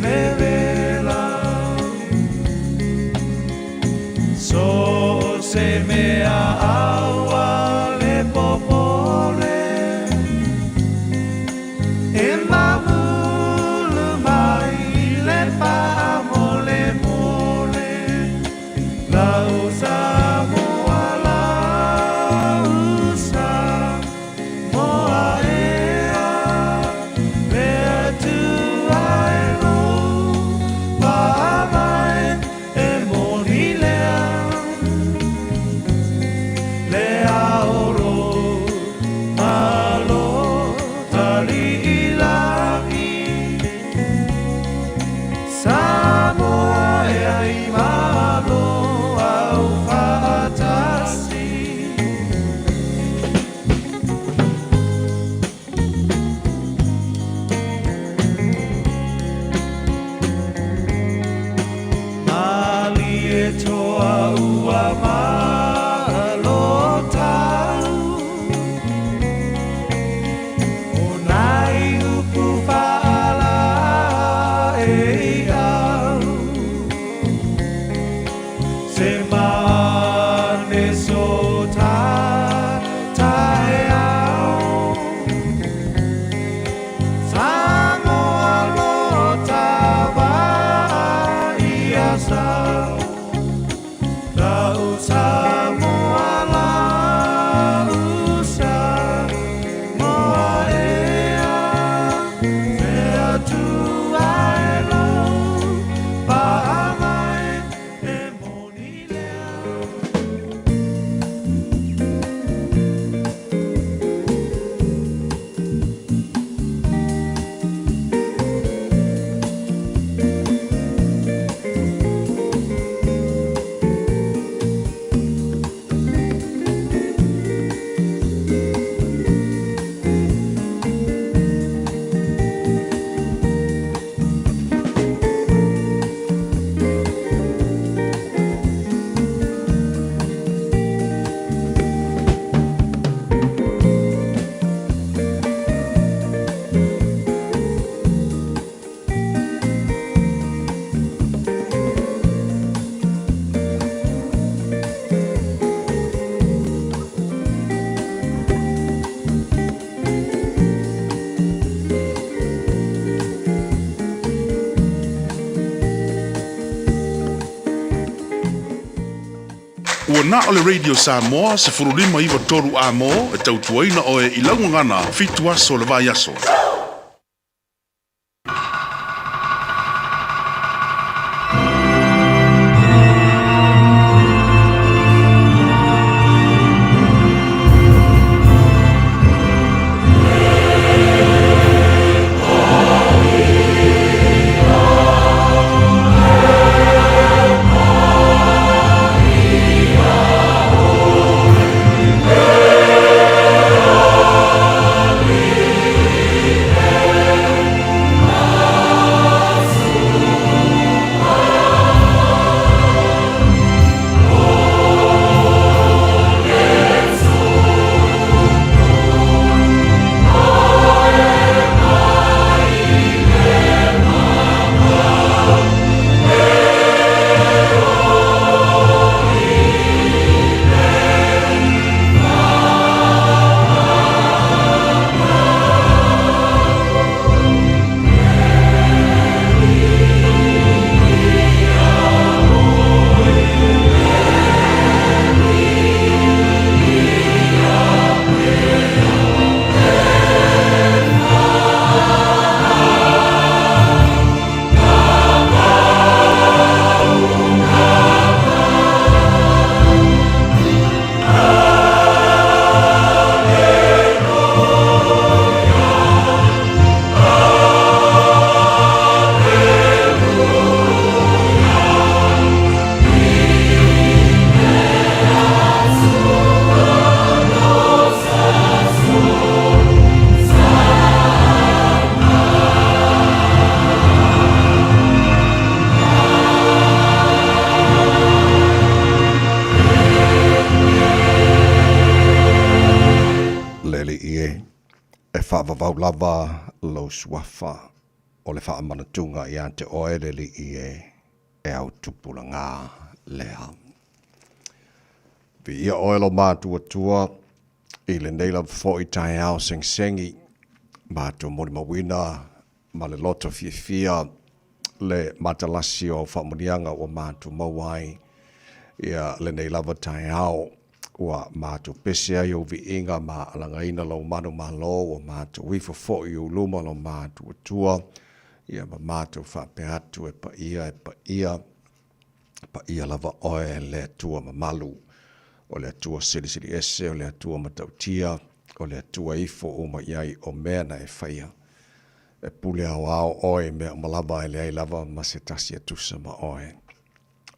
Mevela So se mea aua le popole E mamulu mai le faamolemole Lau Samoa lau Samoa ea Le Atua e lou pa'a mai e moni lea Le ao lou malo tali'i lagi Samoa ea i malo au fa'atasi. Malie toa ua malo tau O nai upu fa'ala e au Se mane so ta taeao Samoa lo tava ia sau Lau Samoa lau Samoa ea Le Atua e lou pa'a mai e moni lea. Ua na o le Radio Samoa 15 93 A-mo e tautuaina oe i lau gagana fitu aso o le vaiaso. Le Alii e, e faavavau lava lou suafa. o le faamanatuga ia te oe le Alii e, e au tupulaga lea. Viia oe lo matuatua i lenei lava foi taeao segisegi, matou molimauina ma le loto fiafia le matalasi o au faamanuiaga ua matou maua ai ia lenei lava taeao. Ua matou pese ai ou viiga ma alagaina lou manumalo, ua matou ifo foi i ou luma lo matuatua, ia ma matou faapea atu, e paia, e paia, paia lava oe le Atua mamalu, o le Atua silisili ese, o le Atua matautia, o le Atua ifo uma i ai o mea na e faia. E pule aoao oe i mea uma lava, e leai lava ma se tasi e tusa ma oe.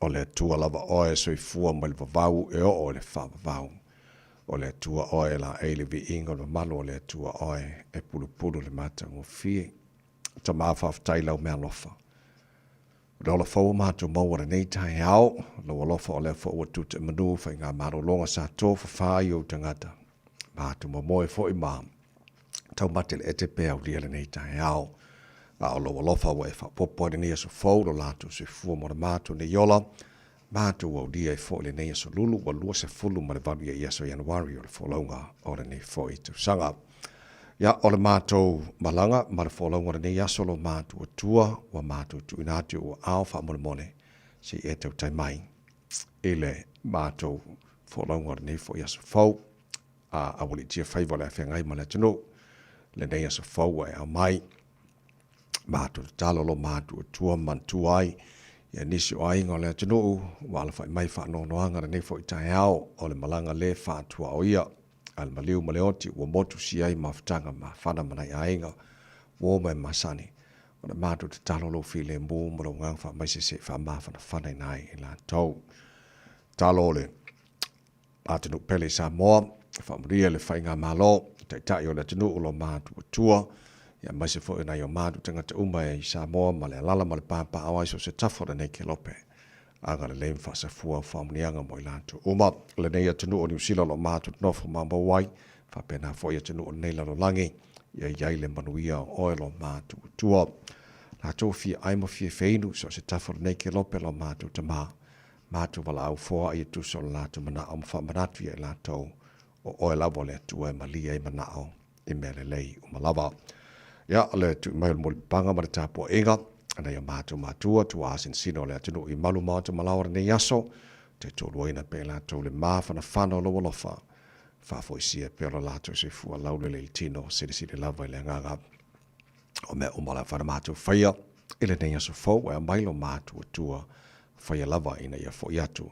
O le Atua lava oe e soifua mai le vavau e oo i le faavavau. O le Atua oe e laei le viiga o le mamalu, o le Atua oe e pulupulu le matagofie. Tama, faafetai i lau meaalofa. O le ola fou o matou maua lenei taeao, lou alofa o lea foi ua tute'emanu faigamalologa sa tofafa ai ou tagata. Matou momoe foi ma taumate le ete pe aulia lenei taeao. A o lou alofa ua e faaopoopo ai lenei aso fou lo latou soifua mo le matou nei ola, matou aulia ai foi lenei aso lulu ua 28 ia i aso Ianuari o le folauga o lenei foi tausaga. Ia, o le matou malaga ma le folauga o lenei aso lo matou Atua ua matou tuuina atu i ou aao faamolemole se i e tautai mai i le matou folauga o lenei foi aso fou. A aualiitia faiva o le afeagai ma le atunuu lenei aso fou ua e aumai. Matou tatalo lo matou Atua manatua ai ia nisi o aiga o le atunuu ua alafai mai faanoanoaga lenei foi taeao o le malaga le faatuaoia a le maliu ma le oti ua motusia ai mafutaga mafana ma nai aiga uo ma e masani. O le matou tatalo lou filemu ma lou agaga faamaise se i faamafanafanaina ai i latou. Tatalo o le atunuu pele i Samoa, faamanuia le faigamalo, taitai o le atunuu lo matou Atua, aemaise foi o nai o matou tagata uma i Samoa ma le alala ma le papaaao ai so o se tafa o lenei kelope. Agalelei ma faasafua au faamanuiaga mo i latou uma. Lenei atunuu o Niu Sila o lo o matou nofo maumau ai, faapena foi atunuu o lenei lalolagi, ia i ai le manuia o oe lo matou Atua. Latou fia ai ma fia feinu so o se tafa o lenei kelope lo matou Tama, matou valaau foai e tusa o le latou manao ma faamanatu ia i latou, o oe lava o le Atua e malie ai manao i mea lelei uma lava. Ia, o le tui mai o le mulipapaga ma le tapuaiga, a nai o matou matua, tuaa sinosino o le atunuu i malu maota malaoa lenei aso, te toluaina pea i latou le mafanafana o lou alofa, faafoisia pea lo latou soifua laulele i le tino, silisili lava i le agaga o mea uma o le a fana matou faia i lenei aso fou e aumai lo matou Atua faia lava ina ia foi atu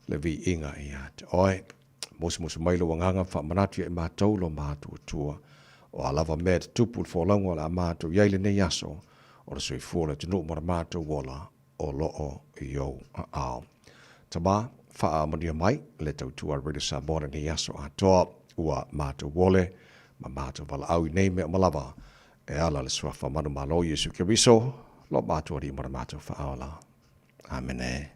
le viiga ia te oe. Musumusu mai lou agaga faamanatu ia i matou lo matou Atua, o a lava mea e tutupu i le folauga o le a matou i ai lenei aso, o le soifua o le atunuu ma le matou ola o lo o i ou aao. Tama, faamanuia mai le tautua a Radio Samoa lenei aso atoa, ua matou ole ma matou valaau i nei mea uma lava, e ala le Suafa manumalo Iesu Keriso, lo matou Alii ma le matou Faaola. Amene.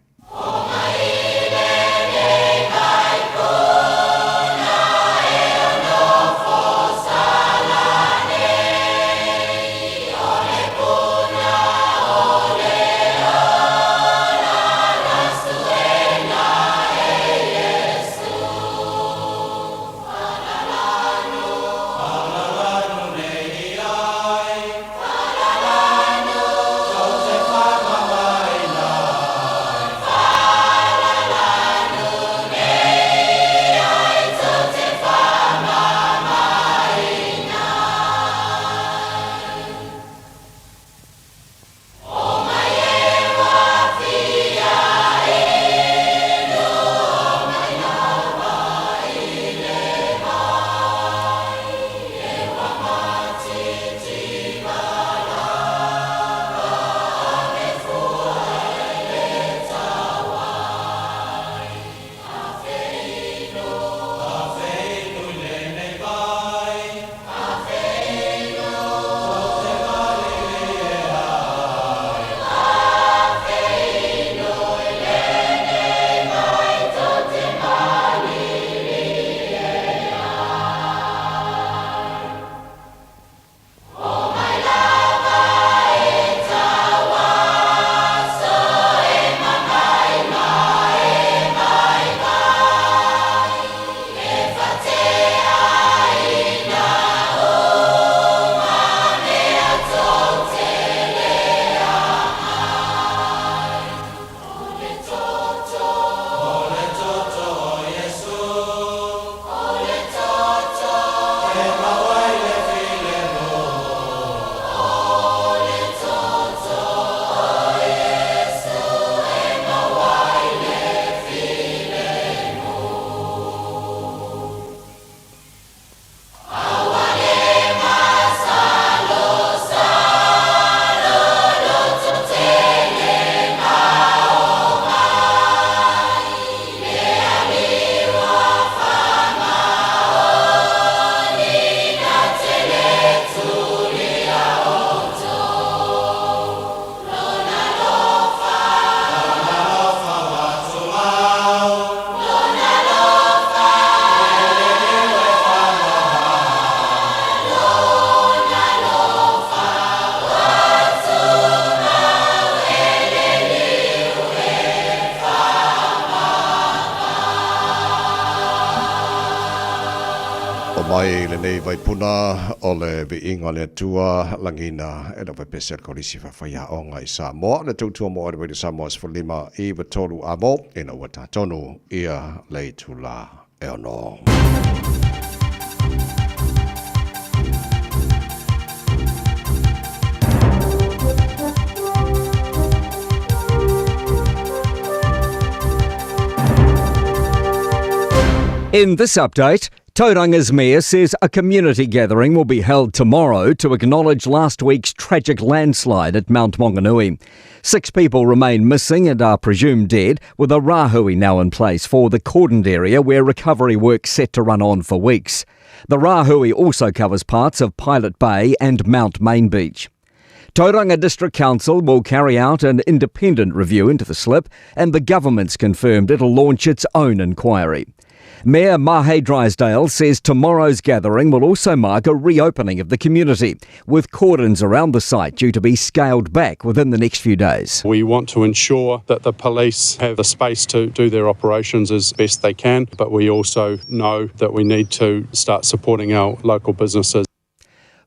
mai lenei vaipuna o le viiga o le Atua lagiina e lau faipese a le Kolisi Faafaiaoga i Samoa, le tautua mo le Radio Samoa 15 i 3 amo ina ua tatonu ia le itula e ono. In this update, Tauranga's mayor says a community gathering will be held tomorrow to acknowledge last week's tragic landslide at Mount Maunganui. Six people remain missing and are presumed dead, with a rahui now in place for the cordoned area where recovery work's set to run on for weeks. The rahui also covers parts of Pilot Bay and Mount Main Beach. Tauranga District Council will carry out an independent review into the slip, and the government's confirmed it'll launch its own inquiry. Mayor Mahe Drysdale says tomorrow's gathering will also mark a reopening of the community, with cordons around the site due to be scaled back within the next few days. We want to ensure that the police have the space to do their operations as best they can, but we also know that we need to start supporting our local businesses.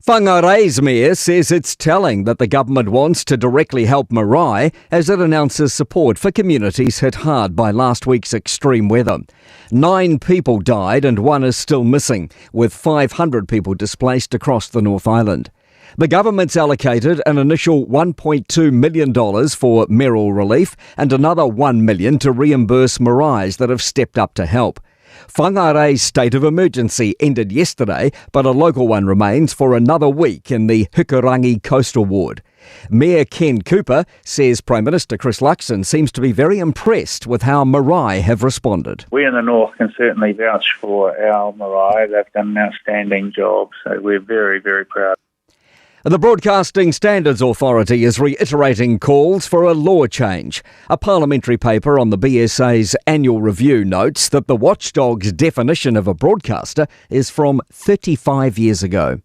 Whangarei's mayor says it's telling that the government wants to directly help marae as it announces support for communities hit hard by last week's extreme weather. Nine people died and one is still missing, with 500 people displaced across the North Island. The government's allocated an initial $1.2 million for Merrill relief and another $1 million to reimburse maraes that have stepped up to help. Whangarei's state of emergency ended yesterday, but a local one remains for another week in the Hikurangi Coastal Ward. Mayor Ken Cooper says Prime Minister Chris Luxon seems to be very impressed with how marae have responded. We in the north can certainly vouch for our marae. They've done an outstanding job, so we're very, very proud. The Broadcasting Standards Authority is reiterating calls for a law change. A parliamentary paper on the BSA's annual review notes that the watchdog's definition of a broadcaster is from 35 years ago.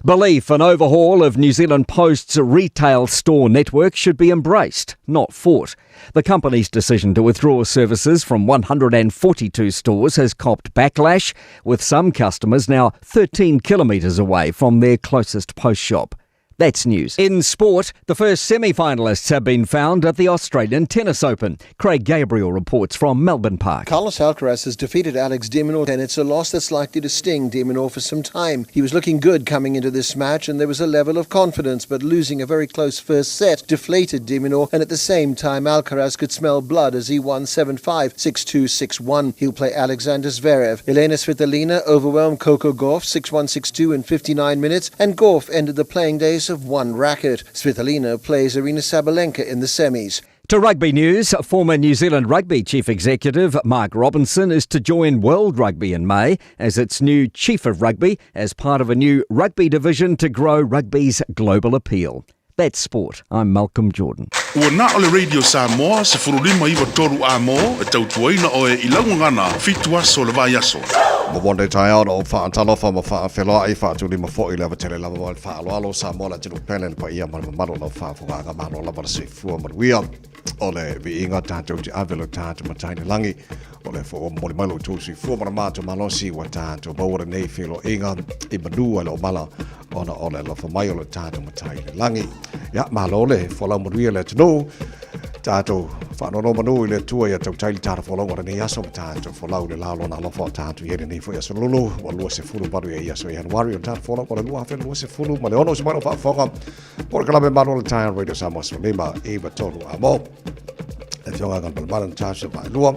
Belief an overhaul of New Zealand Post's retail store network should be embraced, not fought. The company's decision to withdraw services from 142 stores has copped backlash, with some customers now 13 kilometres away from their closest post shop. That's news. In sport, the first semi finalists have been found at the Australian Tennis Open. Craig Gabriel reports from Melbourne Park. Carlos Alcaraz has defeated Alex de Minaur, and it's a loss that's likely to sting de Minaur for some time. He was looking good coming into this match, and there was a level of confidence, but losing a very close first set deflated de Minaur, and at the same time, Alcaraz could smell blood as he won 7-5, 6-2, 6-1. He'll play Alexander Zverev. Elena Svitolina overwhelmed Coco Gauff 6-1, 6-2 in 59 minutes, and Gauff ended the playing days of one racket. Svitolina plays Aryna Sabalenka in the semis. To rugby news, former New Zealand Rugby Chief Executive Mark Robinson is to join World Rugby in May as its new Chief of Rugby as part of a new rugby division to grow rugby's global appeal. That's sport. I'm Malcolm Jordan. Ua na o le Radio Samoa 15 93 amo e tautuaina oe i laugagana fitu aso le vaiaso. Mo one taeao na ou faatalofa ma faafeloai faatulima foi le ava tele lava ma le faaaloalo Samoa le atunuu pele le paia ma le mamalu o lau faafofogaaga malo lava le soifua manuia o le viiga tatou te ave lo tatou matai i le lagi o le foi ua momoli mai lo outou soifua ma le matou malosi ua tatou maua lenei feiloaiga i manu a le omala ona o le alofa mai o lo tatou matai i le lagi. Ia, malo le folau manuia le atunuu. Tatou faanonomanu i le Atua ia tautai le tatou folauga o lenei aso ma tatou folau i le la o lona alofa o tatou i ai lenei foi aso lulu ua 28 ia aso Ianuari o le tatou folauga o le 2026. Se mai lau faafofoga po le kalame malo le taeao Radio Samoa 15 9 3 amo. Le afioga Galumalemana na tatou vaelua.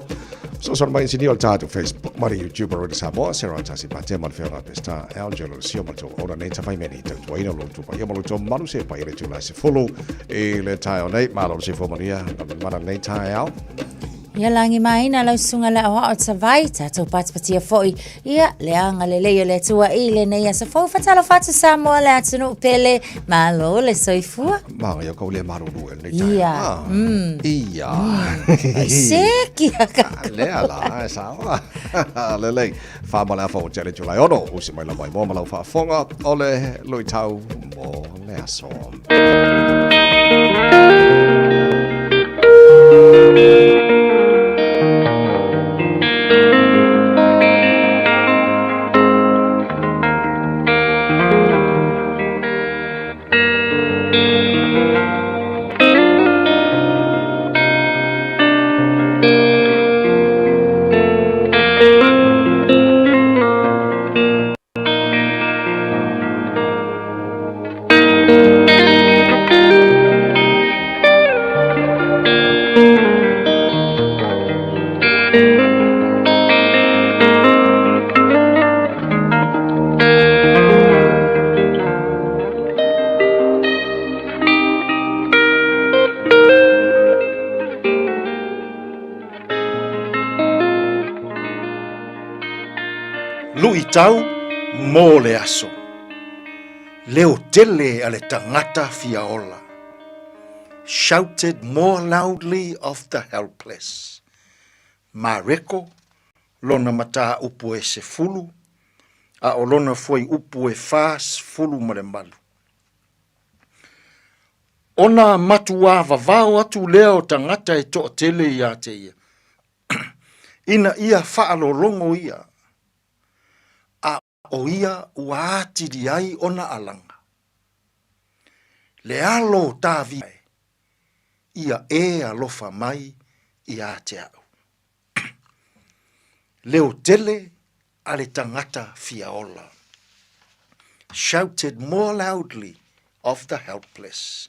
Fesoasoani mai inisinia o le tatou Facebook ma le YouTube o Radio Samoa, Sarah Tasi Patea ma le afioga Pestar Angelo Sio ma le tou auauna nei Tafaimeni i tautuaina lo outou paia ma lo outou mamalu seia paia le itula e 10 i le taeao nei. Malo le soifua manuia, Galumalemana lenei taeao. Ia lagi maina lau susuga le aoao Tavai, tatou patipatia foi ia le agalelei o le Atua i lenei aso fou. Faatalofa atu Samoa le atunuu pele, malo le soifua. Manaia kau le malulu e lenei taeao. Ia. Ah, Ia. Seki a Lea la, e sao. Lelei. Wha ma le afa o te ale July ono, usi mai la mai moa ma lau faafofoga o le luitau mo le aso. Luitau mo le aso. Leo tele a le tagata fia ola. Shouted more loudly of the helpless. Mareko, lona mataupu e sefulu, a o lona fuaiupu e 48. Ona matuā vavao atu lea o tagata e toatele ia te ia, ina ia faalologo ia, a o ia ua atili ai ona alaga. Le alo o Tāvita e, ia e alofa mai ia te au. Leo tele a le tagata fia ola. Shouted more loudly of the helpless.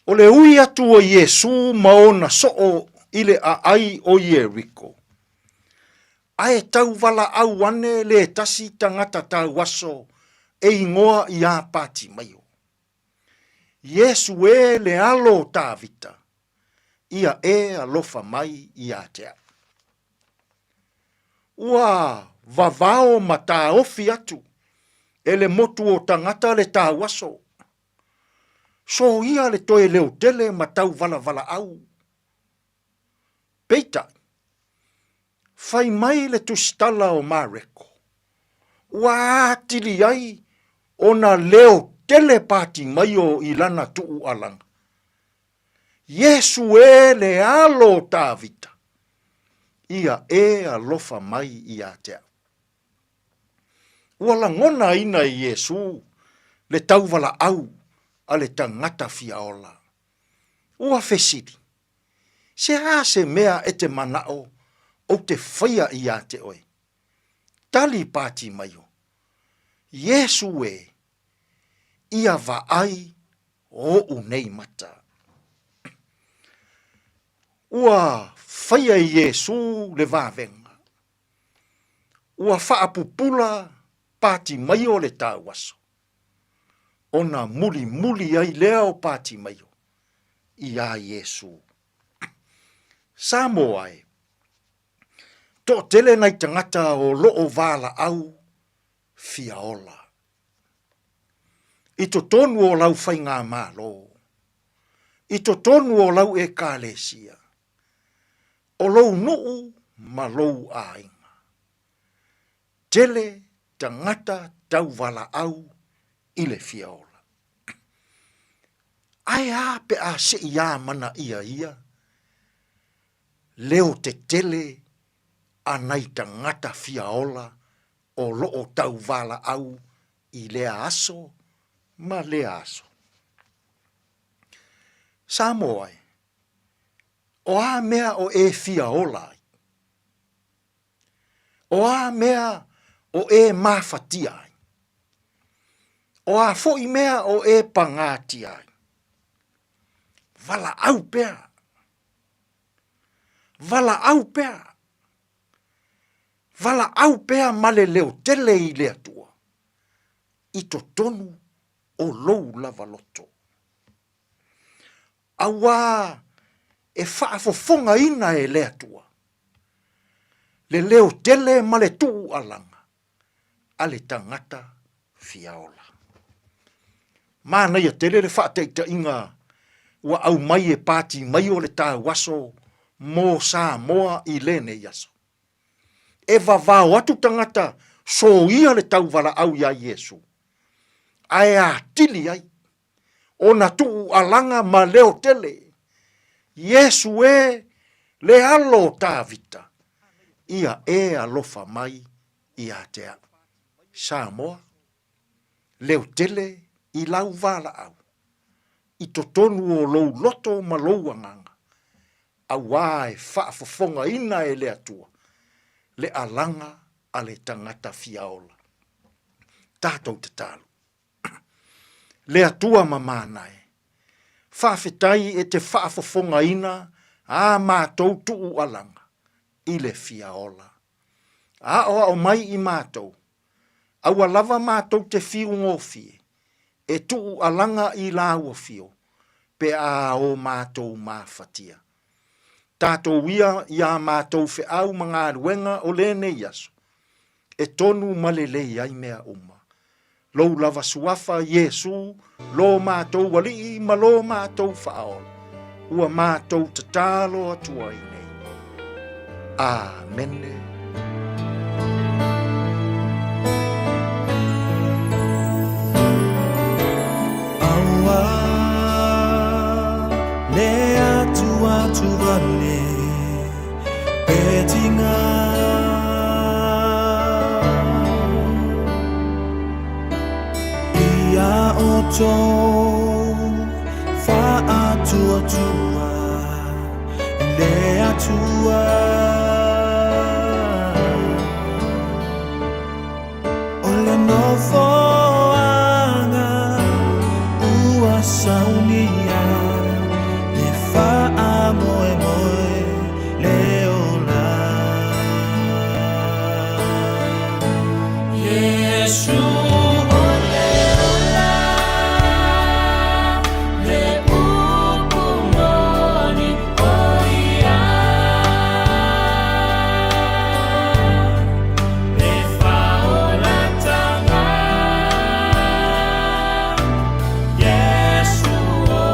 O le ui atu o Iesū ma ona soo i le aai o Ieriko. Ae tauwalaau ane le tasi tagata tauaso e ingoa iā Patimaio. Iesu e le alo o Tavita, ia e alofa mai iā te au. Ua vavao ma taofi atu e le motu o tagata le tauaso. Soia le toe leotele ma tauvalavalaau. Peitai, fai mai le tusitala o Mareko, ua atili ai ona leo tele Patimaio i lana tuualaga, Iesu e le alo o Tavita, ia e alofa mai ia te au. Ua lagonaina e Iesu le tauvalaau a le tagata fiaola. Ua fesili, Se a se mea e te manao ou te faia ia te oe? Tali Patimaio, Iesu e, ia vaai oʻu nei mata. Ua faia e Iesū le vavega. Ua faapupula Patimaio le tauaso. Ona mulimuli ai lea o Patimaio iā Iesū. Samoa e, toatele nai tagata o loo valaau fia ola. I totonu o lau faigamalo, i totonu o lau Ekalesia, o lou nuu ma lou aiga. Tele tagata tauvalaau i le fia ola. Ae a pe a sei amanaia ia leo tetele a nai tagata fia ola o loo tauvalaau i lea aso ma lea aso. Samoa e, o a mea o e fia ola ai? O a mea o e mafatia ai? O a foi mea o e pagātia ai? Valaau pea. Valaau pea. Valaau pea ma le leo tele i le Atua i totonu o lou lava loto. Auā e faafofogaina e le Atua le leo tele ma le tuualaga a le tagata fiaola. Manaia tele le faataitaiga ua aumai e Patimaio le tauaso mo Samoa i lenei aso. E vavao atu tagata soia le tauvalaau iā Iesu, ae atili ai ona tuualaga ma leo tele, Iesu e, le alo o Tavita, ia e alofa mai ia te au. Samoa, leo tele i lau valaau, i totonu o lou loto ma lou agaga, auā e faafofogaina e le Atua le alaga a le tagata fiaola. Tatou tatalo. Le Atua mamana e, faafetai e te faafofogaina ā mātou tuualaga i le fia ola. Aoao mai i mātou, aua lava mātou te fiu gofie e tuualaga i lāua fio pe a o mātou mafatia. Tātou ia i ā mātou feau ma galuega o lenei aso, e tonu ma lelei ai mea uma. Lou lava suafa, Iesū, lo mātou Alii ma lo mātou Faaola, ua mātou tatalo atu ai nei. Āmene. Aua le atu atu vale petinga. Ia outou faatuatua i le Atua. O le nofoaga ua saunia le faamoemoe le ola. Iesu o le ola, le upu moni o ia. Le faaolataga, Iesu o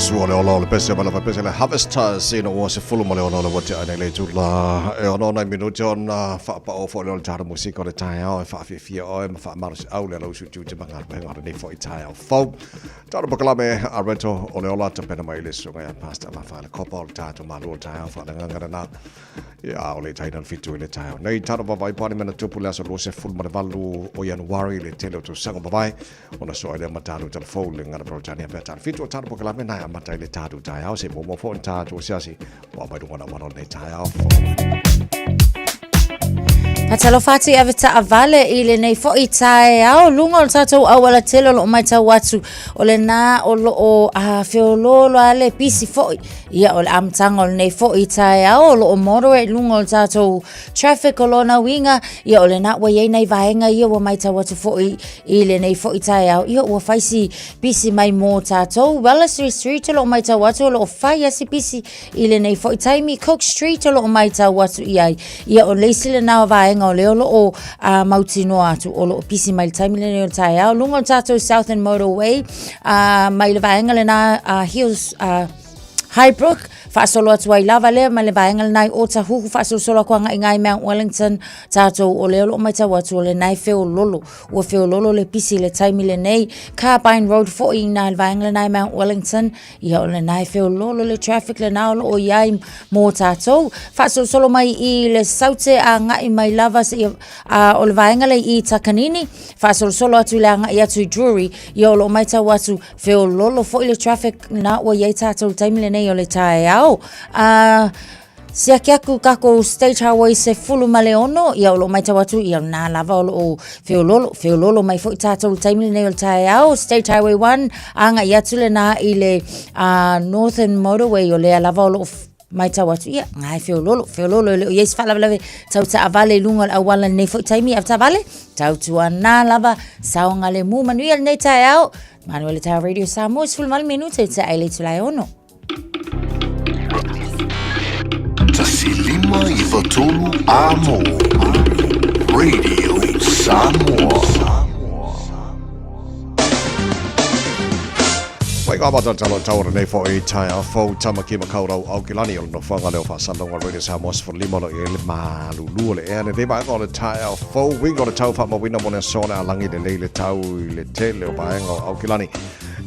Sua le ola o le pese ma le pese le Harvesters ina ua 16 le wate ai nei le tula e ono nai minuti ona whaapao fo le o le tara musika o le taeao e whaafiafia oe ma whaamaro se au le lau su tiute ma ngā ruenga o lenei foi taeao fou. Tara pakalame a rento o le ola tapena mai le suga ia Pastor Vafa le kopa o le tato malu o le taeao whaalanganga na. Ia, o le taina le fitu i le taeao nei. Tara vavai pane mena tupu le aso 28 o Ianuari le tele o tausaga mavae. Ona soa i lea matalu telefou le ngana Peretania pea tala fitu o tala pakalame nai a mata i le tatu taeao se momo fo tatu siasi o mai lunga na wano nei taeao fo. Fatalofa atu i ave taavale i lenei foi taeao luga o le tatou auala tele o loo matau atu o lena o loo a feololo a le pisi foi ia o le amataga o lenei foi taeao o loo moderate luga o le tatou traffic o lona uiga ia o lena ua iai nai vaega ia ua matau atu foi i lenei foi taeao ia ua fai si pisi mai mo tatou Wellesley Street o loo matau atu o loo fai a si pisi I lenei foi taimi, Cook Street o loo maitau atu i ai. Ia o le isi lena o vaega o lea o loo mautinoa atu o loo pisi mai le taimi lenei o le taeao. Luga o le tatou Southern Motorway mai le vaega lena Hills Highbrook, faasolo atu ai lava lea mai le vaega lena i Otahuhu, faasolosolo atu agai i Mount Wellington, tatou o lea o loo maitau atu o lena e feololo. Ua feololo le pisi i le taimi lenei. Carbine Road foi i ina i le vaega lena i Mount Wellington, Ia o lena e feololo le traffic lena o loo iai mo tatou. Faasolosolo mai i le Saute agai mai lava seia o le vaega lea i Takanini, faasolosolo atu i le agai atu i Drury, ia o loo maitau atu feololo foi le traffic lena ua iai tatou i le taimi lenei o le taeao. Siaki atu tatou State Highway 16, ia o lo o matau atu, ia na lava o lo o feololo, feololo mai foi tatou i le taimi lenei o le taeao. State Highway 1, agai atu lena i le Northern Motorway, o lea lava o lo o matau atu, ia, na e feololo, feololo e le o i ai se faalavelave tau taavale i luga o le auala i lenei foi taimi, avetaavale, tautuana lava, saogalemu, manuia lenei taeao. Manuele Tower Radio Samoa, 18 minute i te ai le itula e ono. 1 5 9 3 Amo Radio Samoa. Mai ngā mata talo tau nei fo i tai a fau Tamaki Makaurau Aukilani o le nofoaga leo faasalauga Radio Samoa 15 lo i le malulu o le ea lenei vaega o le taeao fou uiga o le tau faamauina mo le aso o le a lagi lelei le tau i le tele o vaega o Aukilani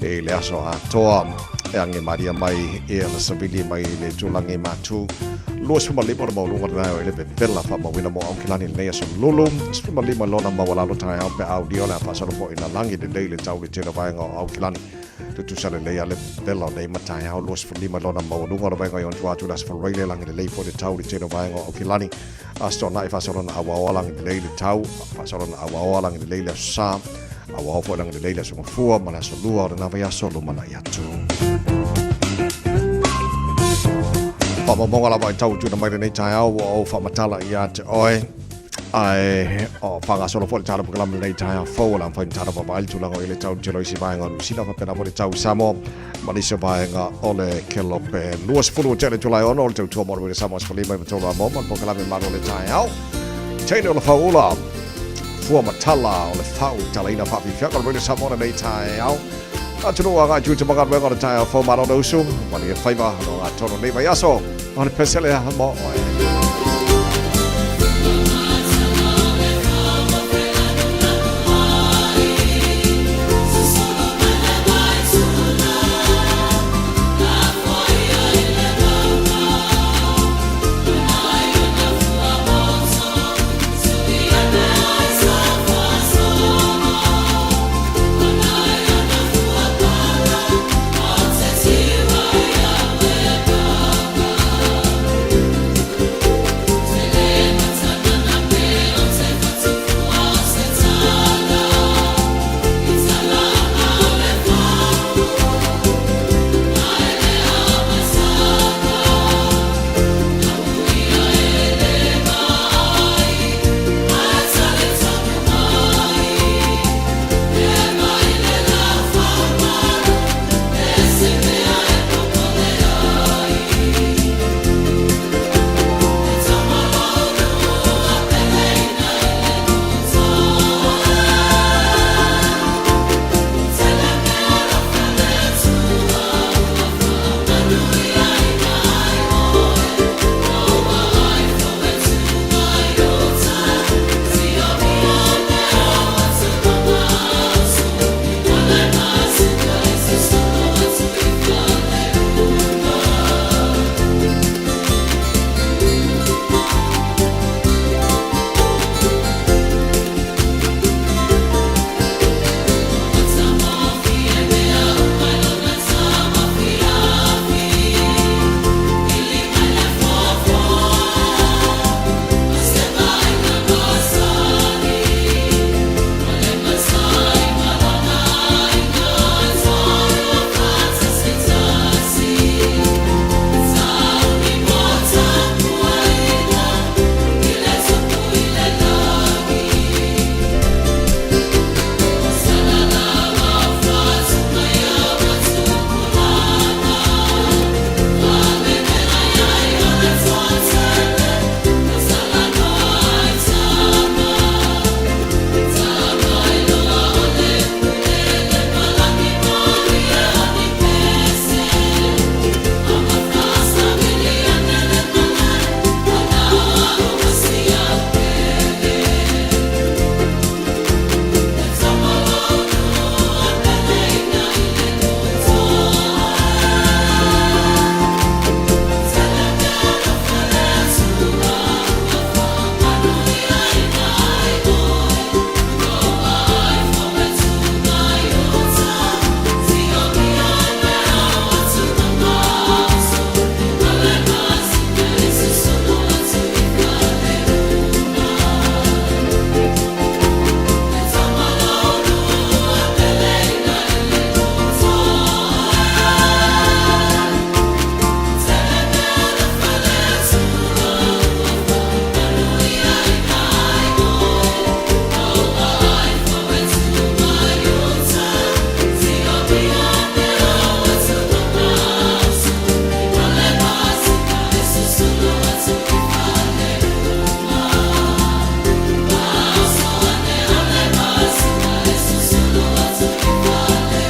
i le aso atoa e age maria mai ia le savili mai le tulagi matu 25 le maualuga lena o i le vevela faamauina mo Aukilani lenei aso lulu 15 lona maualalo taeao pe aulia o le a faasolo foi ina lagi lelei le tau i le tele o vaega o Aukilani tutusa lelei a le vevela o nei mataeao 25 lona maualuga o le vaega i ona tua atu le Aso Faraile lagi lelei foi le tau i le tele o vaega o Aukilani Aso Toonai faasolo na auaoa lagi lelei le tau faasolo na auaoa lagi lelei le Aso Sa auao foi lagi lelei le Aso Gafua ma le Aso Lua o lena vaiaso lumanai atu. Faamaumauga lava i tau tuuina mai lenei taeao ua ou faamatala ia te oe ae o faagasolo foi le tala polokalame lenei taeao fou o le a mafai ona tala vaavaai le tulaga o i le tau tele o isi vaega o Niu Sila faapena foi le tau i Samoa ma nisi o vaega o le kelope 20 o tele itula e ono o le tautua mo le Radio Samoa 15 i matolu a moma le polokalame malo le taeao teine o le fauula fua matala o le fau talaina faafiafiaga o le Radio Samoa lenei taeao atunuu agai tiute ma galuega o le taeao fou malo le usu malie faiva lo ngā tono nei vaiaso o le pesele a mo oe.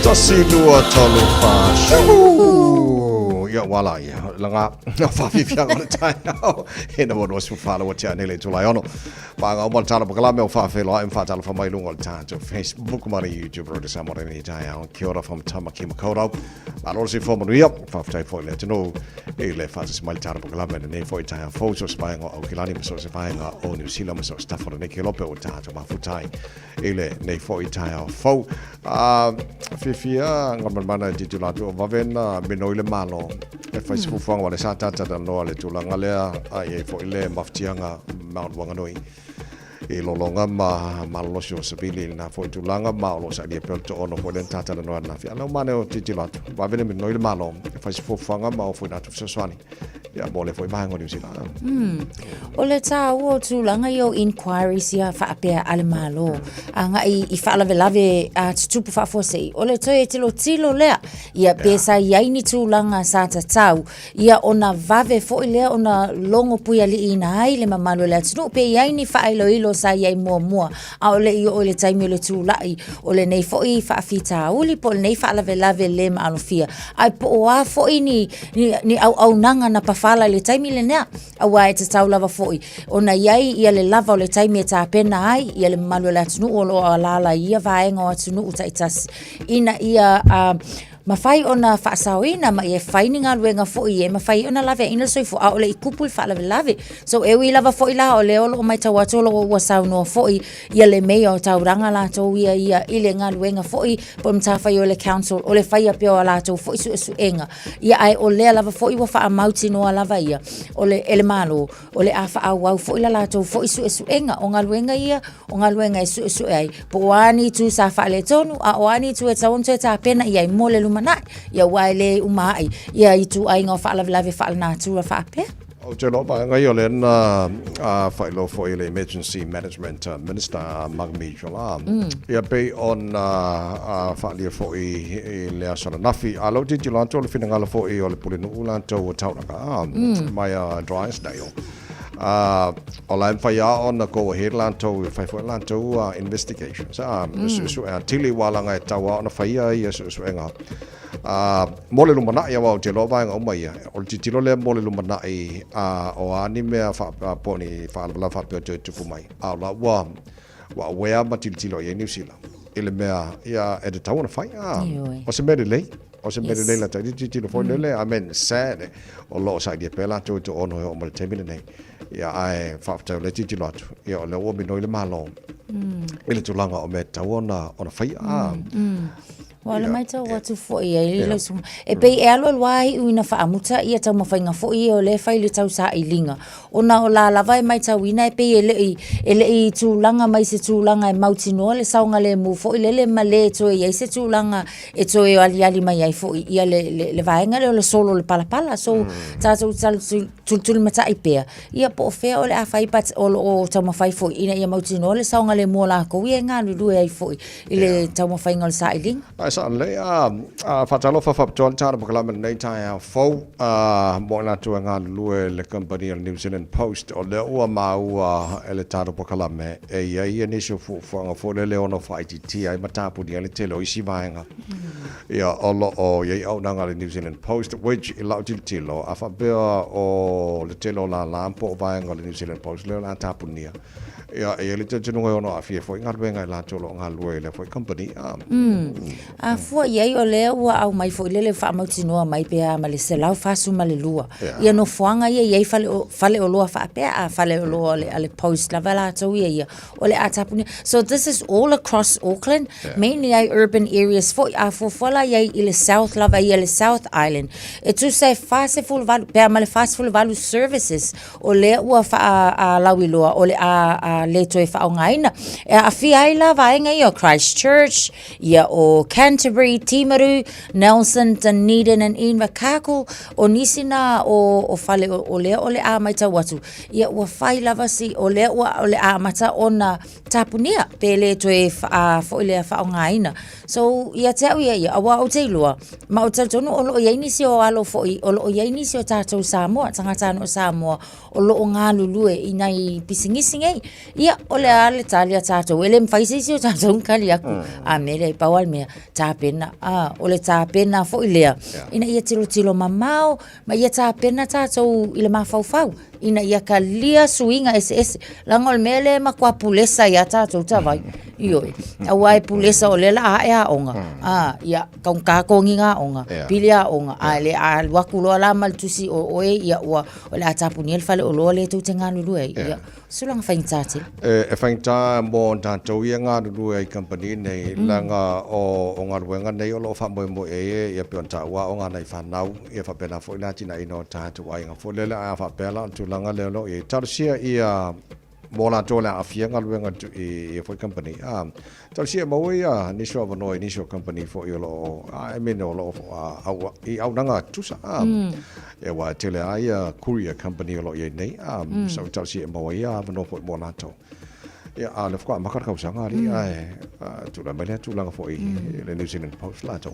Tasi lua tolu wha. Shoo! Ia wala ia. Langa whawhiwhianga o le taeao. E na wanua su whala wa tia nele tūlai ono. Whaanga o tala pakalame o whawhelo ai mwhatala wha mai lunga o le tātou Facebook ma le YouTube Radio Samoa lenei taeao. Kia ora from Tamaki Makaurau. Malo se fo manuia. Whawhitai fo i le atunuu. I le whaatasi mai le tala pakalame lenei fo i taeao fou. So se vaenga o Aukilani ma so se vaenga o New Zealand ma so se tafa o lenei kelope o tātou mafutai. I lenei foi taeao fou. A fiafia Galumalemana e tilotilo atu o vave na minoi le Malo e fai se fuafuaga aua o lea sa talatalanoa le tulaga lea a i ai foi le mafatiaga Mount Wanganui i lologa ma malolosi o savili i lena foi tulaga ma o lo o sailia pea le toono foi lea na talatalanoa ananafi. A o lea ua manaia o tilotilo atu vave le minoi le Malo e fai se fuafuaga ma o foi latou fesoasoani. Ia, mo lea foi vaega o Niu Sila. O le tāua o tulaga ia o inquiries ia faapea a le Malo agai i faalavelave a tutupu faafuasei, o le toe tilotilo lea, ia pe sa i ai ni tulaga sa tatau, ia ona vave foi lea ona logo puialiiina ai le mamalu o le atunuu, pe i ai ni faailoilo sa i ai muamua, a o le i oo i le taimi o le tulai o lenei foi faafitauli po o lenei faalavelave le maalofia. Ae po o a foi ni, ni, ni auaunaga na pafala i le taimi lenea, aua e tatau lava foi ona i ai ia le lava o le taimi e tapena ai ia le mamalu o le atunuu o lo o alaala i ia vaega o atunuu taitasi, ina ia uh, mafai ona faasaoina ma ia fai ni galuega foi e mafai ai ona laveaiina le soifua a o le i tupu le faalavelave. So e ui lava foi la o lea o lo o matau atu o lo o ua saunoa foi ia le Mayor o Tauranga latou ia ia i le galuega foi po o le matafaioi a le Council o le faia pea o a latou foi suesuega. Ia ae o lea lava foi ua faamautinoa lava ia o le e le Malo o le a faaauau foi la latou foi suesuega. O galuega ia, o galuega e suesue ai po o a ni itu sa faaletonu a o a ni itu e tatau ona toe tapena i ai mo le lumanai. Ia aua e le uma ai ia ituaiga o faalavelave faalenatura faapea. Ou te iloa vaega ia o lea na faailoa foi e le Emergency Management Minister a Mark Mitchell a ia pei ona faaalia foi i le aso ananafi. A o lou tilotilo atu o le finagalo foi o le Pulenuu latou o Tauranga a mai a Drysdale a o la e mafai lava ona go ahead latou e fai foi latou investigations a suesuega atili aua leaga e tatau lava ona faia ia suesuega A mo le lumanai, aua ou te iloa vaega uma ia, o le tilotilo lea mo le lumanai, a o a ni mea po o ni faalavelave faapea toe tupu mai, a o la ua ua aware ma tilotilo i ai Niu Sila i le mea ia e tatau ona fai. A o se mea lelei, o se mea lelei lata i le tilotilo foi lele, I mean sad o lo o sailia pea latou i toono e oo mai le taimi lenei. Ia ae faafetai o lea e tilotilo atu, ia o lea ua minoi le Malo i le tulaga o mea e tatau ona faia. A. Ua le matau atu foi ai le susuga. E pei e alualu lava iu ina faamuta ia taumafaiga foi ia o lea e fai i le tausailiga, ona o la lava e matauina e pei e le i, e le i tulaga mai se tulaga e mautinoa le saogalemu foi lele ma le toe i ai se tulaga e toe aliali mai ai foi ia le, le, le vaega lea o le solo o le palapala. So, tatou tulitulimatai pea, ia po o fea o le a fai but o lo o taumafai foi ina ia mautinoa le saogalemu o lakou ia e galulue ai foi i le taumafaiga o le sailiga. Ae sao lelei, a faatalofa faapitoa le tala pakalame i lenei taeao fou mo i latou e galulue i le kamupani a le New Zealand Post. O lea ua maua e le tala pakalame e i ai nisi o fuafuaga foi lele e ono faaitiitia ai ma tapunia ai le tele o isi vaega ia o lo o i ai auaunaga a le New Zealand Post, which i lau tilotilo, a faapea o le tele o lala po o vaega o le New Zealand Post lea o le a tapunia, Ia, e i ai le talitonuga e ono aafia foi galuega i latou o lo o galulue i lea foi company. A. A fua i ai o lea ua aumai foi lele faamautinoa mai pe a ma le 142. Yeah. Ia nofoaga ia i ai fale, faleoloa faapea a faleoloa o le, a le post lava latou ia ia o le a tapunia. So this is all across Auckland, yeah. mainly ai urban areas foi. A fuafua la i ai i le south lava ia le South Island. E tusa e 48 pe a ma le 48 services o lea ua faalauiloa o le a le toe faaaogaina. E aafia ai la vaega ia o Christchurch, ia o Canterbury, Timaru, Nelson, Dunedin and Invercargill, o nisi na o, o fale o, o lea o le a matau atu, ia ua fai lava si, o lea ua o le a amata ona tapunia pe le toe foi lea faaaogaina. So, ia te au ia ia, aua ou te iloa, ma ou te talitonu o lo o i ai nisi o alo foi, o lo o i ai nisi o tatou Samoa, tagatanuu Samoa, o lo o galulue i nai pisinisi nei. Ia, o le a le tali a tatou, e le mafai se isi o tatou ona tali atu, a mea lea, pau lava le mea, tapena, a, o le tapena foi lea, ina ia tilotilo mamao, ma ia tapena tatou i le mafaufau, ina ia talia suiga eseese, leaga o le mea lea e matua pulesa ai lava tatou tavai, ioe, aua e pulesa o lea o le a ae aoga, a, ia, taugata totogiina aoga, pili aoga, a le a alu atu loa la ma le tusi o oe, ia ua, o le a tapunia le faleoloa lea tou te galulue ai, ia, tulaga faigata tele. E faigata mo tatou ia galulue ai i kamupani nei, leaga o galuega nei o lo o faamoemoe ai ia pei ona taua aoga a nai fanau, ia faapena foi le atinaeina o tatou aiga foi lele, ae a faapea la o le tulaga lea o lo o i ai, talosia ia mo latou o le a aafia galuega i ia foi kamupani, a, talosia e maua ia nisi o avanoa i nisi o kamupani foi o lo o, I mean o lo o i auaunaga tutusa, a, aua e tele lava ia courier company o lo o i ai nei, a, so talosia e maua ia avanoa foi mo latou. Ia, a o lea faatoa amata le tausaga alii, ae tulai mai lea tulaga foi i le New Zealand Post latou.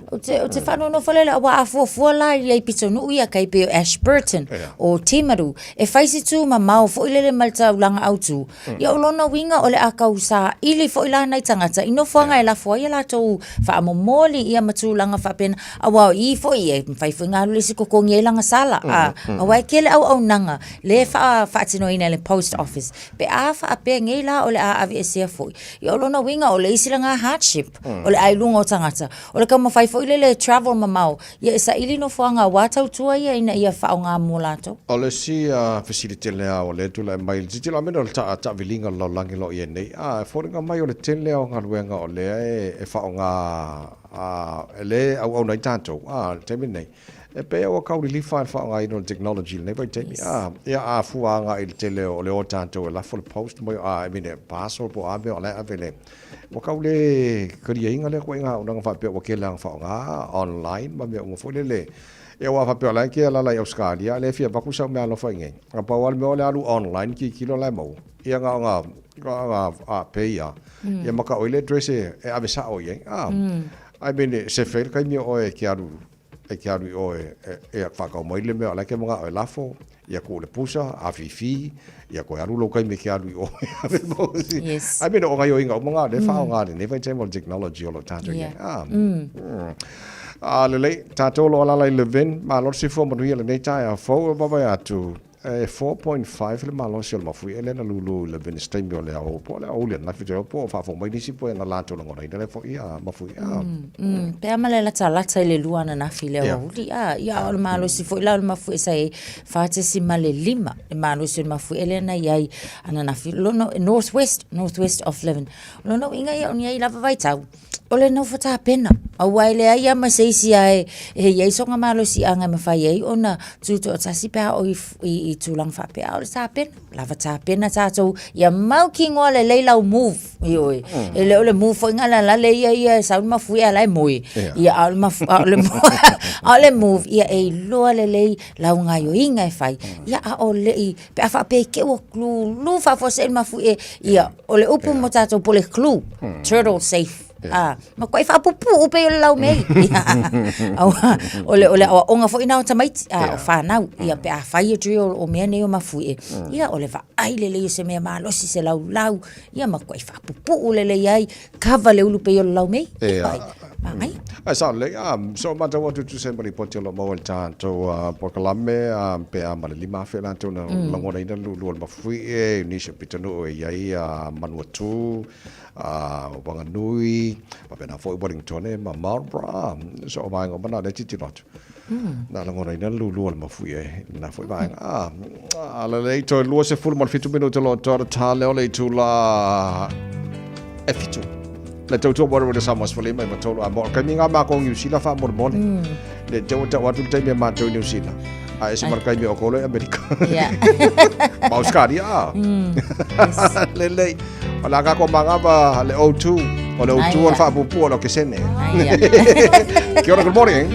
Ou te, ou te faanoanoa foi lele, aua a fuafua la i ai pitonuu ia tai pei o Ashburton, o Timaru, e fai si tū mamao foi lele ma le taulaga autū. Ia o lona uiga o le a tau saili foi la nai tagata i nofoaga e lafo ai a latou faamomoli ia ma tulaga faapena, aua o i foi e mafai foi ona alu le isi totogi ai lana sala, a, aua e tele auaunaga lea e faatinoina e le post office. Pe a faapea nei la o le a aveesea foi, ia o lona uiga o le isi lena hardship o le a i luga o tagata. O le taumafai foi lele e travel mamao, ia e saili nofoaga aua tautua ia ina ia faaaoga mo latou. O le isi fesili tele lava o lea e tulai mai i le tilotilo, a mea o le taaviliga o le lalolagi o lo o i ai nei, a e foliga mai o le tele lava o galuega o lea e faaaoga, e le auauna ai tatou i le taimi lenei. E pei ua tau lilifa i le faaaogaina o le technology i lenei vaitaimi. A, ia a fua agai i le tele o le o tatou e lafo le post mai, a, I mean, e parcel po o a mea o la e ave le, ua tau le kaliaina lea ituaiga auaunaga faapea ua tele lava ina faaaoga online ma mea uma foi lele. Ia aua a faapea o la e te alaala i Ausetalia a o lea e fia avatu sau meaalofa i inei, na pau lava le mea o le alu online tilotilo la e maua. Ia na ona, na ona pay lava, ia ma tau ai le address e ave sao i ai. A, I mean, se fai le taimi o oe e te alu e te alu i o e, e, e whakau mai le mea, o la ke mana'o e lafo, ia kuu le pusa, afifi, ia koe alu lou taimi e ke alu i o e ave mo si. Yes. I mean, o gaoioiga uma na, le faaaoga lenei vaitaimi o le technology o lo o tatou i ai. Ah. A lelei, tatou o lo o alaala i Levin, malo le soifua manuia lenei taeao fou e vaavaai atu. E 4.5 le malosi o le mafuie lea na lulu i le Venice taimi o le ao po o le aoauli ananafi te iloa po o faafofoga mai nisi po na latou lagonaina lea foi mafuie. Pe a ma le latalata i le 2 ananafi i le aoauli. A, ia o le malosi foi la o le mafuie sa i ai 4.5 le malosi o le mafuie lea na i ai ananafi. Lono, north west, north west of Levin. O lona uiga ia o ni ai lava vaitau. O le nofo tapena, aua e leai lava ma se isi ae e i ai sona malosiaga e mafai ai ona tutoatasi pe a oo i tulaga faapea. A o le tapena, lava tapena tatou ia mautinoa lelei lau move, ioe. E le o le move foi galalale ia ia e sau le mafuie a o la e moe. Ia a o le a o le a o le move, ia e iloa lelei lau gaoioiga e fai, ia a o le i Pe a faapea i te i ua lulu faafuasei le mafuie, ia, o le upu mo tatou po o le clue, turtle safe. Ah, matuai faapupuu pei o le laumei. Aua, o le, o le aoaoga foi lena o tamaiti, ah, o fanau, ia pe a fai e drill o mea nei o mafuie, ia o le vaai lelei o se mea malosi, se laulau, ia matuai faapupuu lelei ai, cover le ulu pei o le laumei. Ia. Manaia. Ae sao lelei, a, so matau atu e tusa ai ma lipoti o lo o maua i le tatou polokalame, a, pe a ma le 5,000 latou na lagonaina le lulu o le mafuie, i nisi o pitonuu e i ai a, Manuatu, a, Wanganui, faapena foi Wellingtone ma Marlborough, a, so o vaega uma na o lea e tilotilo atu. Na lagonaina le lulu o le mafuie i lena foi vaega. A, a lelei, toe 27 minute o lo o toa le ta lea o le itula e fitu. Le tautua mo le Samoa 15 i ma tolu a mo. Kaimi ngā mākou Niu Sila whaamolemole. Le te ua tau atu le taimi a mātou i Niu Sila. A ese ma le kaimi o kolo i Amerika. Yeah. Ma Australia. Yes. Lelei. O le a kako mangava le O2. O le O2 o le whaapupu o le okesene. Aia. Kia ora, good morning.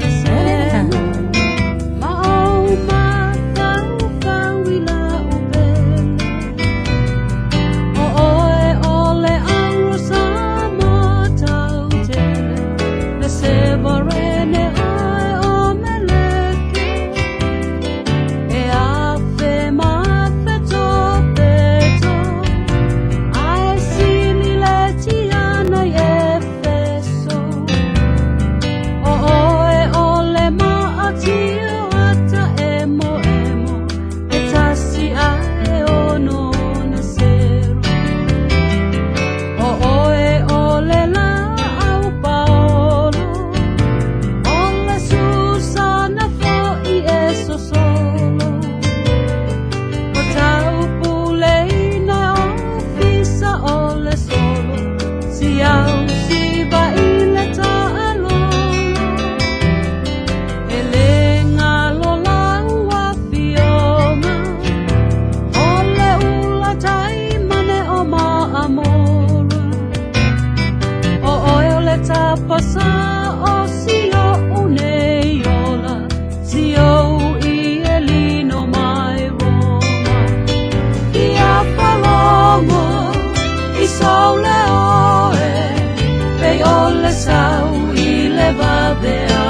vavea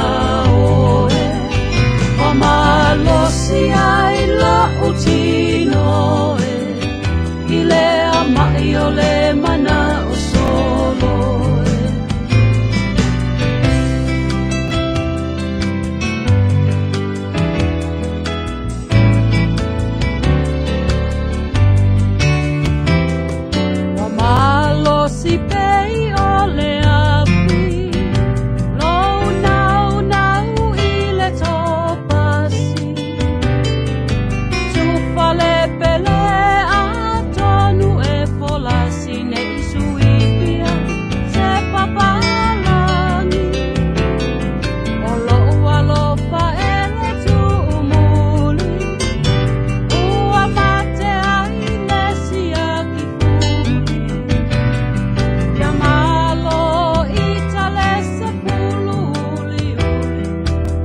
oe Ua malosi ai loʻu tino e I lea maʻi o le manaʻo solo e. Ua malosi pei o le afi Lou naunau i le topasi Tufa le pele atonu e folasi Nei suipia se papalagi O loʻu alofa e le tuʻumuli Ua mate ai le siaki fuli Ia malo ita le sepulu uliuli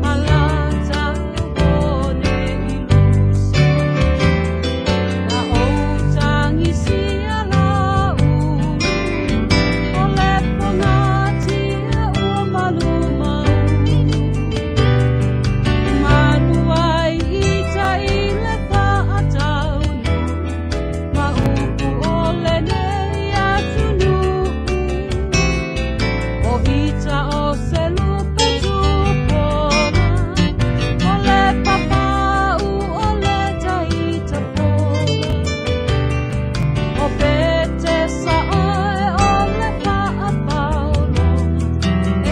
Malata bone ilusi Na ou tagisia la ulu O le pogatia ua malumaunu Malu ai ita i le faataunu Ma upu o lenei atunuu O ita o se lupe tupona O le papau o le taita pola O pete sa oe o le faapaologa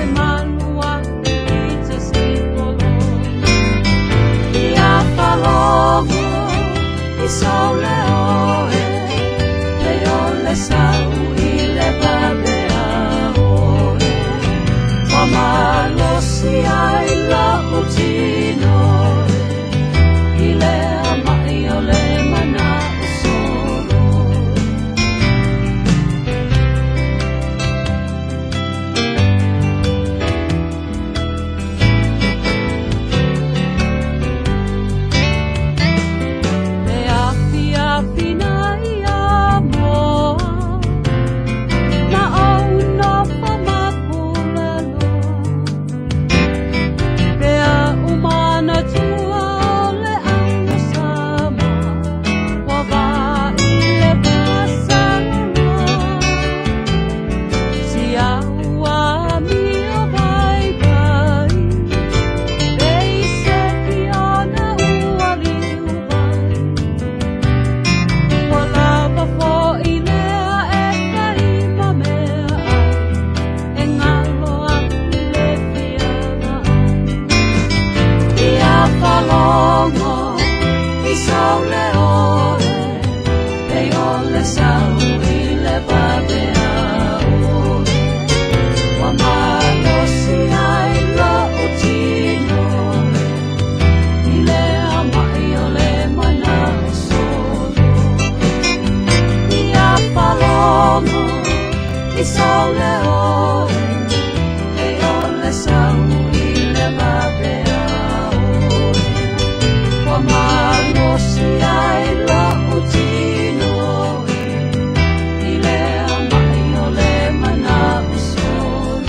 E malu ai ita sipologa Ia falogo i sou leo e Pei o le sau i le vavea oe Ua malosi ai loʻu tino e I lea maʻi o le manaʻo solo E afiafi nai Amoa Na ou nofo ma Puleloa Pe aʻu manatua o le ʻaina Samoa Ua vaai le pasaloa Si au amio waiwai Pe i se kiona ua liu mai Ua lava foʻi lea e fai ma meaʻai E galo ai le fia vaai Ia falogo i sou leo e Pei o le sau i le vavea oe Ua malosi ai loʻu tino e I lea maʻi o le manaʻo solo Ia falogo i sou leo e Pei o le sau i le vavea oe Ua malosi ai loʻu tino e I lea maʻi o le manaʻo solo.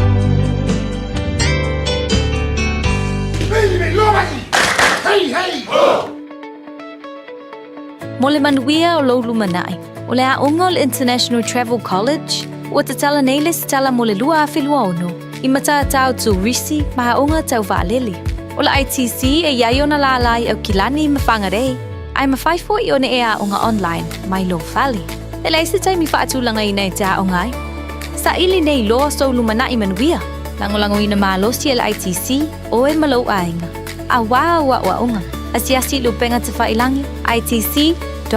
Mo le manuia o lou lumanai, o le aoga o le International Travel College ua tatala nei le lesitala mo le 2026 i matatau turisi ma aoga tau vaalele. O le ITC e i ai ona lālā i Aukilani ma Whangarei, ae mafai foi ona e aoga online mai lou fale. E leai se taimi faatulagaina e te aoga ai. Saili nei loa sou lumanai manuia, lagolagoina malosi e le ITC oe ma lou aiga. Auā au aoaoga, asiasi i le upega tafailagi, itc.co.nz.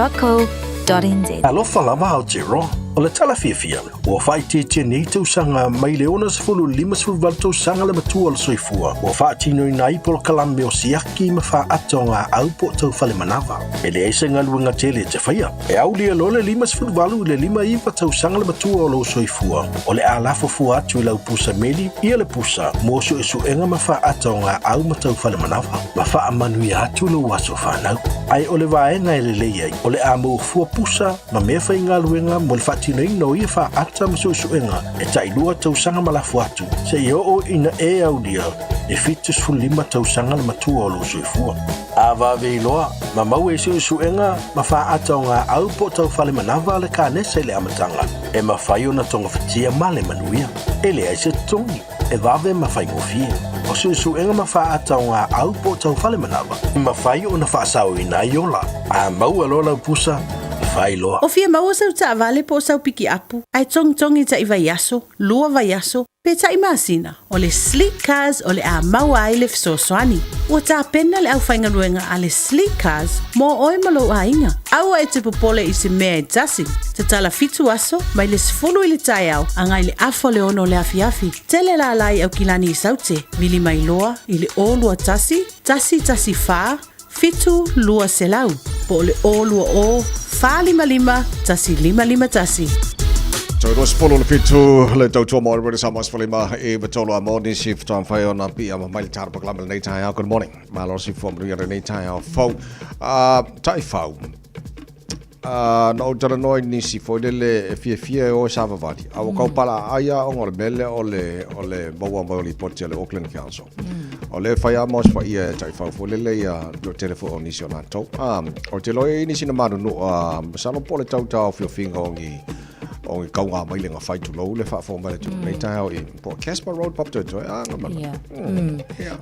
Alofa lava Aotearoa, o le tala fiafia, ua faaitiitia nei tausaga mai le 60 i le 58 tausaga le matua o le soifua ua faatinoina ai polokalame o siaki ma faata o gaau po o tau fale manava. E leai se galuega tele e te faia. E aulia loa le 58 i le 59 tausaga le matua o lou soifua, o le a lafo fua atu i lau pusa meli ia le pusa mo suesuega ma faata o gaau ma tau fale manava, ma faamanuia atu lou aso fanau. Ae o le vaega e lelei ai, o le a maua fua pusa ma mea faigaluega mo le faatinoina. faatinoina o ia faaata ma suesuega e tailua tausaga ma lafo atu seia oo ina e aulia le 75 tausaga le matua o lou soifua. A vave iloa ma maua i suesuega ma faaata o gaau po o tau fale manava a le kanesa i le amataga, e mafai ona togafitia ma le manuia. E leai se totogi, e vave ma faigofie. O suesuega ma faaata o gaau po o tau fale manava, e mafai ona faasaoina ai ola. A maua loa lau pusa, fai loa. O fia maua sau taavale po o sau pikiapu ae togitogi taʻi vaiaso, lua vaiaso, pe taʻi masina, o le Sleek Cars o le a maua ai le fesoasoani. Ua tapena le aufaigaluega a le Sleek Cars mo oe ma lou aiga. Aua e te popole i se mea e tasi. Tatala fitu aso, mai le 10 i le taeao agai le afa o le 6 o le afiafi. Tele lala i Aukilani i Saute, vili mai loa i le 021 114 7200 po o le 020 455 1551. Toe 20 le fitu le tautua mo Alberta Samoa Sefulima i Matolo a moni si whatoa whai o nā pia ma mai le tāra pakalama lenei taeao. Good morning. Malo si fua manuia lenei taeao fau. Tai fau. Na ou talanoa i nisi foi lele e fiafia e o e savavali. A ua kau pala ai a onga o le mea lea o le, o le maua mai o lipoti a le Auckland Council. O lea e fai a ma osofai'a e taifau foi lele ia toatele foi o nisi o latou. Ou te iloa e i ai nisi na manunuu, masalo po o le tau taofiofiga o ni o ni kauga mai le gafai tulou le faafofoga mai le atunuu nei taeao i po o Casper Road Papatoetoe a nga mana. Ia.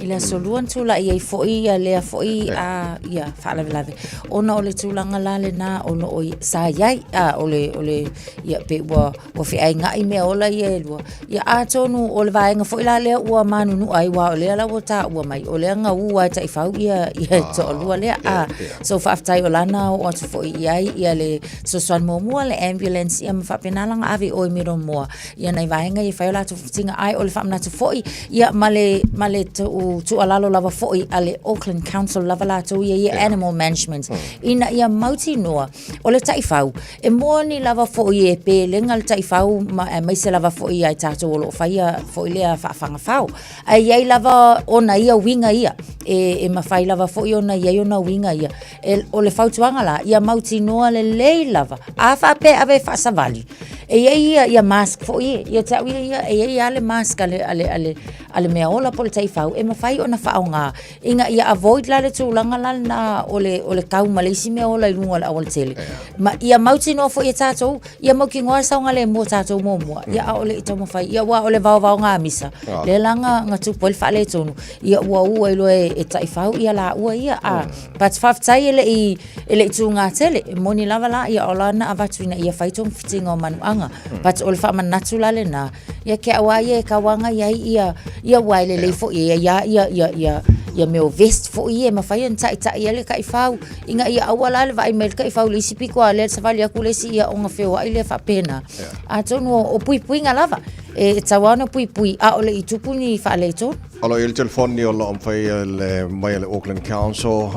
I le aso lua na tula'i ai foi ia lea foi a ia faalavelave ona o le tulaga la lena o lo o sa i ai a o le o le ia pe ua ua feaiga'i mea ola ia e lua. Ia atonu o le vaega foi la lea ua manunua ai aua o lea la ua taua mai o lea gaū lava e taifau ia ia toalua lea a so faafetai o lana oo atu foi i ai ia le fesoasoani muamua le ambulance ia ma faapena la ona ave i o i Middlemore ia nai vaega ia e fai ai o latou fitiga ae o le faamanatu foi ia ma le ma le tuualalo lava foi a le Auckland Council lava latou ia ia animal management ina ia mautinoa O le taifau, e moni lava foi e pelega le taifau ma aemaise lava foi ia i tatou o lo o faia foi lea faafagafao. Ae i ai lava ona ia uiga ia, e mafai lava foi ona i ai ona uiga ia. E, o le fautuaga la, ia mautinoa lelei lava, a faapea e ave e faasavali, e i ai ia, ia mask foi e, ia te au ia ia, e i ai lava le mask a le, a le, a le, a le mea ola po o le taifau e mafai ona faaaoga Ina ia avoid la le tulaga la lena o le, o le kau ma le isi mea ola i luga o le aualatele. Ma ia mautinoa foi e tatou, ia mautinoa le saogalemu o tatou muamua. Ia aʻo le i taumafai, ia aua o le vaovaoga misa, lea la na, na tupu ai le faaletonu, ia ua u ai loa e, e taifau ia laua ia. A, but faafetai e le i, e le i tūgā tele. E moni lava la, ia o la na avatu ina ia fai togafitiga o manuaga. But o le faamanatu la lena, Ia ke au a ia e kauaga i ai ia, ia ua e lelei foi e ia ia ia ia ia mea o vest foi ia e mafai ona taʻitaʻi ai le taifau ina ia aua la le vaai mai le taifau i le isi pito a o lea e savali atu le isi ia ona feoai lea faapena. Atonu o puipuiga lava e tatau lava ona puipui a o le i tupu ni faaletonu. O lo o i ai le telefoni o lo o mafai le mai a le Auckland Council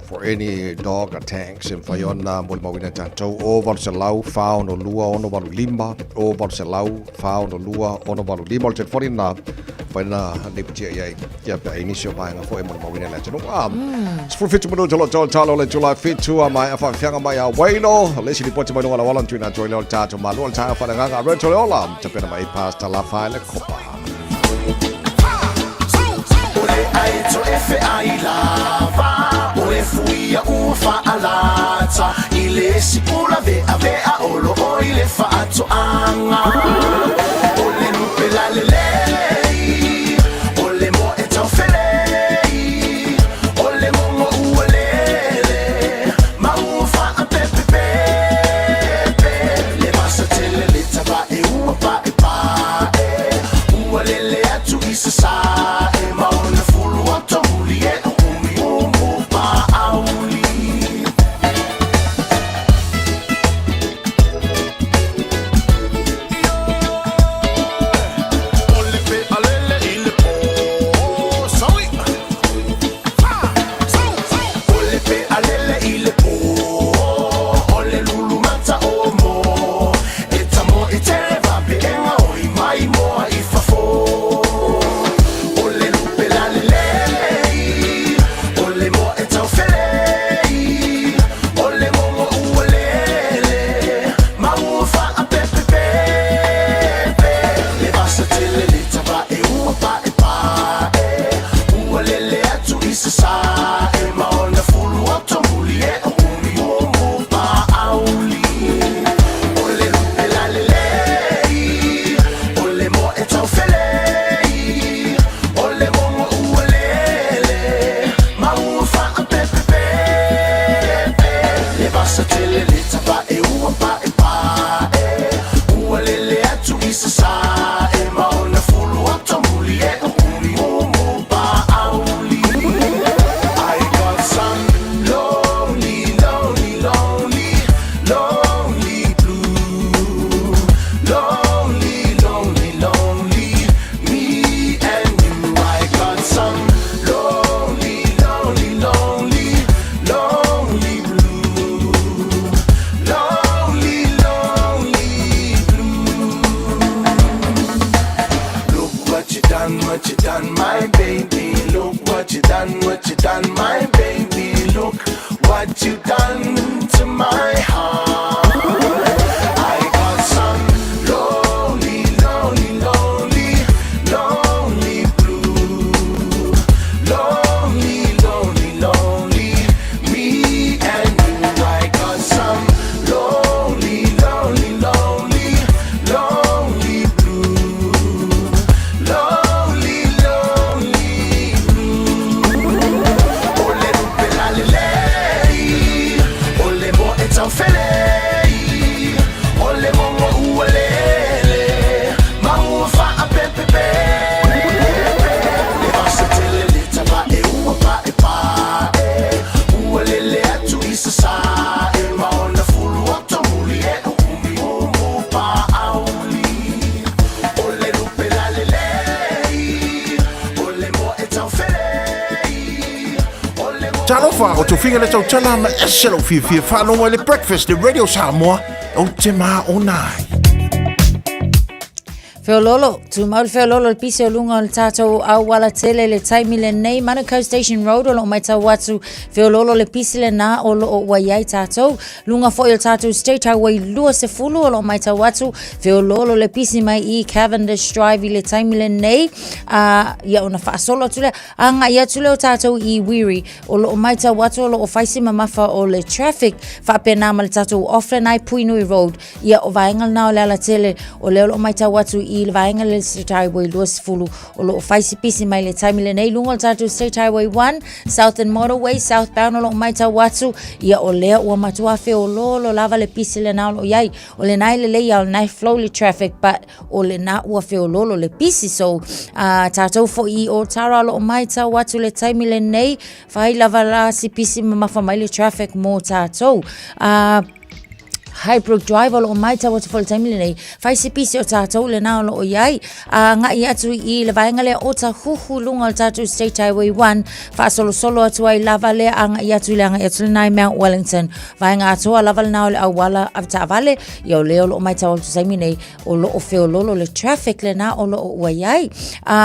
for any dog attacks e mafai ona molimauina e tatou o 800 462 685 o 800 462 685 o le telefoni lena mafai ona lipotia i ai ia pe a i ai nisi o vaega foi e molimauina e le atunuu. 17 minute o lo o talo le itula 7 a maea faafeaga mai a Waino le isi lipoti mai luga o le auala na tuuina atu ai lea o le tatou Malo o le taeao faaleagaga a Roto le Ola tapena mai Pastor Lafaele Kopa. O le aeto e feai lava O e fuia ua faalata I le sipula veavea o lo o i le faatoaga O le lupe lalelei O le moa e taufelei O le mogo ua lele Ma ua faapepepepe Le vasa tele le tavae ua paepae Ua lele atu i sasae Ma ona fulu oto muli e o umi umu paauli. lelei O le mogo ua lele Ma ua faapepepe Le vasa tele le tavae ua paepae Ua lele atu i sasae Ma ona fulu oto muli e uumi paauli O le lupe lalelei O le moa e taufelei O le moa Talofa, o Tofiga le tautala ma ese lou fiafia faalogo i le Breakfast i Radio Samoa, ou te maona ai. Feololo, tumau le feololo le pisi o luga o le tātou auala tele le taimi lenei, Manukau Station Road o loo maitau atu, feololo le pisi lena o loo ua iai tātou, luga foi o le tātou State Highway 20 o loo maitau atu, feololo le pisi mai i Cavendish Drive i le taimi lenei, a ia ona faasolo atu lea, agai atu lea o tātou i Wiri, o loo maitau atu o loo fai si mamafa o le traffic, faapena ma le tātou Offland ai Puinui Road, Ia, o vaega lena o le alatele, o lea o lo o matau atu i le vaega le State Highway 20, o lo o fai si pisi mai le taimi lenei, i luga o le tatou State Highway 1, Southern Motorway, southbound o lo o matau atu, ia o lea ua matua feoloolo lava le pisi lena o lo o i ai. O lena e lelei a o lena e flow le traffic, but o lena ua feoloolo le pisi. So, tatou foi i Otara o lo o matau atu le taimi lenei, fai lava la si pisi mamafa mai le traffic mo tatou. Highbrook Drive o lo o maitau atu foi le taimi lenei. Fai se pisi o tātou lena o lo o i ai. Agai atu i le vaega lea o Tahuhu luga o le tātou State Highway 1. Faasolosolo atu ai lava lea agai atu i le agai atu lena i Mount Wellington. Vaega atoa lava lena o le auala avetaavale. Ia o lea o lo o maitau atu taimi nei o lo o feololo le traffic lena o lo o ua i ai.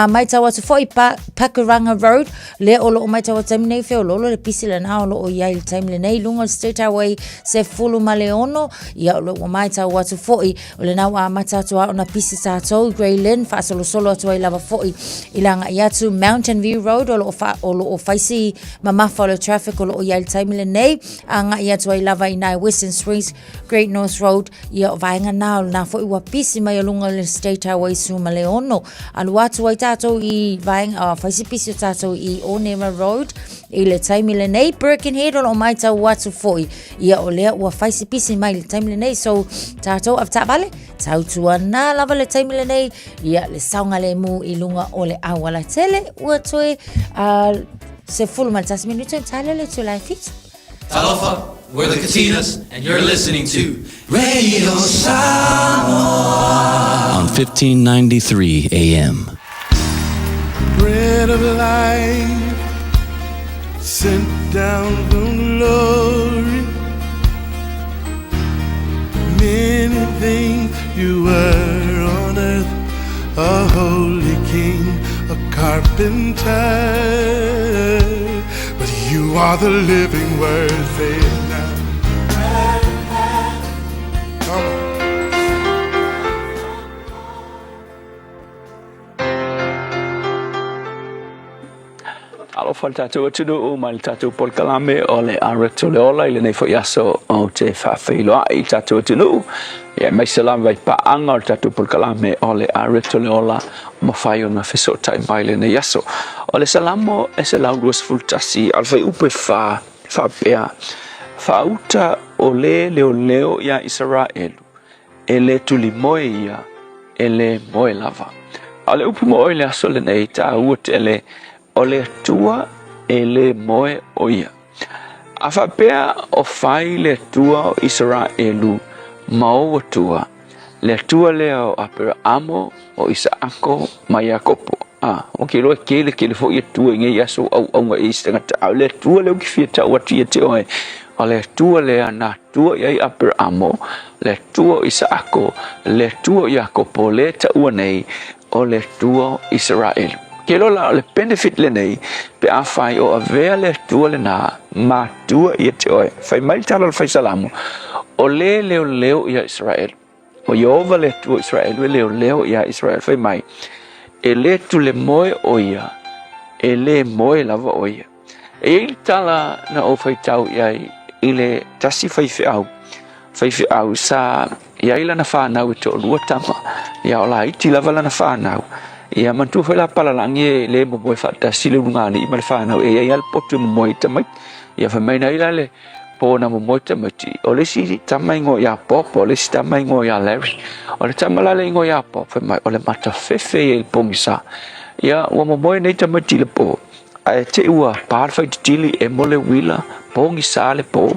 Maitau atu foi pa, Pakuranga Road Lea o lo o maitau atu taimi nei feololo le pisi lena o lo o i ai le taimi lenei luga o le State Highway 16, ia o lo ua maitau atu foi o lena ua amata atu a ona pisi tātou Grey Lynn faasolosolo atu ai lava foi i le agai atu Mountain View Road o lo o, fa, o lo o faisi mamafa o le traffic o lo o i ai le taimi lenei agai atu ai lava i nai Western Springs Great North Road, ia o vaega nā o lena foi ua pisi mai o luga o le State Highway 16. Alu atu ai tātou i vaega, uh, fai si pisi o tātou i Onera Road i le taimi lenei. Birkenhead o lo o maitau atu foi. Ia o lea ua fai si pisi mai le taimi lenei. So, tātou avetaavale, tautua nā lava le taimi lenei. Ia le saogalemu i luga o le auala tele. Ua toe 11 minuto i tale le tula e fitu. Talofa, we're the Katinas, and you're listening to Radio Samoa on 1593 AM. Bread of life, sent down from glory. Many things you were on earth, a holy king, a carpenter. But you are the living word, say it now. Come on. Alofa le tatou atunuu mai le tatou polokalame o le Areto le Ola i lenei foi aso ou te faafeiloai i le tatou atunuu ia aemaise lava i paaga o le tatou polokalame o le Areto le Ola mafai ona fesootai mai lenei aso. O le Salamo e 121 a o le fuaiupu e 4 faapea, Faauta o le leoleo iā Isaraelu, e le tulimoe ia, e le moe lava. A o le upu mo oe i le aso lenei, taua tele, o le Atua e le moe o ia. A faapea o fai le Atua o Isaraelu ma ou Atua, le Atua lea o Aperaamo, o Isaako ma Iakopo. A, ou te iloa e tele tele foi Atua i nei aso o auauna i isi tagata, a o le Atua lea ou te fia tau atu ia te oe, o le Atua lea na Atua i ai Aperaamo, le Atua o Isaako, le Atua o Iakopo, lea e taua nei o le Atua o Isaraelu. Ke iloa la o le benefit lenei pe afai o avea le Atua lena ma Atua ia te oe. Fai mai le tala o le Fai Salamo, o le leoleo ia Isaraelu. O Ieova le Atua o Isaraelu e leoleo iā Isaraelu, fai mai, E le tulemoe ʻo ia, e le moe lava ʻo ia. E i ai le tala na ou faitau i ai i le tasi faifeau, faifeau sa i ai lana fanau e toalua tama, ia o laiti lava lana fanau. Ia manatua foi la palalagi e le momoe faatasi le ulugalii ma le fanau, e i ai lava le potu e momoe ai tamaiti. Ia fai mai na ai la le Po na momoe tamaiti, o le isi tama ingoa ia Bob, o le isi tama ingoa ia Larry. O le tama la le ingoa ia Bob, fai mai, o le matafefe ia i le pogisa. Ia, ua momoe nei tamaiti i le po, ae te i ua pa le faititili, emo le uila, pogisa le po,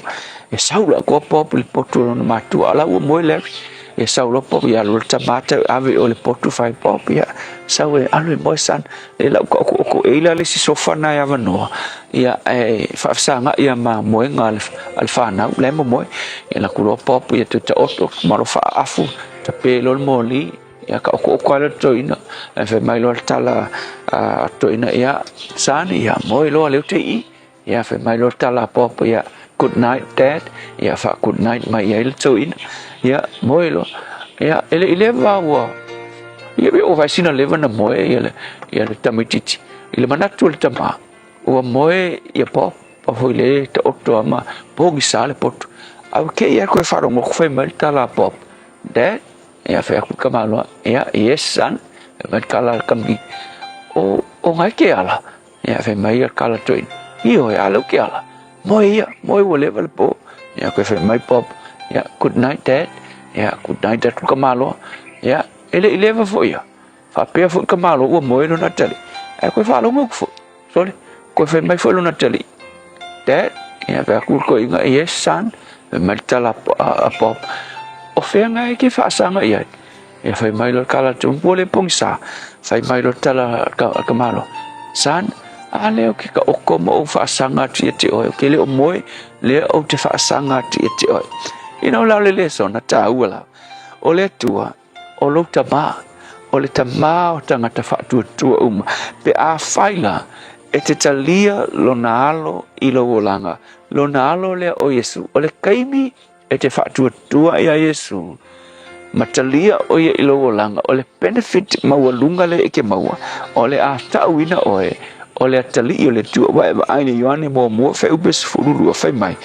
e sau la koa Bob i le potu o lona matua, a la ua moe Larry. Ia sau loa Bob, ia alu le tama tau ave i o le potu fai Bob, ia sau e alu e moe son, e lau ka oko oko e ila le isi sofa na e avanoa, ia e faafesagaʻi ia ma moega a le, a le fanau, la e momoe. Ia alu atu loa Bob, ia toe taoto, malo faaafu, tape loa le moli, ia ka oko oko lea le toeaina. Ae fai mai loa le tala a toeaina, ia, son, ia moe loa lea ou te i i. Ia fai mai loa le tala a Bob, ia, good night dad, ia faa good night mai i ai le toeaina. Ia, moe loa. Ia, e le i leva ua, ia pe ua fai sina leva na moe ia le, ia le tamaitiiti. I le manatu o le tama, ua moe ia Bob, a foi le taoto a ma pogisa le poto. A ua te i atu e faalogo atu fai mai le tala a Bob, Dad, ia fai atu le tamaloa, ia, yes son, fai mai le tala a le tamaitiiti, o, o ngai ke ala? Ia fai mai ia le tala toeaina, ioe, a lea ou te ala, moe ia, moe ua leva le po. Ia koe fai mai Bob, ia, good night dad, ia, good night atu le tamaloa. Ia, e le i leva foi ia, faapea foi le tamaloa ua moe lona atalii, ae toe faalogo atu foi, sole, toe fai mai foi lona atalii, dad, ia fai atu le toeaina, yes son, fai mai le tala a Bob, o fea nga e te faasaga i ai? Ia fai mai loa le tala a Tumpu, ua le pogisa. Fai mai loa le tala a Tamaloa, Son, a lea ou te taoto ma ou faasaga atu ia te oe, ou te le o moe, lea ou te faasaga atu ia te oe. Ina o la o le lesona taua la, o le Atua, o lou tama, o le tama o tagata faatuatua uma, pe afai la e te talia lona alo i lou olaga, lona alo lea o Iesu, o le taimi E te faatuatua iā Iesu, ma talia ʻo ia i lou olaga, o le benefit maualuga lea e ke maua, o le a taʻuina ʻoe, o le atalii o le Atua. Ua e vaai i le Ioane muamua fuaiupu 12, fai mai,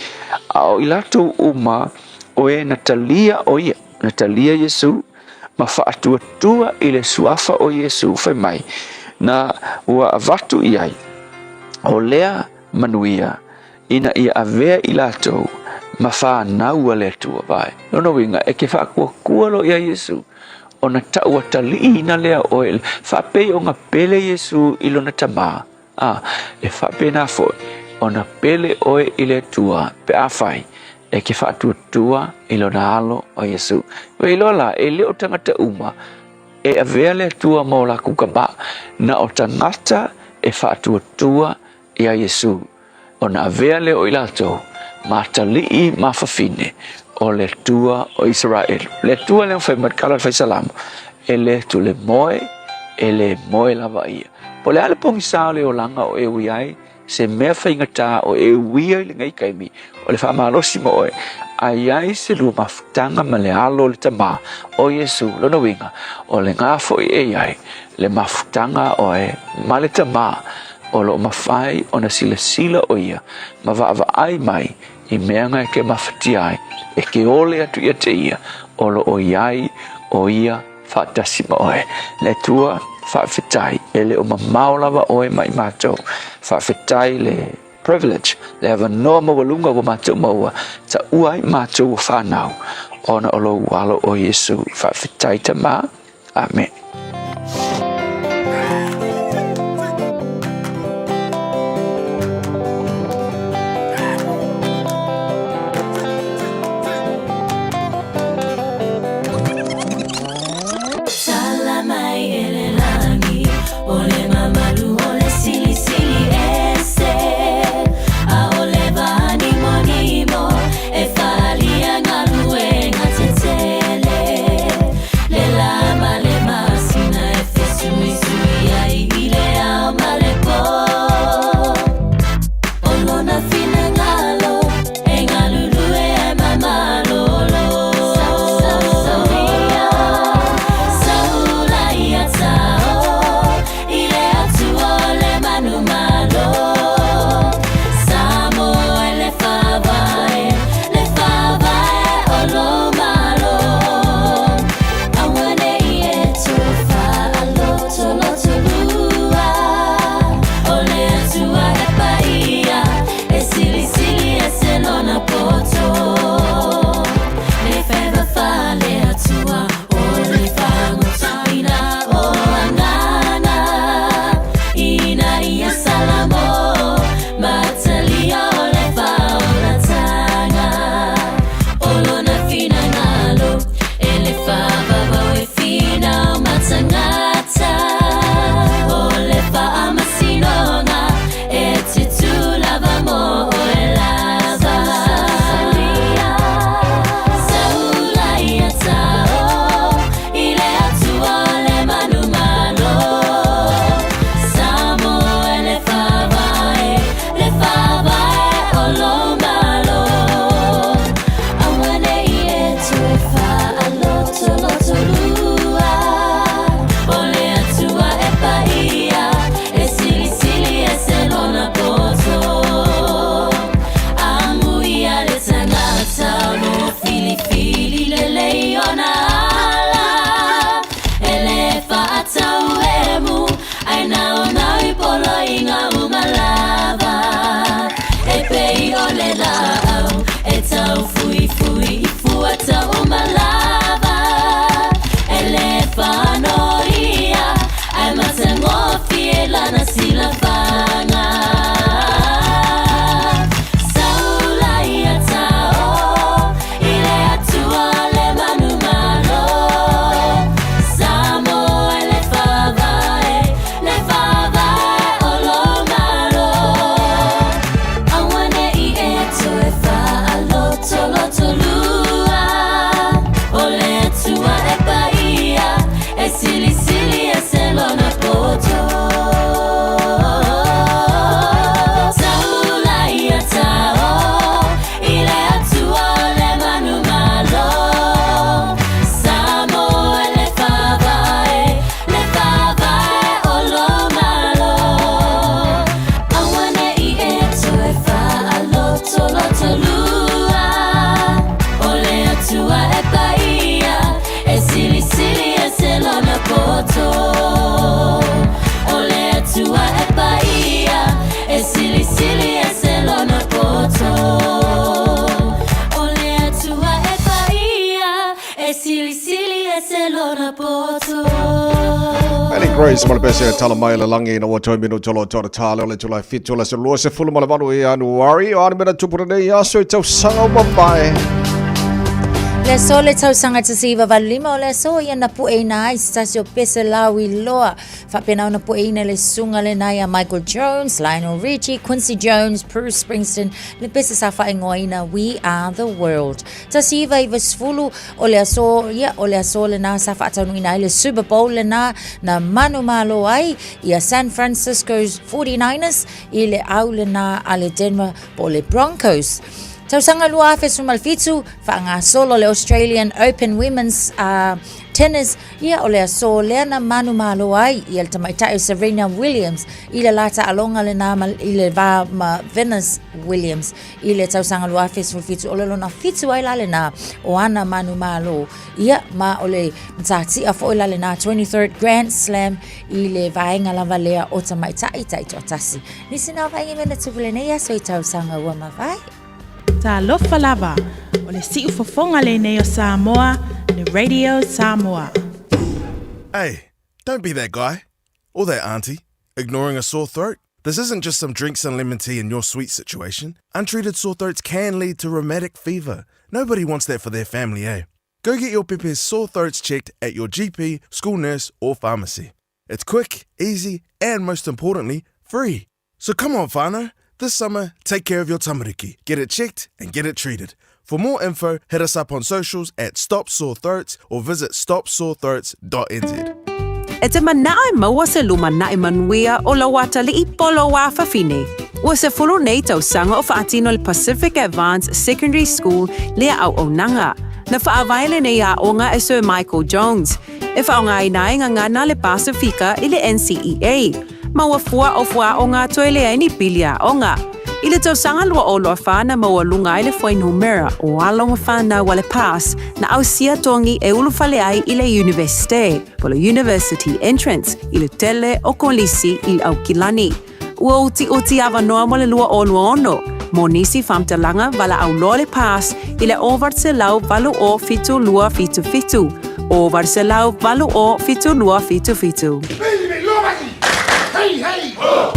A o i latou uma o e na talia ʻo ia, na talia Iesu, ma faatuatua i le suafa o Iesu, fai mai, na ua avatu i ai, o lea manuia, ina ia avea i latou ma fanau a le Atua. Vaai, lona uiga, e ke faatuatua loa iā Iesu, ona tau ataliiina lea o oe, faapei ona pele Iesu i lona Tama, a, e faapena foi ona pele oe i le Atua pe afai e ke faatuatua i lona Alo o Iesu. Ua iloa la, e le o tagata uma e avea le Atua ma o latou tama, na o tagata e faatuatua iā Iesu, ona avea lea o i latou ma atalii ma fafine o le Atua o Isaraelu. Le Atua lea na fai mai le tala a le fai Salamo, E le tule moe, e le moe lava ia. Po o le a le pogisa o le olaga o e ui ai, se mea faigata o e uia i lenei taimi, o le faamalosi ma oe, a i ai se lua mafutaga ma le Alo o le Tama, o Iesu, lona uiga, o lena foi e i ai le mafutaga a oe ma le Tama, O lo o mafai ona silasila ʻo ia ma vaavaai mai i mea nga e ke mafatia ai, e ke ole atu ia te ia, o lo o i ai ʻo ia faatasi ma ʻoe. Le Atua, faafetai, e le o mamao lava ʻoe mai matou. Faafetai le privilege, le avanoa maualuga ua matou maua, taua ai matou ua fanau, ona o lou alo ʻo Iesu. Faafetai Tama. Amene. ma lava E le whanoia Ai matagofie lana silafaga. Saula ia tao i le Atua le manumalo. Samoa le faavae, le faavae o lo Malo. Aua ne i e toe faalotolotolua, o le Atua e paia, e silisili ese lona poto. Saula ia tao i le Atua le manumalo. Samoa le faavae, le faavae o lo Malo. Aua ne i e toe faalotolotolua, o le Atua e paia, e silisili ese lona poto. O le Atua e paia, e silisili ese lona poto. O le Atua e paia, e silisili ese lona poto. Ellie Grace ma le pese e tala mai le lagi ina ua toe minuta loa toa tale o le Tulae 7 o le aso 28 Ianuari o a ni mea na tupu lenei aso i tausaga ua mavae. Le aso le tausaga 1985 o le aso ia na pueina ai se tasi o pese lauiloa faapena ona pueina le susuga lena ia Michael Jones, Lionel Richie, Quincy Jones, Bruce Springsteen, le pese sa faaigoaina We Are The World. 1990 o le aso ia o le aso lena sa faataunuuina ai le Super Bowl lena na manumalo ai ia San Francisco's 49ers i le au lena a le Denver po o le Broncos. Tausaga 2017, faagasolo le Australian Open Women's Tennis, ia o le aso lea na manumalo ai ia le tamaitai o Serena Williams i le la taaloga lena ma, i le va ma Venus Williams i le tausaga 2017 o le lona fitu ai la lena o ana manumalo ia ma o le matatia foi la lena 23rd Grand Slam i le vaega lava lea o tamaitai taitoatasi. Nisi na vaega mea na tupu lenei aso i tausaga ua mavae. Talofa lava, o le siufofoga lenei o Samoa, le Radio Samoa. Hey, don't be that guy. Or that auntie, ignoring a sore throat. This isn't just some drinks and lemon tea in your sweet situation. Untreated sore throats can lead to rheumatic fever. Nobody wants that for their family, eh? Go get your pepe's sore throats checked at your GP, school nurse, or pharmacy. It's quick, easy, and most importantly, free. So come on, whānau. This summer, take care of your tamariki. Get it checked and get it treated. For more info, hit us up on socials at Stop Sore Throats or visit stopsorethroats.nz. E te manao e maua se lumanai manuia o lou atalii po o lou afafine. Ua 10 nei tausaga o faatino le Pacific Advanced Secondary School lea auaunaga. Na faavae lenei aoga e Sir Michael Jones, e faaaogaina ai gagana le Pasifika i le NCEA. Ma ua fua o fuaaoga toe leai ni pili aoga. I le tausaga 2024 na maualuga ai le fuainumera o alo ma fanau a le PASS na ausia togi e ulufale ai i le Iunivesite, po o le University Entrance, i le tele o kolisi i Aukilani. Ua utiuti avanoa mo le 2026 mo nisi faamatalaga valaau loa le PASS i le 808 7277, 808 7277. Hey, hey, ho!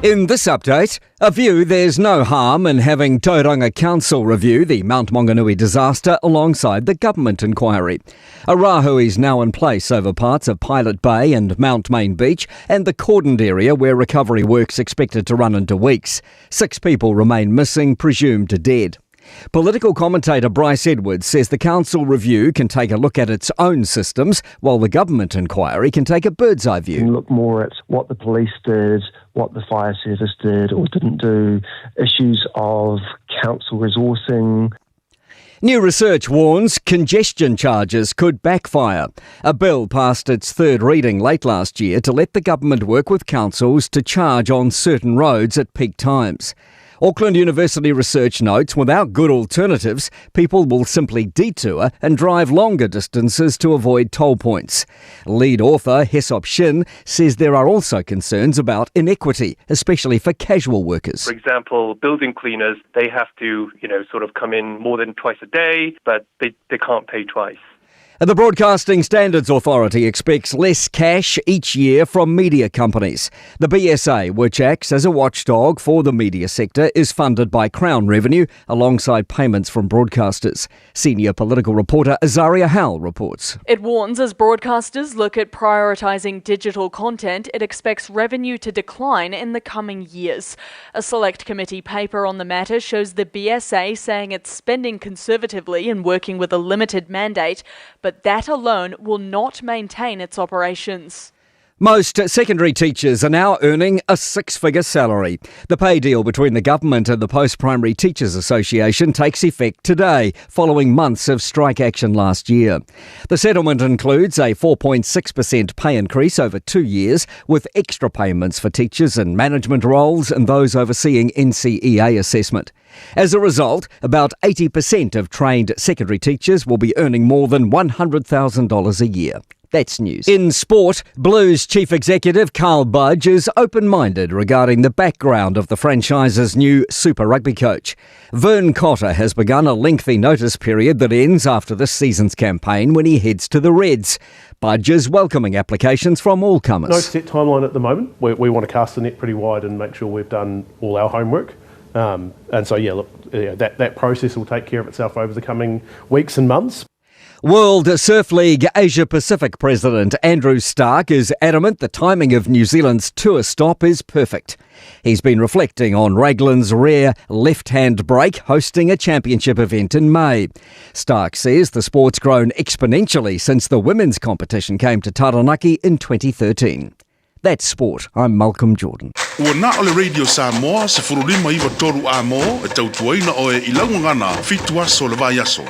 In this update, a view there's no harm in having Tauranga Council review the Mount Maunganui disaster alongside the government inquiry. A rahui is now in place over parts of Pilot Bay and Mount Main Beach and the cordoned area where recovery work's expected to run into weeks. 6 people remain missing, presumed dead. Political commentator Bryce Edwards says the council review can take a look at its own systems, while the government inquiry can take a bird's eye view. You can look more at what the police did, what the fire service did or didn't do, issues of council resourcing. New research warns congestion charges could backfire. A bill passed its third reading late last year to let the government work with councils to charge on certain roads at peak times. Auckland University research notes without good alternatives, people will simply detour and drive longer distances to avoid toll points. Lead author Hesop Shin says there are also concerns about inequity, especially for casual workers. For example, building cleaners, they have to, you know, sort of come in more than twice a day, but they, they can't pay twice. The Broadcasting Standards Authority expects less cash each year from media companies. The BSA, which acts as a watchdog for the media sector, is funded by Crown revenue alongside payments from broadcasters. Senior political reporter Azaria Howell reports. It warns as broadcasters look at prioritising digital content, it expects revenue to decline in the coming years. A select committee paper on the matter shows the BSA saying it's spending conservatively and working with a limited mandate, but that alone will not maintain its operations. Most secondary teachers are now earning a six figure salary. The pay deal between the government and the Post Primary Teachers Association takes effect today, following months of strike action last year. The settlement includes a 4.6% pay increase over two years, with extra payments for teachers in management roles and those overseeing NCEA assessment. As a result, about 80% of trained secondary teachers will be earning more than $100,000 a year. That's news. In sport, Blues chief executive Carl Budge is open minded regarding the background of the franchise's new Super Rugby coach. Vern Cotter has begun a lengthy notice period that ends after this season's campaign when he heads to the Reds. Budge is welcoming applications from all comers. No set timeline at the moment. We, we want to cast the net pretty wide and make sure we've done all our homework. Um, and so, yeah, look, yeah, that, that process will take care of itself over the coming weeks and months. World Surf League Asia Pacific President Andrew Stark is adamant the timing of New Zealand's tour stop is perfect. He's been reflecting on Raglan's rare left hand break hosting a championship event in May. Stark says the sport's grown exponentially since the women's competition came to Taranaki in 2013. That's sport. I'm Malcolm Jordan. Ua na o le Radio Samoa, 1593 A mo, e tautuaina oe i laugagana, fitu aso le vai aso.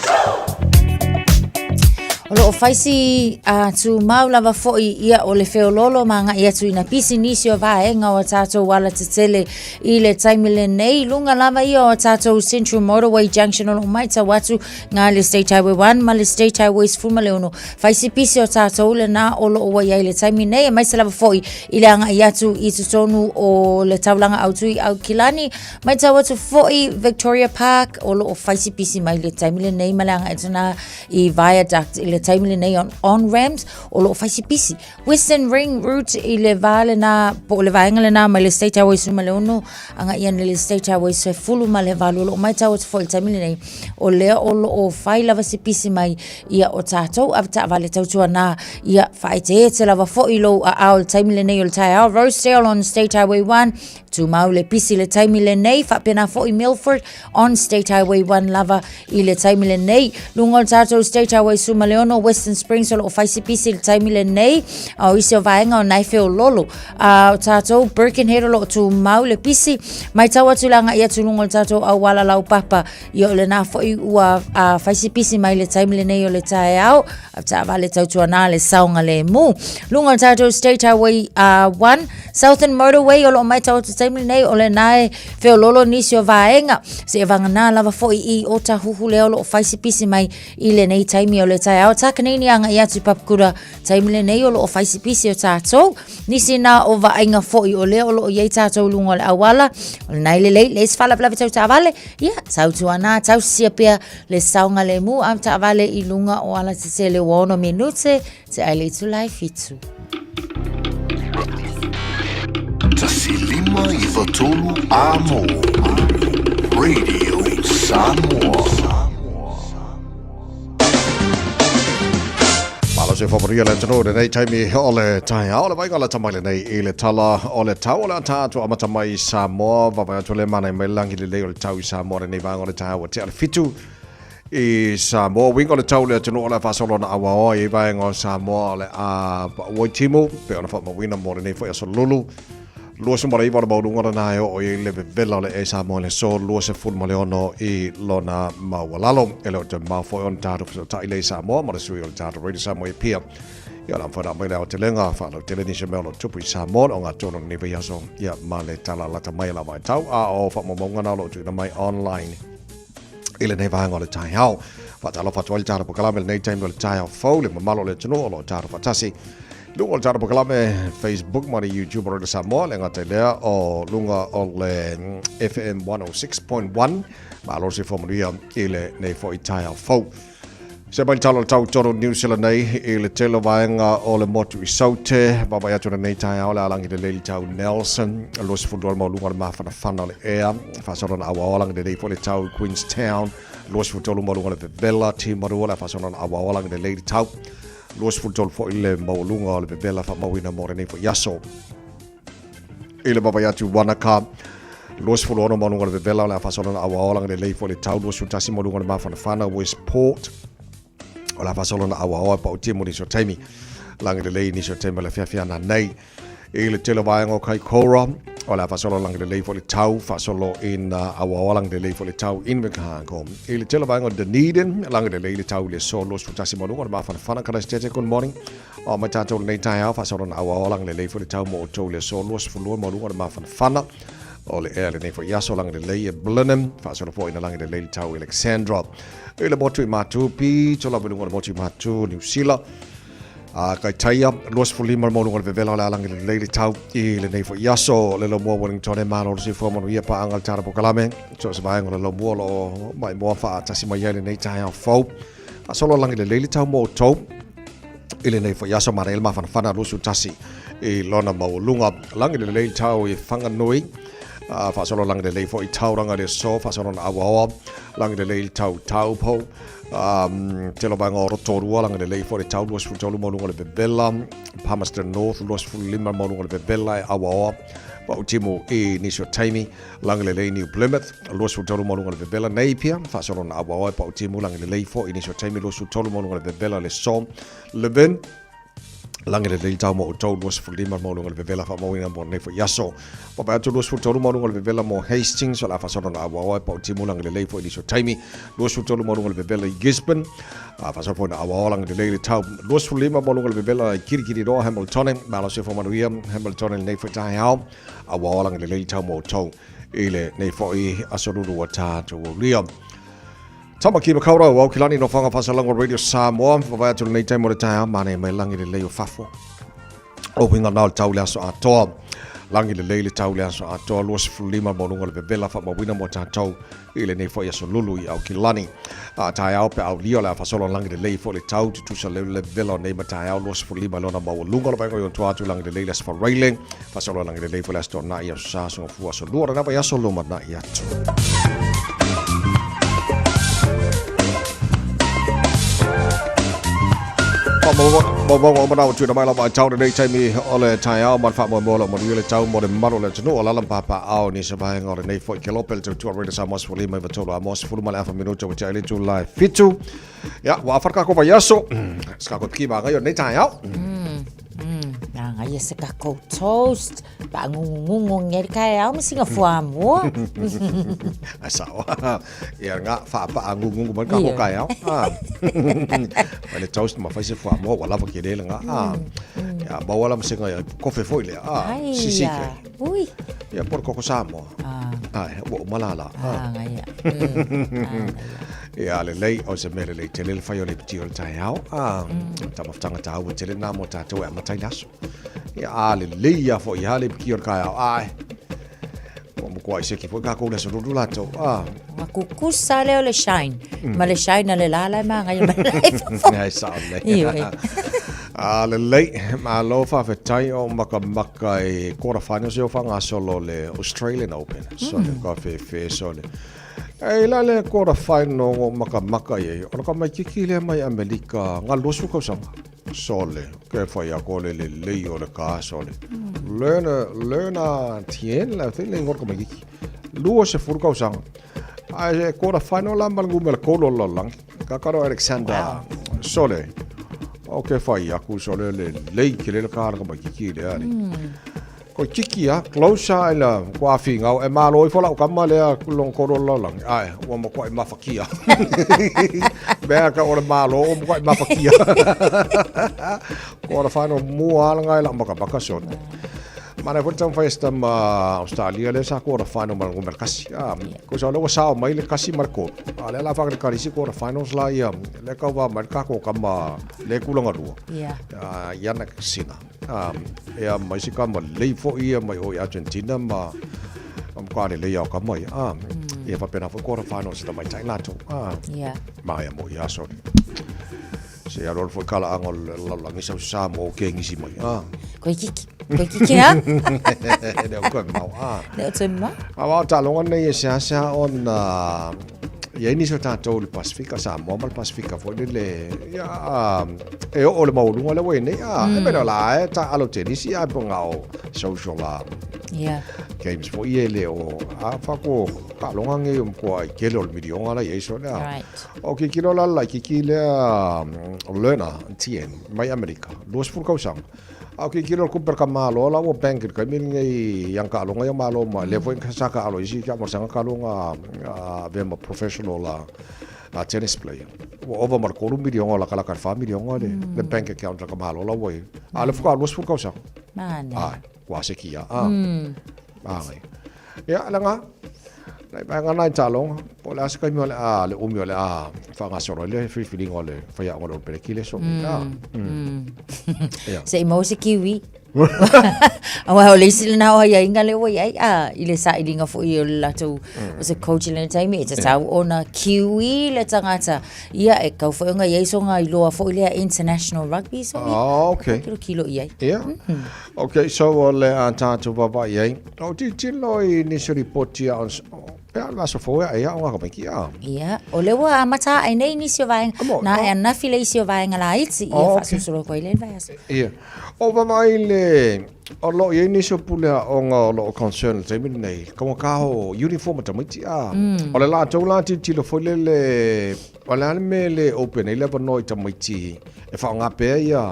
O loo faisi a tumau lava foi ia o le feololo ma agai atu ina pisi nisi o vaega o a tatou alatetele i le taimi lenei. Luga lava ia o a tatou Central Motorway Junction o loo maitau atu ngā le State Highway 1 ma le State Highway 16. Faisi pisi o tatou lena o loo ua iai le taimi nei aemaise lava foi i le agai atu i totonu o le taulaga autu i Aukilani. Maitau atu foi Victoria Park o loo faisi pisi mai le taimi lenei ma le agai atu na i Viaduct i le taimi lenei on, on ramps o loo faisipisi. Western Ring Route i le vā lena, po o le vaega lena mai le State Highway 16 agai ane le State Highway 18 o loo maitau atu foi i le taimi lenei o lea o loo fai lava se pisi mai ia o tātou avetaavale tautuanā ia faaeteete lava foi lou aao i le taimi lenei o le taeao. Rosedale on State Highway 1 tumau le pisi le taimi lenei faapena foi Milford on State Highway 1 lava i le taimi lenei. Luga o le tātou State Highway 16 Western Springs o loo faisipisi i le taimi lenei. A o isi o vaega o nai feololo. A o tātou Birkenhead o loo tumau le pisi. Maitau atu le agai atu luga o le tātou auala laupapa. Ia o lena foi ua a, faisipisi mai le taimi lenei o le taeao. A taavale tautuanā le saogalemu. Luga o le tātou State Highway uh, 1 Southern Motorway o loo maitau atu taimi lenei o lena e feololo nisi o vaega se e vagana lava foi i Otahuhu lea o loo faisipisi mai i lenei taimi o le taeao. Takanini agai atu i Papakura taimi lenei o loo faisipisi o tātou. Nisi na o vaaiga foi o lea o loo iai tātou i luga o le auala. O lena e lelei le isi faalavelave tau taavale, ia tautuana tausisia pea le saogalemu a taavale i luga o alatetele ua ono minute te ai le itula e fitu. 1593 A mo. Radio Samoa. Malo se whamaria le atunuu lenei taimi o le taeao le vaega o le tamai lenei i le tala o le tau o le ata atu amata mai i Samoa vavae atu le mana mai langi lelei o le tau i Samoa lenei vaega o le taeao ua tea le fitu i Samoa winga o le tau le atunuu o le a faasolo ona auaoa i vaega o Samoa o le a paua i timu pe ona faamauina mo lenei foi aso lulu 29 o le maualuga lena e oo i ai le vevela o le Air Samoa i le aso 26 i lona maualalo. E le o toe mamao foi ona tatou fesootai lea i Samoa ma le sui o le tatou Radio Samoa i Apia. Ia, o le a mafai ona aumai le aotelega faalautele nisi o mea o lo o tupu i Samoa le ogatotonu o lenei vaiaso, ia, ma le tala lata mai a la vaitau, a o faamaumauga na o lo o tuuina mai online i lenei vaega o le taeao. Faatalofa atu ai le tatou polokalame i lenei taimi o le taeao fou, le mamalu o le atunuu o lo o tatou faatasi i luga o le tatou polokalame Facebook ma le YouTube o Radio Samoa, le gata i lea o luga o le FM 106.1. Malo le soifua manuia i lenei foi taeao fou. Se mai le tala o le tau tonu New Zealand nei i le tele o vaega o le motu i Saute. Vaavaai atu lenei taeao le alagi lelei le tau Nelson, 22 le maualuga o le mafanafana o le ea. Faasolona auaoa lagi lelei foi le tau i Queenstown, 23 le maualuga o le vevela, Timarua le faasolona auaoa lagi lelei le tau. 23 foi le maualuga o le vevela faamauina mo lenei foi aso. I le vaavaai atu i Wanaka, 26 maualuga o le vevela o le a faasolona auaoa lagi lelei foi le tau, 21 maualuga o le mafanafana Westport, o le a faasolona auaoa e paotia mo nisi o taimi lagi lelei nisi o taimi o le afiafi ana nei. I le tele o vaega o Kaikoura, o le a faasolo lagi lelei foi le tau, faasolo ina auaoa lagi lelei foi le tau Invercargill. I le tele o vaega o Dunedin, lagi lelei le tau i le aso 21 maualuga o le mafanafana. Christchurch, good morning. O mai tātou lenei taeao, faasolo na auaoa lagi lelei foi le tau mo outou i le aso 22 maualuga o le mafanafana. O le ea lenei foi aso lagi lelei e Blenheim, faasolo foi ina lagi lelei le tau i Alexandra. I le motu i Matu, pito lava i luga o le motu i Matu, Niu Sila. A Kaitaia, 25 le maualuga o le vevela o le alagi lelei le tau i lenei foi aso. Le Lomua Wellington e malo le soifua manuia paaga le tala polokalame. So o se vaega o le Lomua o lo o maimoa faatasi mai ai lenei taeao fou. Faasolo lagi lelei le tau mo outou i lenei foi aso manaia le mafanafana 21 i lona maualuga. Lagi lelei le tau i Whanganui. Faasolo lagi lelei foi i Tauranga le aso, faasolo na auaoa. Lagi lelei le tau Taupo. Tele o vaega o Rotorua, lagi lelei foi le tau 23 maualuga o le vevela. Palmerston North 25 maualuga o le vevela e auaoa. Pautimu i nisi o taimi. Lagi lelei New Plymouth, 23 maualuga o le vevela. Napier, faasolo na auaoa e Pautimu, lagi lelei foi i nisi o taimi, 23 maualuga o le vevela le aso. Levin, lagi lelei le tau mo outou, 25 maualuga o le vevela faamauina mo lenei foi aso. Papai atu 23 maualuga o le vevela mo Hastings, o le a faasolo na auaoa e Pautimu, lagi lelei foi i nisi o taimi, 23 maualuga o le vevela i Gisborne, a faasolo foi na auaoa lagi lelei le tau, 25 maualuga o le vevela i Kirikiriroa, Hamiltone, malo soifua manuia Hamiltone lenei foi taeao. Auaoa lagi lelei tau mo outou i lenei foi aso lulu ua tatou aulia. Tamaki Makaurau, Aukilani no Whanga Whasalango Radio Samoa, whawai atu lenei taimi o le taeao, manaia mai lagi lelei o fafo. O uiga na o le tau le aso atoa. Lagi lelei le tau le aso atoa, 25 maualuga o le vevela faamauina mo tatou i lenei foi aso lulu i Aukilani. A taeao pe aulia o le a faasolo lagi lelei foi le tau tutusa le le vevela o nei ma taeao 25 lona maualuga o le vaega i ona tua atu lagi lelei le aso Faraile. Faasolo lagi lelei foi le aso Toonai, aso Sa, aso Gafua, aso Lua, lena vaiaso lumanai atu. Faamaumauga uma na ua tuuina mai lava i tau lenei taimi o le taeao ma le faamoemoe o lo o manuia le tau mo le mamalu o le atunuu o lala ma papaaao i nisi o vaega o lenei foi kelope le tautua Radio Samoa 15 i 3 amoa 10 ma le afa minuta ua tea i le itula e 7. Ia, ua afa le kākou vaiaso. Se kākou piki māngai o lenei taeao. Māngai se kākou toast. Paangungungungu nge le taeao ma sina fuamoa. Ai sao. Ia nga faapaangungungu mai kākou taeao. Ah. Mai le toast ma fai se fuamoa ua lava ke le nga. Ah. Ia maua la ma singa ia kofe foi lea. Ah. Ai, Sisi ia. ke. Ui. Ia po le koko Samoa. Ah. Ai, ua uma la la. Ah, ngai ia. Ia lelei, o se mea lelei tele le fai o le piti o le taeao. Ah, tamafutaga tāua tele nā mo tātou e amata i le aso. Ia a lelei ia foi ha le piti o le taeao. Ai, ua matua i seki foi kākou le aso lulu latou. Ah. Ua kukusa lea o le shine. Ma le shine a le lala e māngai mai la e fofo. Ai sao lelei. Ioe. A lelei, malo faafetai o makamaka i quarter finals eo faagasolo le Australian Open. So le ka fefe so le. E ila le quarter final o makamaka i ai. Ona ka mai kiki lea mai Amerika nga 20 tausaga. Sole, ke whai a ko le le lei o le ka sole. Learner, learner tien, la te le ngor ka mai kiki. Lua se furu tausaga. Ai e quarter final la ma le ngumela kolo la lang. Ka karo Alexander. Wow. Sole. O ke whai aku sole le lei ke le ka ka mai kiki le ali. Ko tiki a, close a ila ko afi ngau e malo ifo lau kama lea long koro la lang. Ai, ua makuai mafakia. Mea ka o le malo o mka mafakia. Ko la whano mua ala ngai la maka maka son. Mana foi tau fai sta ma Australia le sa ko la whano ma ngumel kasi. Ah, ko sa lo sa mai le kasi mar ko. A le la fa le karisi ko la finals la ia. Le ka wa mar ka ko kama le kulanga lua. Yeah. Ah, ia na sina. Ah, ia mai si ka ma le fo ia mai o Argentina ma am ka le le ia ka mai. Ah, ia fa pena fo ko la finals la mai tai la to. Ah. Yeah. Ma ia mo ia so. Se ia lor fo kala angol la la ngisa sa mo ke ngisi mai. Ah. Koe kiki. Koe kiki ha? Le o koe mau. Ah. Le o toe mau. A wao talonga nei e sea sea on ia ini so tātou le Pasifika, Samoa ma le Pasifika foi le le ia e o le maulunga le wei nei a e mena la e ta alo tenisi a po ngao social la Yeah. games foi e le o a fa ko ka longa nge um ko ai kele o le milionga la yeso le Right. O ki kilo la la ki ki le learner TN mai Amerika luas fur kausang a ki kilo ku per ka malo la o bank ka mi nge yang ka longa yo malo ma le foi ka sa ka alo isi ka mo sanga ka longa a ve ma professional la a tennis player o over mar koru milionga la kala ka fa milionga le le bank account la ka malo la woi a le fuka luas fur kausang Mane. a wa se kia a a ngai ia la nga Nai vai ngā nai tālonga, po le asa kai mea le a, le umi o le a, whangasoro le whiriwhiringa o le whai o le pereki le so. Ia. Se i mau se kiwi. Aua o le isi lena o ia inga le ua iai a i le sailiga foi o le latou o se coach i lena taimi e tatau ona kiwi le tagata ia e kau foi ona iai soga iloa foi lea international rugby so ia Ah, okay. kilo kilo iai. Yeah. Okay, so o le a tātou vava i ai. O ti tilo i nisi ripoti a on pe a le aso fou e a o ngā kamiki a. Ia, o le ua amata ai nei nisi o vaega, na e anafi le isi o vaega laiti, ia Oh, okay. faasolosolo atu ai le vaiaso. Ia. O vava i le o lo i nisi o pule a onga o lo o concern le taimi nei. Ka waka ho uniform a tamaiti a. O le lātou la tilotilo foi le le o le ale me le open ai le avanoa i tamaiti e whaonga pea ia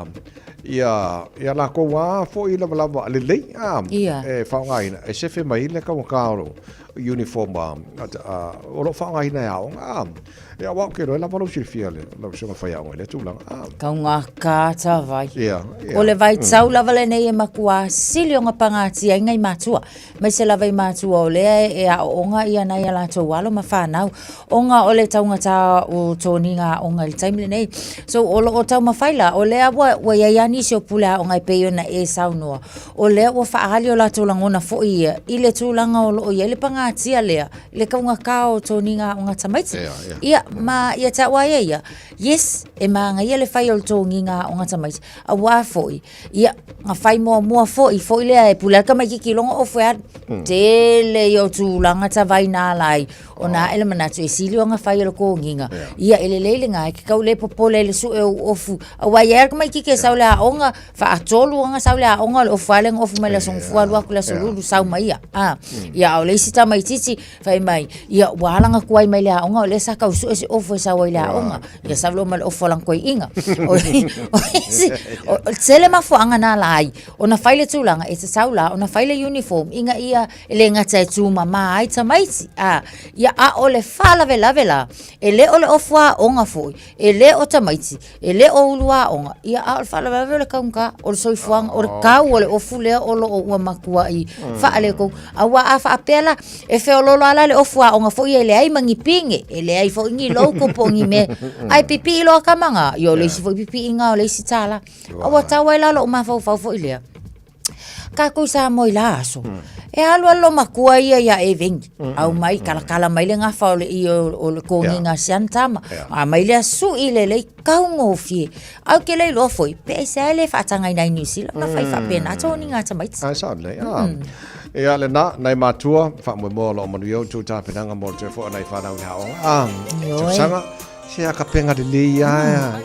ia ia lākou a foi lava lava a lelei a Ia. e whaongaina e sefe mai le ka waka o uniform a, a, o lo whaongaina e aonga a. Ia wao ke roe lava lau silafia le lau susuga whai aonga i le tulaga a. Kaugaka vai. Ia, ia. O le vaitau lava lenei e matua sili ona pagatia ai nai matua. Aemaise lava i matua o lea e aooga ia nai a latou alo ma fanau ona o le taugata o toniga aoga i le taimi lenei. So o loo taumafai la, o lea ua ua iai lava nisi o pule aoga e pei ona e saunoa, o lea ua faaali o latou lagona foi ia i le tulaga o loo iai le pagatia lea i le taugata o toniga aoga tamaiti. Ia ma ia te au a ia ia, yes, e māngaia le whai o le tōngiga aoga tamaiti, auā foi, ia, nga whai muamua foi, foi lea e pule atu tamaititi i loga ofu e alu, tele ia o tulaga tawai nā lai, ona ae le manatu e sili o nga whai o le kōngiga. Ia, e lelei le ngā, ke kau le popole le sue o ofu, auā ia le tamaititi e sau le aoga, faatolu ona sau le aoga o le ofu ale nga ofu mai le aso gafua alu atu le aso lulu sau mai ia. A, ia, a o le isi tamaititi, Fai mai, ia, ua alanga kuai mai le aoga, o lea sa kau sue se ofu e sau ai le aoga. Ia sau loa ma le ofu a lana koiiga. O, o isi, o, o tele mafuaaga na ala ai, ona fai le tulaga, e tatau la ona fai le uniform, ina ia e le gata e tumama ai tamaiti. A, ia, a o le faalavelave la, e le o le ofu aoga foi, e le o tamaiti, E le o ulu aoga, ia a o le faalavelave o le kaunga, o le soifuaga, o le kau o le ofu lea o loo ua matuai faaletonu. Aua a faapea la, e feoloolo lava la le ofu aoga foi ia e leai ma ni pine, e leai foi ni logo po o ni mea, ae pipii loa tama na, ia o le isi foi pipiiga o le isi tala. A ua tau ai la lou mafaufau foi lea. Kākou Samoa i la aso. E alu alu lo makua ia ia Eveni. Au mai kalakala mai le gafa o le i o le kōgiga sian tama. A mai lea suʻi le lei kaugofie. Au ke le iloa foi, pe aisea e le faatagaina ai New Zealand ona fai faapena toniga tamaiti. Ai sao lelei. Ah. Ia le na, nai matua, faamoemoe o loo manuia outou tapenaga mo le toe foi o nai fanau i le aoga. Ah, tausaga. Se a ka penga lelei ia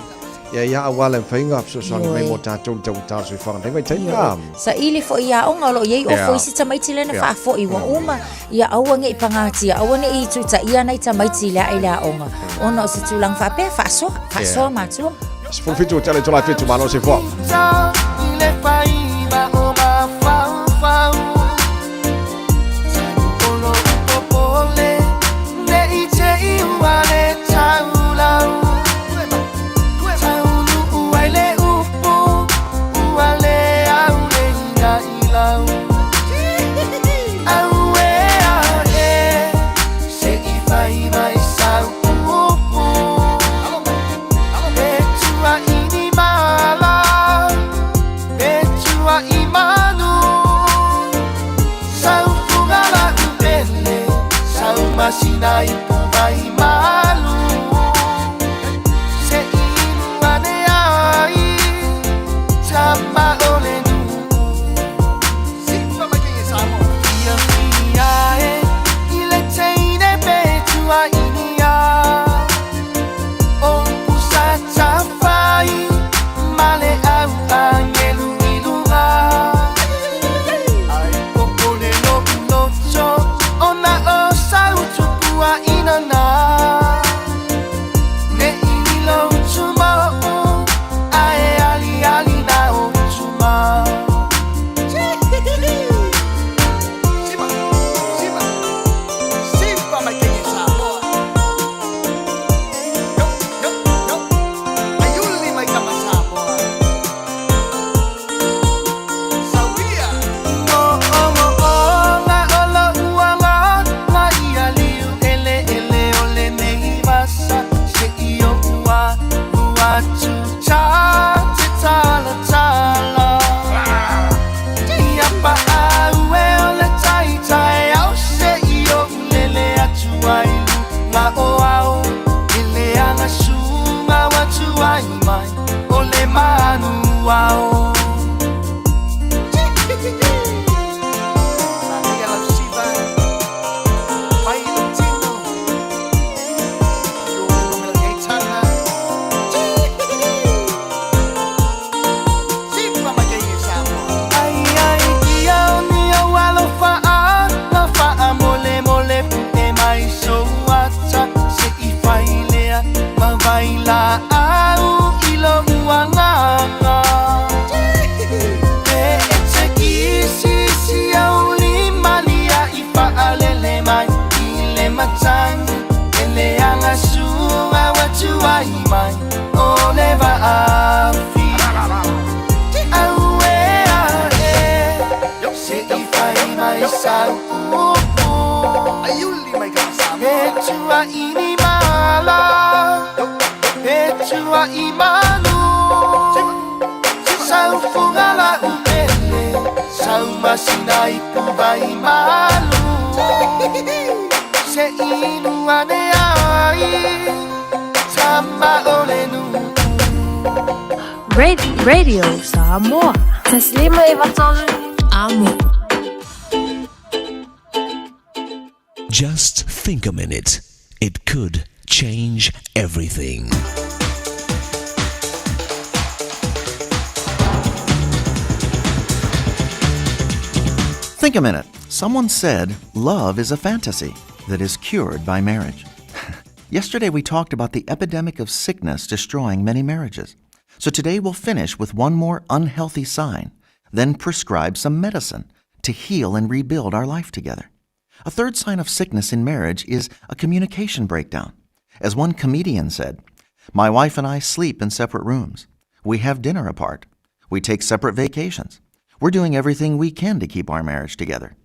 ia ia auala e mafai ona fesoasoani mai mo tatou i le taugata o le soifuaga nei vaitaimi. Ioe. Saili foi i aoga o lo o i ai ofo isi tamaiti lea na faafoi ua uma, ia aua ne i pagatia, aua ne i tutaia nai tamaiti i le ae i le aoga ona o se tulaga faapea, faasoa, faasoa matua. 17 o tala i tolai 7 malo soifua. masina ipu vai malu Se inu ane ai Tama o le nuu Sipa mai ke Samoa Fia fia e I le teine pe tua inia O pusa tafai Ma le au angelu i luga Ai popole lo'u loto Ona o sau tupua ina na Ne i lilo utumo'u Ae aliali na o tuma Sipa, sipa, sipa mai ke Samoa Yo, yo, yo Aiuli mai ka Samoa Sauia O o o nga o lo'u agaga ia liu eleele o lenei vasa Se i o'u alu atu ta te talatala Ia paau e o le taitai au se i o'u lele atu ai luga o ao E leaga suga ua tuai mai o le manu ao Manaia lau siva, fai le tino, i o le mele gaitana. Sipa mai ke Samoa. Ai ai ia o ni au alofa a na faamolemole pu'e mai sou ata se i fai lea ma vai laau i lo'u agaga Pe e te kisi au lima lia i faalele mai i le matagi E leaga suga ua tuai mai o le vaafi Auē ae se i fai mai sau upu E tuaʻi ni mala E tuaʻi manu Sau fuga la'u pele Sau masina ipu vai malu Se inu ane ai Tama o le nuu Radio Samoa. Taslima e vatolu amo. Just think a minute. It could change everything. Think a minute. Someone said love is a fantasy that is cured by marriage. Yesterday we talked about the epidemic of sickness destroying many marriages. So today we'll finish with one more unhealthy sign, then prescribe some medicine to heal and rebuild our life together. A third sign of sickness in marriage is a communication breakdown. As one comedian said, My wife and I sleep in separate rooms. We have dinner apart. We take separate vacations. We're doing everything we can to keep our marriage together.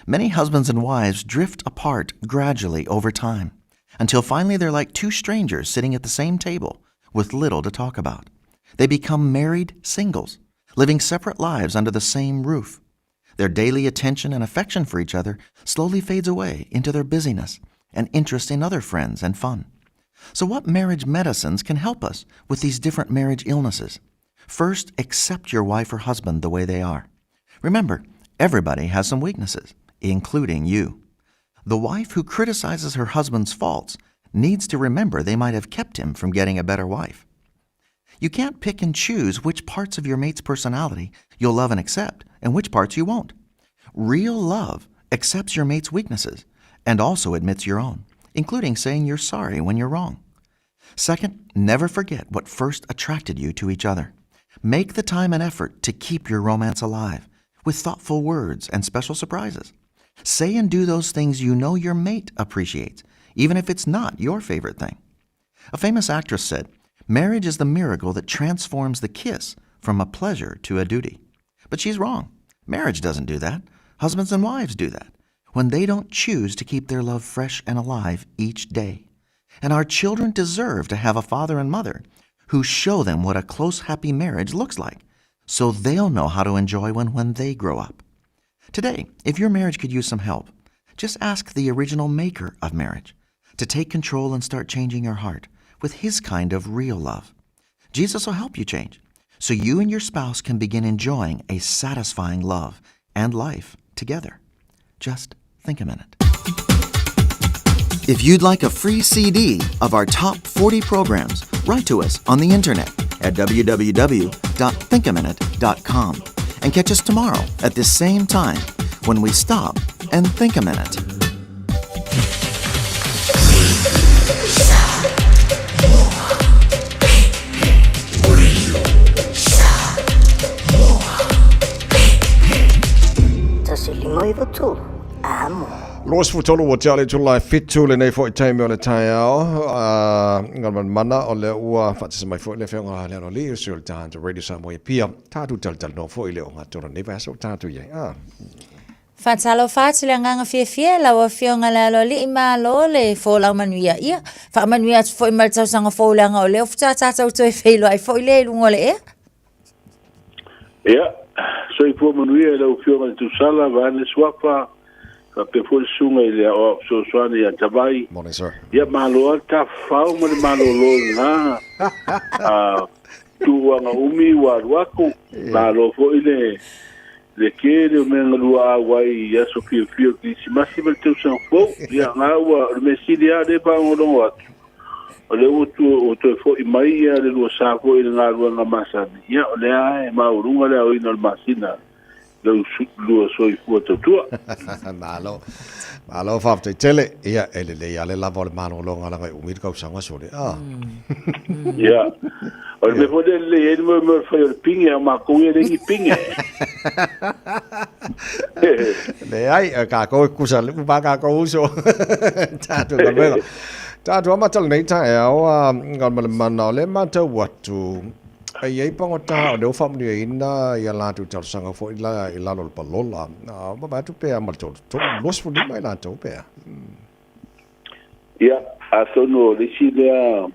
Many husbands and wives drift apart gradually over time until finally they're like two strangers sitting at the same table with little to talk about. They become married singles, living separate lives under the same roof. Their daily attention and affection for each other slowly fades away into their busyness and interest in other friends and fun. So, what marriage medicines can help us with these different marriage illnesses? First, accept your wife or husband the way they are. Remember, everybody has some weaknesses, including you. The wife who criticizes her husband's faults needs to remember they might have kept him from getting a better wife. You can't pick and choose which parts of your mate's personality you'll love and accept and which parts you won't. Real love accepts your mate's weaknesses and also admits your own, including saying you're sorry when you're wrong. Second, never forget what first attracted you to each other. Make the time and effort to keep your romance alive with thoughtful words and special surprises. Say and do those things you know your mate appreciates, even if it's not your favorite thing. A famous actress said, Marriage is the miracle that transforms the kiss from a pleasure to a duty. But she's wrong. Marriage doesn't do that. Husbands and wives do that when they don't choose to keep their love fresh and alive each day. And our children deserve to have a father and mother who show them what a close, happy marriage looks like so they'll know how to enjoy one when they grow up. Today, if your marriage could use some help, Just ask the original maker of marriage to take control and start changing your heart with his kind of real love. Jesus will help you change so you and your spouse can begin enjoying a satisfying love and life together. Just think a minute. If you'd like a free CD of our top 40 programs, write to us on the internet at www.thinkaminute.com and catch us tomorrow at this same time when we stop and think a minute. 23 ua tea le itula e fitu lenei foi taimi o le taeao. Galumalemana o lea ua faatasi mai foi le Afioga ia Lealoalii, o le sui o le Times of Radio Samoa i Apia. Tatou talatalanoa foi i le ogatotonu o lenei vaiaso ua tatou i ai. Faatalofa atu le agaga fiafia i lau Afioga le Aloalii, malo le folau manuia. Ia, faamanuia atu foi ma le tausaga fou leaga o lea faatoa tatou toe feiloai foi lea i luga o le ea. Ia, soifua manuia i lau Afioga i le Tusala, vaeane Suafa, faapea foi le Susuga i le Aoao Fesoasoani ia Tavai. Morning, sir. Ia, malo lava le tafafao ma le malolo i lena tuuaga umi ua alu atu. Malo foi le le tele o mea na luaau ai i aso fiafia o le Kerisimasi ma le tausaga fou. Ia, na ua, o le mea sili lava lea e faalogologo atu, o lea ua ua toe foi mai ia le lua sa foi i le galuega masani, ia o lea e maualuga le aoina o le masina lau lua soifua tautua. Malo. Malo faafetai tele. Ia, e lelei lava le lava o le malologa leaga e umi le tausaga sole. Ah. Ia. O le mea foi lea e lelei ai le mea o le fai o le pinge, a o matou ia e leai ni pinge. Leai, kākou e kusa uma a kākou uso. Tātou galuega. Tātou amata lenei taeao, Galumalemana, o lea e matau atu, e i ai pagota o lea ua faamanuiaina i a latou talosaga foi la i lalo o le palola. Vaavaai atu pe a ma le 25 i latou pe a. Ia, atonu o le isi lea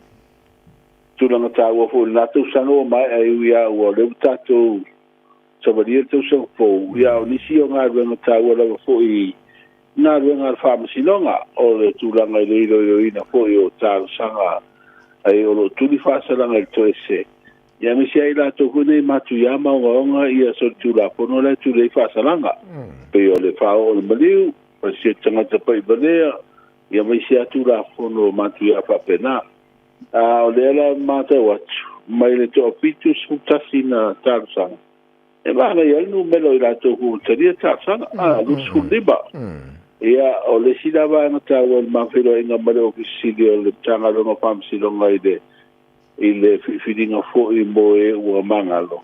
tulaga taua foi i lena tausaga ua maea e ui lava ua o lea ua tatou savalia le tausaga fou, ia a o nisi o galuega taua lava foi i galuega a le Faamasinoga, o le tulaga i le iloiloina foi o talosaga ai o lo o tuli faasalaga i le toese, ia aemaise ai latou foi nei matuia ma ogaoga ia solitulafono la e tuli ai faasalaga, pei o le faaoo o le maliu, o se tagata paivalea, ia ma isi lava tulafono matuia faapena. A o lea la e matau atu, mai le toa-71 na talosaga, e manaia ai le numera o i latou ua talia talosaga, a, 25. Ia, o le isi la vaega taua i le ma feiloaiga ma le Ofisa Sili o le Matagaluega o Faamasinoga i le i le filifiliga foi mo e ua magalo.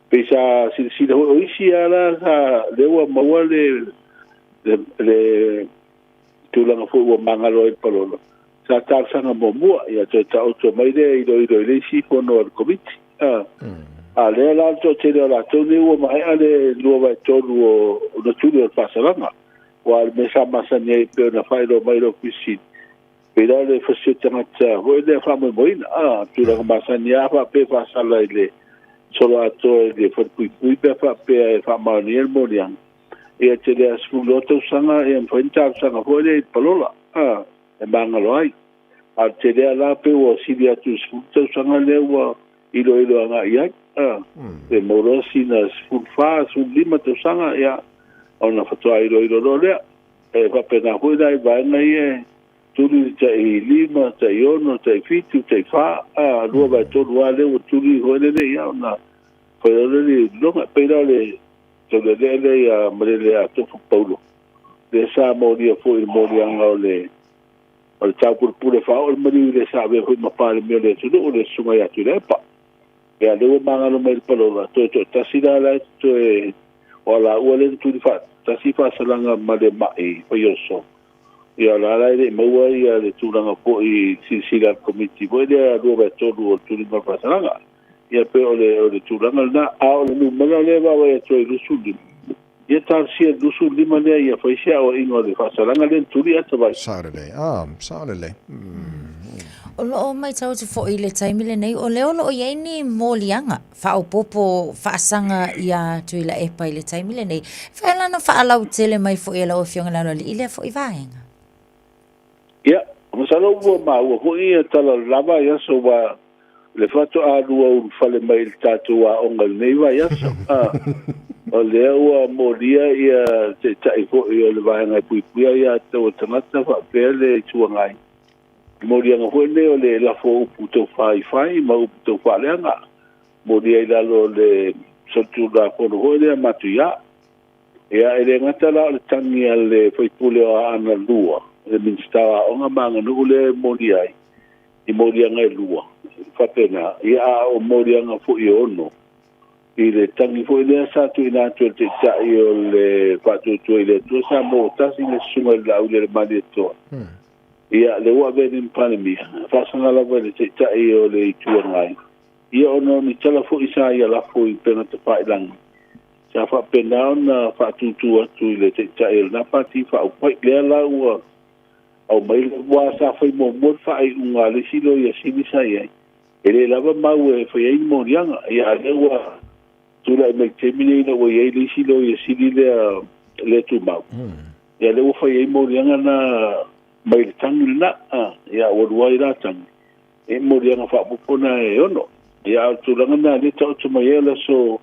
Pei sa silasila foi, o isi lava la sa lea ua maua le le le tulaga foi ua magalo ai le palola, sa talosaga muamua, ia toe taoto mai lea e iloilo i le isi fono a le Komiti. A, a lea la le toatele o latou nei ua maea le 2/3 o na tuli o le faasalaga. Aua o le mea sa masani ai pei ona faailoa mai le Ofisa Sili, pei la o le fasi o tagata foi lea faamoemoeina, a, tulaga masani lava faapea e faasala i le solo atoa i le falepuipui pe a faapea e faamaonia le moliaga. Ia tele a 12 tausaga ia mafai ona talosaga foi lea i le palola, a, e magalo ai. A o le tele a la pei ua sili atu i le 10 tausaga lea ua iloilo agai i ai, a, pe maua loa sina 14, 15 tausaga, ia, ona faatoa iloilo loa lea. E faapena foi la i vaega ia e tuli le tai 5, tai 6, tai 7, tai 4, a, 2/3 lava lea ua tuli foi lele, ia, ona fai loa lea le iloiloga. E pei la o le Taulealea lea ia Malele ia Tofu Paulo, lea sa molia foi i le moliaga o le o le taupulepule faaoo le maliu i le sa avea foi ma Palemia o le atunuu, le Susuga ia Tuilaepa. Ia lea ua magalo mai le palola, toe toatasi la la e toe o alaua lea na tuli faatasi faasalaga ma le mai Faioso. Ia la la e le i maua ia le tulaga foi silasila a le komiti foi lea 2/3 o le tuliga o le faasalaga. Ia pei o le o le tulaga lena, a o le numera lea e vaavaai atu ai 25, ia talosia le 25 lea ia fai se aoaiga o le faasalaga lea na tuli ata vai. Sao lelei. Ah, sao lelei. O lo o matau atu foi i le taimi lenei, o lea o lo o i ai ni moliaga faaopoopo faasaga iā Tuilaepa i le taimi lenei. E mafai la ona faalautele mai foi e lau Afioga i le Aloalii lea foi vaega. Ia, masalo ua maua foi ia tala o le la vaiaso aua o le faatoa lua ulufale mai i le tatou aoga i lenei vaiaso. A, o lea ua molia ia taitai foi o le vaega e puipuia aia tatau a tagata faapea le Itu Agai. Moliaga foi lenei o le lafo o upu taufaifai ma upu taufaaleaga. Molia i lalo o le solitulafono foi lea matuia. Ia, e le gata la o le tagi a le sui usufono o Aana 2, le Minisita o Aoga ma Aganuu lea e molia ai, i moliaga e lua, faapena, ia a o moliaga foi e 6, i le tagi foi lea sa tuuina atu e le Taitai o le Faatuatua i le Atua Samoa ua Tasi le Susuga i le Laaulialemalietoa. Ia, lea ua avea nei ma Palemia, faasaga lava i le Taitai o le Itu Agai, ia ona o ni tala foi sa ia lafo i upega tafailagi, sa faapena ona faatūtū atu i le Taitai o lena Pati Faaupufai. Lea la ua aumai le wā sa fai muamua le faaiuga a le isi loia sili sa i ai, e le lava mau e fai ai ni moliaga. Ia a lea ua tulai mai i le taimi nei ina ua i ai le isi loia sili lea le tumau. Ia lea ua fai ai moliaga na mai le tagi lena. Ia ua lua ai la tagi. E moliaga faaopoopo na e 6. Ia a o le tulaga lena lea e taoto mai ai o le aso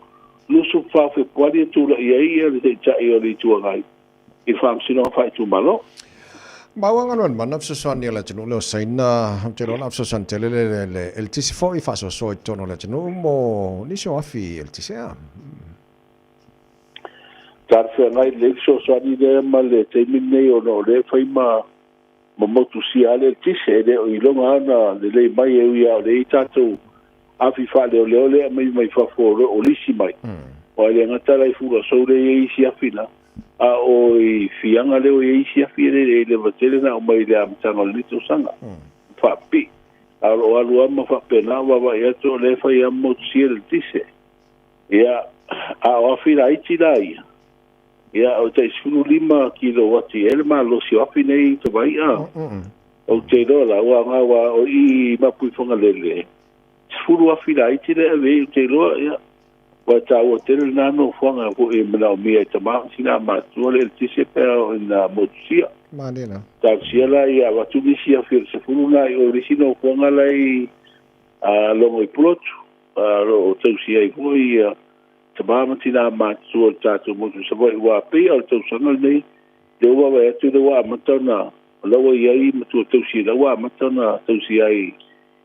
24 o Fepuari e tulai ai ia le Taitai o le Itu Agai i le Faamasinoga Faaitumalo. Maua galuega mana fesoasoani a le atunuu lea o Saina, ou te iloa o le a fesoasoani tele le le eletise foi faasoasoa i totonu o le atunuu mo nisi o afi eletise a. Talafeagai lelei fesoasoani lea ma le taimi lenei ona o lea e fai ma ma motusia lava le eletise, e le o iloga lava ona lelei mai e ui lava o lea e i ai tatou afi faaleoleo lea e aumai mai fafo o lo o lisi mai. Aua e le gata la i Fuluasou lea e i ai isi afi la, a o i Fiaga lea ua i ai isi afi e le leva tele ona aumai i le amataga o lenei tausaga. Faapipii. A o lo o alu lava ma faapena o vaavaai atu o lea e fai lava ma motusia le eletise. Ia, a o afi laiti la ia, Ia, o le tai 15 kilowati ea le malosi o afi nei i Savaii, a? Ou te iloa la, ua aoga aua o i i Mapuifagalele, 10 afi laiti lea e ave i ai, ou te iloa, ia, ua taua tele lena nofoaga foi e manaomia e tama ma sina matua le eletise pe a oo ina motusia. Malie la. Talosia la ia avatu nisi afi o le 10 na i o i le isi nofoaga la i Logo i Pulotu, o lo o tausia ai foi ia Tama ma tinā matutua o le tātou motu i Savaii ua pei a o le tausaga lenei lea ua vaavaai atu lea ua amata ona o la ua i ai matua tausi la ua amata ona tausi ai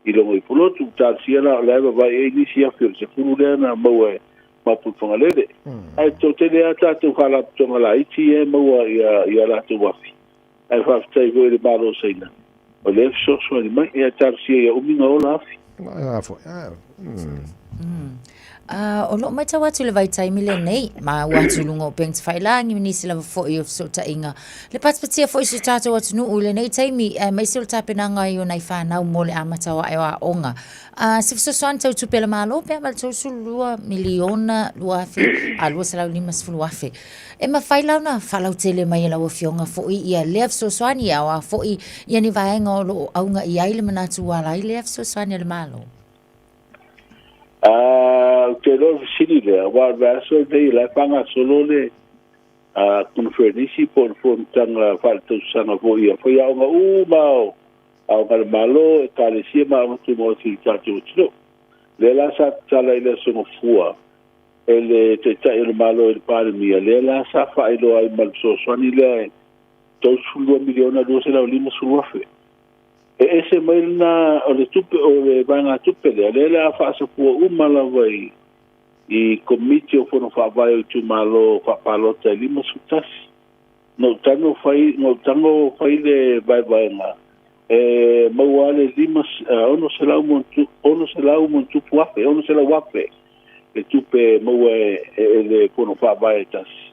i Logo i Pulotu. Talosia la o la e vaavaai ai nisi afi o le 10 lea na maua e Mapu i Fagalele. Ae toatele lava tātou faalapotopotoga laiti ia e maua i a latou afi. Ae faafetai foi i le Malo o Saina o lea e fesoasoani mai. Ia talosia ia umi ona ola afi. A foi. O lo o matau atu i le vaitaimi lenei, maua atu i luga o upega tafailagi ma nisi lava foi o fesootaiga, le patipatia foi o si o tatou atunuu i lenei taimi, aemaise o le tapenaga ai o nai fanau mo le amata o ae o aoga. Se fesoasoani tau tupe a le Malo pe a ma le $32 miliona 2,000 a $250 afe. E mafai la ona faalautele mai e lau Afioga foi ia lea fesoasoani, a o a foi ia ni vaega o lo o auga i ai le manatu ua ala ai lea fesoasoani a le Malo? Ou te iloa o le fesili lea, aua o le vaiaso lenei o la e faagasolo le koneferenisi po o le fonotaga faaletausaga foi a faiaoga uma o aoga a le Malo, Ekalesia ma aoga tumaoti i le tatou atunuu. Lea la sa tatala i le Aso Gafua e le Taitai o le Malo i le Palemia, lea la sa faailoa ai ma le fesoasoani lea e $32 miliona 250 afe. E ese mai lena o le tupe o le vaegatupe lea, lea o le a faasafua uma lava i i Komiti o Fono Faavae o Itumalo Faapalota e 51. Na ou tago fai, na ou tago fai le vaevaega e maua lava le 600 ma ona tupu afe, 600 afe le tupe e maua e le Fono Faavae e tasi.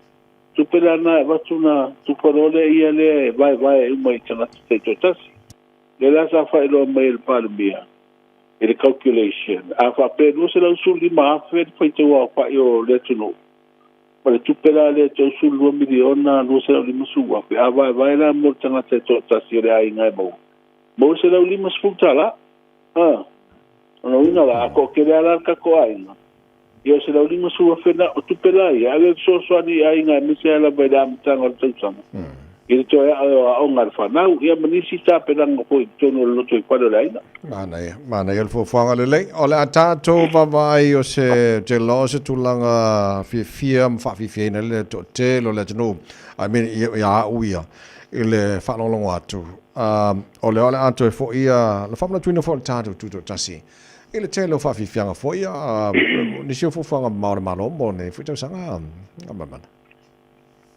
Tupe la na e avatu na tupa loa lea ia lea e vaevae uma i tagata taitoatasi. Lea la sa faailoa mai e le Palemia i le calculation, a faapea e 215 afe le faitau aofai o le atunuu, ma le tupe la lea e $32 miliona 250 afe, a vaevae la mo le tagata e toatasi o le aiga e maua, maua $150. O lona uiga la, a toatele lava la le tatou aiga, ia o $150,000 na o tupe la ia, ave e fesoasoani i aiga aemaise lava lava i le amataga o le tausaga, i le toe ae o aoga a le fanau, ia ma nisi tapenaga foi i totonu o le lotoifale o le aiga. Manaia, manaia le fuafuaga lelei. O le a tatou vaavaai o se tele o se tulaga fiafia ma faafiafiaina ai le toatele o le atunuu, I mean, ia au ia, i le faalogologo atu. O lea o le a toe foi le faamanatuina foi o le tatou Tutoatasi i le tele o faafiafiaga foi, nisi o fuafuaga mamao a le Malo mo lenei foi tausaga. Maimana.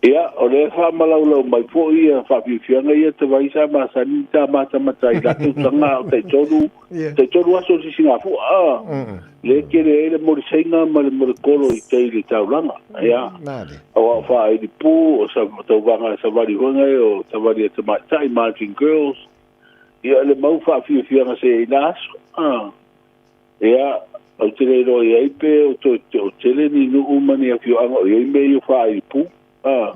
Ia, o lea e faamalaulau mai foi ia faafiafiaga ia tavai sa masani ta matamata i la tausaga a o taitolu, taitolu aso o le sisigafua, a, lea e tele ai le molisaiga ma le molekolo i tai i le taulaga. Ia, aua o faaili pu, o tauvaga savali foi nai o savali a tamaitai, Marching Girls, ia le mau faafiafiaga se i la aso, a. Ia, ou te le iloa i ai pe o toe toatele ni nuu ma ni afioaga o i ai mea ia o faaili pu, a.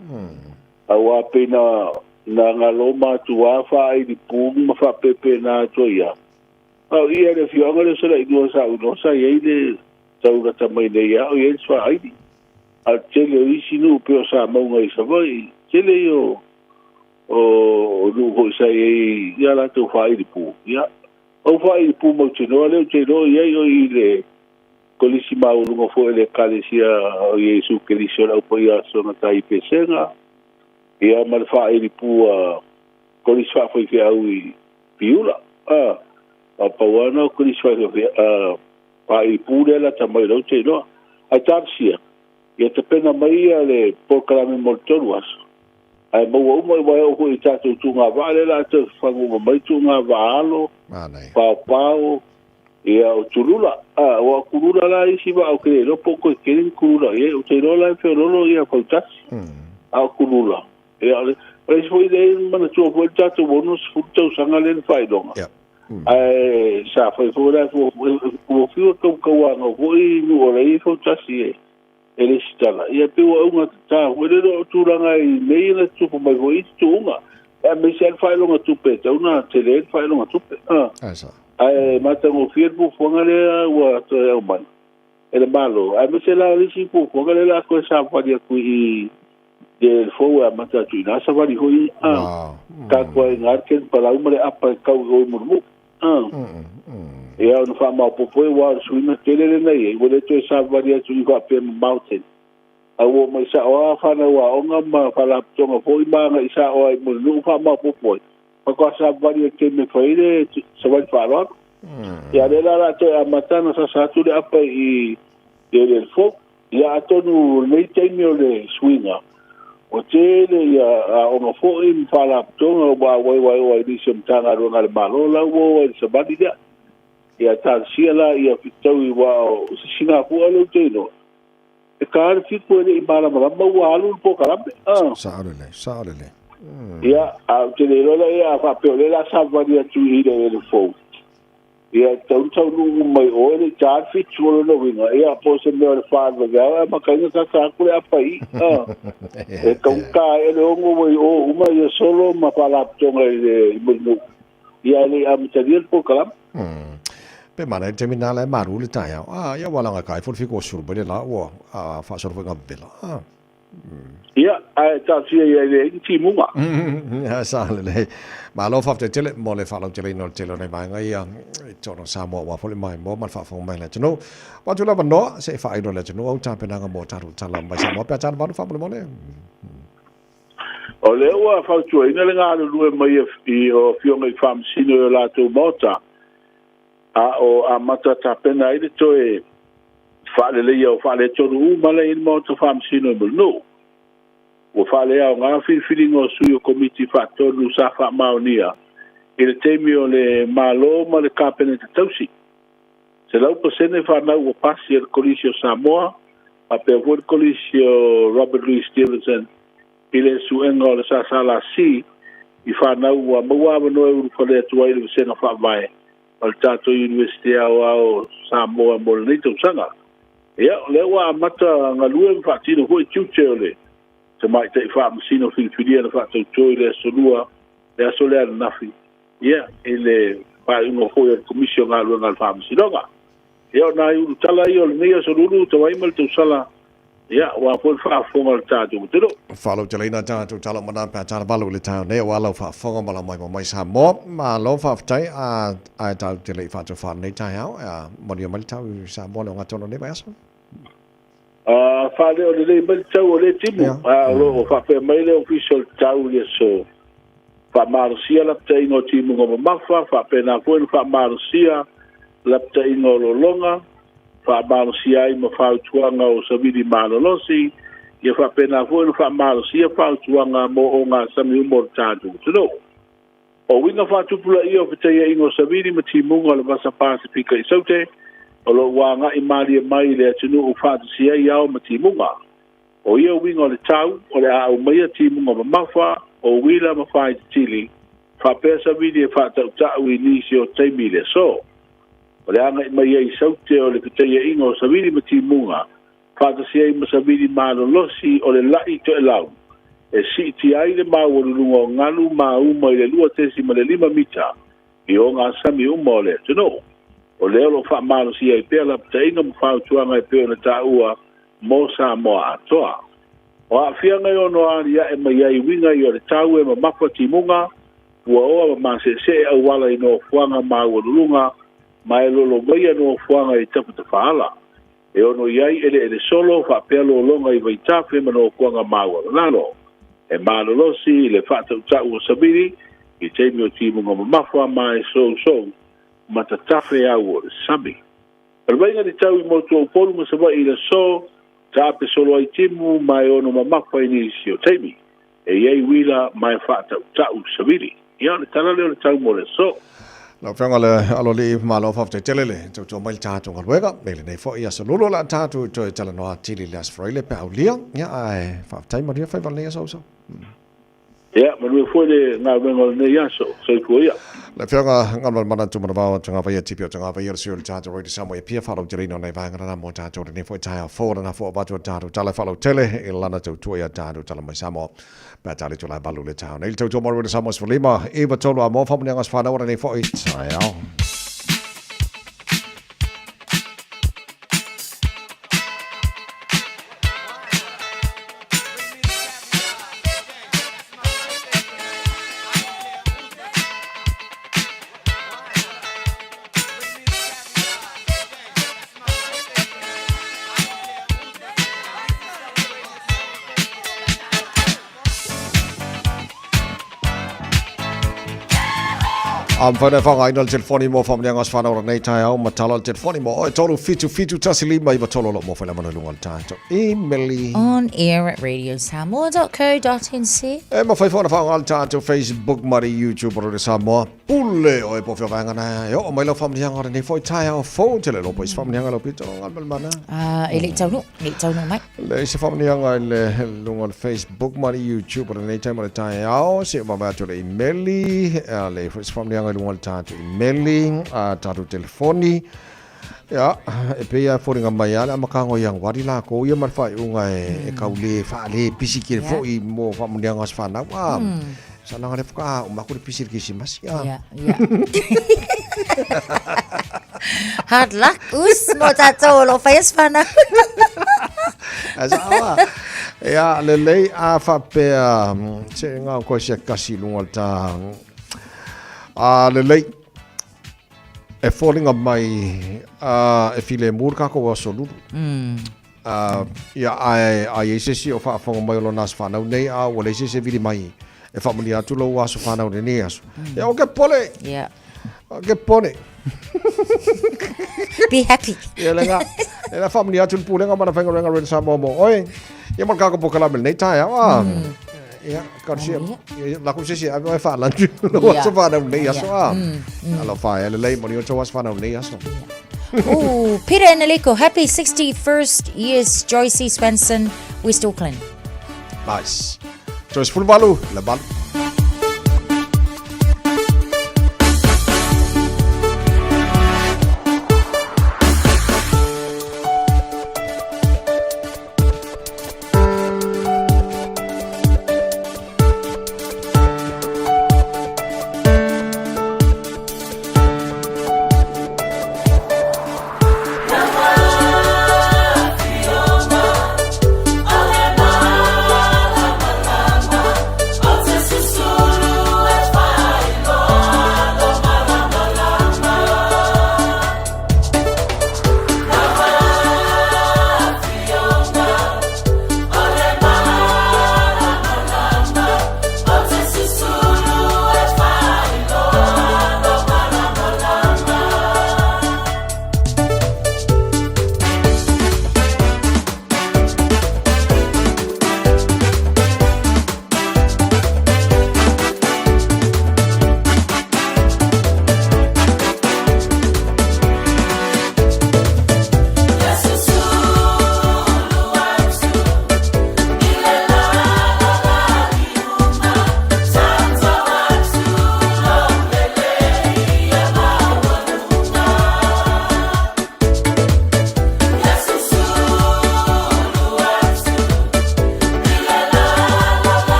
Aua pei na, na galo matua faaili pu ma faapepena atu ai lava. A o i a le afioaga lea o Salailua sa ou iloa sa i ai le taulata mai nei lava o i ai le faaili. A o le tele o isi nuu pei o Samauga i Savaii, tele ia o, o, o nuu foi sa i ai ia latou faaili pu. Ia, Ou faailipu mautinoa lea ou te iloa i ai o i le Kolisi Maualuga foi o le Ekalesia o Iesu Keriso o le Au Paia Aso Gata i Pesega, ia ma le faailipu a Kolisi Faafaifeau i Piula. A, a pau lava na o Kolisi Faafaifeau, faailipu lea lata mai o lea ou te iloa. Ae talosia, ia tapena mai ia le polokalame mo le 3 aso, ae maua uma i wae oo foi i tatou tuugavaa lea o le a toe fafagu uma mai tuugavaa alo, paopao, ia o tulula. A, ua o kulula la isi vaa ou te le iloa po o toe tele ni kulula i ai. Ou te iloa la e feoloolo ia fautasi, a o kulula, ia o le, o le isi foi lea e manatua foi le tatou 60 tausaga lea na faailoga. Ae sa fai foi la ua fiu e kaukauaga foi nuu o la e i ai fautasi e e lesitala. Ia pei ua auga tatā foi lele o tulaga i mea ia na tutupu mai foi i tutuuga. E aemaise lava le faailoga tupe e tatau ona tele ai le faailoga tupe. Ae matagofie le fuafuaga lea ua toe aumai e le Malo, aemaise la o le isi fuafuaga lea o le a toe savali atu i le fou e amata atu i ina savali foi tatou ai ina le keni palau ma le apa e tau i o i Mulimu'u. Ia ona faamaopoopo ai aua o le suiga tele lea na i ai, ua le toe savali atu i faapea mamao tele, a ua omai sa'o lava fanau aoga ma faalapotopotoga foi ma agai sa'o lava i Mulinuu faamaopoopo ai, faatoa savali i le taimi e fai ai le savali faaaloalo. Ia a o lea la o le a toe amata ona sasa atu le apa i le eleele fou. Ia atonu o lenei taimi o le suiga, ua tele ia aoga foi ma faalapotopotoga ua auai aua e oo lava i nisi o Matagaluega a le Malo la ua oo ai i le savali lea. Ia talosia la ia fetaui aua o se sigafua lea ou te iloa, e ta le fitu e le i malamalama ua alu le polokalame. Sao lelei, sao lelei. Ia, a ou te le iloa la ia a faapea o lea o le a savali atu i le eleele fou, Ia, tau taunuu mai oe le ta fitu o lona uiga, ia, po o se mea o le faavaveao e amataina sasa atu le apa i, a. E taugata ai le ono ua i o uma ia solo ma faalapotopotoga i le i Mulinuu, ia e le i amatalia le polokalame. Pe mana i le taimi lena la e malu le taeao. A, ia ua lagaga ai foi le fitu o sulu mai le la ua faasolo foi ngā vevela. A. Ia, ae taatia ia i le ni timuga. Sa lelei. Malo faafetai tele mo le faalauteleina o le tele o nai vaega ia i totonu o Samoa aua foi le maimoa ma le faafofoga mai a le atunuu. Ua atu le avanoa se i faailo e le atunuu au tapenaga mo tatou tala mai Samoa pe a tala faamolemole. O lea ua fautuaina le galulue mai i o Afioga i Faamasino i o latou maota, a o amata tapena ai le toe faaleleia o faaletonu uma la e i ai le Maota Faamasino i Mulinuu. Ua faaleaoga filifiliga o sui o Komiti Faatonu sa faamaonia i le taimi o le Malo ma le Kapeneta tausi. 100% fanau ua pasi e le Kolisi o Samoa faapea foi le Kolisi o Robert Louis Stevenson i le suega o le SSLC i fanau ua maua avanoa e ulufale atu ai i le Vasega Faavae o le tatou Iunivesite Aoao o Samoa mo lenei tausaga. Ia, o lea ua amata galue ma faatino foi tiute o le Tamaitai Faamasino Filifilia na faatauto i le Aso Lua, le aso lea ananafi, ia, i le Faaiuga foi a le Komisi o Galuega a le Faamasinoga. Ia, o nai ulutala ia o lenei aso lulu tauai ma le tausala, ia, aua foi le faafofoga a le tatou atunuu. Faalauteleina tatou tala o mana pe a talavalu i le taeao nei aua lau faafofoga ma lau maimoa mai Samoa. Malo faafetai a ae tatou te le i faatofa lenei taeao. A manuia mai le tau i Samoa le ogatotonu o lenei vaiaso. A faaleo lelei mai le tau o lea timu, a o lo o faapea mai le Ofisa o le Tau i le aso faamalosia lapataiga o timuga mamafa, faapena foi ona faamalosia lapataiga o lologa, faamalosia ai ma fautuaga o savili malolosi, ia faapena foi ona faamalosia fautuaga mo ogasami uma o le tatou atunuu. O uiga faatupulaia o fetaiaiga o savili ma timuga o le Vasa Pasefika i Saute, o lo o ua agai malie mai i le atunuu faatasi ai ao ma timuga. O ia uiga o le tau, o le a aumaia timuga mamafa, o uila ma faititili, faapea savili e faatautau i nisi o taimi i le aso. O le agai mai ai i Saute o le fetaiaiga o savili ma timuga, faatasi ai ma savili malolosi o le la'i toelau, e siitia ai le maualuluga o galu ma uma i le 2.5 mita i ogasami uma o le atunuu. O lea o lo o faamalosia ai pea lapataiga ma fautuaga e pei ona taua mo Samoa atoa. O aafiaga e ono alia'e mai ai uiga ia o le tau e mamafa timuga, puaoa ma maseesee auala i nofoaga maualuluga ma e lolovaia nofoaga i tafatafaala. E ono i ai eleele solo faapea lologa i vaitafe ma nofoaga maualalalo. E malolosi le faatautau o savili i taimi o timuga mamafa ma e sousou ma tatafe au o le sami. O le vaaiga i le tau i motu o Upolu ma Savaii i le aso, taape solo ai timu ma e ono mamafa i nisi o taimi. E i ai uila ma e faatautau savili. Ia, o le tala lea o le tau mo le aso. Lau Afioga le Aloalii, malo faafetai tele le tautua mai le tatou galuega i lenei foi aso lulu o le a tatou toe talanoa atili i le Aso Faraile pe a aulia. Ia, ae faafetai manuia faiva lenei aso uso. Ia, manuia foi le galuega o lenei aso. Soifua ia. Le Afioga Galumalemana Tumanavao Tagavaia Tipi o Tagavaia le sui o le tatou Radio Samoa i Apia faalauteleina o nai vaega na mo tatou lenei foi taeao fou lana fua avatu a tatou tala faalautele i lana tautua ia tatou tala mai Samoa pe a tali tula valu le taeao nei le tautua mo Radio Samoa 15 9 3 a mo faamanuiaga aso fanau o lenei foi taeao. A mawhai nei whangaina le telefoni mo whamanianga as whanau nei taeao matala le telefoni mo oi tolu fitu fitu tasi lima iwa tolu lo mo whai lamana lunga le taeto email On air at radiosamoa.co.nz. E mawhai whana whaanga le taeto Facebook mari YouTube o Samoa. Pule o e po whio vaenga na e o mai lau whamanianga o nei foi taeao fou te le lopo is whamanianga lau pito o ngal mana. Ah, e le taunu, le taunu mai. Le isi faamanuiaga i le luga o le Facebook ma le YouTube o lenei taimi o le taeao, se i vave atu le imeli, a le foi se faamanuiaga i luga o le tatou imeli, a tatou telefoni. Ia, e pei lava e foliga mai lava le amataga o Ianuari lakou ia ma le faaiuga e tau le faale pisi tele foi mo faamanuiaga o aso fanau. A, Sa laga lea faatoa uma atu le pisi i le Kerisimasi. A. Yeah, yeah. Hard luck, us, mo tātou o lo whai aso whanau. Ae sa awa. Ia, lelei a faapea, se ngā koe sia kasi lunga le tā. A lelei, e foliga mai a, e filemu le kākou aso lulu. Ia, ae a i ai se isi o faafofoga mai o lona aso fanau nei, a ua leai se isi e vili mai e faamanuia atu lou aso fanau i lenei aso. Ia, o ke pone! Yeah. O ke pone! Be happy. Ia, le ngā. E la faamanuia atu le pulega ma na faigaluega Radio Samoa mo oe. Ia mo le kākou polokalame lenei taeao. A, ia, karasia. Ia, lako se isi e ave oe e faalantu lou aso fanau lenei aso. A, alofa e lelei, manuia tou aso fanau lenei aso. Ooh, Peter and Aliko, happy 61st years, Joycey Swenson, West Auckland. Nice. Joyce Fulvalu, le balu.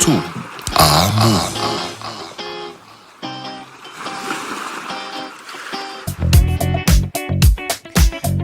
2 Amo.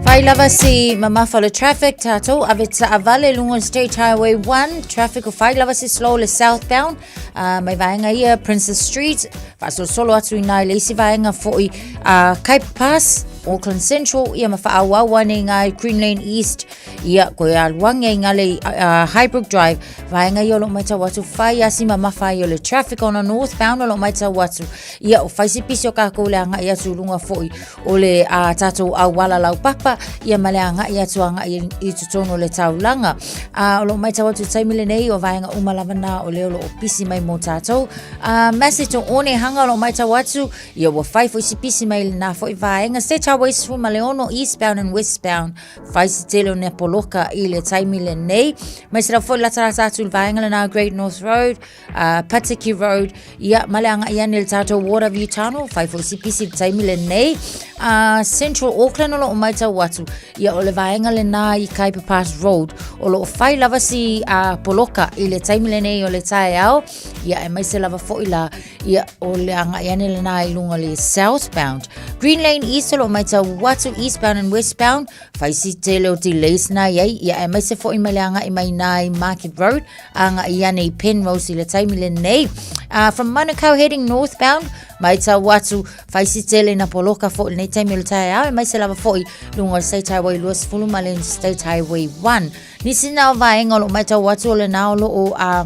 Fai lava si mamafa o le traffic tātou ave taavale lunga o State Highway 1 traffic o fai lava si slow le southbound uh, mai vaenga ia Princess Street faasolosolo atu i nai le isi vaenga fo'i uh, Kuiper Pass Auckland Central ia ma whaauau ane i ngā Green Lane East ia koe aluangi ai ngā le uh, Highbrook Drive vaenga ia o lo maitau atu whai asi mamafa ai o le traffic ona northbound o lo maitau atu ia o whaisi pisi o kākou le anga i atu lunga fo'i o le a tātou auala laupapa ia ma le agai atu agai i totonu o le taulaga. A o lo o matau atu i le taimi lenei o vaega uma lava na o lea o lo o pisi mai mo tātou. A message o Onehanga o lo o matau atu ia ua fai foi si pisi mai lena foi vaega. State Highway 16 eastbound and westbound fai si tele o nea poloka i le taimi lenei. Mai se foi latalata atu i le vaega lena Great North Road uh, Patiki Road, ia, ma le agai ane le tātou Waterview Tunnel, whai fo isi pisi le taimi le nei. Uh, Central Auckland o loo maitau atu, ia o le vaenga le nā i Kuiper Pass Road, o loo whai lava si uh, poloka i le taimi le nei o le tae ao, ia e maise lava foi la, ia o le agai ane le nā i lunga le southbound. Green Lane East o loo maitau atu eastbound and westbound, Whai si tele o delays na iai, ia e maise foi mai le agai mai nā i Market Road, agai ane i Penrose i le taimi lenei. Uh, from Manukau heading northbound, mai tau atu, whai si tele na poloka foi lenei taimi o le tae au, e maise lava foi lunga o State Highway 20 ma le State Highway 1. Nisi na o vaenga o lo mai tau atu o le nā o lo o uh,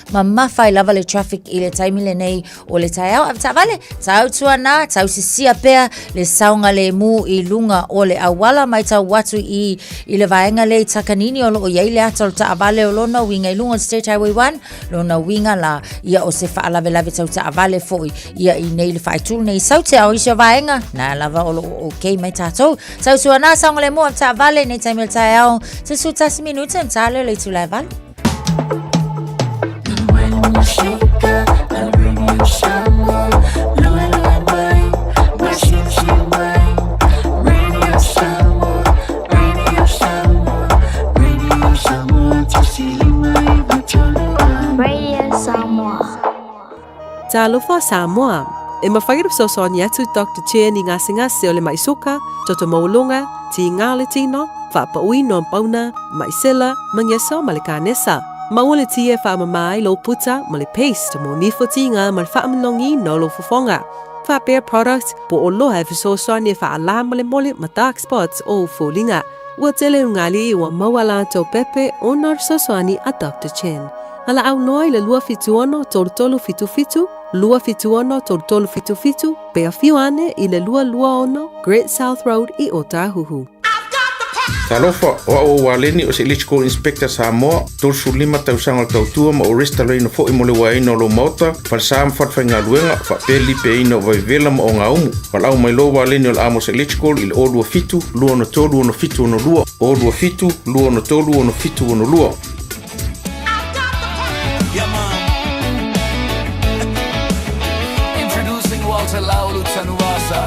mamafa ai lava le traffic i le taimi lenei o le taeao. Ave taavale, tautua nā, tausisia pea le saogalemu i luga o le auala mai tau atu i, i le vaega lea i Takanini o loo i ai le ata o le taavale o lona uiga i luga o le State Highway 1, lona uiga la ia o se faalavelave tau taavale foi ia i nei le faitulu nei saute a o isi o vaega na lava o loo okay mai tātou. Tautua nā, saogalemu ave taavale nei taimi o le taeao, te 11 minute na tā leo le itula e valu. Radio Samoa. Talofa Samoa. E mafai ona fesoasoani atu Doctor Chen i gasegase o le mai suka, toto maualuga, tiga o le tino, faapauina o pauna, mai sela, magesa ma le kanesa. Maua le ti e faamama ai lou puta ma le paste mo nifo tiga ma le faamanogiina o lou fofoga. Faapea product po o loha e fesoasoani e faalā molemole ma dark spots o ou foliga. Ua tele ugali ua maua latou pepe ona o le fesoasoani a Doctor Chen. Valaau loa i le 276 3377, 276 3377, pe afio ane i le 226 Great South Road i Ōtāhuhu. Talofa, o au o Waleni o se Electrical Inspector Samoa, 35 tausaga o le tautua ma o restalaina foi mo le uaeina o lou maota, falesa ma falefaigaluega, faapea le lipeaina o vaivevela ma ogaumu. Valaau mai loa Waleni o le Amos Electrical i le 027 263 6762, 027 263 6762. Introducing Walter Laulu Tanuvasa.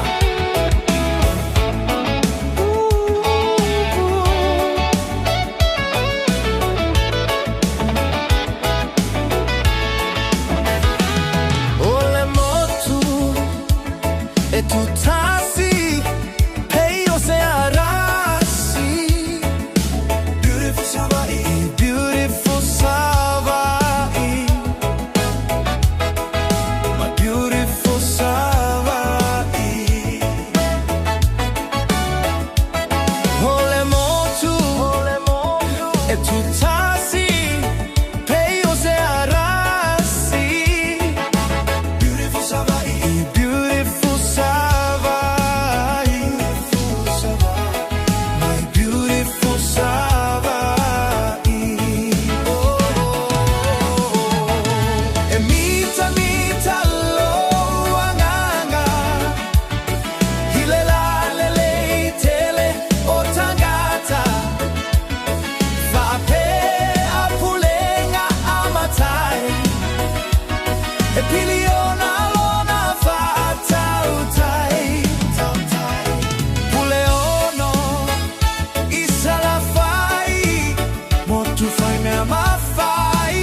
O le motu e tutasi pei o se arasi Beautiful Savaii Beautiful Savaii My beautiful Savaii O le motu e tutasi pei o se arasi Beautiful Savaii Beautiful Savaii My beautiful Savaii Oh, E mita mita lou agaga I le lalelei tele o tagata Faapea pulega a matai E piliona lona faatautai Pule ono i Salafai Motu fai mea mafai.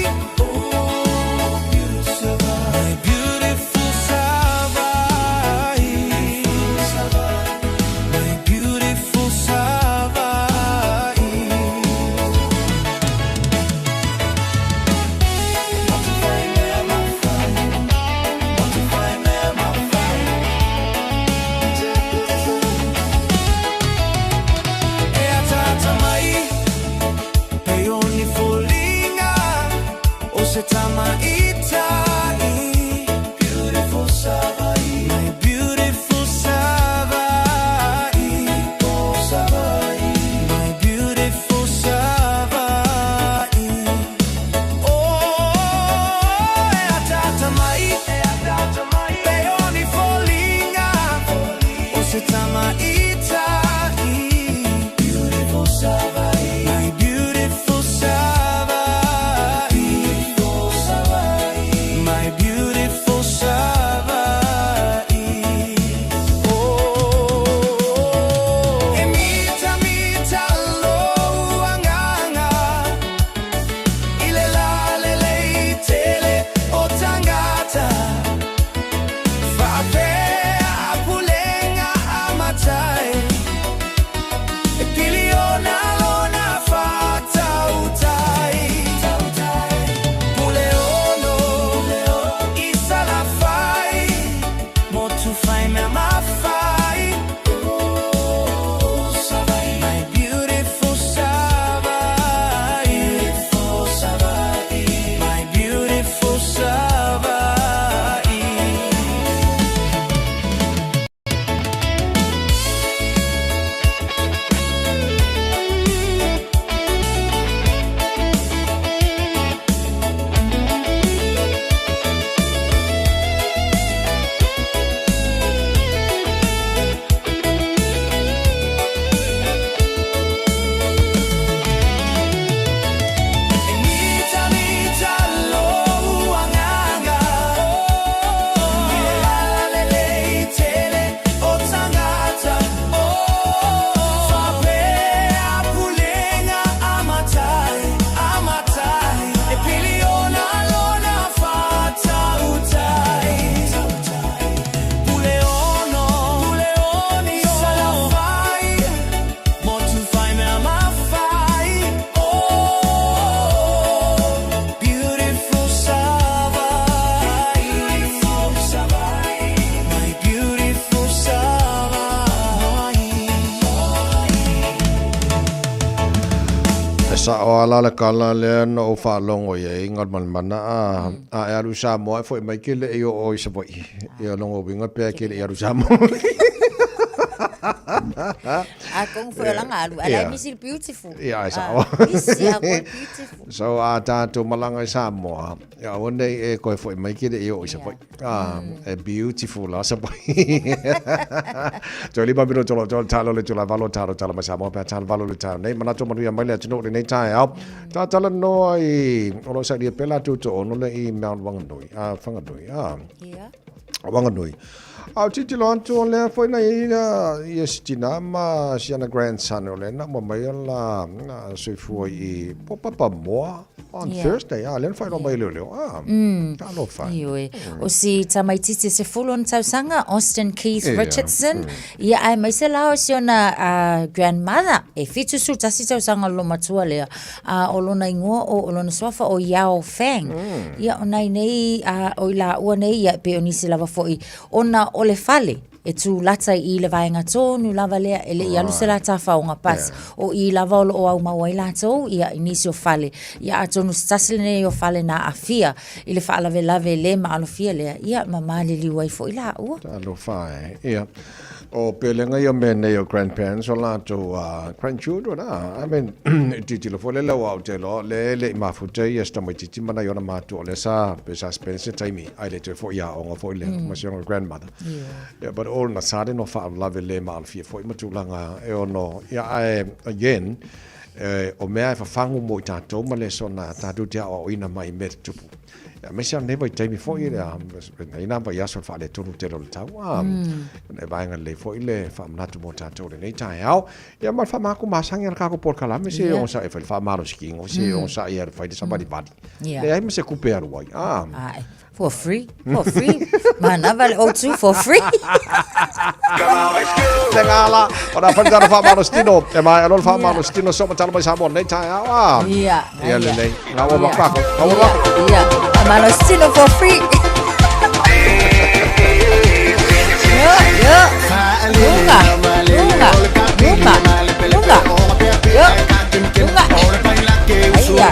Sao lava la le tala lea na ou faalogo i ai Galumalemana a a e alu i Samoa e foi mai ke le i oo i Savaii. Ia lona uiga pe e ke le i alu i Samoa. Atonu foi o lana alu, ae la e misi le beautiful. Ia, e sao. Misi a koe beautiful. So a tatou malaga i Samoa, ia aua nei e koe foi mai ke le i oo i Savaii. Ah, e beautiful la Savaii. Toe 5 minuto o lo o toa le talo le itula e 8 talo tala mai Samoa pe a talo 8 le taeao nei. Manatu manuia mai le atunuu i lenei taeao. Talanoa i, o lo o sailia pea latou toono le i Mount Wanganui, ah, Whanganui, ah. Yeah. Wanganui. A o tilotilo atu o lea foi na i ai ia si tina ma si ana grandson o lea na uma mai la soifua i po Papamoa on Thursday. A lea na faailoa mai e leoleo. A, talofa. Ioe. O si tamaitiiti e 10 ona tausaga, Austin Keith Richardson, ia aemaise la o si ona grandmother e 71 tausaga le loomatua lea. A o lona igoa o, o lona suafa o Yao Fang. Ia o nai nei, a, o i laua nei, ia e pei o nisi lava foi, ona o le fale e tū lata i le vaega tonu lava lea, e le i alu se la tafaoga but o i lava o lo o aumau ai latou, ia, i nisi o fale. Ia atonu se tasi lenei o fale na aafia i le faalavelave le maalofia lea, ia ma maliliu ai foi laua. Talofa e. Ia. O pelega ia mea nei o grandparents o latou grandchildren a. I mean, e tilotilo foi lele aua ou te iloa o lea e le i mafuta ia si tamaitiiti ma nai ona matua o lea sa pe sa spend se taimi ae le toe foi i aoga foi lea ma si ona grandmother. Yeah, but all in a sudden o faalavelave le maalofia foi ma tulaga e ono ia ae again o mea e fafagu mo i tatou ma le soona tatou te aoaoina mai i mea tutupu. Aemaise lava lenei vaitaimi foi, i nā vaiaso o le faaletonu tele o le tau, a, e vaega lelei foi le faamanatu mo tatou i lenei taeao. Ia ma le faamāku masani a le kākou polokalame, se onosai e fai le faamalosi-tino, se onosai e fai le savalivali. Leai ma se tupe e alu ai, a. Ae. For free, for free. Manava le O2 for free. Le gala, o nā whai tāna whaamalo tino. E mai alo le whaamalo tino so matala mai Samoa nei taeao. Ah. Ia. Ia lelei. Ngā ua wako. Ngā ua wako. Ia. Whaamalo tino for free. Yo, yo. Lunga, lunga, lunga, lunga. Yo, lunga. Aia.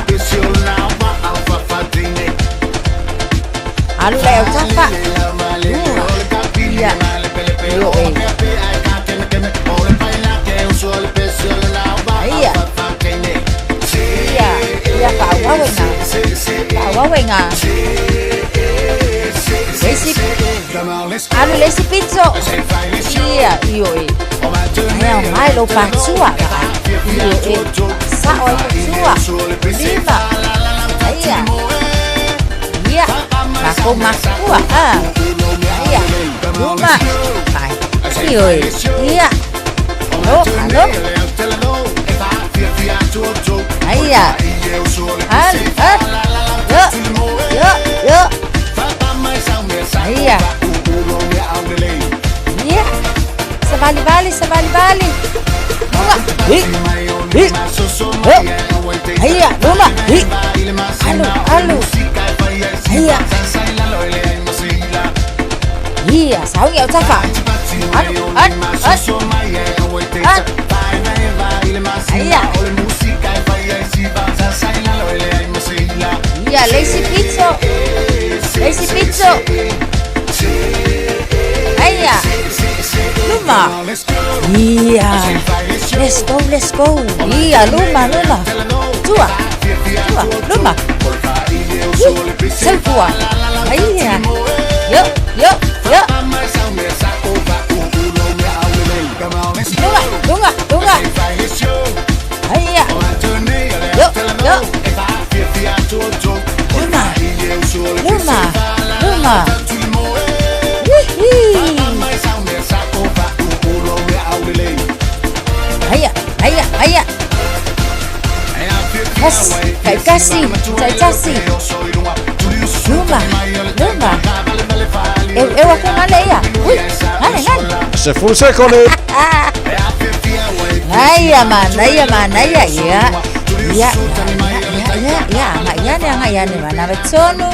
Alu le au tafa. Lunga. Ia. Yo, e. Aia. Ia. Ia faaauau Faaauau Le isi. Alu le isi pito. Ia, io e. Ai ao mai lou patua. Io e. Sao ai tua. Lima. Aia. Ia. Makou makua. Ah. Aia. Luma. Ai. Io e. Ia. Alo, alo. Aia. Al, al. Yo. Yo, yo. Aia. Ia. Savalivali, savalivali. Luma. Hi. Hi. Yo. Aia, luma. Hi. Alu, alu. Aia. Ia, sauni au tafa. Alu, alu, alu. Alu. Aia. Ia, le isi pito. Le isi pito. Aia. Luma. Ia. Let's go, let's go. Ia, luma, luma. Tua. Tua, luma. Hi, Saupua. Aia. Yo, yo, yo. Luma, luma, luma. Aia. Yo, yo. Luma. Luma. Luma. Wihii. Aia, aia, aia. Kasi, taitasi, taitasi. Luma, luma. Eu, eu aku ngale ia. Ui, ngale, ngale. 10 sekone. Aia mana, ia mana, ia, ia. Ia, ia, ia, ia, anga ia ne, anga ia ne, mana vai tonu.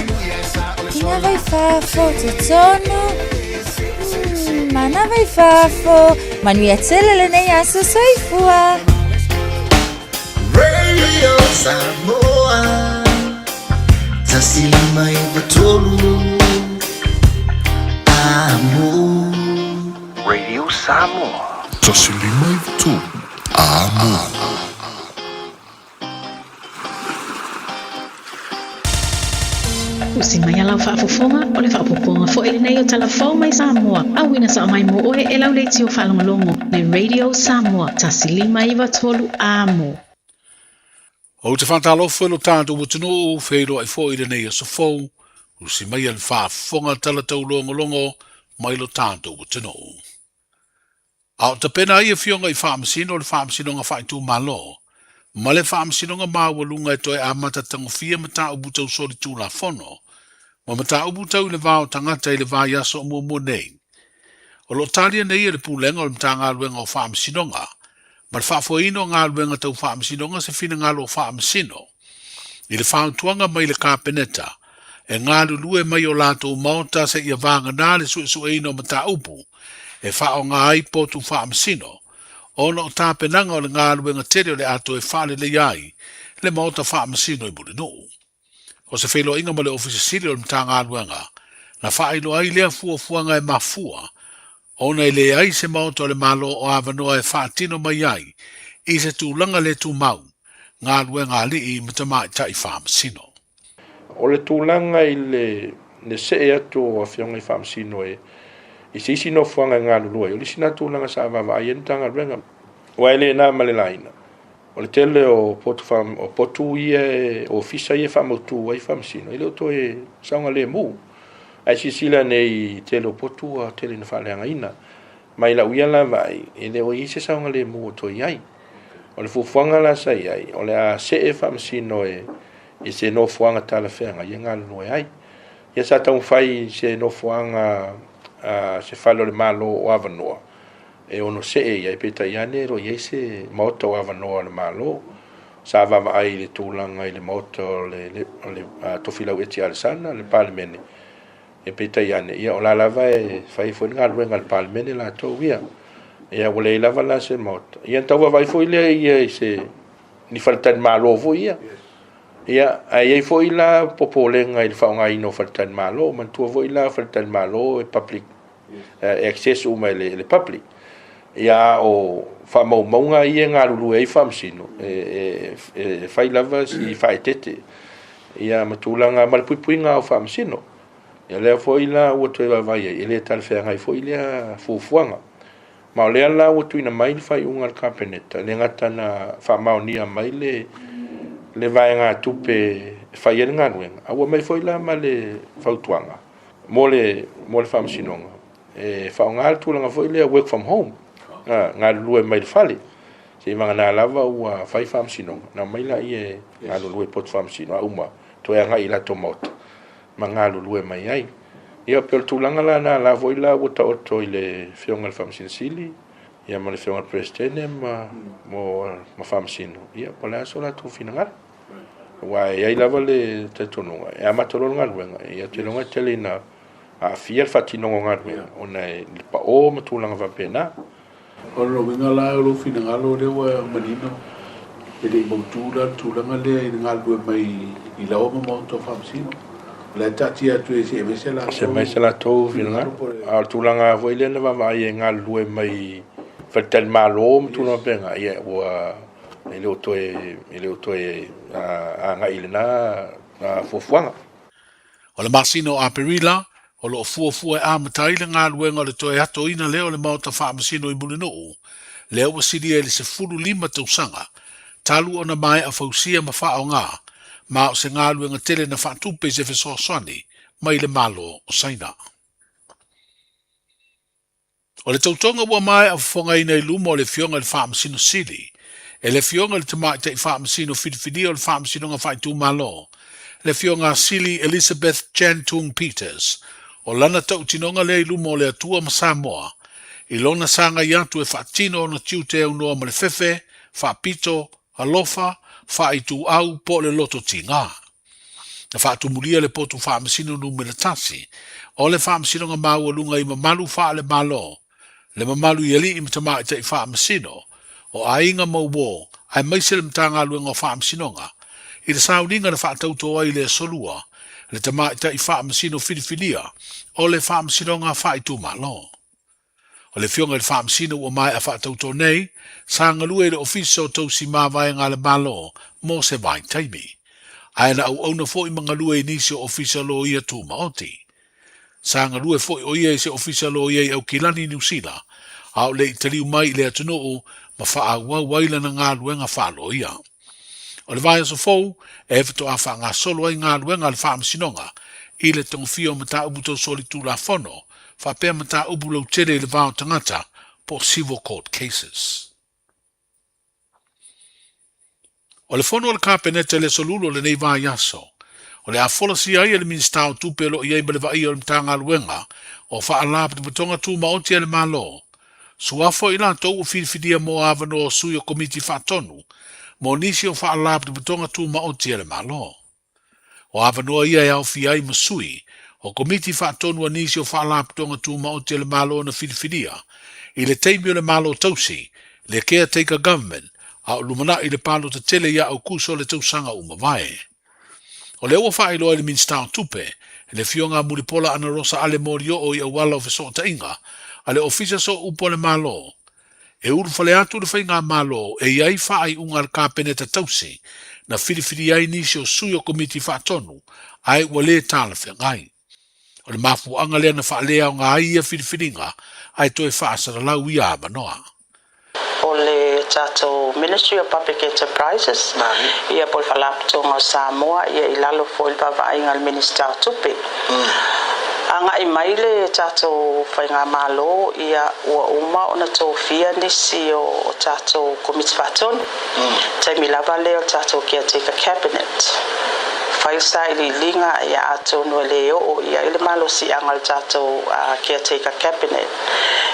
Kina vai fafo, te tonu. Mana vai fafo. Manuia tele lenei aso soifua. Radio Samoa 153 Amo. Radio Samoa. 153 Amo. Usi mai a lau faafofoga, o le faaopoopoga foi lenei o Tala Fou mai Samoa, auina sao mai mo oe e lau leitio faalogologo, le Radio Samoa, 153 Amo. Ou te faatalofa i lo tatou atunuu, feiloai foi i lenei aso fou, usi maia le faafofoga tala taulogologo mai lo tatou atunuu. A o tapena ai afioga i Faamasino le Faamasinoga Faaitumalo ma le Faamasinoga Maualuga e toe amata tagofia mataupu tau solitulafono ma mataupu tau i le va o tagata i le vaiaso o muamua nei. O lo o talia nei e le Pulega o le Matagaluega o Faamasinoga ma le Faafoeina o Galuega Tau Faamasinoga se finagalo o Faamasino i le fautuaga mai le Kapeneta e galulue mai o latou maota seia vagana le suesueina o mataupu e faaaoga ai potu faamasino ona o tapenaga o le galuega tele o le a toe faaleleia ai le maota faamasino i Mulinuu. O se feiloaiga ma le Ofisa Sili o le Matagaluega na faailoa ai lea fuafuaga e mafua ona e leai se maota o le Malo o avanoa e faatino mai ai i se tulaga le tumau galuega alii ma tamaitai faamasino. O le tulaga i le le see atu o Afioga i Faamasino e i se isi nofoaga e galulue ai, o le isi lena tulaga sa vaavaai ai le Matagaluega, aua e le na ma le laina. O le tele o potu fa, o potu ia e ofisa ia e faamautu ai Faamasino, e le o toe saogalemu. Ae silasila nei i tele o potu ua tele ina faaleagaina. Ma i lau ia la vaai, e le o i ai se saogalemu o toe i ai. O le fuafuaga la sa i ai, o le a see Faamasino e i se nofoaga talafeagai e galulue ai. Ia sa taumafai i se nofoaga se fale o le Malo o avanoa e ono see i ai, peitai ane e le o i ai se maota o avanoa o le Malo. Sa vaavaai i le tulaga i le maota o le Tofilau Eti Alesana, le Palemene, ia peitai ane, ia o la lava e fai ai foi le galuega a le Palemene latou ia. Ia ua leai lava la se maota. Ia ona tau vaavaai foi lea ia i se ni faletalimalo foi ia. Ia, ae i ai foi la popolega i le faaaogaina o faletalimalo. Manatua foi la faletalimalo e public e access uma e le public. Ia, a o faamaumauga ia e galulue ai faamasino, e fai lava si faaeteete. Ia, ma tulaga ma le puipuiga o faamasino. Ia, lea foi la ua toe vaavaai ai, e le talafeagai foi lea fuafuaga. Ma o lea la ua tuuina mai le faaiuga a le Kapeneta, e le gata na faamaonia mai le le vaegatupe e fai ai le galuega, a ua aumai foi la ma le fautuaga mo le mo le Faamasinoga e faaaoga le tulaga foi lea work from home, galulue mai le fale. Seivagana lava ua fai faamasinoga, ona omai laia e galulue i potu faamasino, a uma toe agai i latou maota ma galulue mai ai. Ia, pei o le tulaga la lena, la foi la ua taoto i le Afioga i le Faamasino Sili, ia ma le Afioga i le Peresetene ma, mo, ma Faamasino, ia, po o le a so latou finagalo. Aua e i ai lava le talitonuga, e amata loa le galuega, ia, ou te iloa e tele ina aafia le faatinoga o galuega, ona e le pao ma tulaga faapena. O lona uiga la o lou finagalo lea ua manino, e le i mautu la le tulaga lea i le galulue mai i laoa ma maota o Faamasino. O la e taatia atu e se aveese latou Se mai se latou finagalo. A o le tulaga foi lea na vaavaai e galulue mai faletalimalo ma tulaga faapena, ia ua e le o toe e le o toe agai i lena fuafuaga. O le masina o Aperila, o lo o fuafua e amata ai le galuega o le toe atoina lea o le Maota Faamasino i Mulinuu, lea ua silia i le 15 tausaga talu ona maea fausia ma faaaoga, ma o se galuega tele na faatupe i se fesoasoani mai le Malo o Saina. O le tautoga ua maea fofogaina i luma o le Afioga i le Faamasino Sili, e le Afioga i le Tamaitai Faamasino Filifilia o le Faamasinoga Faaitumalo, le Afioga Sili Elizabeth Chan Tung Peters, o lana tautinoga lea i luma o le Atua ma Samoa, i lona sagai atu e faatino ona tiute aunoa ma le fefe, faapito, alofa, faaituau po o le loto tiga. Na faatumulia le potu faamasino numera tasi o le Faamasinoga Maualuga i mamalu faale-Malo, le mamalu i alii ma tamaitai faamasino o Aiga ma Uō aemaise le Matagaluega o Faamasinoga i le sauniga na faatauto ai i le Aso Lua le tamaitai faamasino filifilia o le Faamasinoga Faaitumalo. O le Afioga i le Faamasino ua maea faatauto nei, sa galue i le Ofisa o Tausi Mavaega a le Malo mo se vaitaimi. Ae na auauna foi ma galue i nisi o Ofisa Loia Tumaoti. Sa galue foi ʻo ia i se ofisa loia i Aukilani, Niu Sila, a o le i taliu mai i le atunuu ma faaauau ai lana galuega faaloia. O le vaiaso fou e faatoa faagasolo ai galuega a le Faamasinoga i le togafia o mataupu tau solitulafono faapea mataupu lautele i le va o tagata po o civil court cases. O le fono a le Kapeneta i le Aso Lulu o lenei vaiaso, o le a folasia ai e le Minisita o Tupe o lo o i ai ma le vaaia o le Matagaluega o Faalapotopotoga Tumaoti a le Malo, suafa o i latou ua filifilia mo avanoa o sui o Komiti Faatonu mo nisi o Faalapotopotoga Tumaoti a le Malo. O avanoa ia e aofia ai ma sui o Komiti Faatonu a nisi o Faalapotopotoga Tumaoti a le Malo na filifilia i le taimi o le Malo Tausi, le Caretaker Government, a o lumanai le palota tele ia Aukuso o le tausaga ua mavae. O lea ua faailoa e le Minisita o Tupe, le Afioga a Mulipola Anarosa Ale Molioo i auala o fesootaiga a le Ofisa Sooupu a le Malo, E ulufale atu le Faigamalo e i ai faaiuga a le Kapeneta tausi na filifili ai nisi o sui o Komiti Faatonu ae ua le talafeagai. O le mafuaaga lea na faaleaoga ai ia filifiliga ae toe faasalalau ia avanoa. O le tatou Ministry of Public Enterprises ia po o le Faalapotopotoga o Samoa ia i lalo foi o le vaavaaiga a le Minisita o Tupe. Agai mai le tatou Faigamalo ia ua uma ona tofia nisi o tatou Komiti Faatonu, taimi lava lea o le tatou Caretaker Cabinet. Fai le sailiiliga ia atonu e le oo i ai le malosiaga o le tatou Caretaker Cabinet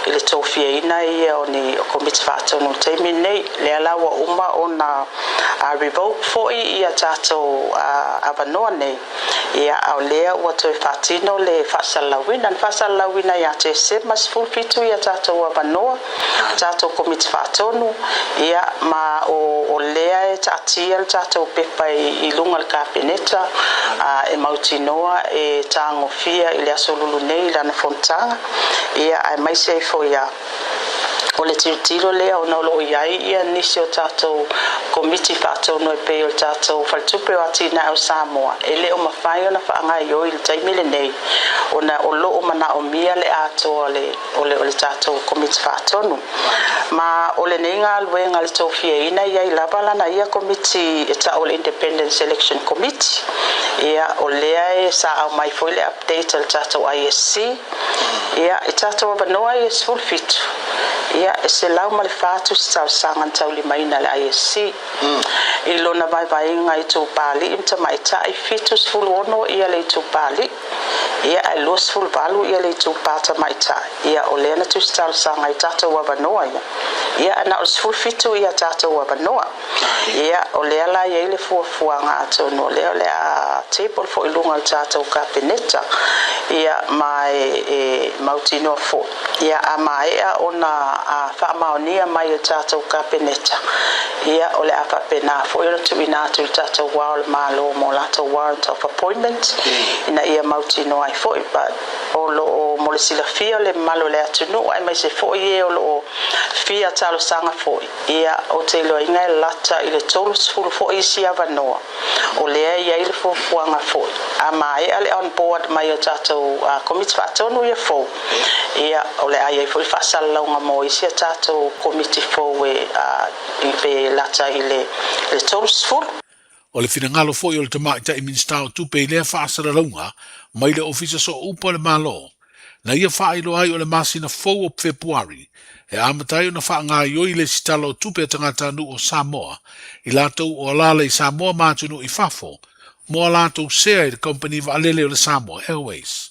i le tofiaina ia o ni Komiti Faatonu i le taimi lenei. Lea la ua uma ona revoke foi ia tatou avanoa nei. Ia, a o lea ua toe faatino le faasalalauina. Na faasalalauina ia Tesema 17 ia tatou avanoa, tatou Komiti Faatonu, ia, ma o, o lea e taatia le tatou pepa i, i luga o le Kapeneta, a, e mautinoa e tagofia i le Aso Lulu nei i lana fonotaga, ia, aemaise ai foi ia, O le tilotilo lea ona o lo o i ai ia nisi o tatou Komiti Faatonu e pei o le tatou Faletupe o Atinae o Samoa e le o mafai ona faagaoioi i le taimi lenei ona o lo o manaomia le atoa o le o le o le tatou Komiti Faatonu. Ma o lenei galuega le tofiaina e i ai lava lana ia Komiti e tau o le Independent Selection Committee. Ia o lea e sa aumai foi le update a le tatou ISC Ia, i tatou avanoa ia 17, ia, e 104 tusi talosaga na taulimaina e le ISC. I lona vaevaega itupāliʻi ma tamaitai, 76 ia le itupāliʻi, ia, ae 28 ia le itupā tamaitai. Ia, o lea na tusi talosaga i tatou avanoa ia. Ia, ae na o le 17 ia tatou avanoa. Ia, o lea la e i ai le fuafuaga, atonu o lea o le a table foi i luga o le tatou Kapeneta, ia, ma e, e mautinoa foi, ia, a maea ona a faamaonia mai e le tatou Kapeneta, ia, o le a faapena foi ona tuuina atu i le tatou Ao o le Malo mo latou warrant of appointment, ina ia mautinoa ai foi. But, o lo o mo le silafia o le mamalu o le atunuu aemaise foi e o lo o fia talosaga foi, Ia, ou te iloaina e lata i le 30 foi isi avanoa, o lea e i ai le fuafuaga foi. A maea le on board mai o tatou Komiti Faatonu ia fou, ia, o le a i ai foi le faasalalauga mo isi a tatou Komiti fou e, pe lata i le 30. O le finagalo foi o le Tamaitai Minisita o Tupe i lea faasalalauga mai le Ofisa Sooupu a le Malo, na ia faailoa ai o le masina fou o Fepuari e amata ai ona faagaoioi le lesitala o tupe a tagatanuu o Samoa i latou o alaala i Samoa ma atunuu i fafo mo a latou sea i le kamupani vaalele o le Samoa Airways.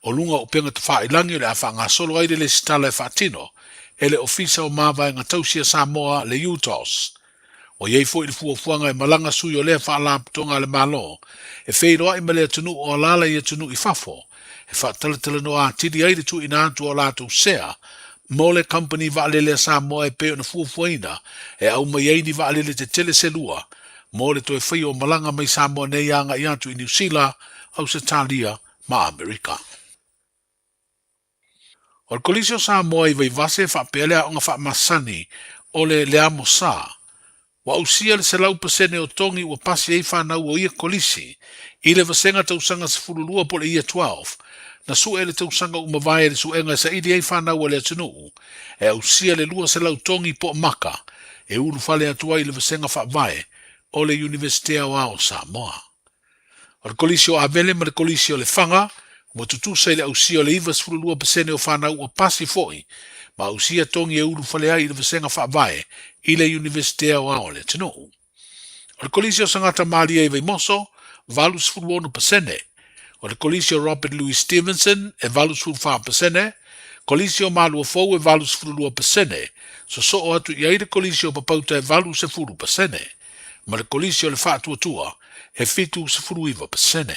O luga o upega tafailangi o le a faagasolo ai le lesitala e faatino e le Ofisa o Mavaega Tausi a Samoa le UTOS. Ua i ai foi le fuafuaga e malaga sui o lea faalapotopotoga a le Malo e feiloai ma le atunuu o alaala i atunuu i fafo e faatalatalanoa atili ai le tuuina atu o a latou sea mo le Kamupani Vaalele a Samoa e pei ona fuafuaina e aumai ai ni vaalele tetele se lua mo le toe faia o malaga mai Samoa nei agai atu i Niu Sila, Ausetalia ma Amerika. O le Kolisi o Samoa i Vaivase e faapea le aoga faamasani o le Le Amo Sa, ua ausia le 100% o togi ua pasi ai fanau o ia kolisi i le vasega tausaga 12 po o le Year 12, na sue le tausaga ua mavae i le suega e saili ai fanau a le atunuu e ausia le 200 togi po o maka e ulufale atu ai i le vasega faavae o le Iunivesite Aoao o Samoa. O le Kolisi o Avele ma le Kolisi o Lefaga ua tutusa i le ausia o le 92% o fanau ua pasi foi ma ausia togi e ulufale ai i le vasega faavae i le Iunivesite Aoao a le atunuu. O le Kolisi o Sagata Malie i Vaimoso, 86%. O le Kolisi o Robert Louis Stevenson e 84%, Kolisi o Maluafou e 82%, sosoo atu i ai le Kolisi o Papauta e 80%. Ma le Kolisi o le Faatuatua e 79%.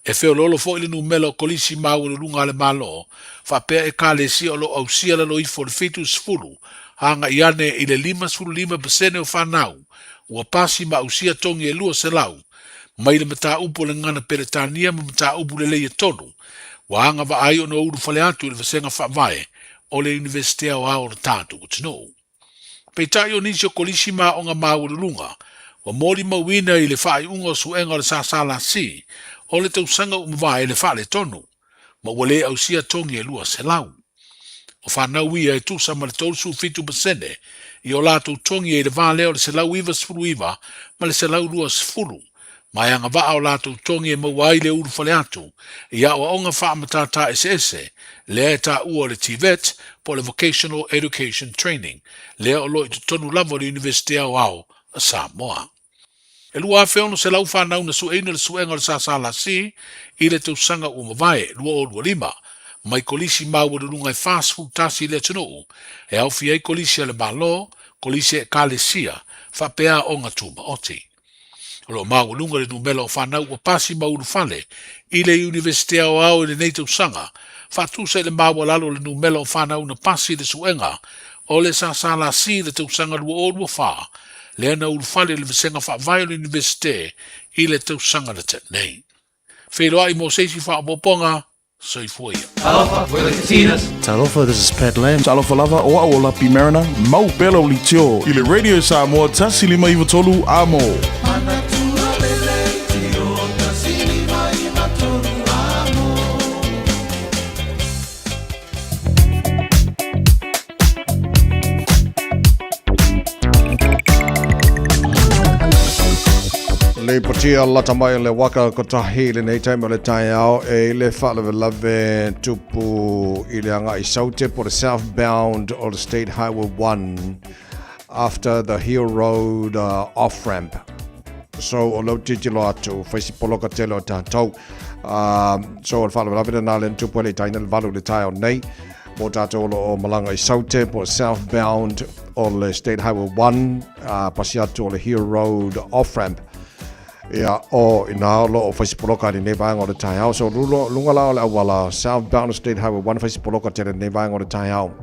E feoloolo foi le numela o Kolisi maualuluga a le Malo faapea Ekalesia o lo o ausia lalo ifo o le 70 agai ane i le 55% o fanau ua pasi ma ausia togi e 200 mai le mataupu o le gagana Peretania ma mataupu lelei e tolu ua agavaa ai ona ulufale atu i le vasega faavae o le Iunivesite Aoao o le tatou atunuu. Peitai o nisi o kolisi ma aoga maualuluga ua molimauina i le faaiuga o suega o le SSLC o le tausaga ua mavae le faaletonu ma ua le ausia togi e 200. O fanau ia e tusa ma le 37% i o latou togi i le va lea o le 199 ma le 120 ma e agavaa o latou togi e maua ai le ulufale atu i aoaoga faamatata eseese lea e taua o le TVET po o le Vocational Education Training lea o lo o i totonu lava o le Iunivesite Aoao a Samoa. E 2,600 fanau na sueina le suega o le SSLC i le tausaga ua mavae, 2025, mai kolisi maualuluga e 41 i le atunuu, e aofia ai kolisi a le Malo, kolisi a Ekalesia, faapea aoga tumaoti. O lo o maualuga le numela o fanau ua pasi ma ulufale i le Iunivesite Aoao i lenei tausaga, faatusa i le maualalo o le numela o fanau na pasi i le suega o le SSLC i le tausaga 2024, lea na ulufale i le vasega faavae o le Iunivesite i le tausaga na tea nei. Feiloai mo se isi faaopoopoga. Soifua ia. Talofa, we're the Katinas. Talofa, this is Pat Lam. Talofa lava, o au o Lapi Mariner, mau pea lau leitio i le Radio Samoa 1593 Amo. Lipotia lata mai o le waka kotahi i lenei taimi o le taeao e i le faalavelave tupu i le agai saute po le southbound o le State Highway 1 after the Hill Road off-ramp. So o lou titilo atu, whaisi poloka tele o tātou. So o le faalavelave lena le tupu ele i taina le valu le taeao nei. Mō tātou o lo o malaga i Saute po o southbound o le State Highway 1, a pasi atu o le Hill Road off-ramp. Ia, o inā o lo o whai sipoloka i lenei vaega o le taeao. So, lulo, lunga la o le auala, southbound State Highway 1, whai sipoloka tele lenei vaega o le taeao.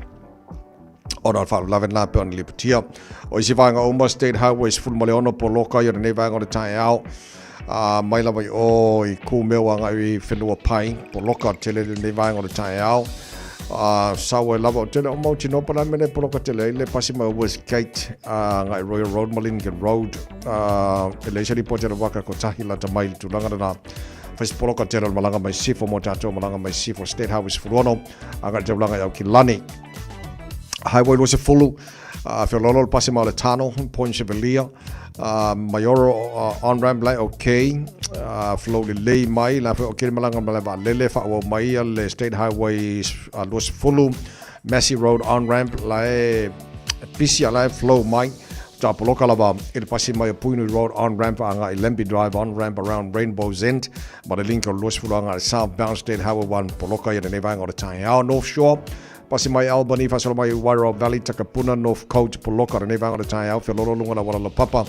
Ona o le faalavelave lena pe ona lipotia. O isi vaega uma, State Highway 16 poloka i o lenei vaega o le taeao. A mai lava i o i Kūmeu agai i Whenua Pai, poloka tele lenei vaega o le taeao. A sau ai lava o tele o mautinoa pa le a mea le poloka tele ai le pasi mai o Westgate agai Royal Road ma Lincoln Road. A e leai se lipoti a le waka kotahi lata mai i le tulaga lena. Whai se poloka tele o le malaga mai Sifo mō tātou malaga mai Sifo State Highway 16 agai le taulaga i Aukilani. Highway 20, feoloolo le pasi mai o le Tano, Point Chevalier, Maioro on-ramp la e ok, flow lelei mai, la foi ok le malaga ma le vaalele, faaauau mai ia le State Highway 20, Massey Road on-ramp la e pisi a la e flow mai, Tapoloka lava i le pasi mai o Puinui Road on-ramp agai Lembi Drive on-ramp around Rainbow's End ma le link o le 20 agai southbound State Highway 1 poloka ia lenei vaega o le taeao North Shore Pasi mai Albany, faasolo mai Wairau Valley, Takapuna, North Coast, Poloka, lenei vaega o le taeao, Feololo, luga la Wala Papa,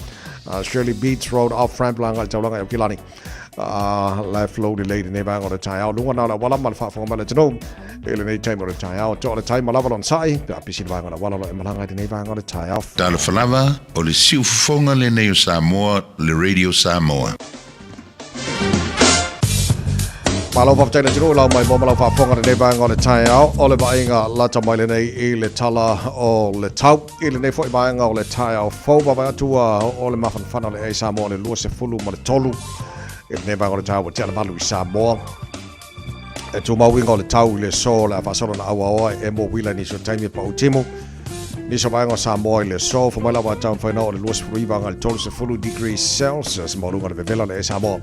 Shirley Beach Road, off ramp la agai taulaga i Aukilani. La e flow lelei lenei vaega o le taeao. Luga na o le auala ma le faafofoga mai le atunuu i lenei taimi o le taeao. Toa le tai ma lava lona sa'i pe a pisi le vaega o le auala o lo o e malaga i lenei vaega o le taeao. Talofa lava, o le siufofoga lenei o Samoa, le Radio Samoa. Malo faafetai le atunuu lau mai mo ma lau faafofoga lenei vaega o le taeao o le vaaiga lata mai lenei i le tala o le tau. I lenei foi vaega o le taeao fou vaavaai atu ua oo le mafanafana o le ea i Samoa o le 23. I lenei vaega o le taeao ua tea le valu i Samoa. E tumau uiga o le tau i le aso o le a faasolo na auaoa e emo uila i nisi o taimi e pau timu. Nisi o vaega o Samoa i le aso, fai mai la ua taumafai na oo le 29 agai le 30 degrees Celsius maualuga o le vevela o le ea i Samoa.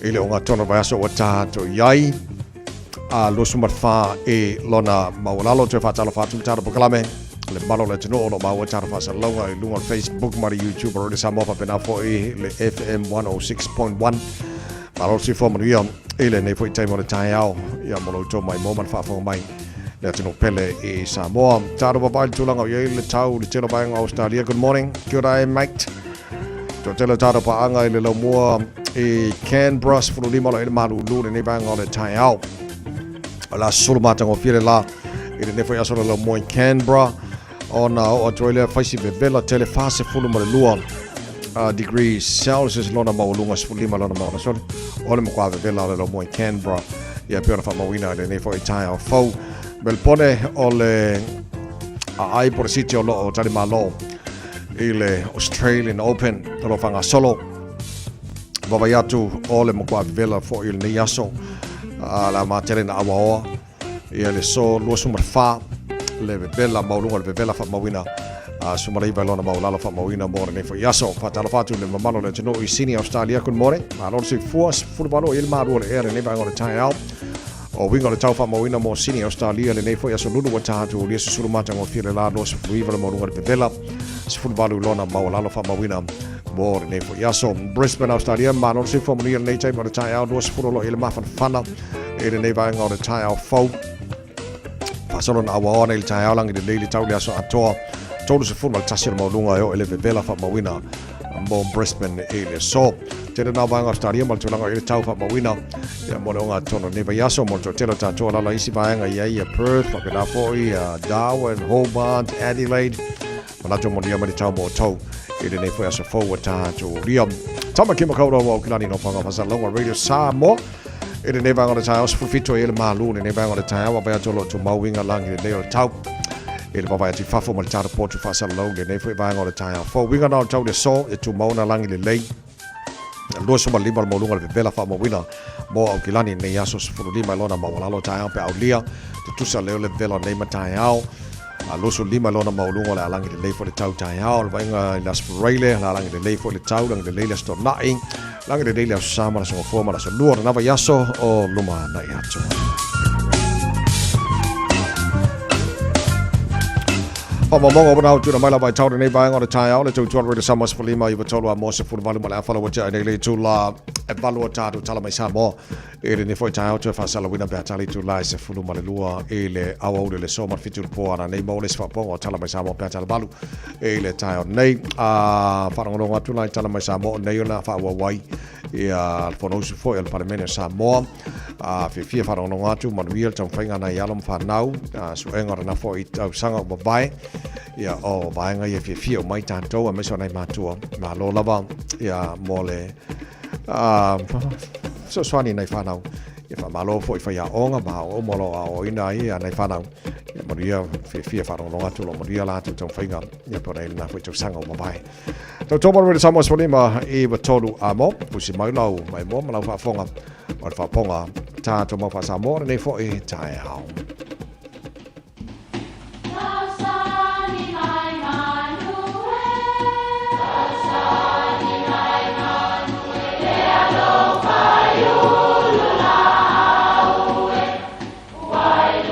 I le ogatotonu o le vaiaso ua tatou i ai, a 24 i lona maualalo. Toe faatalofa atu le tatou polokalame le mamalu o le atunuu o lo o maua tatou faasalalauga i luga o le Facebook ma le YouTube o Radio Samoa faapena foi le FM 106.1. Malo le soifua manuia i lenei foi taimi o le taeao ia mo lo outou maimoa ma le faafofoga mai le atunuu pele i Samoa. Tatou vaavaai i le tulaga o i ai le tau i le tele o vaega o Australia. Good morning. Kia ora e mate. Toatele o tatou paaga i le laumua i Canberra, 15 o lo o i le malulu lenei vaega o le taeao. O le aso sulu matagofie le la i lenei foi aso le laumua i Canberra ona oo atu ai lea faisi vevela tele 42 degrees Celsius lona maualuga 15 lona maualuga sole o le matua vevela o le laumua i Canberra ia pei ona faamauina i lenei foi taeao fou. Melbone o le aai po o le city o lo o talimalo i le Australian Open o lo o faagasolo. Vaavaai atu o le matua vevela foi i lenei aso a le a matele na auaoa ia le so 24 le vevela maualuga o le vevela faamauina a 19 lona maualalo faamauina mo lenei foi aso. Faatalofa atu i le mamalu o le atunuu i Sydney, Australia. Good morning. Malo le soifua, 18 i le malu o le ea lenei vaega o le taeao. O uiga o le tau faamauina mo Sydney, Australia lenei foi aso lulu ua taha atu ulia susulu matagofie le la 29 le maualuga o le vevela 18 lona maualalo faamauina mo lenei foi aso. Brisbane, Australia, malo le soifua manuia lenei taimi o le taeao 20 o lo o i ai le mafanafana i lenei vaega o le taeao fou. Faasolo na auaoa nei le taeao lagi lelei le tau le aso atoa 31 o le maualuga e oo i le vevela faamauina mo Brisbane i le aso. Tele nā vaega o Australia ma le tulaga i le tau faamauina ia mo le ogatotonu o lenei vaiaso mo le toatele o tatou alala isi vaega i ai ia Perth, faapena foi ia Darwin, Hobart, Adelaide. Manatu manuia mai le tau mo outou i lenei foi aso fou ua tatou ulia. Tāmaki Makaurau o Aukilani no Whanga Whasalonga Radio Samoa. I lenei vaega o le taeao, 17 i le malu, lenei vaega o le taeao, vaavaai atu o lo o tumau uiga lagi lelei o le tau. I le vaavaai atu i fafo ma le tatou potu faasalalau, lenei foi vaega o le taeao fou. Uiga na o le tau i le aso, e tumau ana lagi lelei. 25 le maualuga o le vevela faamauina mo Aukilani i lenei aso 15 i lona maualalo taeao pe aulia tutusa leo le vevela o nei mataeao. A 25 lona maualuga o le a lagi lelei foi le tau taeao, le vaaiga i le Aso Faraile, o le a lagi lelei foi le tau, lagi lelei le Aso Toonai, lagi lelei le Aso Sa ma le Aso Gafua ma le Aso Lua o lena vaiaso o lumanai atu. Faamaumauga ua nau tuuina mai lava i tau lenei vaega o le taeao le tautua Radio Samoa 15 93 a mo 18 ma le afa ua tea nei le itula e valu o tatou tala mai Samoa. I lenei foi taeao toe faasalauina pe a tali itula e 12 i le aoauli o le aso ma le 7 i le po ana nei maua le isi faapopoga o Tala Mai Samoa pe a tala valu i le taeao nei. A faalogologo atu la i Tala Mai Samoa o nei ona faaauau ai ia le Fonousu foi a le Palemene o Samoa. A fiafia faalogologo atu manuia le taumafaiga a nai alo ma fanau a suega o lena foi tausaga ua mavae ia o vaega ia fiafia uma ai tatou aemaise o nai matua. Malo lava ia mo le fesoasoani i nai fanau. Ia faamalo foi i faiaoga ma aoga uma o lo o aoaoina ai nai fanau. Ia manuia fiafia faalogologo atu o lo o manuia latou taumafaiga ia pe ona i lena foi tausaga ua mavae. Tautua mai le Samoa 15 i 3 a mo, pusi mai lau maimoa ma lau faafofoga o le faapoga tatou mau faa-Samoa lenei foi taeao.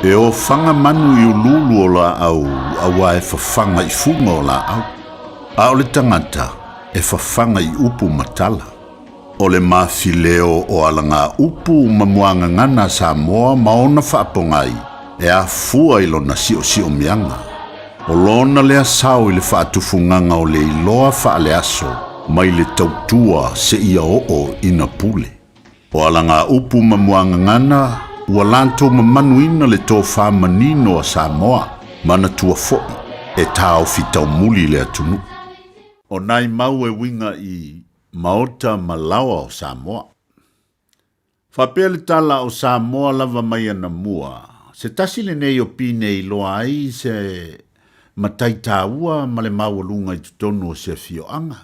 E ofaga manu i uluulu o laau auā e fafaga i fuga o laau, a o le tagata e fafaga i upu ma tala. O le mafileo o alagaupu ma muagagana a Samoa ma ona faapogai e afua i lona siosiomiaga. O lona lea sao i le faatufugaga o le iloa faaleaso mai le tautua seia oo ina pule. O alagaupu ma muagagana ua latou mamanuina le tofa manino a Samoa, manatua foi e taofi taumuli le atunuu. O nai mau e uiga i Maota ma laoa o Samoa. Faapea le tala o Samoa lava mai anamua, se tasi lenei o pine e iloa ai se matai taua ma le maualuga i totonu o se afioaga,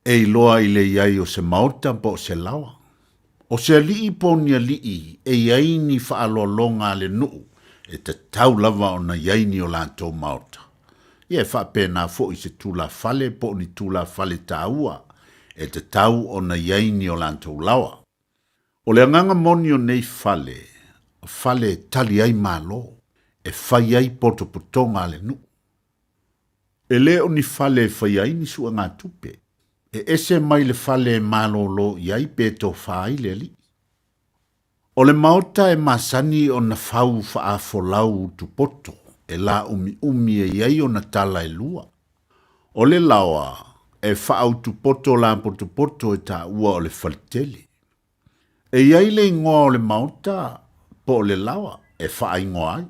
e iloa i le i ai o se maota po o se laoa. O se alii po o ni alii e i ai ni faaaloaloga a le nuu e tatau lava ona i ai ni o latou maota. Ia e faapena foi i se tulafale po o ni tulafale taua e tatau ona i ai ni o latou laoa. O le agaga moni o nei fale, o fale e tali ai Malo, e fai ai potopotoga a le nuu. E le o ni fale e faia ai ni suegatupe, e ese mai le fale e malolo i ai pe tofa ai le alii. O le maota e masani ona fau faafolau utupoto e laumiumi e i ai ona tala e lua. O le laoa e faautupoto lapotopoto e taua o le faletele. E i ai le igoa o le maota po o le laoa e faaigoa ai,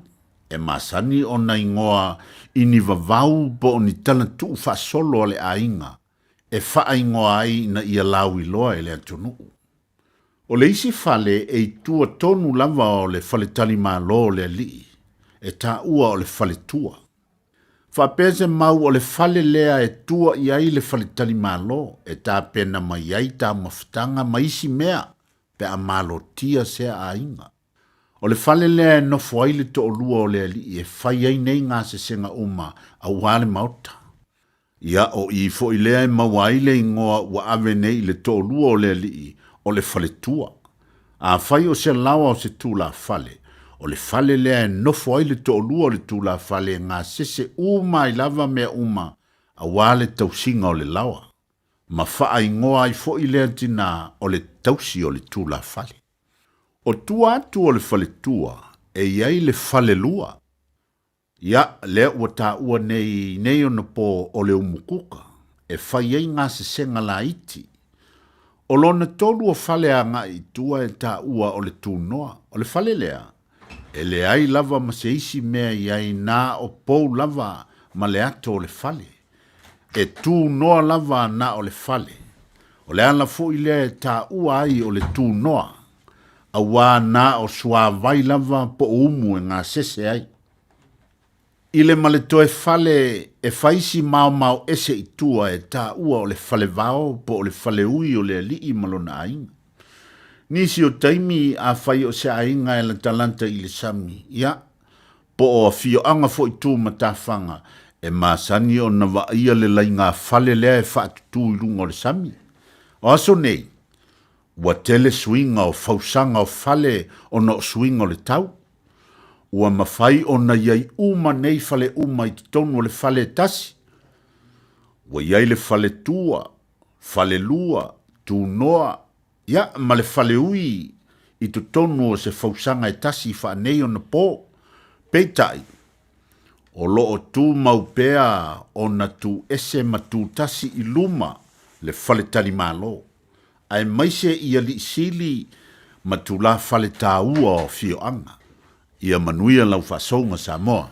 e masani ona igoa i ni vavau po o ni tala tuufaasolo a le aiga e faaigoa ai ina ia lauiloa e le atunuu. O le isi fale e i tua tonu lava o le faletalimalo o le alii, e taua o le faletua. Faapea se mau o le fale lea e tua i ai le faletalimalo e tapena mai ai taumafataga ma isi mea pe a malotia sea aiga. O le fale lea e nofo ai le toalua o le alii e fai ai nei gasesega uma aua le maota. Ia, o i foi lea e maua ai le igoa ua ave nei i le toalua o le alii, o le faletua. Afai o se laoa o se tulafale, o le fale lea e nofo ai le toalua o le tulafale e gasese uma ai lava mea uma aua le tausiga o le laoa. Ma faaigoa ai foi lea tinā o le tausi o le tulafale. O tua atu o le faletua e i ai le falelua. Ia, lea ua taua nei i nei ona po o le umukuka e fai ai gasesega laiti. O lona tolu o fale agai i tua e taua o le tunoa. O le fale lea, e leai lava ma se isi mea i ai na o pou lava ma le ato o le fale. E tunoa lava na o le fale. O le ala foi lea e taua ai o le tunoa, auā na o suāvai lava po o umu e gasese ai. I le ma le toe fale e fai si maomao ese i tua e taua o le falevao po o le faleui o le alii ma lona aiga. Nisi o taimi afai o se aiga e latalata i le sami, ia, po o afioaga foi tu matafaga, e masani ona vaaia le laiga fale lea e faatutū i luga o le sami. O aso nei, ua tele suiga o fausaga o fale ona o suiga o le tau. Ua mafai ona i ai uma nei fale uma i totonu o le fale e tasi. Ua i ai le faletua, falelua, tunoa, ia, ma le faleui i totonu o se fausaga e tasi faanei ona po. Peitai, o lo o tumau pea ona tu ese ma tu tasi i luma le faletalimalo, aemaise i alii sili ma tulafale taua o afioaga. Ia manuia lau faasouga Samoa.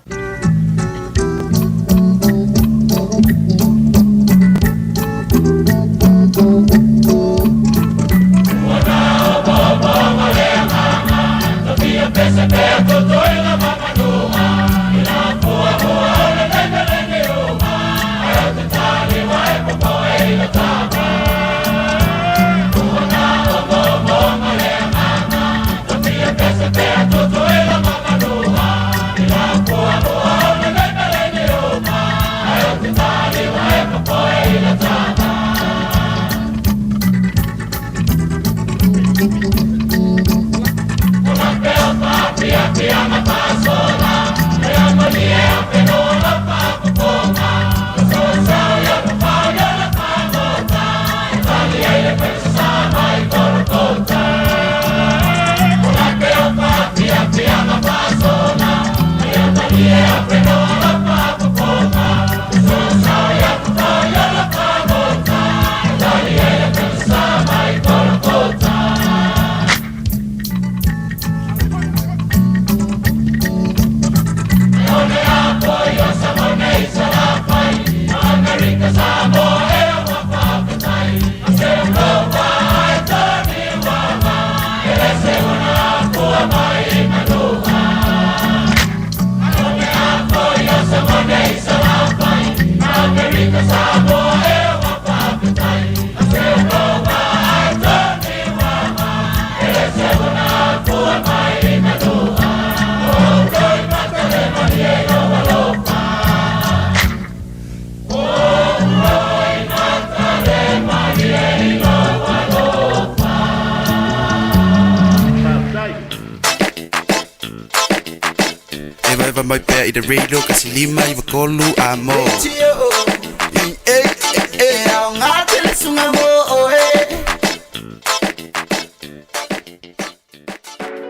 Evaeva mai pea i le radio 153 Amo.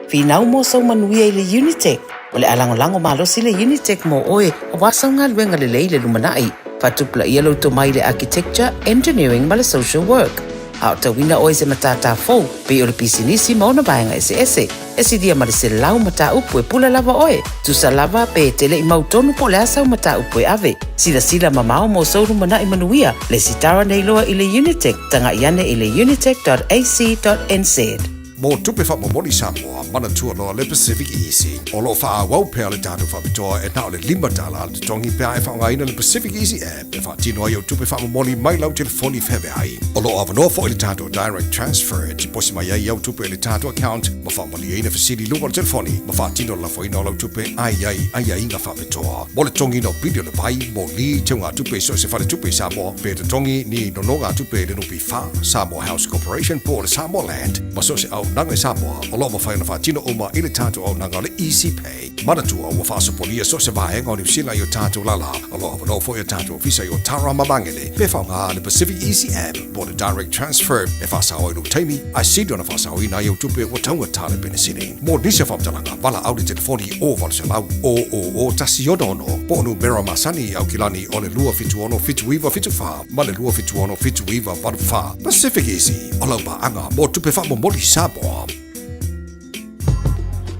Finau mo sou manuia i le Unitec. O le a lagolago malosi le Unitec mo oe aua sau galuega lelei i le lumanai. Faatupulaia lou tomai i le Architecture, Engineering ma le Social Work. A o tauina oe i se matata fou, pei o le pisinisi ma ona vaega eseese. E silia ma le 100 mataupu e pule lava oe. Tusa lava pe e te le i mautonu po o le a sau mataupu e ave. Silasila mamao mo sou lumanai manuia, lesitara nei loa i le Unitec, taga'i ane i le unitec.ac.nz. Mo tupe faamomoli Samoa, manatua loa le Pacific Easy. O lo o faaauau pea le tatou faapitoa e na o le $5 le totogi pe a e faaaogaina le Pacific Easy app e faatino ai au tupe faamomoli mai lau telefoni feaveai. O lo o avanoa foi le tatou Direct Transfer e tiposi mai ai au tupe i le tatou account ma faamalieina fesili i luga o le telefoni ma faatino le lafoina o lau tupe a i ai aiaiga faapitoa. Mo le totogiina o pili o le vai, moli, teugatupe i so o se faletupe i Samoa, pe totogi ni nonogatupe i le NPF, Samoa House Corporation po o le Samoa Land, ma so o se auaunaga i Samoa, o lo o mafai ona faatino uma i le tatou auaunaga o le Easy Pay. Manatua, ua faasopolia so o se vaega o Niu Sila i o tatou lala. O lo o avanoa foi o tatou ofisa i Otara ma Magele pe faaaoga le Pacific Easy App po o le Direct Transfer e faasao ai lou taimi, ae sili ona faasaoina ai au tupe ua taugata le penesene. Mo nisi o faamatalaga, valaau i le telefoni 0800 000 166 po o numera masani i Aukilani o le 276 7974 ma le 276 7984. Pacific Easy, o lau paaga mo tupe faamomoli Samoa.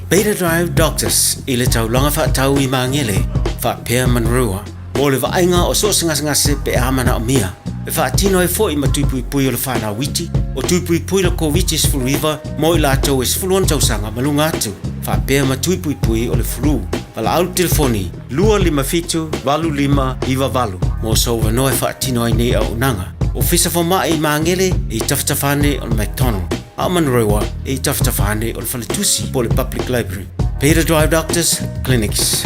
Beta Drive Doctors i le taulaga faatau i Magele faapea Manurewa mo le vaaiga o so o se gasegase pe a manaomia. E faatino ai foi ma tui puipui o le fanau iti, o tui puipui le Koviti-19 mo i latou e 16 tausaga ma luga atu, faapea ma tui puipui o le flu. Valaau le telefoni 257 8598 mo sou avanoa e faatino ai nei auaunaga. Ofisa Fomai i Magele i tafatafa ane o le McDonald, a o Manurewa i tafatafa ane o le Faletusi po o le Public Library. Peter Drive Doctors Clinics.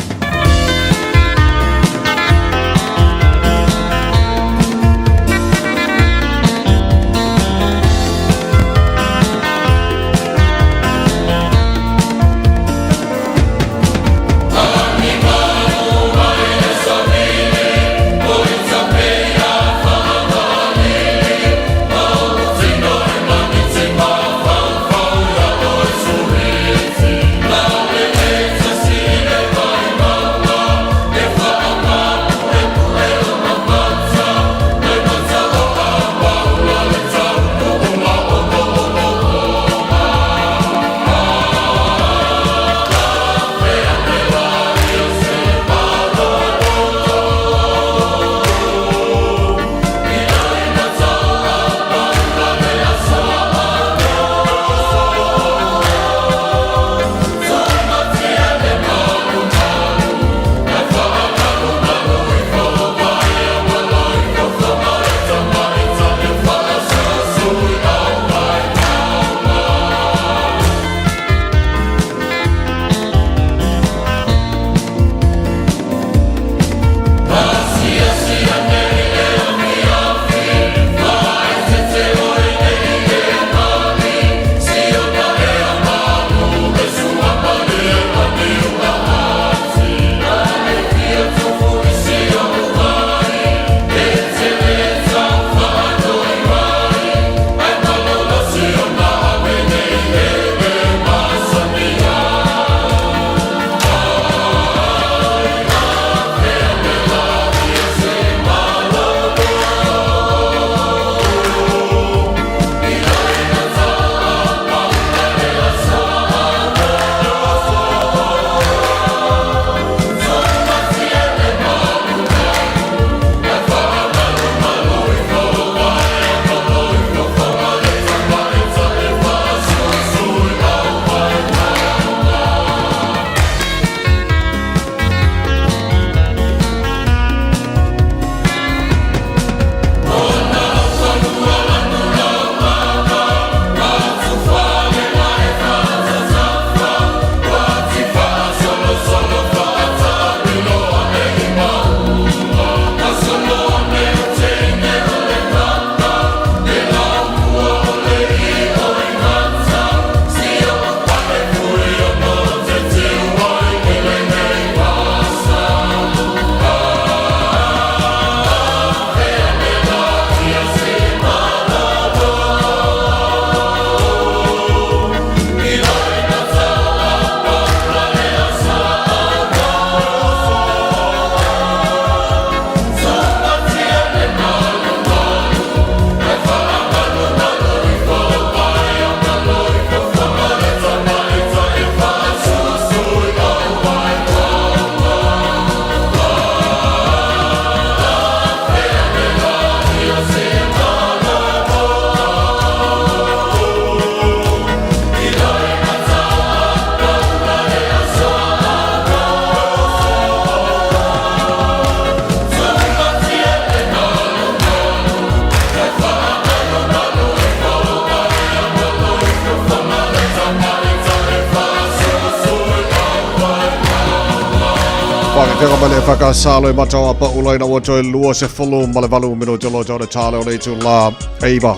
Fa'afefega mai le EFKS lo e matau a pa'ula ina ua toe 28 minute o lo tau le tale o le itulā 9.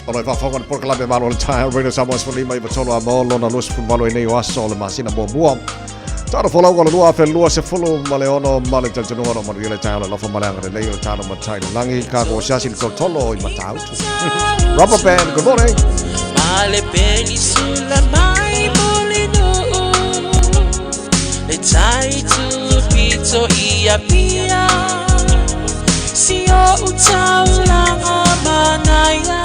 O lo e faafofoga le polokalame Malo le Taeao Radio Samoa 15 93 a mo lona 28 i nei o aso o le masina muamua. Tano folauga o le 2026 ma le ono ma le talitonuga o manuia le taeao le alofa ma le agalelei o le tano matai le lagi kākou asiasi le tolotolo i Matautu. Rubber band, good morning. Ma le penisula mai Mulinuu Le tai tupito i Apia Si o'u taulaga manaia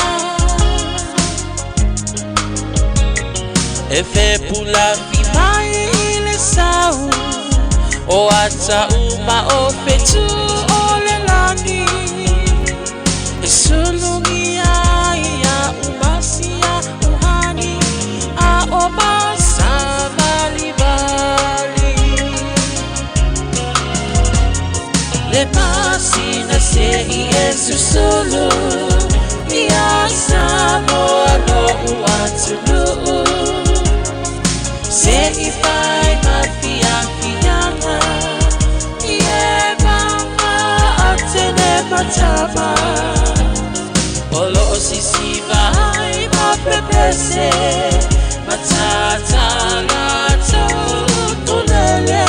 E fepulafi mai i le sau O ata uma o fetu o le lagi E sulugia ai a'u masia uhani A o masavalivali Le masina se'i e susulu Ia Samoa lo'u atunuu Se'i fai ma fiafiaga I e maga atene matama O lo'o sisiva ai ma pepese Matata latou tulele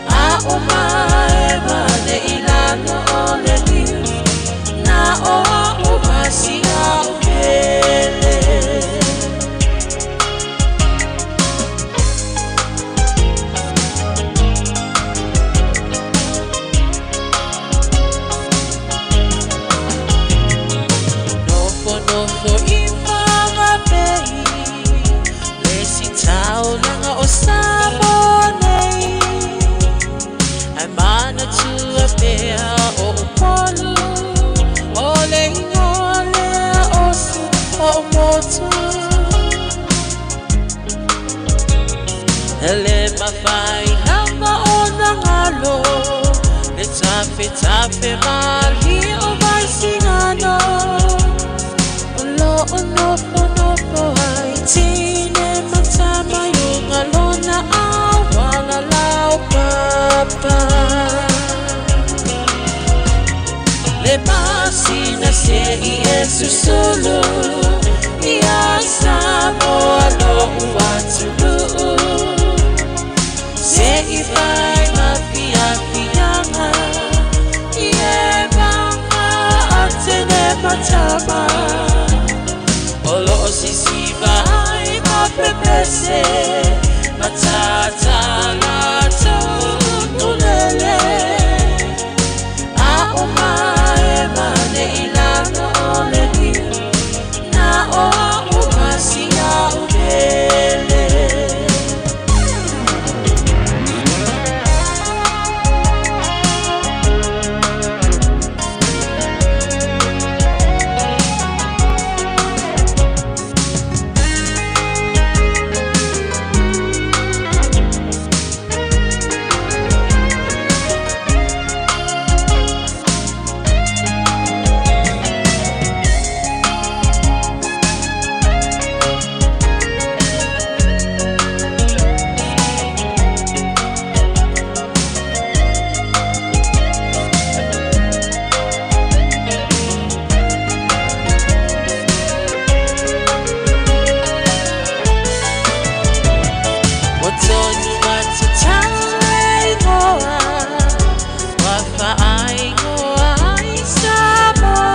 A o maeva ne i lalo o le liu Na o a'u masia o pele. Nofonofo i Whangapehi Le isi taulaga o Samoa nei Ae manatua pea o Upolu O le ingoa lea o si o'u motu E le mafai lava ona galo Le tafetafe malie o Vaisigano O lo'o nofonofo ai tine ma tama i uga lona auala laupapa Le masina se'i e susulu Ia Samoa lo'u atunuu Se'i fai ma fiafiaga I e maga atene matama O lo'o sisiva ai ma pepese Matata latou tulele A o maeva ne i lalo o le liu Na o a'u masia o pele. Ua tonu atu tau e ingoa Ua faaingoa ai Samoa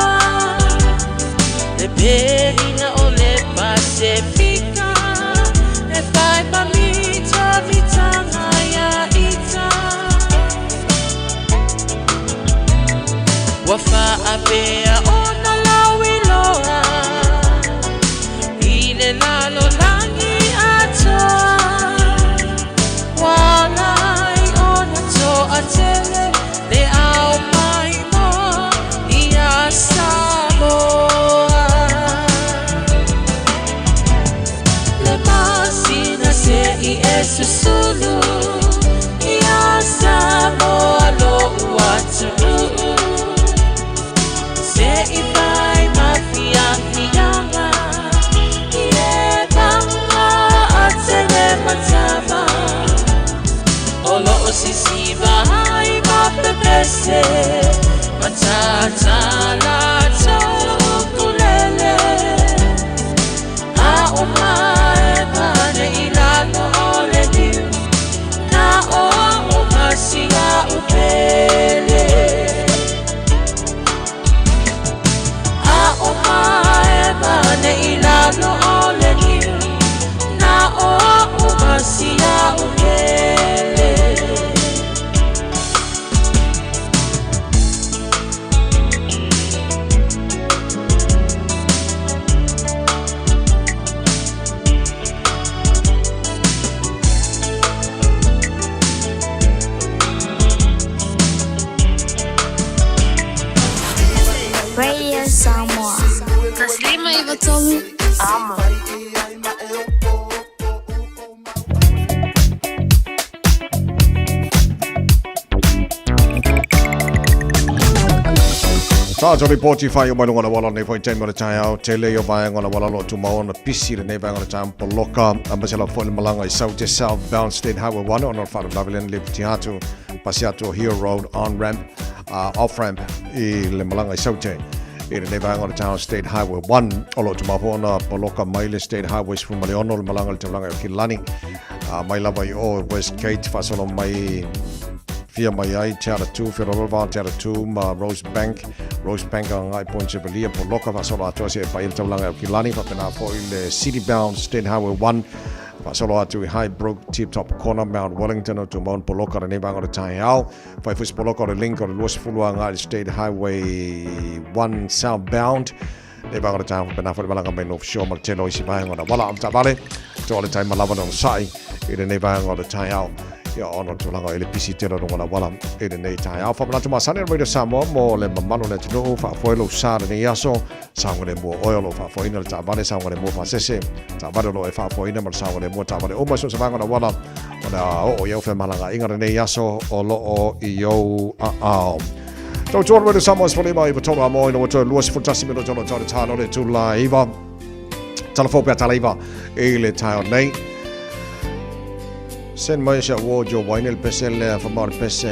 Le perina o le Pasefika E whai ma mita mitanga ia ita Ua faapea ona lauiloa I le lalolagi atoa Ua ala ai ona toatele Le ao maimoa ia Samoa Le masina se'i e susulu Ia Samoa lo'u atunuu Se'i fai ma fiafiaga I e maga atene matama O lo'o Tātou ripoti whai o mai lunga o le wala nei foi taimi o le taeao tele i o vaega o le wala lo tumau ona pisi lenei vaega o le taeao poloka aemaise lava foi le malaga i Saute South Bound State Highway 1 ona o le faalavelave lea na lipoti atu pasi atu o Hio Road on ramp off ramp i le malaga i Saute i lenei vaega o le taeao State Highway 1 o lo o tumau foi ona poloka mai le State Highway 16 le malaga i le taulaga i Okilani mai lava i o Westgate faasolo mai fia mai ai Te Aratū, Whirorova, Te Aratū ma Rosebank, Rosebank agai Point Chevalier, poloka faasolo atoa seia paia le taulaga i Aukilani, faapena foi le City Bound State Highway 1 faasolo atu i Highbrook, Tip Top Corner, Mount Wellington o tumau ona poloka lenei vaega o le taeao. Fai foi se poloka o le link o le 20 agai i le State Highway 1 Southbound. Nei vaega o le taeao faapena foi le malaga mai North Shore ma le tele o isi vaega o na wala o le taavale. Toa le taima lava le onosai i lenei vaega o le taeao. Ia ona o le tulaga i le pisi tele o luga o le auala i lenei taeao. Faamanatu masani o le Radio Samoa mo le mamalu o le atunuu, faafoe lou sa lenei aso, saogalemu o oe o lo o faafoeina le taavale, saogalemu pasese, taavale o lo o e faafoeina ma le saogalemu o taavale uma i so o se vaega o le auala o le a oo i au femalagaaiga lenei aso o lo o i ou aao. Tautua le Radio Samoa 15 i tolu a mo ina ua toe 21 minuta o lo o tau le talo le tula iva. Tala fou pea tala iva i le taeao nei. Send mai se award jo waine le pese lea whamau le pese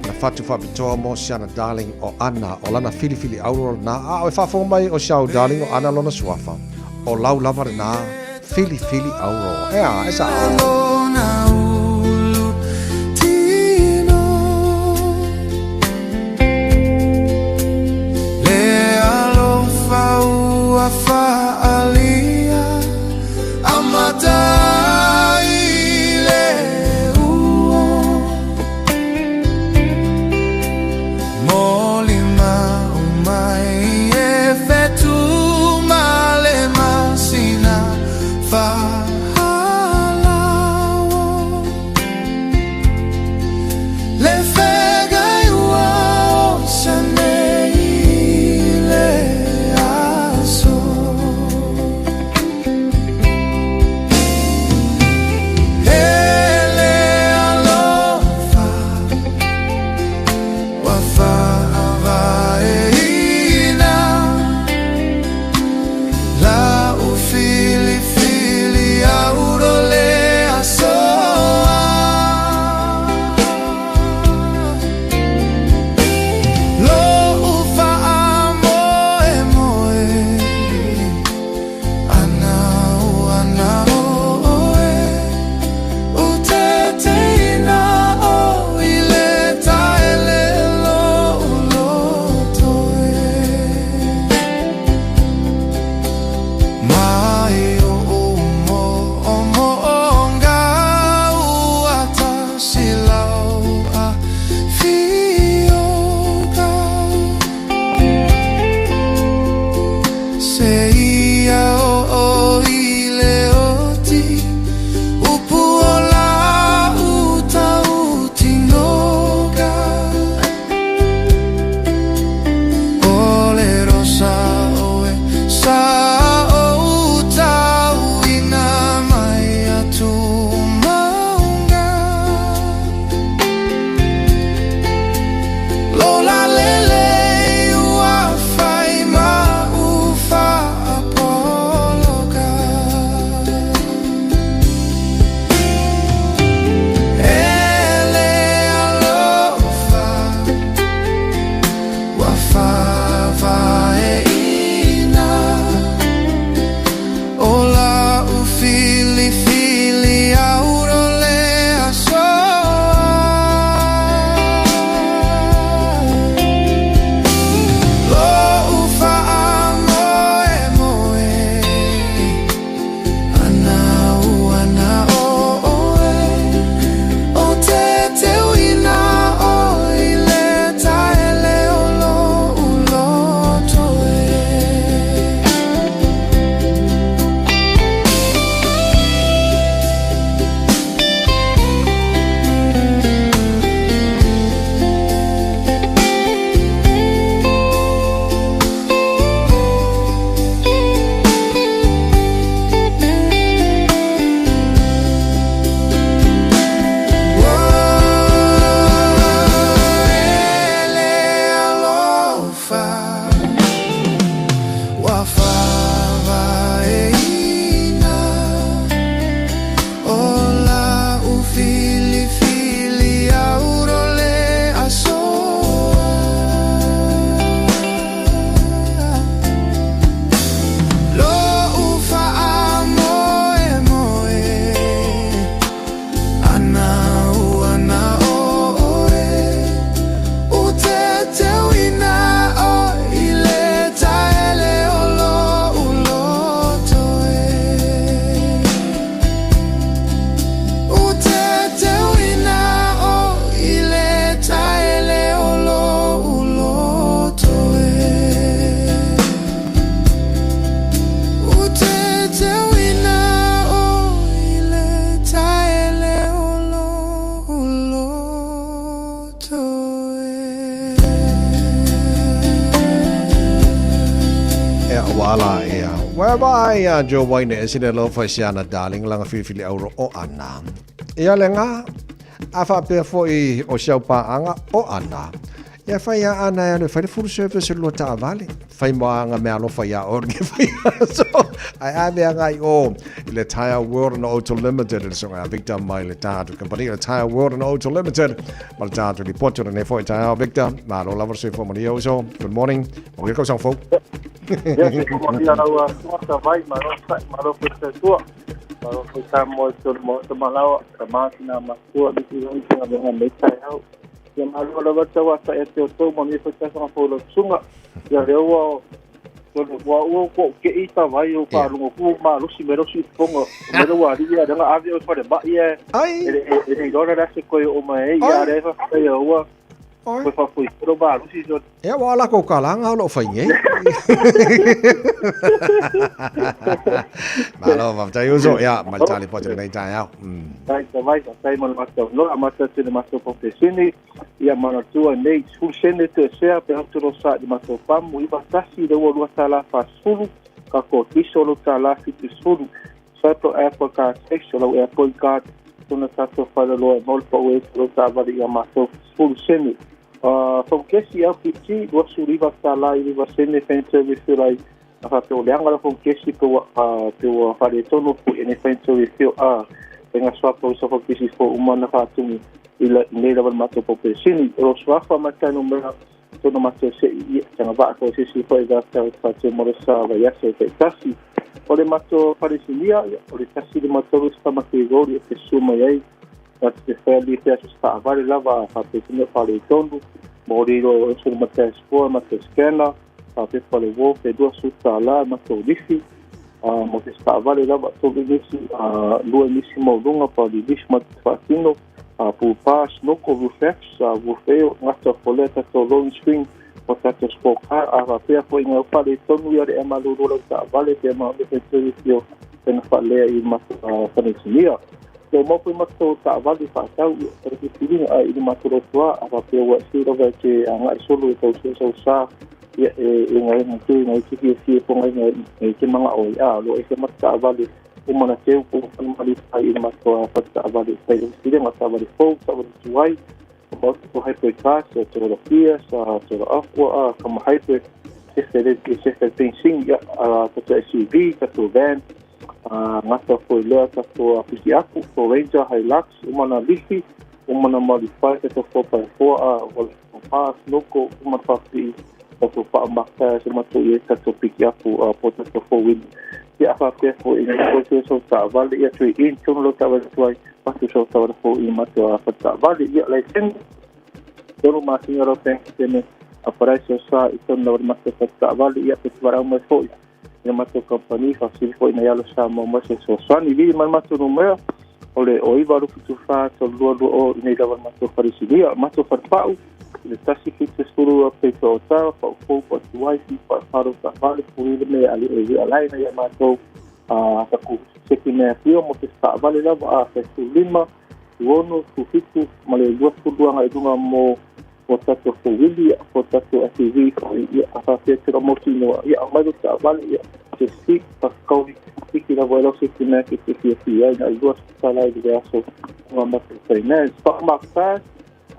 na whatu whapitoa mo siana darling o Ana o lana filifili auro na a o e whaafonga mai o siau darling o Ana lona suafa o lau lava le na filifili auro e a e sa o. Ala ia. Ua vaai ia Joe Wayne e sile alofa i si ana darling lana filifili auro o ana. Ia le ngā, a faapea foi o si au paaga o ana. Ia fai ia ana e alu e fai le full service i le lua taavale. Fai mo anga mea alofa ia oe ke fai aso. Ai ave anga i o i le Tire World and Auto Limited i le songa a Victor mai le tātu company le Tire World and Auto Limited ma le tātu ripoti o lenei foi taeao Victor. Malo lava le soifua manuia uso. Good morning. Manuia tausaga fou. Ia, soifua manuia lau suafa vai, malo sa'i, malo foi le soifua. Malo foi Samoa i tolu maota malaoa, tama tina matua, lisi hoi te galuega nei taeao. Ia malo lava le tauatai a te outou, manuia foi tausaga fou lau susuga. Ia lea ua ua ua ua ke'i ta vai o faalogo ku malosi mai lau siufofoga mai lau alii ia leaga ave oe i falemai ae e le iloa la le ase koe oo mai ai ia lea e faafetai ua Koe faafoifolo malosi so. Ia, ua lako kalanga o loo fai nei. Malo, faafetai uso. Ia, ma le tali pote lenei taeao. Tai ta vai, faafetai mo le matou noa, amata atu i le matou paupesini, ia manatua nei, sefulu sene toesea pe atu lo sa i le matou pamu, 91 le ua $2.40, ka kōtiso lo $1.70. Swipe lo Apple Card 6 o lau Apple Card tona tatou failaloa e mau le pau e lau taavale ia matou sefulu sene. Fomukesi LPG $29 i 9 sene Fanta refill ai a faapea o leaga la fomukesi pe ua pe ua faaletonu foi ene Fanta refill a faiga swapa o sa fomukesi fou uma na faatumu i la i nei lava le matou paupesini. O lo suafa ma tai numera tona matou se'i ia tagavaa foi se isi foi vata o te faatu mo le sa vaiaso e taitasi. O le matou falesinia, ia, o le 153 se tama ke roli e te sua mai ai, ta te whai li te aso taavale lava a whapetino whaletonu, mo riro o eso le matai score, matai scanner, whapepa le wall, pe dua su tā la, matou lifi, mo te taavale lava, tolu nisi, lua nisi maulunga, pa li lisi ma te whaatino, pūpā, snoko, roof X, roof A, ngata folea tatou loan screen, o tatou sport car, a whapea foi ngau whale tonu ia le ema lulu lau taavale, pe ma me whaituri fio, pena whalea i matou whanetinia. Te mau foi matou taavale whaatau, ia tara ki whiringa a i le matou rotoa, a whapea ua si rawa te a ngai solo e tau sau sa, ia e ngai ngai te ngai te fia fia po ngai ngai ngai te manga o i a, lo e se mata taavale o mana teu po whanumali whai i le matou a whata taavale whai o whiringa taavale fou, taavale tuai, o matou ko hybrid cars, sa Toyota Kia, sa Toyota Aqua, a kama hybrid, se whele, se whele fencing, ia, a tatou SUV, tatou van, a ngata foi lea tatou a piki apu, ko Ranger, Hilux, uma na lifi, uma na modify, tatou 4x4, a wala pa, snoko, uma na whapii, tatou whaamakta, se matou i e tatou piki apu, a po tatou four wheel. Ia a whapea foi i ngai koe so taavale, ia tui in, tonu lo taavale tuai, patu so taavale fo i matou a whata taavale, ia lai sene, tonu masina lau bank sene, a parai so sa i tonu na wale matou whata taavale, ia pe te warau mai foi i le matou company, whafsili foi nai alo sa mau mai se fesoasoani. Vili mai matou numera, o le o 9 2 7 4 3 2 2 o i nei lava le matou falesinia, matou falepau, i le 170 pei o tara, pau fou, pau tuai, fi, pau wharo, pau whare, pui le mea ali e wia lai na ia matou, a taku seki mea pio mo te whaavale lava a te 15, 16, 17, ma le 22 ngai lunga mo o tatou fouili, o tatou SUV foi, ia, a whapea te ramoti noa, ia, a mai lo taavale, ia, te sik, whakakauri, hiki lava e lau seki mea ke te fia fia ai, na i lua tala i le aso, ngā matou finance. Whakamark fast,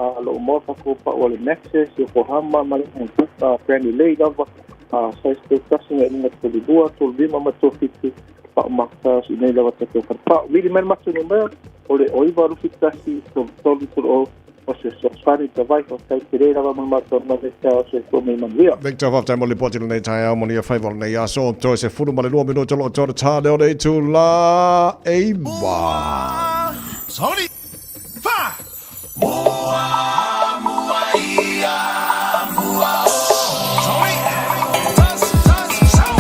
a lo moa whakopa o le Maxis, Yokohama, ma le Hankook, a Granny Lei lava, a size te tasi ngai lunga tolu lua, tolu lima ma tolu fitu, whakamark fast, i nei lava tatou wharepao. Vili mai le matou numera, o le o 9 rufi tasi, tolu tolu, tolu o, o se fesoasoani ta vai, whakatau te rē lava mo le matou mai le taeao soifua mai manuia. Victor, faafetai mo le lipoti lenei taeao mo nia faiva o lenei aso. Toe 12 minuta o lo o toe tā leo nei itulā 9. Sorry. Fa! Mua, mua ia, mua o. Sorry. Tas, tas, sau.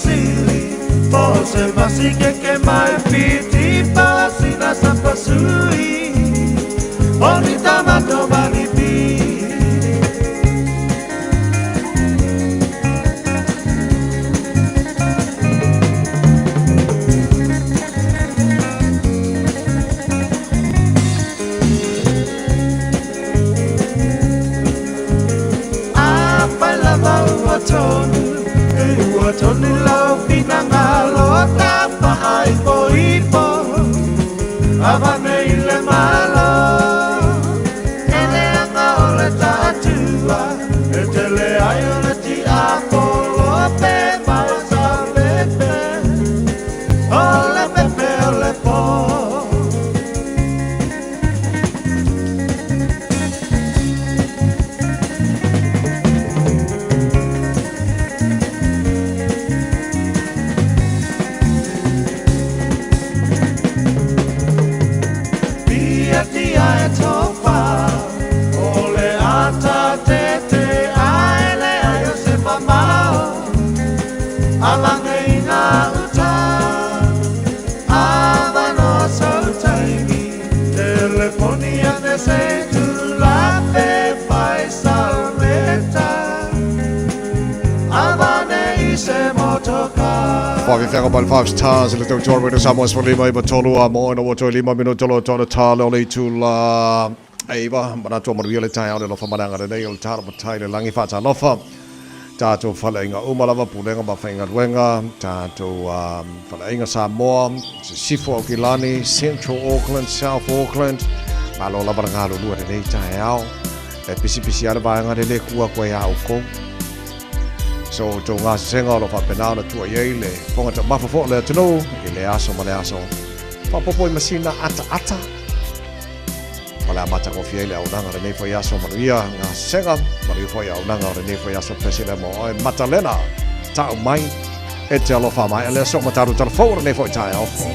sili Po se vasi ke ke mai piti Pasina sa pasui Oni tamato manipi Afai lava ua tonu E ua tonu lau finagalo Tafaaipoipo Avane i le Malo E leaga o le taatua E tele ai o le tiapolo Pe mau sa pepe O le pepe o le po. Pia tia e tofa O le ata tete Ae le ai o se mamao Alange i ngā uta Avanoa sou taimi Teleponi ane se tulape Fai salmeta Avane i se motoka. Faafeafeaga mai le Five Stars i le tautua Radio Samoa 15 93 a mo ina ua toe lima minuta loa toa ta le o le itula e 9. Manatu o manuia le taeao le alofa ma le agalelei o le talo matai le lagi. Faatalofa tatou faleaiga uma lava, pulega ma faigaluega, tatou faleaiga Samoa, Sisifo, Aukilani, Central Auckland, South Auckland, malo lava le galulue lenei taeao. E pisipisi lava le vaega le lē kua koe iā oukou. So outou gasesega o lo o faapena ona tua i ai le fofoga taumafa foi o le atunuu i le aso ma le aso. Faaopoopo i masina ataata ma le amatagofie ai le auaunaga o lenei foi aso. Manuia gasesega, manuia foi auaunaga o lenei foi aso. Pesile mo oe Matalena, tau mai e te alofa mai le aso ma tatou tala fou o lenei foi taeao fou.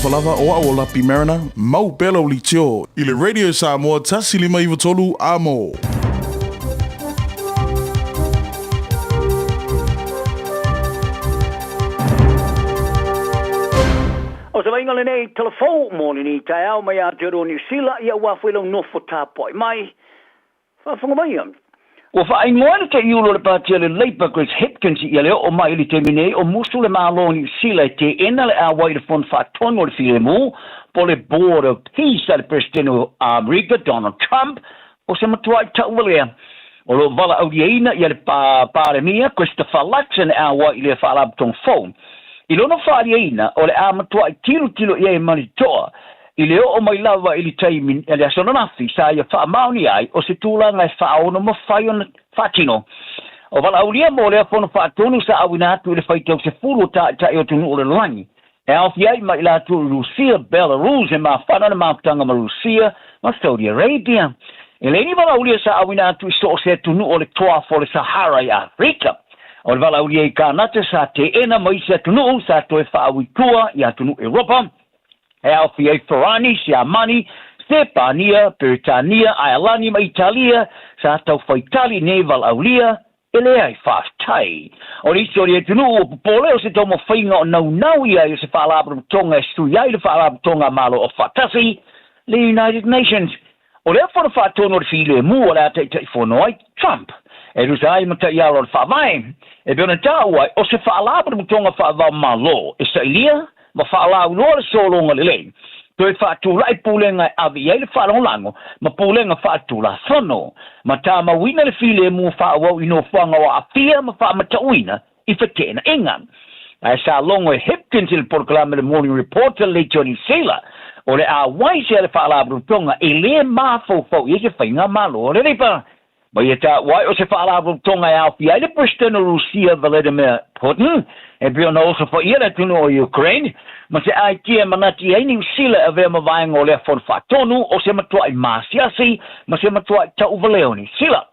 Talofa lava, o au o Lapi Mariner, mau pea lau leitio i le Radio Samoa 1593 amo. O se vaaiga lenei tala fou mo lenei taeao mai Aotearoa Niu Sila, ia ua foi lau nofo tapuai mai. Faafofoga maia. Ua faaigoa le taiulu o le Pati a le Labour Chris Hipkins ia le oo mai i le taimi nei o musu le Malo o Niu Sila e teena le auai i le Fono Faatonu o le Filemu po le Board of Peace a le Peresetene o Amerika Donald Trump o se matuai tauvalea o lo o valaauliaina ia le Palemia Christopher Luxon e auai i lea faalapotopotoga fou. I lona faaliaina o le a matuai tilotilo i ai ma le toa I le oo mai lava i le taimi i le aso ananafi sa ia faamaonia ai o se tulaga e faaono mafai ona faatino. O valaaulia mo lea fono faatonu sa auina atu i le faitau 10 o taitai o atunuu o le lalolagi, e aofia ai ma i latou i Rusia, Belarus e mafana le mafutaga ma Rusia ma Saudi Arabia. E leai ni valaaulia sa auina atu i so o se atunuu o le Toafo o le Sahara i Afrika. O le valaaulia i Kanata sa teena ma isi atunuu sa toe faaui tua i atunuu Eropa, E aofia ai Farani, Siamani, Sepania, Peretania, Aelani ma Italia, sa tau faitali nei valaaulia, e leai faafetai. O le isi o le atunuu ua popole o se taumafaiga o naunau i ai o se faalapotopotoga e sui ai le Faalapotopotoga a Malo Aofaatasi, le United Nations. O lea fono faatonu o le filemu o le a taitaifono ai Trump e tusa ai ma taiala o le Faavae, e pei ona taua ai, o se faalapotopotoga faava-o-Malo e sailia ma faalauiloa le sologa lelei, toe faatulai pulega e ave i ai le faalagolago ma pulega faaletulafono, ma tamauina le filemu faaauau i nofoaga o aafia ma faamatauina i feteenaiga. Ae sa logo e Hipkins i le polokalame le Morning Report a le Johnny Sailor, o le auai sea le faalapotopotoga e lē mafaufau i ai se faigamalo a le Labour. Ma ia taua ai o se faalapotopotoga e aofia ai le Peresetene o Rusia Vladimir Putin, e pei ona osofaia le atunuu o Ukraine, ma se aitia e manatu i ai Niu Sila e avea ma vaega o lea fono faatonu o se matuai maasiasi ma se matuai tauvalea o Niu Sila.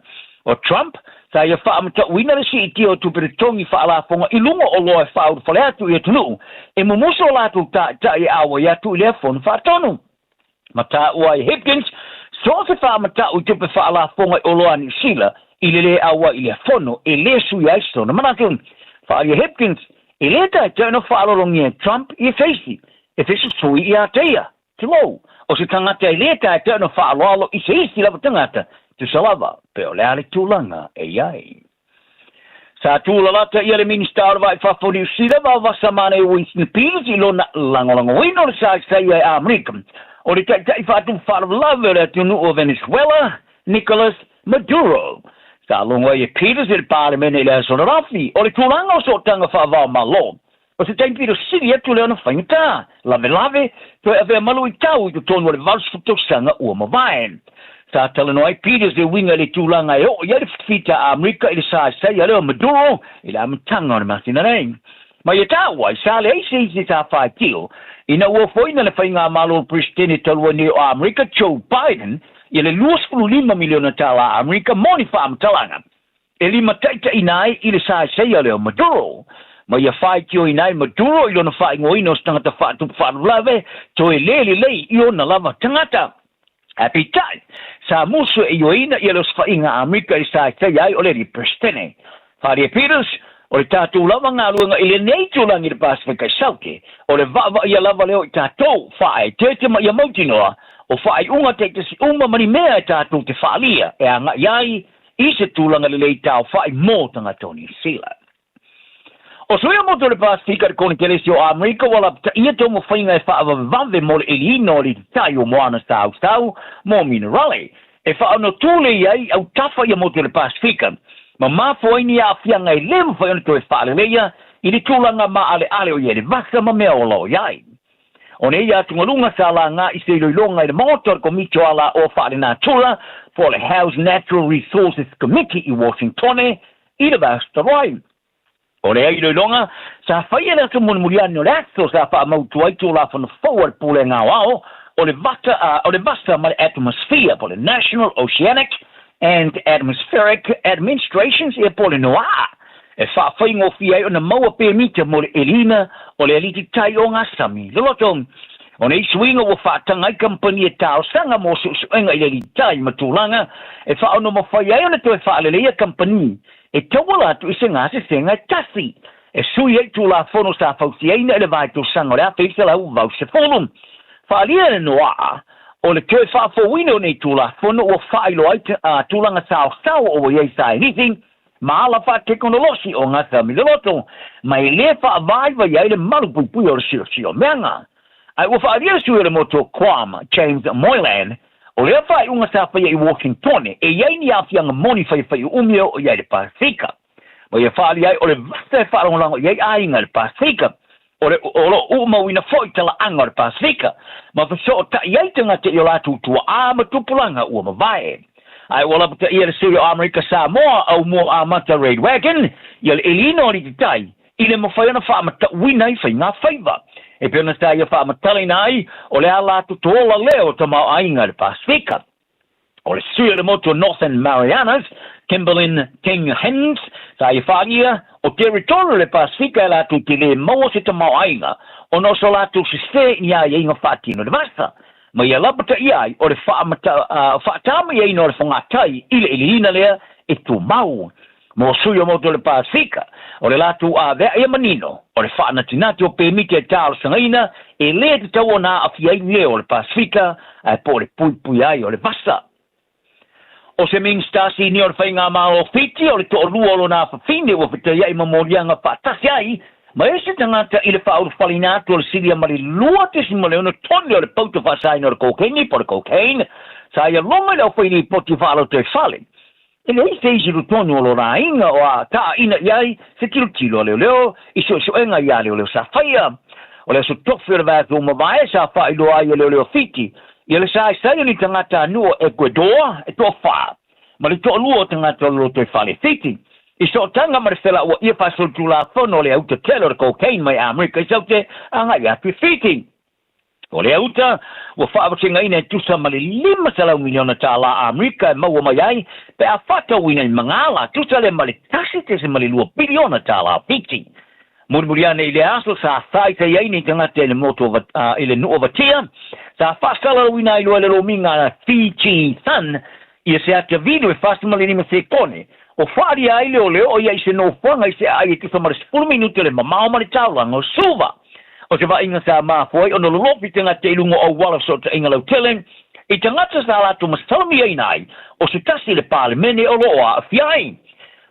O Trump, sa ia faamatauina le siitia o tupe totogi faalafoga i luga o oloa e faaulufale atu i atunuu e mumusu o latou taitai e auai atu i lea fono faatonu. Ma taua ai Hipkins, so o se faamatau i tupe faalafoga i oloa a Niu Sila i le lē auai i lea fono e lē suia ai sona manatu. Faaalia Hipkins, e lē taitai ona faalologia e Trump i se isi e fesusui iā te ia. Tulou, o se tagata e lē taetea ona faaaloalo i se isi lava tagata, tusa lava pe o le a le tulaga e i ai. Sa tūlalata ia le Minista o le Vai Fafo o Niu Sila Vaovasa Manei Winston Peters i lona lagolagoina o le saisai ai Amerika o le taitai faatupu faalavelave o le atunuu o Venezuela, Nicolas Maduro. Sa logo ai e Peters i le Palemene i le aso ananafi o le tulaga o sootaga faava-o-Malo O se taimi pito sili atu lea ona faigata, lavelave, toe avea malu i tau i totonu o le 80 tausaga ua mavae. Sa talanoa ai Peters e uiga i le tulaga e oo i ai le fita a Amerika i le saisai a lea o Maduro i le amataga o le masina nei. Ma ia taua ai, sa leai se isi sa faitio ina ua ofoina le faigamalo o le Peresetene talu ai nei o Amerika Joe Biden ia le $25 miliona tala a Amerika mo ni faamatalaga e limataitaiina ai i le saesaia lea o Maduro, ma ia faitioina ai Maduro i lona faaigoaina o se tagata faatupu faalavelave toe lē lelei i ona lava tagata. Ae peitai, sa musu e ioeina ia le osofaiga a Amerika i le saesaia ai o le alii Peresetene. Faria Peters, O le tatou lava galuega i lenei itulagi i le Pasefika i Saute, o le vaavaaia lava lea o i tatou, faaeteete ma ia mautinoa, o faaiuga taitasi uma ma ni mea e tatou te faaalia e agai ai i se tulaga lelei taofai mō tagata o Niu Sila. O sui o motu o le Pasefika i le Konekelesi o Amerika ua lapataia taumafaiga e faavavevave mo le ʻeliina o le tai o moana sausau mō minerale e faaonotule i ai autafa ia motu o le Pasefika ma mafua ai ni aafiaga e lē mafai ona toe faaleleia i le tulaga maaleale o i ai le vasa ma mea ola o i ai. O nei atugaluga sa laga i se iloiloga i le Maota o le Komiti o Alaoa Faalenatura po o le House Natural Resources Committee i Washingtone i le vaiaso talu ai. O lea iloiloga sa faia i le aso mulimuli ane o le aso sa faamautu ai Tulafono fou a le Pulega Aoao o le Vata, o le Vasa ma le Atmosphere po o le National Oceanic and Atmospheric Administrations ia po o le NOAA e faafaigofie ai ona maua pemita mo le ʻeliina o le aliti tai o ngā sami loloto. O nei suiga ua faataga ai kamupani e talosaga mo suesuega i le litai ma tulaga e faaonomafai ai ona toe faaleleia kamupani e tauala atu i se gasesega e tasi e sui ai Tulafono sa fausiaina i le vaitausaga o le 1980. Faaalia e le Noaa o le toe faafouina o nei Tulafono ua faailoa ai tulaga saosao o ua i ai saenisi ma ala faatekonolosi o gasamiloloto, ma e lē faavaivai ai le malupuipuia o le siosiomeaga. Ae ua faaalia le sui o le motu o Guam, James Moylan, o lea faaiuga sa faia i Washingtone e i ai ni aafiaga moni faifaiuumi e oo i ai le Pasefika. Ma ia faaalia ai o le vasa e faalagolago i ai aiga i le Pasefika, o le o lo o uumauina foi talaaga o le Pasefika, ma fesootai ai tagata i o latou tuaa ma tupulaga ua mavae. Ae ua lapataia le sui o Amerika Samoa, Aumua Amata Redwagon, ia le iliina o Alii Tai, i le mafai ona faamatauina ai faigafaiva. E pei ona sa ia faamatalaina ai, o le ala atu toola lea o tamaoaiga i le Pasefika. O le sui o le motu o Northern Marianas, Kimberlyn King Hinds, sa ia faaalia, o teritory o le Pasefika e latou te lē maua se tamaoaiga ona o so latou sesē i ni aiaiga faatino i le vasa. Ma ia lapataia ai o le faatamaiaina o le fogatai i le iliina lea e tumau. Mo sui o motu o le Pasefika, o le latou ave'a ia manino, o le faanatinati o pemita e talosagaina e lē tatau ona aafia ai leo o le Pasefika ae po o le puipui ai o le vasa. O se Minisita Sinia o le Faigamalo o Fiti, o le toalua o lona afafine ua fetaia'i ma moliaga faatasi ai ma isi tagata i le faaulufaleina atu o le silia ma le 2.6 tone o le pauta faasaina o le kokeini po o le cocaine sa ia logo i le aufailipoti faalotoifale. E leai se isi lutonu o lona aiga o a taaina i ai se tilotilo a leoleo i suesuega iā leoleo sa faia. O le aso Tofi o le vaiaso ua mavae sa faailoa ai e leoleo Fiti ia le saisai o ni tagatanuu o Ecuador e toafa ma le toalua o tagata o le lotoifale Fiti i sootaga ma le felauaia faasolitulafono o le auta tele o le cocaine mai Amerika i Saute agai atu i Fiti. O lea uta ua faavasegaina e tusa ma le $500 miliona tālā Amerika e maua mai ai pe a faatauina i magala, tusa lea ma le $1.2 piliona tālā Fiti. Mulimuli ane i lea aso sa saisai ai nei tagata i le motu o i le nuu o Vatia, sa faasalalauina ai loa e le lomiga a Fiji Sun ia se ata video e 45 sekone o faaalia ai leoleo o ia i se nofoaga i se aai e tusa ma le 10 minute le mamao ma le taulaga o Suva. O se vaaiga sa mafua ai ona lolofi tagata i luga o auala fesootaiga lautele i tagata sa latou masalomiaina ai o se tasi le Palemene o lo o aafia ai.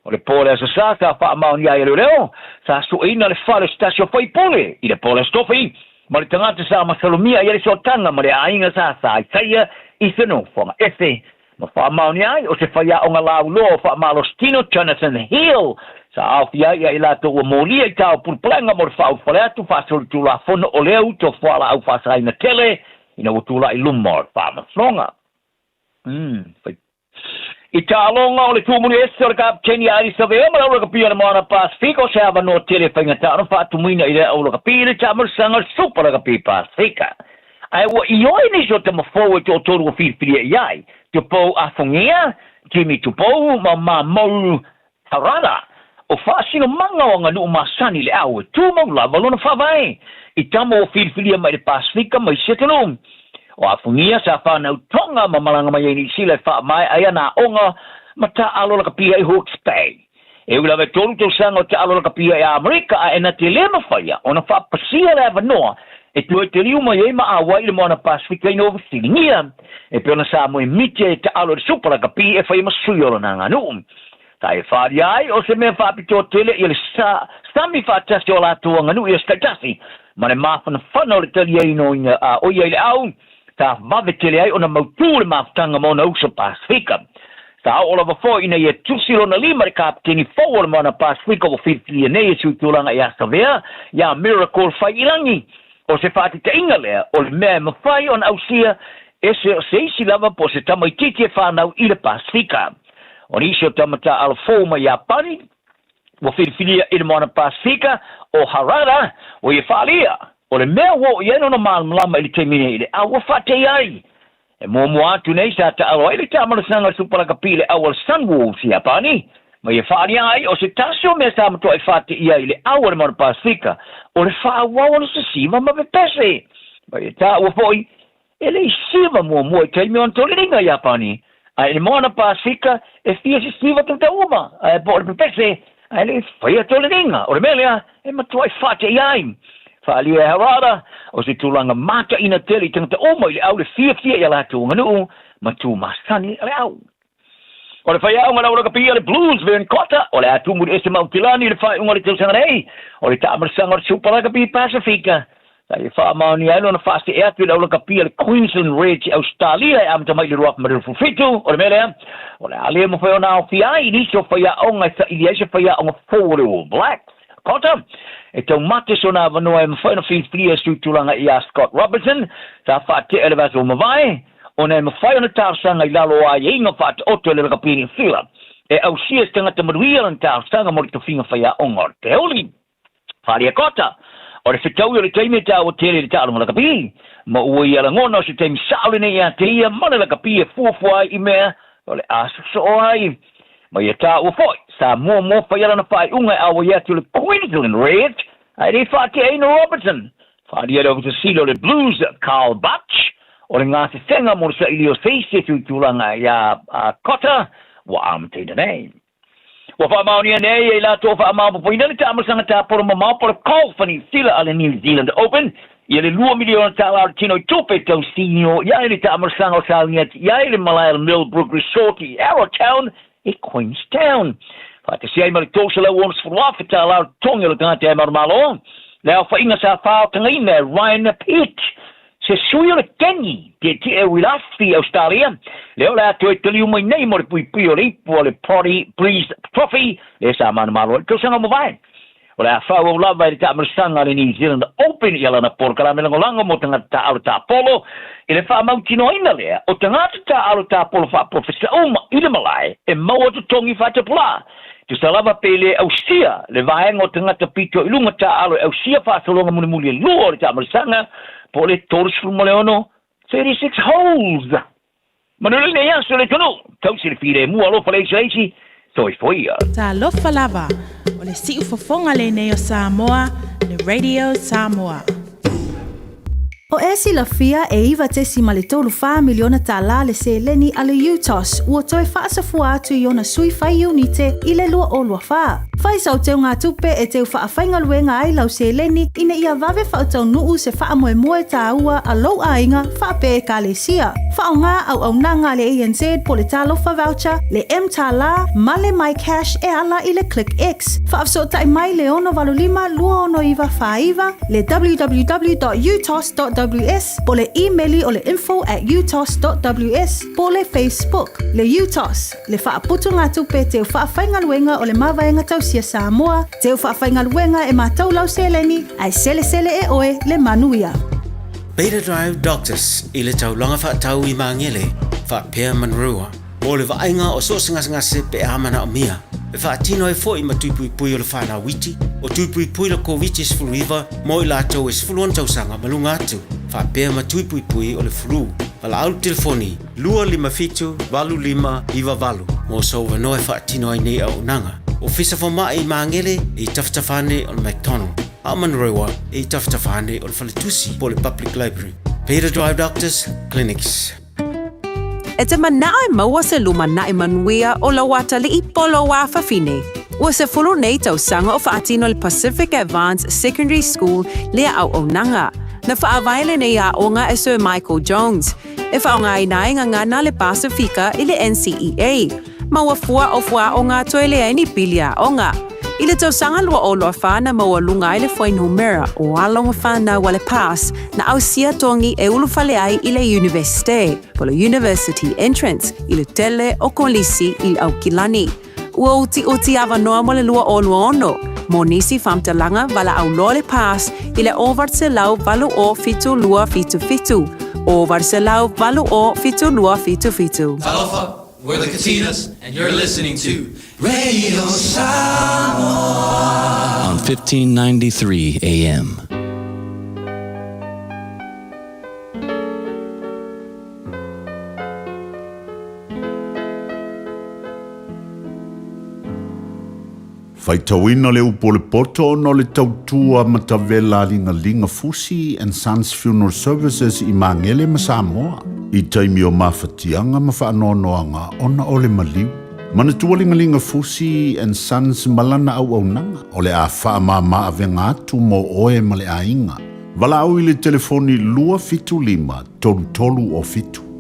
O le po o le Aso Sa sa faamaonia ai e leoleo, sa sueina le fale o se tasi o faipule i le po o le Aso Tofi ma le tagata sa masalomia i ai le sootaga ma le aiga sa saisaia i se nofoaga ese ma faamaonia ai o se faiaoga lauloa o faamalositino Jonathan Hill sa aofia ai ia i latou ua molia i taopulupulaga mo le faaulufale atu faasolitulafono o lea uta o fualaau faasaina tele ina ua tulai luma o le faamasinoga. I taaloga o le tumuli ese o le Kapiteni a Adi Savea ma le Aulakapi o le Moana Pasefika o se avanoa tele e faigata ona faatumuina i le Aulakapi i le taamalosaga o le Supa Lakapi Pasefika. Ae ua ioe nisi o tama fou e toatolu ua filifilia i ai, Tupou Afongia, Jimmy Tupou ma Mamou Harada. O faasinomaga o aganuu masani i le ao e tumau lava lona faavae i tama ua filifilia mai le Pasefika ma isi atunuu. O Afongia sa fanau Tonga ma malaga mai ai Niu Sila e faamaea ai ana aoga ma taaalo lakapi ai Hawke's Bay. E ui lava e tolu tausaga o taaalo lakapi ai Amerika ae na te lē mafaia ona faapasia le avanoa e toe teliu mai ai ma auai i le Moana Pasefika ina ua fesiligia e pei ona sa moemiti ai e taaalo i le Supa Lakapi e faia ma sui o lona aganuu. Sa e faaalia ai o se mea faapitoa tele ia le sa sami faatasi o latou aganuu i aso taitasi ma le mafanafana o le taliaina o ina a o ia i le au, sa vave tele ai ona mautū le mafutaga ma ona uso Pasefika. Sa oo lava foi ina ia tusi lona lima le kapiteni fou o le Moana Pasefika ua filifilia nei e sui tulaga ia Savea, iā Miracle Faiilagi. O se faataitaiga lea o le mea e mafai ona ausia e se o se isi lava po o se tamaitiiti e fanau i le Pasefika. O nisi o tama taaalo fou mai Iapani ua filifilia i le Moana Pasefika, o Harada, ua ia faaalia, o le mea ua oo i ai lona malamalama i le taimi nei i le au ua faatei ai. E muamua atu nei sa taalo ai le taamalosaga o le Supalakapi i le au a le Sunwolves i Iapani, ma ia faaalia ai o se tasi o mea sa matuai faateia ai i le au a le Moana Pasefika, o le faaauau ona sesiva ma pepese. Ma ia taua foi, e le i siva muamua i taimi o ana toleniga i Iapani, ae i le Moana Pasefika e fia sisiva tagata uma, ae po o le pepese, ae le i faia toleniga. O le mea lea e matuai faateia ai. Faaalia e Harada, o se tulaga mataina tele i tagata uma i le au le fiafia i a latou aganuu ma tu masani a le au. O le faiaoga lau lakapi a le Blues Vern Cotter, o le a tumu i le ese ma Aukilani i le faaiuga o le tausaga nei, o le taamalasaga o le Super Rugby Pasifika. Sa ia faamaonia ai lona faasee atu i le aulakapi a le Queensland Reds i Ausetalia e amata mai i le 2017. O le mea lea, o le a le mafai ona aofia ai i nisi o faiaoga e saili ai se faiaoga fou o le All Blacks. Cotter, e taumate sona avanoa e mafai ona filifilia e sui tulaga ia Scott Robertson, sa faatea i le vaiaso ua mavae, ona e mafai ona talosaga i lalo o aiaiga faataoto e le lakapi Niu Sila e ausia se tagata manuia lana talosaga mo le tofiga faiaoga o le Teuli. Wharia Kota, o le fetaui o le taimi e taua tele i le taaloga lakapi, ma ua ia lagona o se taimi sao lenei ia te ia ma le lakapi e fuafua ai i mea o le a sosoo ai. Ma ia taua foi, sa muamua faia lana faaiuga e auai atu i le Queensland Reds, ae le i faateaina o Robertson. Wharia le Ofisa Sili o le Blues, Carl Butch, o le gasesega mo le saili o se isi atu i tulaga iā Cotter ua amataina nei. Ua faamaonia nei e i latou faamaopoopoina le taamalasaga tapolo mamao po o le Golf a Niu Sila a le New Zealand Open ia le $2 miliona tala o le tino i tupe tau senior i ai le taamalasaga o sauni atu i ai le malae o le Millbrook Resort i Arrowtown i Queenstown. Faatasi ai ma le $360,000 o le totogi o le tagata e Malo, le aofaiga sa faaotagaina e Ryan Pitt, se sui o le keni tietie uilafi i Ausetalia, lea o le a toe taliu mai nei mo le puipui o le ipu o le Proddy Breeze Trophy lea sa manumalo ai le tausaga ua mavae. O le a faaauau lava e le taamalasaga a le New Zealand Open i lana polokalame lagolago mo tagata taaalo tapolo i le faamautinoaina lea o tagata taaalo tapolo faaprofesa uma i le malae e maua totogi faatapulaa. Tusa lava pe le ausia le vaega o tagata pito i luga taaalo e ausia faasologa mulimuli e lua o le taamalasaga po o le 36, 36 holes. Manuia lenei aso le atunuu, tausi le filemu, alofa le isi soifua ia. Talofa lava, o le siufofoga lenei o Samoa, le Radio Samoa. O e silafia e $9.34 miliona tālā le seleni a le UTOS ua toe faasafua atu i ona sui fai iunite i le 2024. Fai sau teugatupe e teu faafaigaluega ai lau seleni ina ia vave faataunuu se faamoemoe tāua a lou aiga faapea Ekalesia. Faaaoga auaunaga a le ANZ po le Talofa Voucher, le mTālā ma le MyCash e ala i le ClickX. Faafesootai mai le 685 269 49, le www.utos.ws po le imeli o le info at utos.ws po le Facebook. Le UTOS, le faaputugatupe teu faafaigaluega o le Mavaega Tausia Samoa, teu faafaigaluega e matou lau seleni, ae selesele e oe le manuia. Beta Drive Doctors i le taulaga faatau i Magele, faapea Monroe, mo le vaaiga o so o se gasegase pe a manaomia, e faatino ai foi ma tui puipui o le whanau iti, o tui puipui la Koviti-19 mo i latou e 16 tausaga ma luga atu, faapea ma tui puipui o le flu. Valaau le telefoni 257 8598 mo sou avanoa e faatino ai nei auaunaga. Ofisa Fomai i Magele i tafatafa ane o le McDonald. A o Manurewa e i tafatafa ane o le faletusi po o le Public Library. Peter Drive Doctors Clinics. E te manao e maua se lumanai manuia o lou atalii po o lou afafine. Ua sefulu nei tausaga o faatino le Pacific Advanced Secondary School lea auaunaga. Na faavae lenei aoga e Sir Michael Jones, e faaaogaina ai gagana le Pasifika i le NCEA. Ma ua fua o fuaaoga toe leai ni pili aoga. I le tausaga 2024 na maualuga ai le fuainumera o alo ma fanau a le PASS na ausia togi e ulufale ai i le Iunivesite, po le University Entrance, i le tele o kolisi i le Aukilani. Ua utiuti avanoa mo le 2026 mo nisi faamatalaga valaau loa le PASS i le 808 7277, 808 7277. Talofa, we're the Katinas, and you're listening to Radio Samoa on 1593 AM. Faitauina le upu o le poto ona o le tautua matavela a Ligaliga Fusi and Sons Funeral Services i Magele ma Samoa i taimi o mafatiaga ma faanoanoaga ona o le maliu. Manatua Ligaliga Fusi and Sons ma lana auaunaga o le a faamama avega atu mo oe ma le aiga. Valaau i le telefoni 275 3307.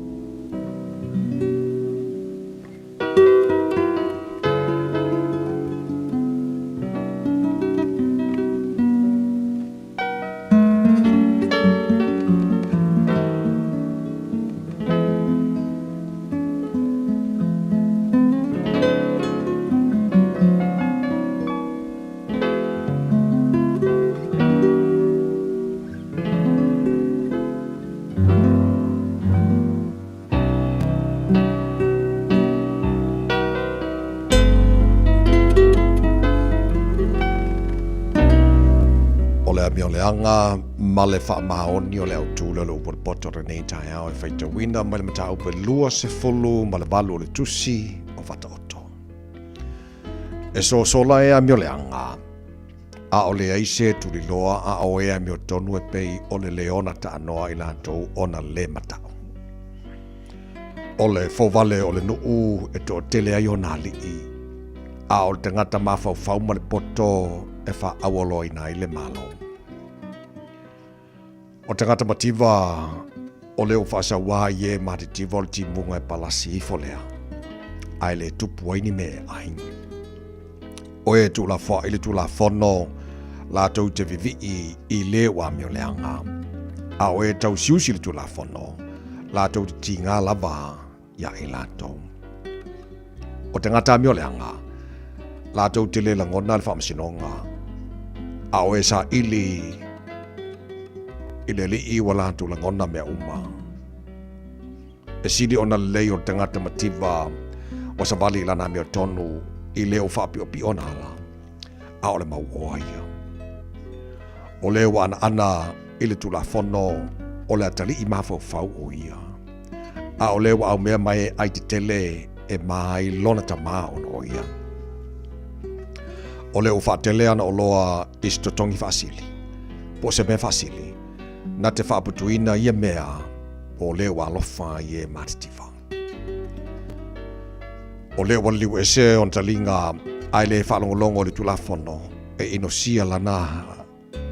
O le amioleaga ma le faamaoni o le autū lea o le upu o le poto o lenei taeao e faitauina mai le mataupu e 28 o le tusi o Fataoto. E sosola e amioleaga, a o leai se tuliloa a o e amiotonu e pei o le leona taanoa i latou ona le mata'u. O le fovale o le nu'u e to'atele ai ona ali'i, a o le tagata mafaufau ma le poto e fa'aaualoaina ai le Malo. O tagata mativa o le ua faasaua ai e matitiva o le timuga e palasi ifo lea, ae le tupu ai ni mea e ai. O e tuulafoai le Tulafono, latou te vivii i le ua amioleaga, a o e tausiusi le Tulafono, latou te tiga lava iā i latou. O tagata amioleaga, latou te le lagona le faamasinoga, a o e saili i le Alii ua latou lagona mea uma. E sili ona lelei o le tagata mativa ua savali i lana amiotonu i le o faapiopio ona ala, a o le mauoa ia. O le ua anaana i le Tulafono o le atalii mafaufau o ia, a o le ua aumea mai e ai tetele e ma ai lona tamā ona o ia. O le ua faatele ana oloa i se totogi faasili, po o se mea faasili, na te faaputuina ia mea o le ua alofa i e matitiva. O le ua liliu ese ona taliga ae le faalogologo i le Tulafono e inosia lana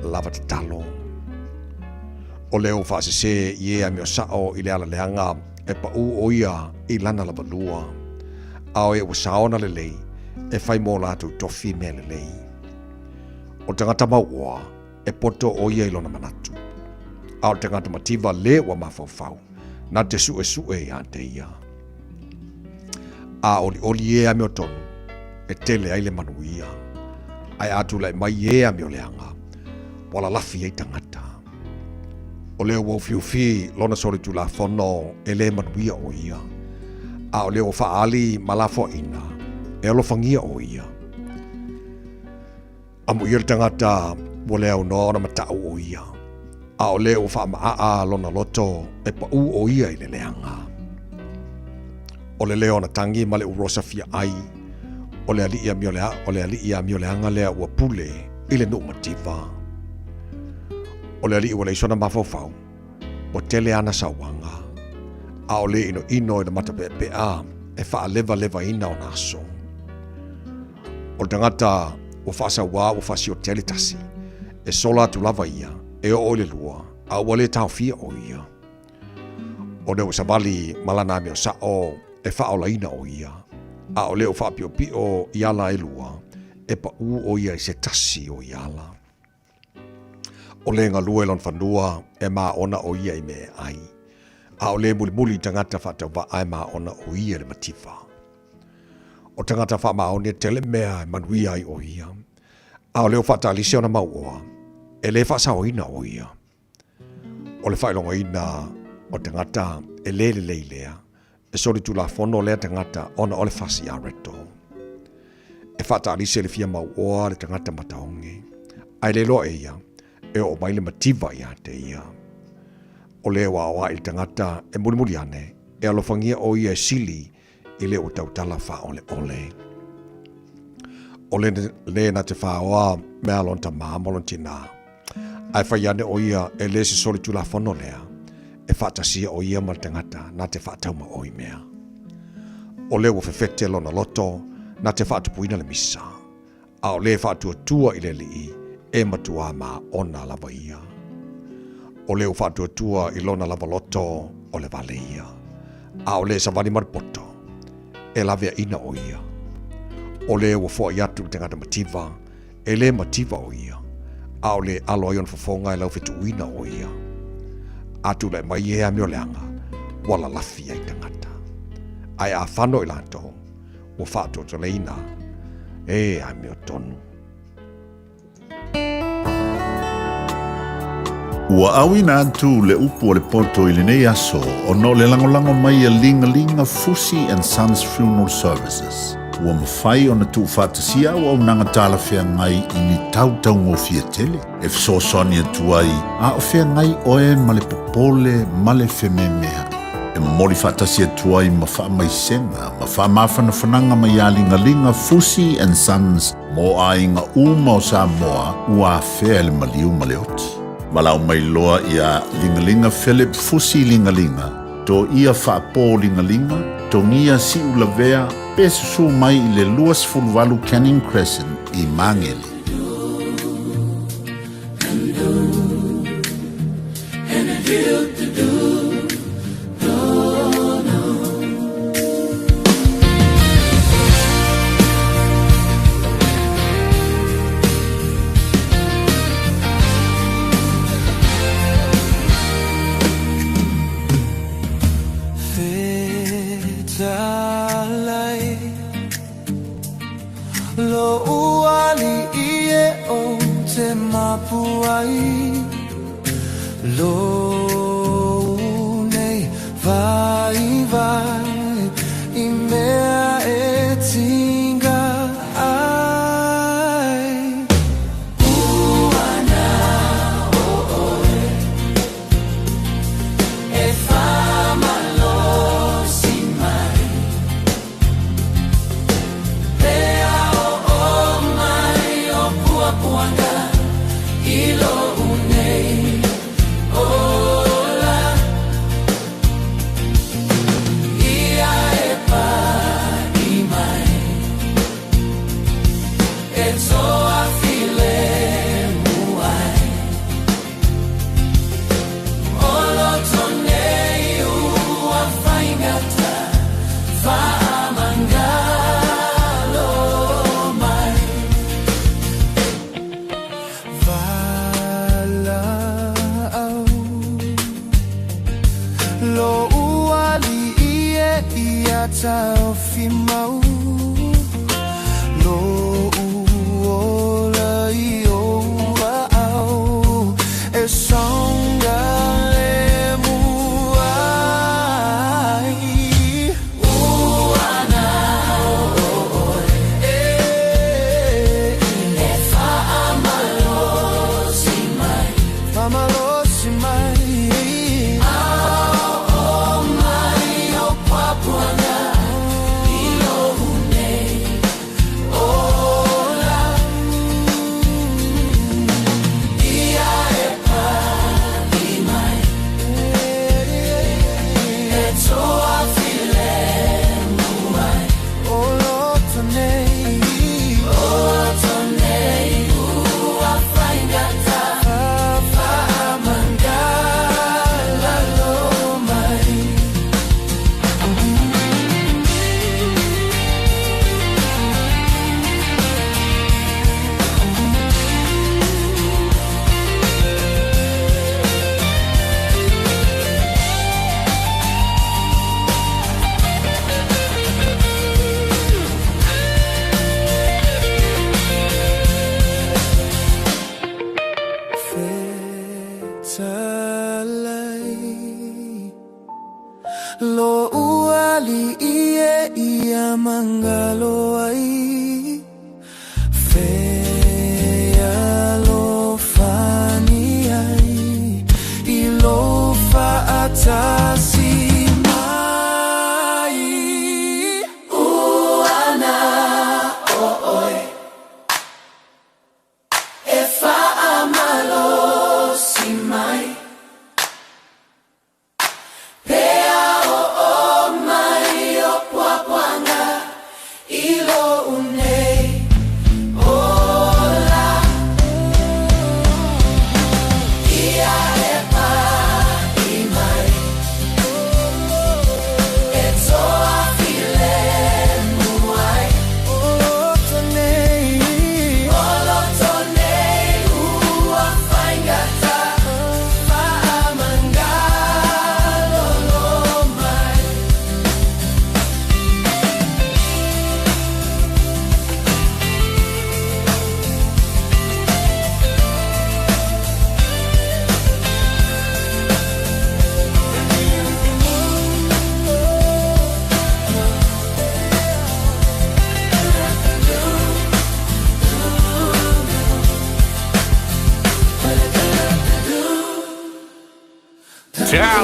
lava tatalo. O le ua faasese i e amio sao i le ala leaga e paʻū ʻo ia i lana lava lua, a o e ua saona lelei e fai mo latou tofi mea lelei. O tagata mauoa e poto ʻo ia i lona manatu, a o le tagata mativa lē ua mafaufau, na te suʻesuʻe iā te ia. A ʻoliʻoli e amiotonu, e tele ai le manuia, ae a tulai mai e amioleaga, ua lalafi ai tagata. O lea ua ufiufi lona solitulafono e lē manuia ʻo ia, a o lea ua faaali ma lafoaina, e alofagia ʻo ia. Amuia le tagata ua le aunoa ona mataʻu ʻo ia, a o le ua faamaʻaʻa lona loto e paʻū ʻo ia i le leaga. O le leo ona tagi ma le urosa fia ʻai, o le aliʻi amio o le aliʻi amioleaga lea ua pule i le nuʻu mativa. O le aliʻi ua leai sona mafaufau, ua tele ana sauaga, a o le ʻinoʻino i le mata peʻapeʻa e faalewalewaina ona aso. O le tagata ua faasauā ua faasioti ai le tasi, e sola atu lava ia, e oo i le lua, a ua le taofia ʻo ia. O le ua savali ma lana amio saʻo e faaolaina ʻo ia, a o le ua faapiʻopiʻo i ala e lua, e paʻū ʻo ia i se tasi o ia ala. O le galue lona fanua e māʻona ʻo ia i mea e ʻai, a o le mulimuli i tagata faatauvaʻa e māʻona ʻo ia i le mativa. O tagata faamaoni e tele mea e manuia ai ʻo ia, a o le o faatalisi ona mauoa, e le faasaoina ʻo ia. O le faailogaina o tagata e le lelei lea, E solitulafono lea tagata ona o le fasi areto. E faatalise le fia mauoa le tagata mataoge, ae le iloa e ia, e oo mai le mativa iā te ia. O le ua aoaʻi le tagata e mulimuli ane, e alofagia ʻo ia e sili i le ua tautala faaʻoleʻole. O le lē na te fāoa mea a lona tamā ma lona tinā. Ae fai ane ʻo ia e lē se solitulafono lea, e faatasia ʻo ia ma le tagata na te faataumaʻoi mea. O lea ua fefete lona loto na te faatupuina le misa, a o lē faatuatua i le Alii e matuā māona lava ia. O lea ua faatuatua i lona lava loto o le vale ia, a o lē savali ma le poto, e laveaʻina ʻo ia. O lē ua foai atu i le tagata mativa, e lē mativa ʻo ia, a o lē alo ai ona fofoga e laufetuʻuina ʻo ia. A tulai mai e amio leaga, ua lalafi ai tagata. Ae a fano i latou, ua faatotoleina e amiotonu. Ua auina atu le upu o le poto i lenei aso ona o le lagolago mai a Ligalinga Fusi and Sons Funeral Services. Ua mafai ona tuufaatasia auaunaga talafeagai i ni tau taugofie tele e fesoasoani atu ai a o feagai oe ma le popole ma le fememeaʻi. E momoli faatasi atu ai ma faamaisega ma faamafanafanaga mai iā Ligaliga Fusi and Sons mo aiga uma o Samoa ua afea e le maliu ma le oti. Valaau mai loa iā Ligaliga Philip Fusi Ligaliga, Toia Faapō Ligaliga, Togia Siulavea pe susū mai i le 28 Canning Crescent i Magele.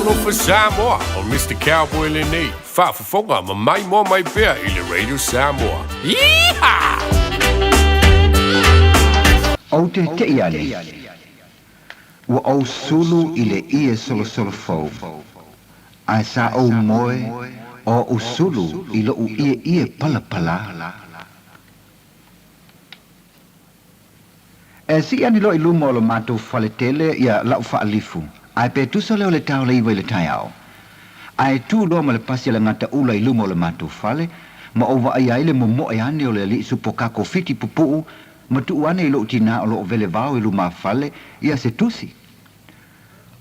Talofa Samoa, ʻo Mister Cowboy lenei, faafofoga ma maimoa mai pea i le Radio Samoa. Yeehaw! Ou te teʻi ane, ua ou sulu i le ʻie solosolo fou, ae sa ou moe o oʻu sulu i loʻu ʻieʻie palapalā. E siʻi ane loa i luma o lo matou fale tele ia laʻu faalifu, ae pe tusa lea o le tao le iwa i le taeao. Ae tu loa ma le pasi a le gataʻula i luma o le matou fale, ma ou vaai ai le momoe ane o le alii supokako fiti pupuu ma tuu ane i loʻu tinā o loo vele vao i lumafale ia se tusi.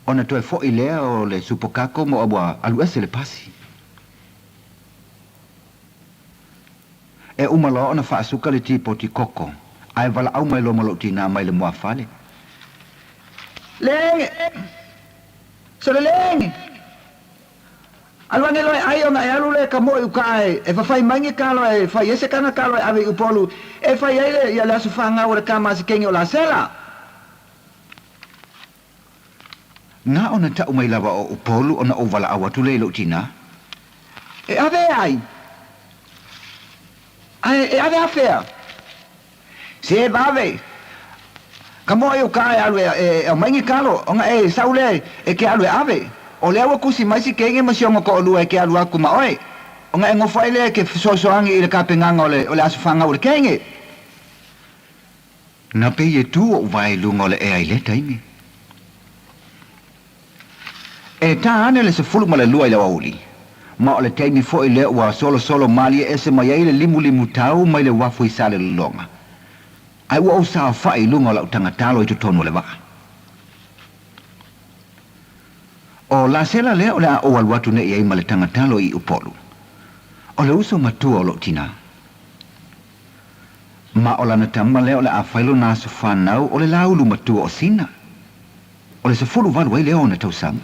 Ona toe foʻi lea o le supokako ma ua alu ese le pasi. E uma loa ona faasuka le tipoti koko, ae valaau mai loa ma lou tinā mai le muafale. Lege! Sole lege! Alu ane loa e ai ona e alu lea ka moe uka ae e fafai mai ni kalo e fai ai se kana kalo e ave i Upolu e fai ai le ia le aso fangau o le kamasikenge o Lasela. Na ona taʻu mai lava o Upolu ona ou valaau atu lea i lou tinā. E ave e ai? Ae e ave afea? Se vave! Ka moe i uka e alu e aumai ni kalo, ona e sau lea e ke alu e ave. O lea ua kusi mai si kenge ma si ona toʻalua e ke alu aku ma oe. Ona e nofo ai lea e ke fesoasoani i le kapenaga o le aso fangau o le kenge. Na pei e tu oʻu wae i luga o le ea i lea taimi. E tā ane le 12 i le aoauli, ma o le taimi foi lea ua solosolo malie ese mai ai le limulimu tau mai le uafu i Salelologa. Ae ua ou saofai i luga o lau tagatalo i totonu o le vaa. O Lasela lea o le a ou alu atu nei ai ma le tagatalo i Upolu. O le uso matua o lou tinā. Ma o lana tama lea o le a fai lona aso fanau o le lāulu matua o Sina. O le 18 ai lea o ona tausaga.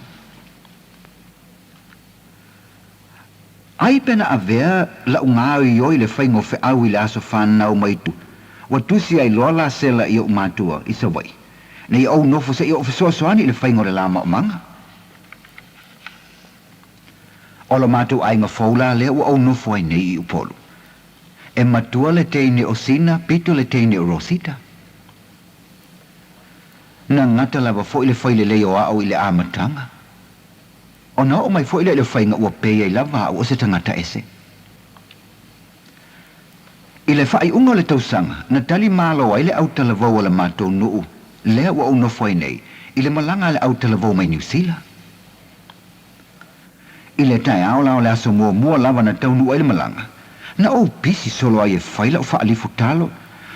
Ai pe na avea la'u gaoioi le faiga o feau i le aso fanau mai tu, ua tusi ai loa Lasela i o'u matua i Savaii, nei ou nofo seia ou fesoasoani i le faiga o le la maomaga. O lo matou aiga fou la lea ua ou nofo ai nei i Upolu. E matua le teine o Sina, pito le teine o Rosita. Na gata lava foi le fai lelei o a'u i le amataga. Ona oo mai foi lea i le faiga ua pei ai lava a'u o se tagata ese. I le faaiuga o le tausaga, na tali malo ai le autalavou o le matou nuu lea ua ou nofo ai nei, i le malaga a le autalavou mai Niu Sila. I le taeao la o le aso muamua lava na taunuu ai le malaga, na ou pisi solo ai e fai la'u faalifu talo,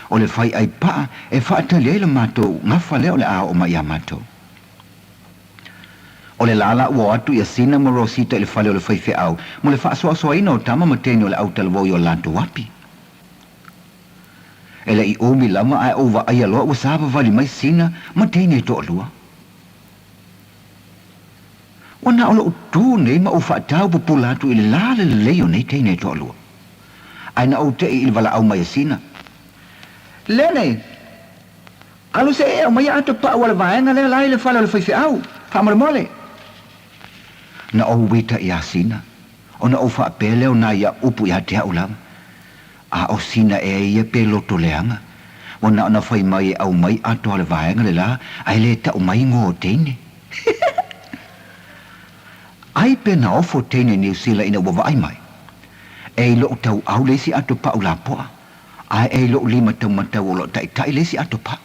o le fai ai pa'a e faatali ai le matou gafa lea o le a oo mai iā matou. O le lā la ua o atu ia Sina ma Rosita i le fale o le faifeau mo le faasoasoaina o tama ma teine o le autalavou i o latou api. E le i umi lava ae ou vaaia loa ua savavali mai Sina ma teine e toalua. Ua na o loʻu tu nei ma ou faatau pupula atu i le la le lelei o nei teine e toalua. Ae na ou teʻi i le valaau mai a Sina. Lene! Alu se e aumaia ato paʻu a le vaega lea la i le fale o le faifeau, faamolemole. Na ou uita iā Sina, ona ou faapea lea o nā ia upu iā te aʻu lava. A ʻo Sina ea ia pe loto leaga? Ua na ona fai mai e aumai ato a le vaega le la, ae le taʻu mai igoa o teine. Ai pe na ofo teine Niu Sila ina ua vaai mai. E i loʻu tauau le isi ato paʻu lapoa, ae e i loʻu lima taumatau o loʻo taʻitaʻi le isi ato paʻu.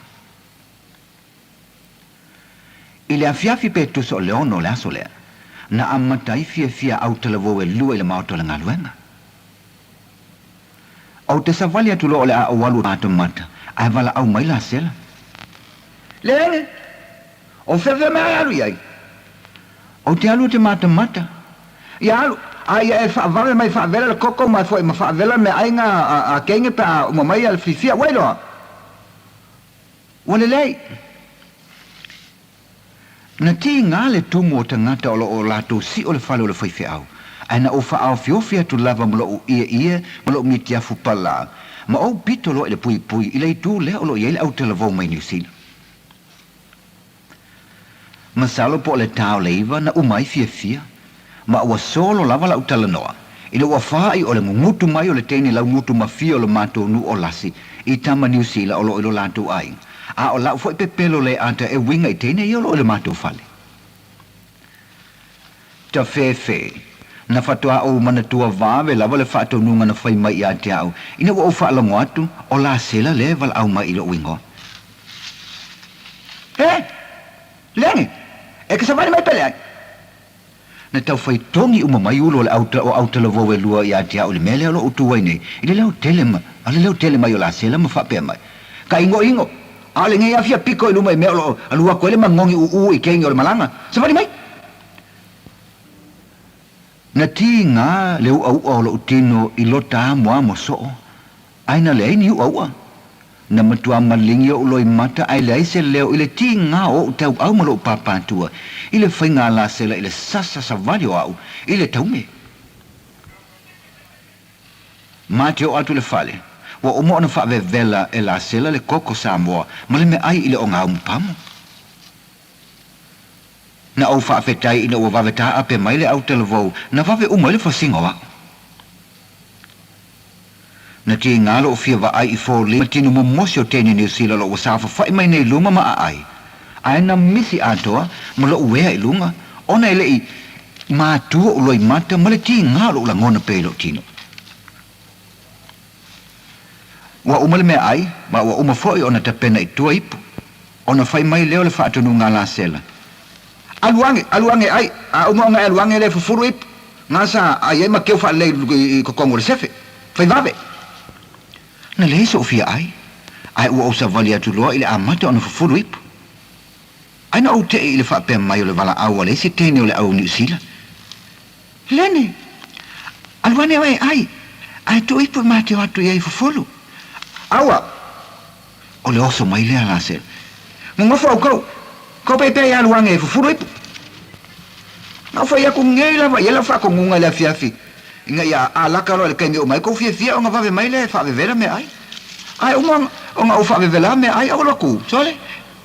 I le afiafi pe tusa o le ono o le aso lea, na amata ai fiafia autalavou e lua i le maota o le galuega. Ou te savali atu loa o le a ou alu matamata, ae valaau mai Lasela. Lele! O feafea mea e alu i ai? Ou te alu ou te matamata. Ia alu, a ia e faavave mai faavela le koko ma foi ma faavela le meaaiga a kenge pe a uma mai le fiafia. Ua iloa? Ua lelei. Na tiga le tumu o tagata o lo o latou sio le fale o le faifeau, ae na ou faaofiofi atu lava ma loʻu ieie ma loʻu mitiafu palā, ma ou pito loa i le puipui i le itu lea o lo o i ai le autalavou mai Niu Sila. Masalo po o le ta o le iva na uma ai fiafia, ma ua solo lava la'u talanoa, ina ua fā'i o le gugutu mai o le teine laugutu mafia o lo matou nuu o Lasi i tama Niu Sila o lo o i lo latou aiga, a o la'u foi pepelo le ata e uiga i teine ia o lo o i lo matou fale. Tafefe. Na faatoa ou manatua vave lava le faatonuga na fai mai ia te au, ina ua ou faalogo atu, o Lasela lea e valaau mai i lo'u igoa. E! Leni! E ke savali mai pele ai! Na tau fai togi uma mai ulu o le au o autalavou e lua ia te au i le mea lea o lo'u tu ai nei, i le leo tele ma, a le leo tele mai o Lasela ma faapea mai, Ka igoigo, ʻaʻole nei afia piko i luma i mea o lo'o alu aku ai le magogi ʻuʻu i keiki o le malaga. Savali mai! Na tīgā le uʻauʻa o loʻu tino i lota amoamo soʻo, ae na leai ni uʻauʻa. Na matua malingi oʻu loimata ae leai se leo i le tīgā o oʻu tauʻau ma loʻu pāpātua i le faiga a Lasela i le sasa savali o aʻu i le taume. Ma te oo atu i le fale, ua uma ona faavevela e Lasela le koko Samoa ma le meaai i le ogaumu pamo. Na ou faafetai ina ua vave taape mai le autalavou na vave uma ai le fasiga o a'u. Na tiga lo'u fia vaai i foliga tino momosi o teine Niu Sila o lo ua saofafai mai nei luma ma aai, ae na misi atoa ma lo'u ea i luga ona e le'i matua oʻu loimata ma le tiga o lo'u lagona pea i lo'u tino. Ua uma le meaai, ma ua uma foi ona tapena i tua ipu, ona fai mai lea o le faatonuga a Lasela, Alu age, alu age ai, a uma ona e alu age lea e fufulu ipu, ga sa ai ai ma keu faalelei i totonu o le sefe. Fai vave! Na leai soʻu fia ai, ae ua ou savali atu loa i le amata ona fufulu ipu. Ai na ou teʻi i le faapea mai o le valaau a le isi teine o le au Niu Sila, Lene, alu ane oe e ai, ae tuu ipu e mateo atu i ai fufulu. Aua! O le oso mai lea a Lasela. Gogofo oukou, kou pea i alu age e fufulu ipu. Na ou fai aku nei lava i ai lau faatonuga i le afiafi, ina ia alaka loa i le taimi e uma ai kou fiafia ona vave mai lea e faavevela meaai. Ae uma ona ou faavevelā meaai, aua loa ku, sole.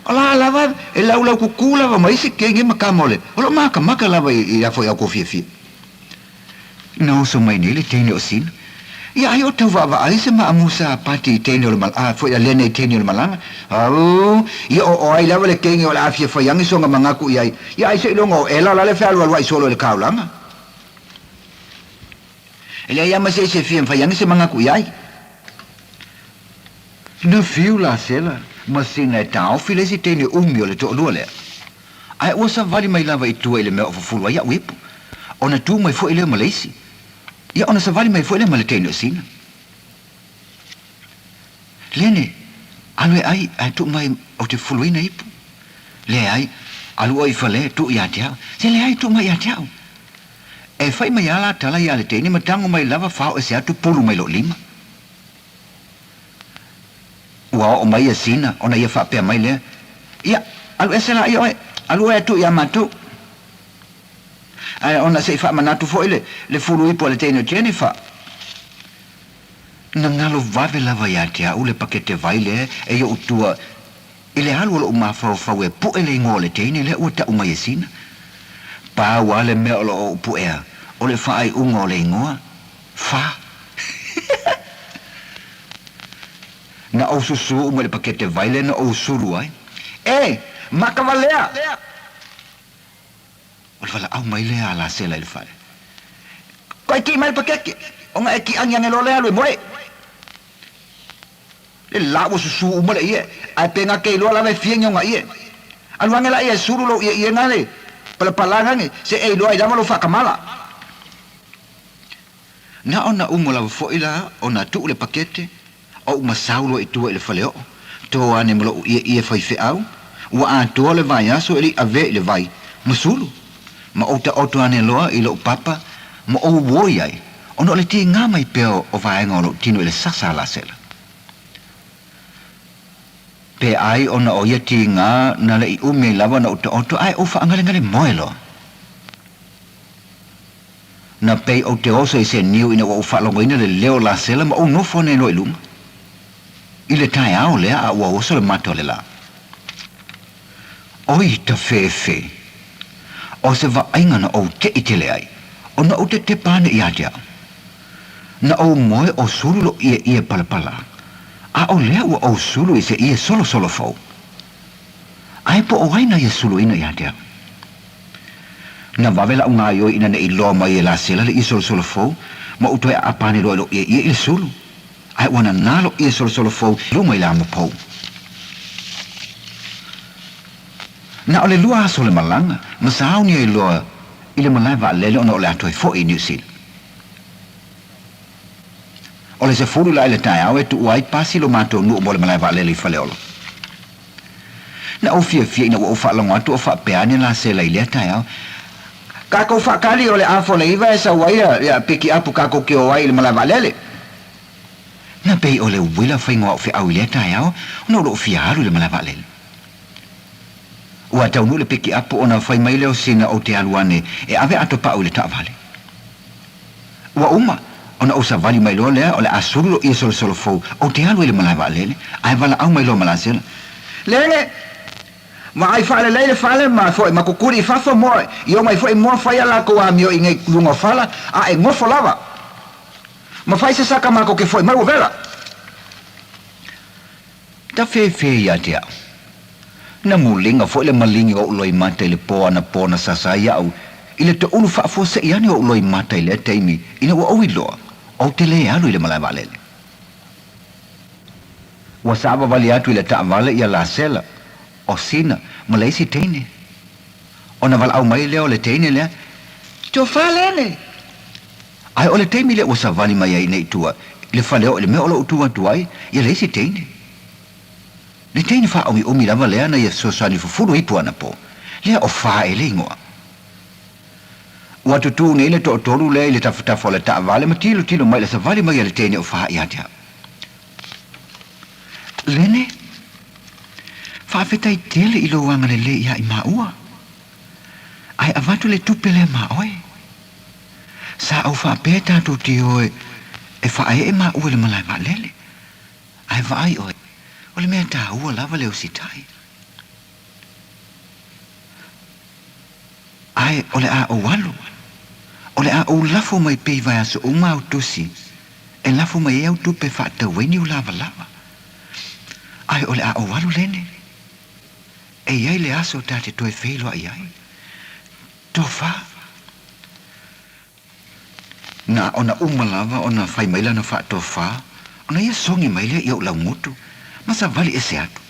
O la lava e laulau kukū lava ma isi kenge ma kamole, o lo makamaka lava i afo i au kou fiafia. Na oso mai nei le teine o Sina. Ia ai o tau vaavaai se maamu sa pati i teine o le mal, a foi a lene i teine o le malaga. Au, ia o o ai lava le kenge o le a fia fai ange songa mangaku i ai. Ia ai seiloga o ela la le fealualuai solo i le kaulaga. E leai ama se isi e fia fai ange se mangaku i ai. Na fiu la sela ma sina e taofi le isi teine umi o le toalua lea. Ae ua savali mai lava i tua i le mea o fufulu ai a'u ipu. Ona tu mai foi lea ma le isi. Ia ona savali mai foi lea ma le teine o Sina. Lene, alu e ai ae tuu mai ou te fufuluina ipu. Leai, alu oe i fale, tuu ia te au. Se leai, tuu mai ia te au. E fai mai a la tala ia le teine ma tago mai lava fao ese atu pulu mai lou lima. Ua oo mai ia Sina ona ia faapea mai lea, Ia, alu ese laia oe, alu oe e tuu iā matou. Ae ona se i faamanatu foi le, le fulu ipu a le teine o Jennifer. Na galo vave lava ia te au le pakete vai lea e i oʻu tua i le alu o loʻu mafaufau e puʻe le igoa o le teine lea ua taʻu mai e Sina. Pau a le mea o lo o ou puʻea, o le faaiuga o le igoa, Fa. Na ou susū uma i le pakete vai lea na ou sulu ai. E! Maka walea! O le valaau mai lea a Lasela i le fale. Koe kī mai le pakeke, ona e kī agiagi loa lea alu e moe. Le la ua susū uma le ie, ae pe gake iloa lava e fia ni ona ie. Alu age la ia e sulu lou ieie le palapala age se e iloa ai lava lou faakamala. Na ona uma lava foi la ona tuu le pakete, Ou masau loa i tua i le faleoo, to ane ma loʻu ʻieʻie faifeau, ua atoa le vaiaso e le i avea i le vai, ma sulu. Ma ou taoto ane loa i loʻu papa, ma ou uoi ai, ona o le tigā mai pea o vaega o loʻu tino i le sasa a Lasela. Pe ai ona o ia tigā na le i umi ai lava ona ou taoto ae ou faagalegale moe loa. Na pei ou te oso i se niu ina ua ou faalogoina le leo o Lasela ma ou nofo ane loa i luga. I le taeao lea a ua oso le mata o le lā. Oi, tafefe! O se vaaiga na ou te'i tele ai, ona ou tetepa ane ia te au. Na ou moe o sulu lou ieie palapala, a o lea ua ou sulu i se ie solosolo fou. Ae po o ai na ia suluina ia te au? Na vave la'u gaioi ina ne i loa mai e Lasela le ie solosolo fou, ma ou toe aapa ane loa i lou ieie i le sulu. Ae ua nanā lou ie solosolo fou i luma i le amopou. Na o le lua aso o le malaga, ma sauni ai loa i le malae vaalele ona o le a toe fo'i i Niu Sila. O le 10 la i le taeao e tuua ai pasi lo matou nuu mo le malae vaalele i Faleolo. Na ou fiafia ina ua ou faalogo atu o faapea ane Lasela i lea taeao, Kakou faakali o le afa o le iva e sau ai ia pikiapu kakou ke o ai i le malae vaalele. Na pei o le uila faiga o au feau i lea taeao ona o lou fia alu i le malae vaalele. Ua taunuu le pikiapu ona fai mai lea o sina ou te alu ane e ave ato pau i le taavale. Ua uma ona ou savali mai loa lea o le a sulu lou ie solosolo fou ou te alu ai i le malae vaalele ae valaau mai loa ma Lasela. Lele! Vaai faalelei le fale ma foi ma kukuli i fafo moa i o mai foi moa fai a lakou amio i nei luga o fala a e gofo lava. Ma fai se saka makou ke foi mai ua vela. Tafefe ia te au. Na muliga foi le maligi o ou loimata i le po anapo na sasa ai au i le toulu faafuasei ane o ou loimata i lea taimi ina ua ou iloa ou te le alu i le malae vaalele. Ua saavavali atu i le taavale ia Lasela, o Sina, ma le isi teine. Ona valaau mai lea o le teine lea, Tofa lele! Ae o le taimi lea ua savali mai ai nei i tua i le fale oo i le mea o lo o tu atu ai ia le isi teine. Le teine faaomiʻomi lava lea na ia fesoasoani fufulu ipu anapo, lea o Fa e le igoa. Ua tutū nei le toatolu lea i le tafatafa o le taavale ma tilotilo mai i le savali mai a le teine o Fa ia te au. Lene, faafetai tele i lou agalelei iā i māua. Ae avatu le tupe lea ma oe. Sa ou faapea tatou te o e faaee maua i le malae vaalele. Ae vaai oe, o le mea taua lava le usitai. Ae o le a ou alu, o le a ou lafo mai pea i vaiaso uma au tusi e lafo mai ai au tupe e faatau ai niu lavalava. Ae o le a ou alu lene. E i ai le aso ta te toe feiloai ai. Tofa. Na ona uma lava ona fai mai lana faatofa, ona ia sogi mai lea i ou laugutu, ma savali ese atu.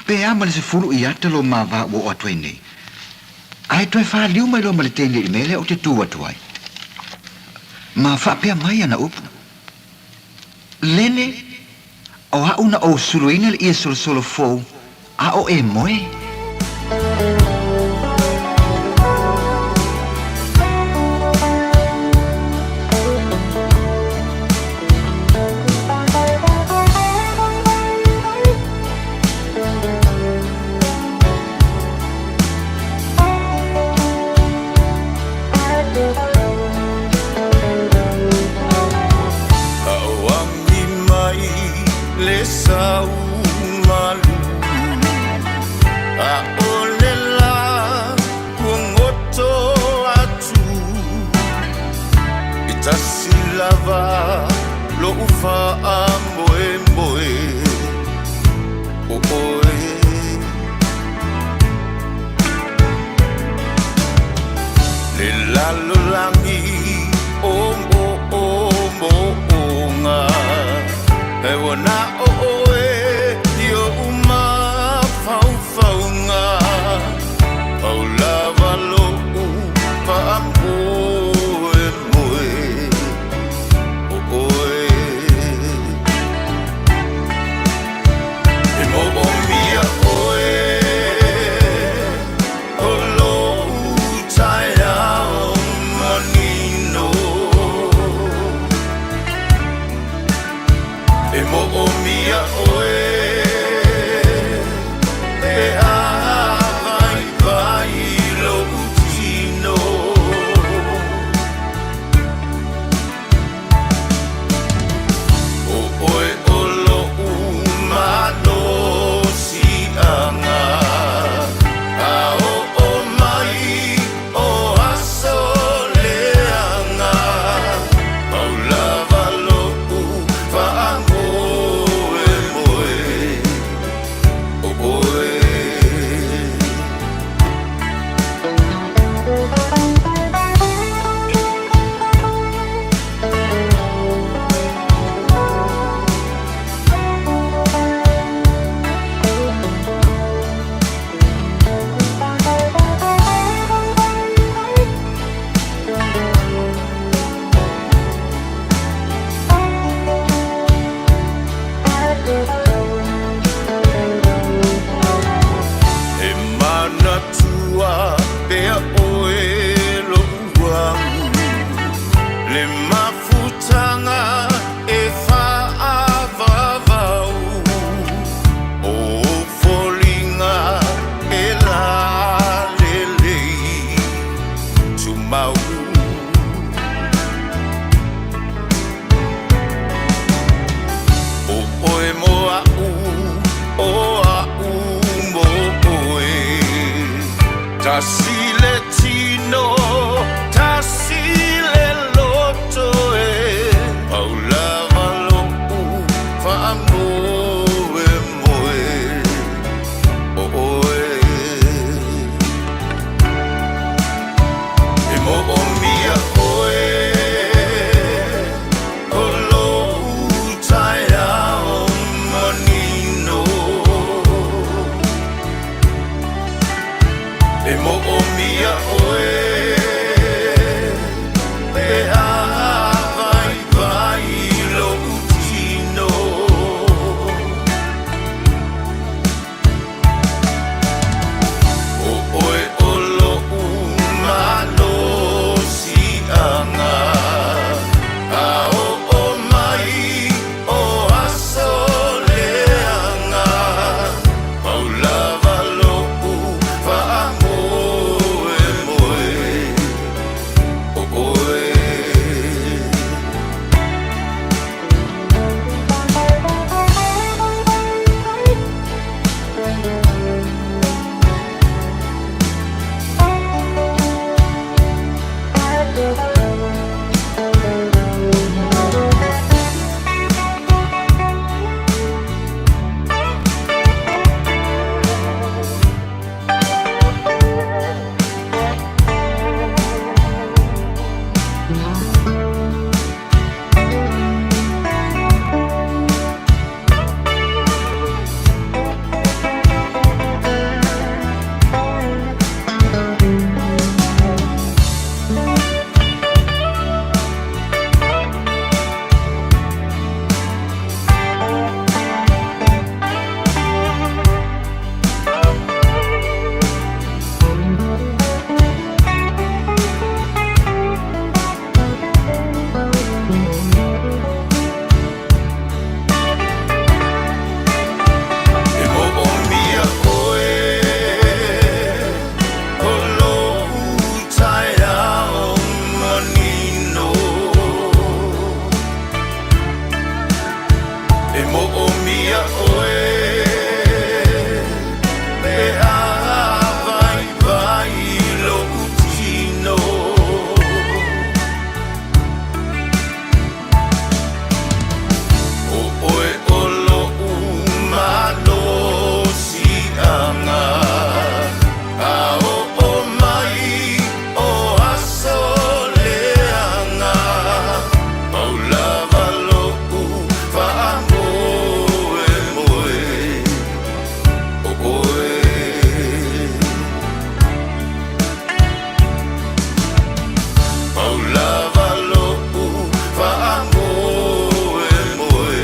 Pe a ma le 10 i ata lo ma va ua oo atu ai nei. Ae toe faliu mai loa ma le teine i le mea lea ou te tu atu ai. Ma faapea mai ana upu, Lene, O a'u na ou suluina le ie solosolo fou, a o e moe. Aoagi mai le sau malu ʻAʻole lā ua goto atu E tasi lava loʻu faamoemoe ʻO ʻoe Le lalolagi o moʻomoʻoga E ua na ʻo ʻoe i oʻu mafaufauga Pau lava loʻu faamoemoe ʻO ʻoe E moʻomia ʻoe O loʻu taeao manino. Le mafutaga e fa'avavau, o ou foliga e lalelei tumau. O oe mo a'u, o a'u mo oe. Tasi le tino, tasi le loto e. Pau lava lo'u faamoemoe o oe. E mo'omia oe o lou taeao manino. E mo'omia oe pe a vaivai lo'u tino. O oe o lo'u malosi'aga, a o'o mai o aso leaga, pau lava lo'u faamoemoe o oe. E mo'omia oe o lou taeao manino. E mo'omia oe pe a vaivai lo'u tino. O oe o lo'u malosi'aga, a o'o mai o aso leaga, pau lava lo'u faamoemoe o oe. Pau lava lo'u faamoemoe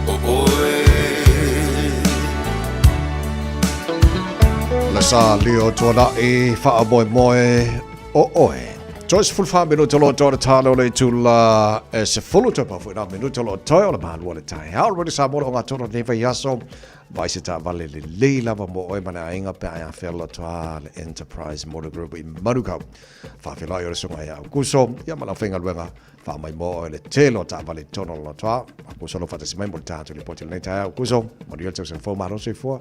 o oe. Le sa leo tuana'i faamoemoe o oe. Toe 14 minute o lo o toe le talo le itula e 10 toe pau foi na minute o lo o toe o le malua le taeao. Le Radio Samoa le ogatotonu o lenei vaiaso. Vaai se taavale lelei lava mo oe ma le aiga pe a e afea le lotoa le Enterprise Motor Group i Manukau. Faafeiloai o le susuga ia Aukuso ia ma le aufaigaluega faamaimoa oe le tele o taavale i totonu o le lotoa. Aukuso lo faatasi mai mo le tatou lipoti o lenei taeao. Aukuso, manuia le tausaga fou, malo le soifua.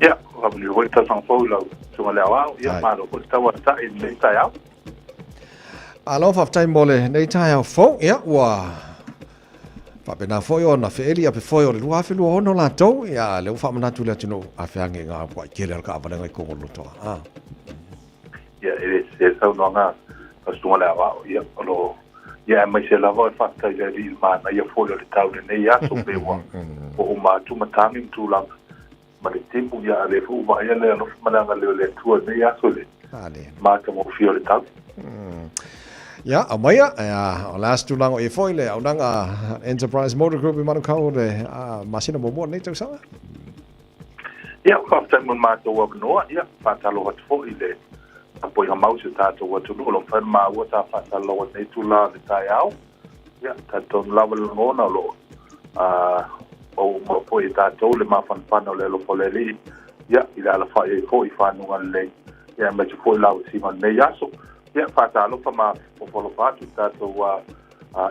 Ia, faamanuia foi le tausaga fou i lau susuga i le Aoao, ia malo foi le tauata'i i lenei taeao. Malo faafetai mo lenei taeao fou. Ia, ua faapena foi ona feeli ape foi o le 2026 latou, ia, lea ua faamanatu i le atunuu a feagai i ngā puaʻi tele o le kaavalega i totonu o le lotoa. Ah. Ia, e le sese le saunoaga a lau Susuga i le Aoao, ia, o lo o, ia, aemaise lava o le faafetai i le Alii i le manaia foi o le tau i lenei aso, pei ua uma atu matagi ma tulaga ma le timu, ia, a o lea foi ua vaaia le alofa ma le agalelei o le Atua i lenei aso i le matagofie o le tau. Ia, aumaia, ia, o le a se tulaga o i ai foi le auaunaga Enterprise Motor Group i Manukau o le masina muamua o lenei tausaga? Ia, faafetai mo le matou avanoa, ia, faatalofa atu foi i le. Tapuaiga mau i si o tatou atunuu o lo o mafai ona maua sa faasalalau i lenei itula o le taeao. Ia, e talitonu lava le lagona o lo o maua uma foi e tatou le mafanafana o le alofa o le Alii, ia, i le alafai ai foi i fanuga lelei, ia, aemaise foi le lavasiga o lenei aso. Ia, faatalofa ma fofoalofa atu i le tatou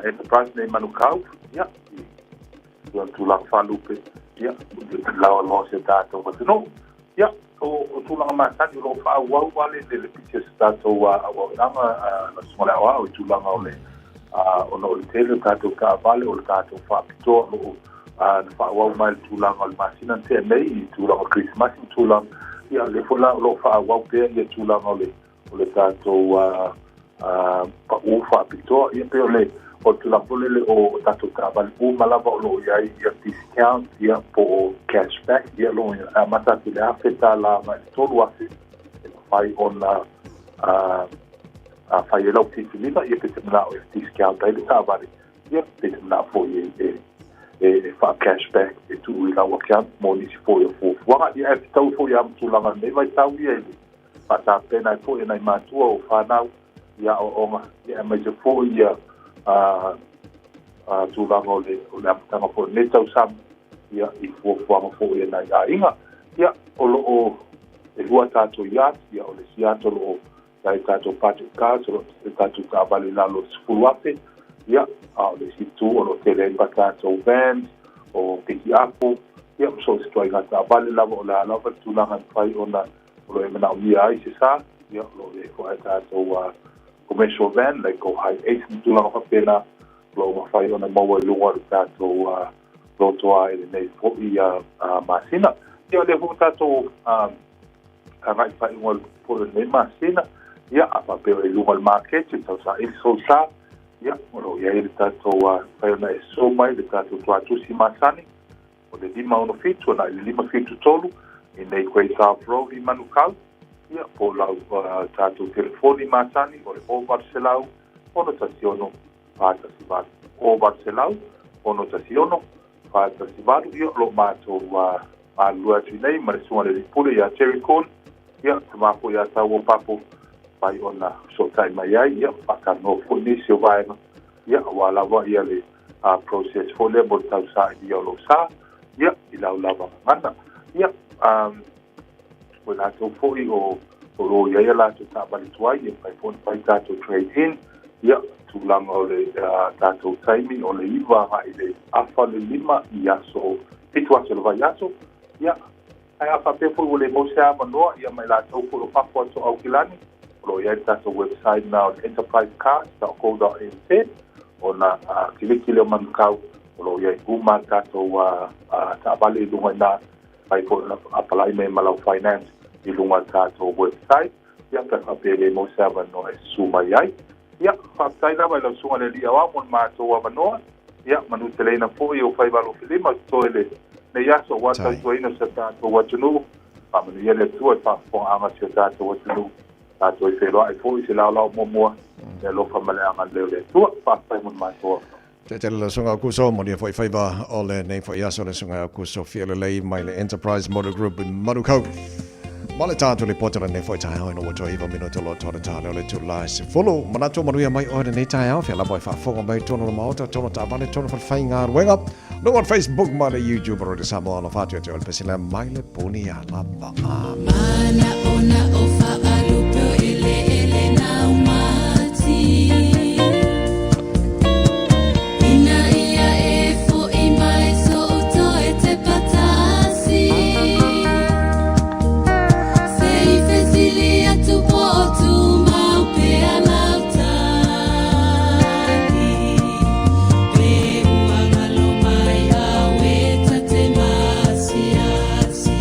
Enterprise nei i Manukau, ia, i i ona tulaga faalupe, ia, laoaloa o si o tatou atunuu. Ia, o tulaga masani o lo o faaauau lava le lepisi o se tatou auaunaga lau Susuga i le Aoao i tulaga o le ona o le tele o tatou taavale o le tatou faapitoa o lo o na faaauau mai le tulaga o le masina na tea nei i tulaga o le Kerisimasi ma tulaga, ia, lea foi la o lo o faaauau pea ia tulaga o le o le tatou pau faapitoa. Ia pei o le o le tulaga foi lele o tatou taavale uma lava o lo o i ai ia discount ia po o cashback ia o lo o amata atu i le $1,000 agai i le $3,000 e mafai ona fai ai lau filifiliga ia pe te manao e discount ai le taavale ia pe te manao foi e e faa-cashback e tuu i lau account mo nisi foi o fuafuaga. Ia ae fetaui foi lava ma tulaga o lenei vaitau ia i le faatapena ai foi e nai matua o fanau i aoaoga, ia aemaise foi ia tulaga o le o le amataga foi o lenei tausaga ia i fuafuaga foi a nai aiga. Ia o lo o e lua tatou yacht, ia o le isi yacht o lo o i ai tatou budget cars, o lo o tele tatou taavale i lalo o le 10,000, ia a o le isi itu o lo o tele ai ma tatou vans, o pikiapu, ia ma so o se ituaiga taavale lava o le a lava le tulaga e mafai ona o lo o e manaomia ai se sa, ia, o lo o i ai foi a tatou commercial van, like o Hi-Ace ma tulaga faapena, o lo o mafai ona maua i luga o le tatou lotoa i lenei foi masina. Ia, o lea foi ua tatou agai i faaiuga foi o lenei masina, ia, a faapea o i luga o le maketi, o tausaili sou sa, ia, o lo o i ai le tatou, mafai ona e susu mai le tatou tuatusi masani, O le 567 agai i le 573 i nei Great South Road i Manukau, ia, po o lau tatou telefoni masani o le 0800 616 418. 0800 616 418, ia, o lo o matou galulue atu i nei ma le Susuga i le Alii Pule ia Terry Corn, ia, tama foi ia Tauo Papo, mafai ona fesootai mai ai, ia, faatalanoa foi nisi o vaega, ia, aua lava ia le process foi lea mo le tausaili o lou sa, ia, i lau lava gagana. Ia, o i latou foi o o lo o i ai a latou taavale tuai, ia mafai foi ona fai tatou trade in, ia, tulaga o le tatou taimi o le 9 agai i le afa le 5 i aso, 7 aso o le vaiaso, ia, Ae a faapea foi ua le maua se avanoa, ia ma i latou foi o fafo atu o Aukilani, o lo o i ai le tatou website na o le enterprisecars.co.nz, ona kiliki lea o Manukau, o lo o i ai uma a tatou taavale i luga i ina, mafai foi ona apalai mai ma lau finance i luga o le tatou website, ia pe a faapea e le maua se avanoa e susu mai ai. Ia, faafetai lava i lau Susuga i le Alii Aoao mo le matou avanoa. Ia, manuteleina foi o faiva alofilima o totoe lenei aso aua le tautuaina o si o tatou atunuu. Faamanuia le Atua i faafofogaaga a si o tatou atunuu. Tatou e feiloai foi i se laolao muamua i le alofa ma le agalelei o le Atua. Faafetai mo le matou avanoa. Tele le Susuga Aukuso, manuia foi faiva o lenei foi aso le Susuga Aukuso Fialelei mai le Enterprise Motor Group i Manukau. Ma le tātou lipoti o lenei foi taeao ina ua toe iva minute o lo toa le tāle o le itula e 10. Manatu manuia mai oe lenei taeao, fea lava e faafofoga mai tonu le maota, tonu taavale, tonu falefaigaluega. Luga o le Facebook ma le YouTube o Radio Samoa, alofa atu ia te oe le pesila mai le puni a lava. Mana ona o whaalupe o ele ele nau mati. Ina ia e fo'i mai so'u toe te patasi. Se i fesili atu po o tumau pea lau tali. Pe ua ngalo mai au e ta te maasiasi.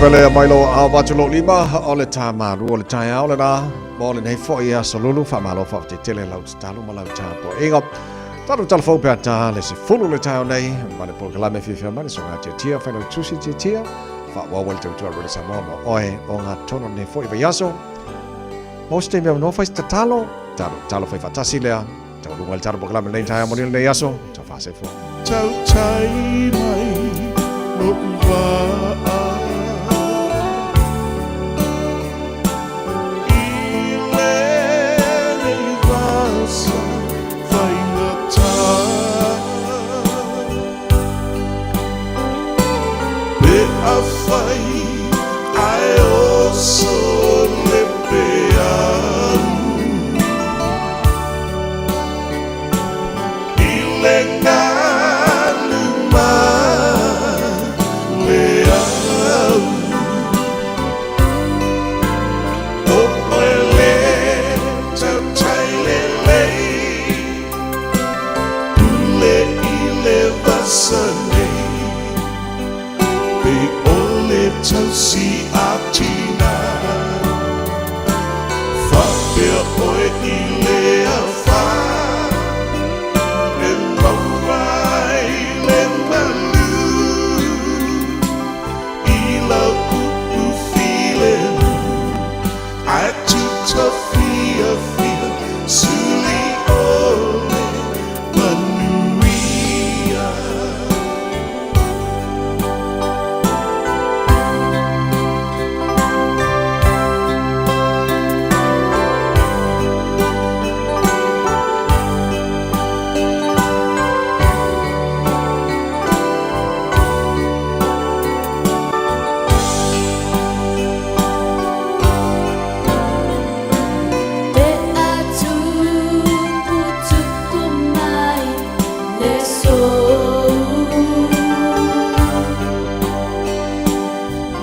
pele mai lou aao atu lou lima, o le tā malua o le taeao lenā, mo lenei foi aso lulu, faamalo faafetai tele lau tatalo ma lau tapuaiga. Tatou tala fou pe a tā le 10 le taeao nei, ma le polokalame fiafia mai le Susuga Tiatia, Failautusi Tiatia, faaauau ai le tautua a Radio Samoa mo oe o gatono lenei foi vaiaso. Mo se taimi avanoa fai se tatalo, talo, talo fai faatasi lea, taualuga ai le tatou polokalame lenei taeao manuia lenei aso, taufa soifua. Tautai mai lo'u vaa I lenei vasa faigata Pe afai ae oso le peau I le galu ma le au O oe le tautai lelei Pule i le vasa nei Pe o le tausi a tina Faapea oe i le afa E maua ai le malu I lau upu filemu Ae tuta fiafia Suli o le manuia. Pe a tupu mai le sou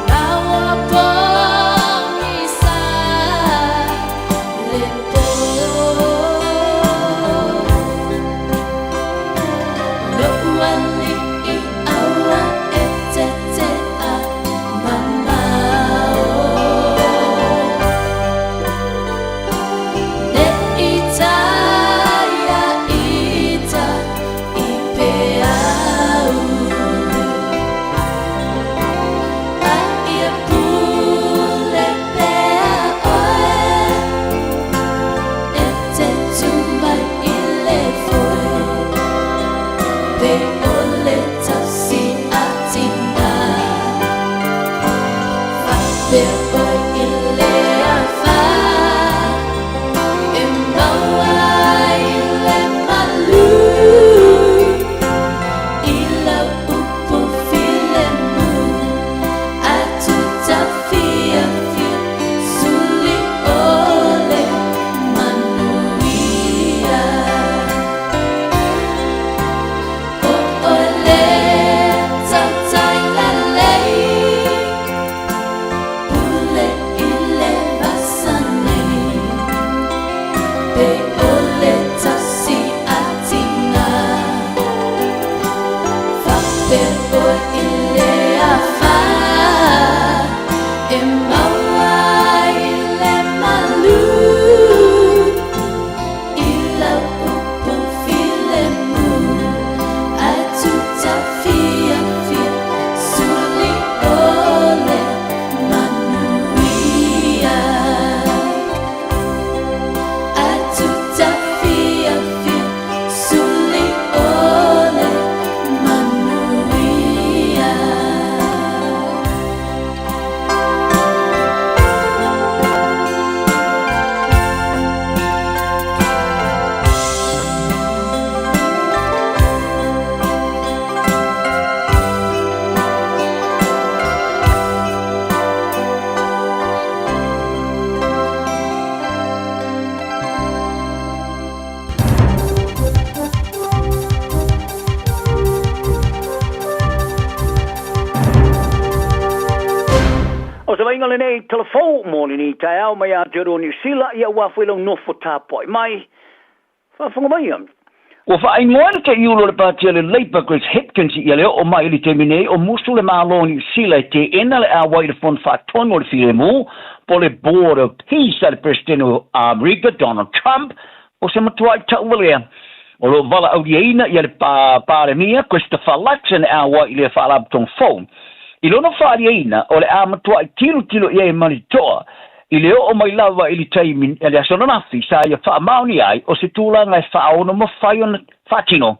Ma ua pogisa le po Lo'u ali'i aua e tete'a mamao Ne i taia ita i peau A ia pule pea oe E te tu mai i le foe Pe o le tausi a tina Faapea oe i le afa E maua ai le malu I lau upu filemu Ae tuta fiafia Suli o le manuia O oe le tautai lelei Pule i le vasa nei Pe o le tausi a tina Faapea oe i le afa E maua ai le malu I lau upu filemu Ae tuta fiafia Suli o le manuia Ae tuta fiafia Suli o le manuia. O se vaaiga lenei talafou mo lenei taeao mai Aotearoa Niu Sila, ia ua foi lau nofo tapuai mai. Faafofoga maia. Ua faaigoa le taiulu o le pati a le Labour Chris Hipkins ia le oo mai i le taimi nei o musu le Malo o Niu Sila e teena le auai i le Fono Faatonu o le Filemu po o le Board of Peace a le Peresetene o Amerika Donald Trump o se matuai tauvalea. O lo o valaauliaina ia le Palemia Christopher Luxon e auai i lea faalapotopotoga fou. I lona faaliaina o le a matuai tilotilo i ai ma le toa I le oo mai lava i le taimi i le aso ananafi sa ia faamaonia ai o se tulaga e faaono mafai ona faatino.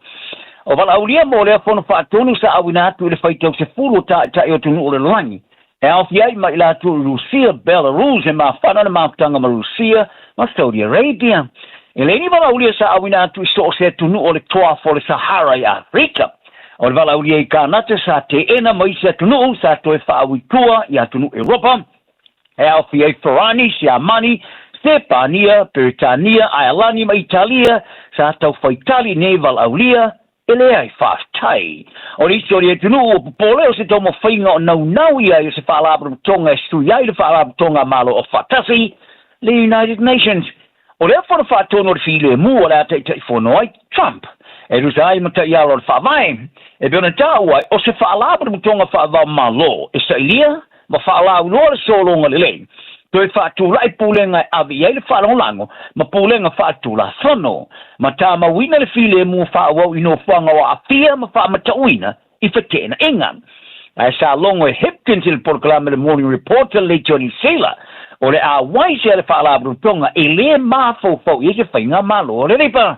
O valaaulia mo lea fono faatonu sa auina atu i le faitau 10 o taitai o atunuu o le lalolagi, e aofia ai ma i latou i Rusia, Belarus, e mafana le mafutaga ma Rusia ma Saudi Arabia. E leai ni valaaulia sa auina atu i so o se atunuu o le Toafo o le Sahara i Aferika. O le valaaulia i Kanata sa teena ma isi atunuu sa toe faaui tua i atunuu Europa, e aofia ai Farani, Siamani, Sepania, Peretania, Aelani ma Italia, sa tau faitali nei valaaulia, e leai faafetai. O le isi o le atunuu ua popole o se taumafaiga o naunau ia i o se faalapotopotoga e sui ai le Faalapotopotoga a Malo Aufaatasi, le United Nations. O lea fono faatonu o le filemu o le a taitaifono ai Trump e tusa ai ma taiala o le Faavae, e pei ona taua ai o se faalapotopotoga faava-o-Malo e sailia ma faalauiloa le sologa lelei, toe faatulai pulega e ave i ai le faalagolago ma pulega faaletulafono, ma tamauina le filemu faaauau i nofoaga o aafia ma faamatauina i feteenaiga. Ae sa logo e Hipkins i le polokalame le Morning Report a le Johnny Sailor, o le auai sea le faalapotopotoga e lē mafaufau i ai se faigamalo a le Labour.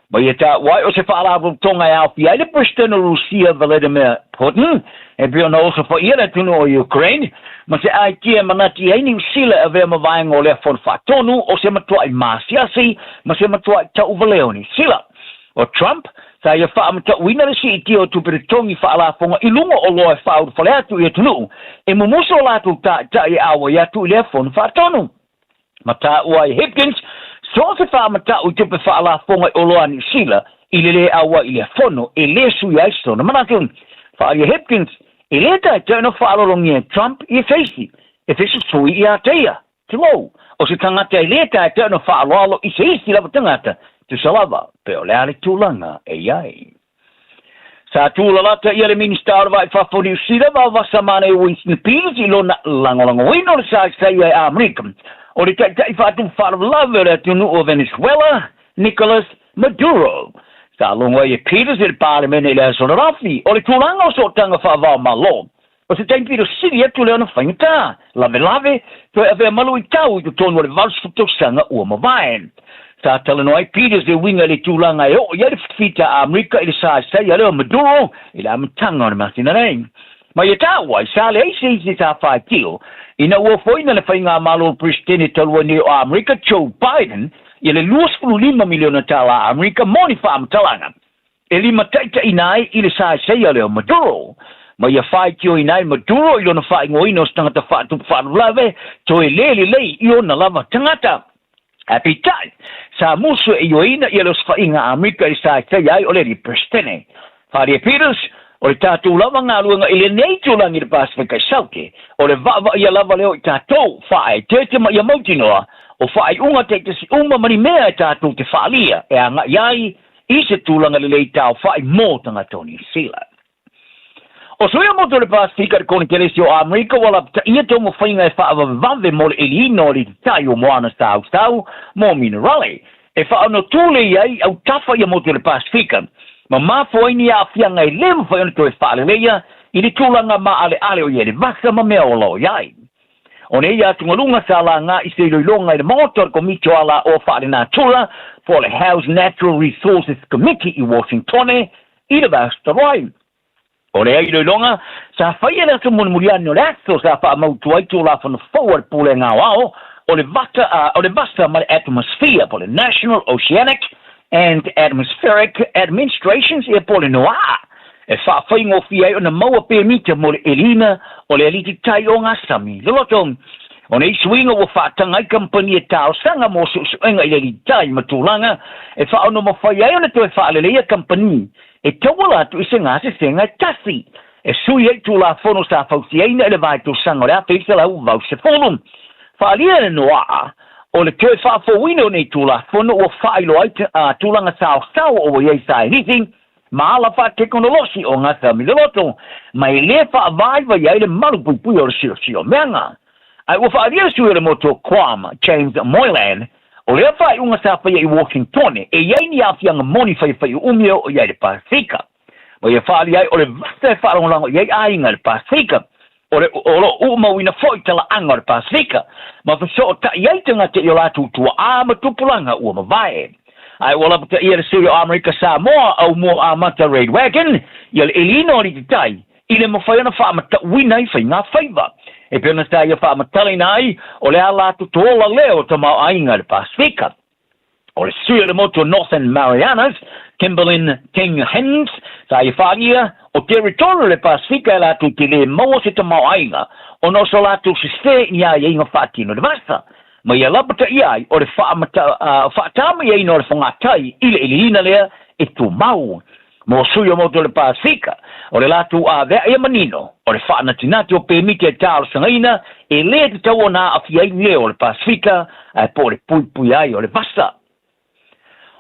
Ma ia taua ai o se faalapotopotoga e aofia ai le Peresetene o Rusia Vladimir Putin, e pei ona osofaia le atunuu o Ukraine, ma se aitia e manati ai Niu Sila e avea ma vaega o lea fono faatonu o se matuai maasiasi ma se matuai tauvalea o Niu Sila. O Trump, sa ia faamatauina le siitia o tupe totogi faalafoga i luga o oloa e faaulufale atu i atunuu e mumusu o latou taitai e auai atu i lea fono faatonu. Ma taua ai Hipkins, so o se faamatau i tupe faalafoga i oloa a Niu Sila i le lē auai i lea fono e lē suia ai sona manatu. Faaalia Hipkins, e lē taitai ona faalologia e Trump i efeisi, efeso sui iā te ia. Tulou, o se tagata e lē taetea ona faaaloalo i se isi lava tagata, tusa lava pe o le a le tulaga e i ai. Sa tūlalata ia le Minista o le Vai Fafo o Niu Sila Vaovasa Mane Winston Peters i lona lagolagoina o le saisai ai Amerika o le taitai faatupu faalavelave o le atunuu o Venezuela, Nicolas Maduro. Sa logo ai e Peters i le Palemene i le aso ananafi o le tulaga o sootaga faava-o-Malo O se taimi pito sili atu lea ona faigata, lavelave, toe avea malu i tau i totonu o le 80 tausaga ua mavae. Sa talanoa ai Peters e uiga i le tulaga e oo i ai le fita a Amerika i le saisai lea o Maduro i le amataga o le masina nei. Ma ia taua ai, sa leai se isi sa faitio ina ua ofoina le faigamalo o le Peresetene talu ai nei o Amerika Joe Biden ia le $25 miliona tala a Amerika mo ni faamatalaga e limataitaiina ai i le saisai lea o Maduro, ma ia faitioina ai Maduro i lona faaigoaina o se tagata faatupu faalavelave toe lē lelei i ona lava tagata. Ae peitai, sa musu e ioeina ia le osofaiga a Amerika i le saisaia ai o le alii Peresetene. Faria Peters, O le tatou lava galuega i lenei itulagi i le Pasefika i Saute, o le vaavaaia lava lea o i tatou, faaeteete ma ia mautinoa, o faaiuga taitasi uma ma ni mea e tatou te faaalia e agai ai i se tulaga lelei taofai mō tagata o Niu Sila. O sui o motu o le Pasefika i le Konekelesi o Amerika ua lapataia taumafaiga e faavavevave mo le ʻeliina o le tai o moana sausau mō minerale e faaonotū lei ai autafa ia motu o le Pasefika ma mafua ai ni aafiaga e lē mafai ona toe faaleleia i le tulaga maaleale o i ai le vasa ma mea ola o i ai. O nei atugaluga sa laga i se iloiloga i le Maota o le Komiti o Alaoa Faalenatura po o le House Natural Resources Committee i Washingtone i le vaiaso talu ai. O lea iloiloga sa faia i le aso mulimuli ane o le aso sa faamautu ai Tulafono fou a le Pulega Aoao o le Vata, o le Vasa ma le Atmosphere po o le National Oceanic and Atmospheric Administrations ia po o le NOAA e faafaigofie ai ona maua pemita mo le ʻeliina o le aliti tai o ngā sami loloto. O nei suiga ua faataga ai kamupani e talosaga mo suesuega i le aliti tai ma tulaga e faaonomafai ai ona toe faaleleia kamupani e tauala atu i se gasesega e tasi e sui ai Tulafono sa fausiaina i le vaitausaga o le 1980. Faaalia e le NOAA O le toe faafouina o nei Tulafono ua faailoa ai tulaga saosao o ua i ai saenisi ma ala faatekonolosi o gasamiloloto, ma e lē faavaivai ai le malupuipuia o le siosiomeaga. Ae ua faaalia le sui o le motu o Guam, James Moylan, o lea faaiuga sa faia i Washingtone e i ai ni aafiaga moni faifaiuumi e oo i ai le Pasefika. Ma ia faaalia ai o le vasa e faalagolago i ai aiga i le Pasefika, o le o lo o uumauina foi talaaga o le Pasefika, ma fesootai ai tagata i o latou tuaa ma tupulaga ua mavae. Ae ua lapataia le sui o Amerika Samoa, Aumua Amata Red Wagon, ia le iliina o Alititai, i le mafai ona faamatauina ai faigafaiva. E pei ona sa ia faamatalaina ai, o le ala atu-toola lea o tamaoaiga i le Pasefika. O le sui o le motu o Northern Marianas, Kimberlyn King Hinds, sa ia faaalia, o territory o le Pasefika e latou te lē maua se tamaoaiga ona o so latou sesē i ni aiaiga faatino i le vasa, ma ia lapataia ai o le faatamaiaina o le fogatai i le iliina lea e tumau. Mo sui o motu o le Pasefika, o le latou aveaʻi ia manino, o le faanatinati o pemita e talosagaina e lē tatau ona aafia ai leo o le Pasefika ae po o le puipuia ai o le vasa.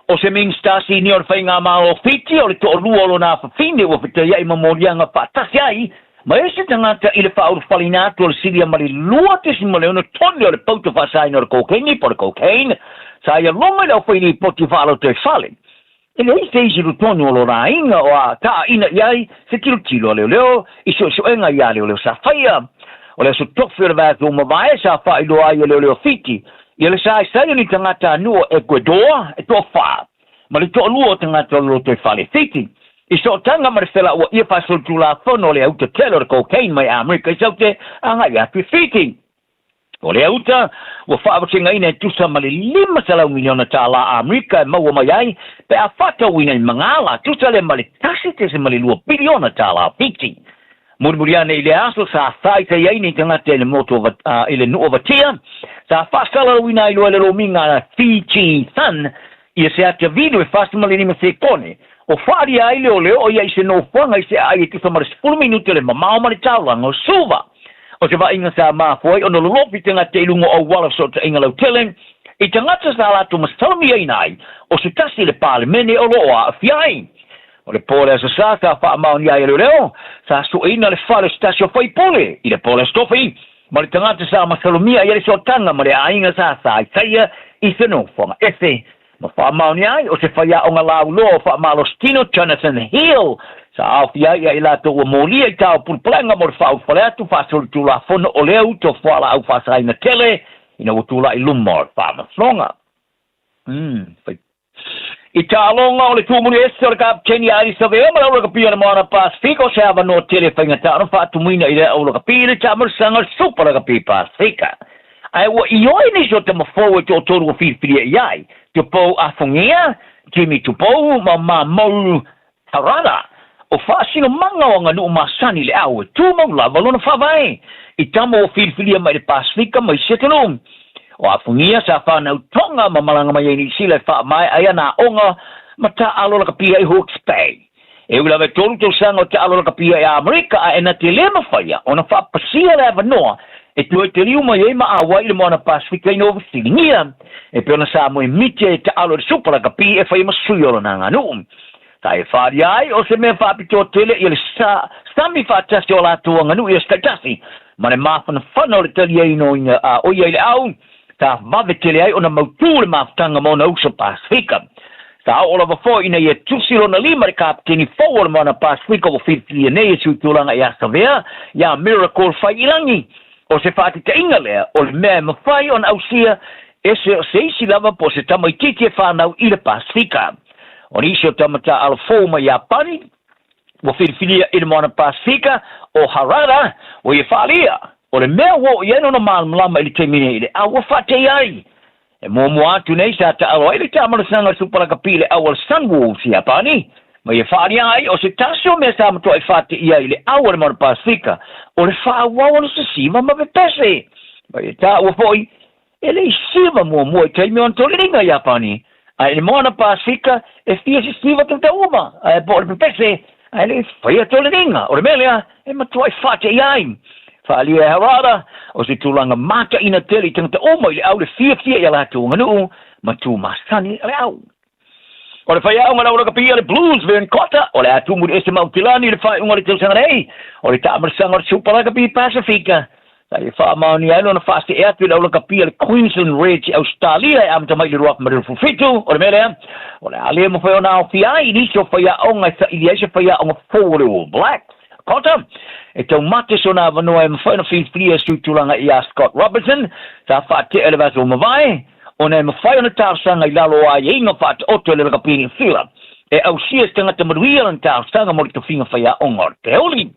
O se Minisita Sinia o le Faigamalo o Fiti, o le toalua o lona afafine ua fetaiaʻi ma moliaga faatasi ai ma isi tagata i le faaulufaleina atu o le silia ma le 2.6 tone o le pauta faasaina o le kokeini po o le cocaine sa ia loma i le aufailipoti faalotoifale. E leai se isi totonu o lona aiga o a taaina i ai se tilotilo a leoleo i suesuega iā leoleo sa faia. O le aso tofi o le vaiaso ua mavae sa faailoa ai e leoleo Fiti ia le saisai o ni tagata a nuu o Ecuador e toafa ma le toalua o tagata o le lotoifale Fiti i sootaga ma le felauaia faasolitulafono o le auta tele o le cocaine mai Amerika i Saute agai atu i Fiti. O lea uta, ua faavasegaina e tusa ma le $500 miliona tālā Amerika e maua mai ai pe a faatauina i magala, tusa lea ma le $1.2 piliona tālā Fiti. Mulimuli ane i lea aso sa saisai ai nei tagata i le motu o i le nuu o Vatia, sa faasalalauina ai loa e le lomiga a Fiji Sun ia se ata vino e 45 sekone, o faaalia ai leoleo o ia i se nofoaga i se aai e tusa ma le 10 minute le mamao ma le taulaga o Suva. O se vaaiga sa mafua ai ona lolofi tagata i luga o auala fesootaiga lautele i tagata sa latou masalomiaina ai o se tasi le Palemene o lo o aafia ai. O le po o le Aso Sa sa faamaonia ai e leoleo, sa sueina le fale o se tasi o faipule i le po o le Aso Tofi ma le tagata sa masalomia ai le sootaga ma le aiga sa saisaia i se nofoaga ese ma faamaonia ai o se faiaoga lauloa o faamalositino Jonathan Hill sa aofia ai ia i latou ua molia i tao pulupulaga mo le faaulufale atu faasolitulafono o lea uto fualaau faasaina tele ina ua tulai luma o le faamasinoga. Fai I taaloga o le tumuli ese o le Kaputeni a Elisavea ma le aulakapi o le Moana Pasefika o se avanoa tele e faigata ona faatumuina i lea aulakapi i le taamalosaga o le Supa Lakapi Pasefika. Ae ua ioe nisi o tama fou e toatolu ua filifilia i ai, Tupou Afongia, Jimmy Tupou ma Mamou Harada, o faasinomaga o aganuu masani i le ao e tumau lava lona faavae i tama ua filifilia mai le Pasefika ma isi atunuu. O Afugia sa fanau Tonga ma malaga mai ai Niu Sila e faamaea ai ana aoga ma taaalo lakapia i Hawke's Bay. E ui lava e tolu tausaga o taaalo lakapia i Amerika ae na te lē mafaia ona faapasia le avanoa e toe teliu mai ai ma auai i le Moana Pasefika ina ua fesiligia e pei ona sa moemiti ai e taaalo i le Supa Lakapi e faia ma sui o lona aganuu. Sa e whaaria ai o se mea whaapitoa tele ia le sa, sami whaatasi o latou aganuu ia se taitasi, ma le māwhanawhana o le taliaina o ia, a o ia i le au, sa vave tele ai ona mautū le mafutaga ma ona uso Pasefika. Sa oo lava foi ina ia tusi lona lima le kapeteni fou o le Moana Pasefika ua filifilia nei e sui tulaga ia Savea, ia Miracle Faiilagi. O se faatitaʻiga lea o le mea e mafai ona ausia e se o se isi lava po o se tamaitiiti e fanau i le Pasefika. O nisi o tama taaalo fou mai Iapani ua filifilia i le Moana Pasefika, o Harada, ua ia faaalia, o le mea ua oo i ai lona malamalama i le taimi nei i le au ua faateia ai. E muamua atu nei sa taaalo ai le taamalosaga o le Supalakapi i le au a le Sunwolves i Iapani, ma ia faaalia ai o se tasi o mea sa matuai faateia ai i le au a le Moana Pasefika, o le faaauau ona sesiva ma pepese. Ma ia taua foi, E le i siva muamua i taimi o ana toliliga i Iapani, ae i le Moana Pasefika e fia sisiva tautauma, ae po o le pepese, ae le i faia toliliga. O le mea lea e matuai faateia ai. Faaalia e Harada, o se tulaga mataina tele i tagata uma i le au le fiafia i a latou aganuu ma tu masani a le au. O le faiaoga o le au lakapi a le Blues Vern Cotter, o le a tumu i le ese ma Aotelani i le faaiuga o le tausaga nei, o le taamalasaga o le Super Rugby Pasifika, sa ia faamaonia ai lona faasee atu i le au lakapi a le Queensland Reds i Ausetalia e amata mai i le 2027. O le mea lea, o le a le mafai ona aofia ai i nisi o faiaoga e saili ai se faiaoga fou o le All Blacks. Cotter, e taumate sona avanoa e mafai ona filifilia e sui tulaga ia Scott Robertson, sa faatea i le vaiaso ua mavae, ona e mafai ona talosaga i lalo o aiaiga faataoto e le lakapi Niu Sila e ausia se tagata manuia lana talosaga mo le tofiga faiaoga o le Teuli.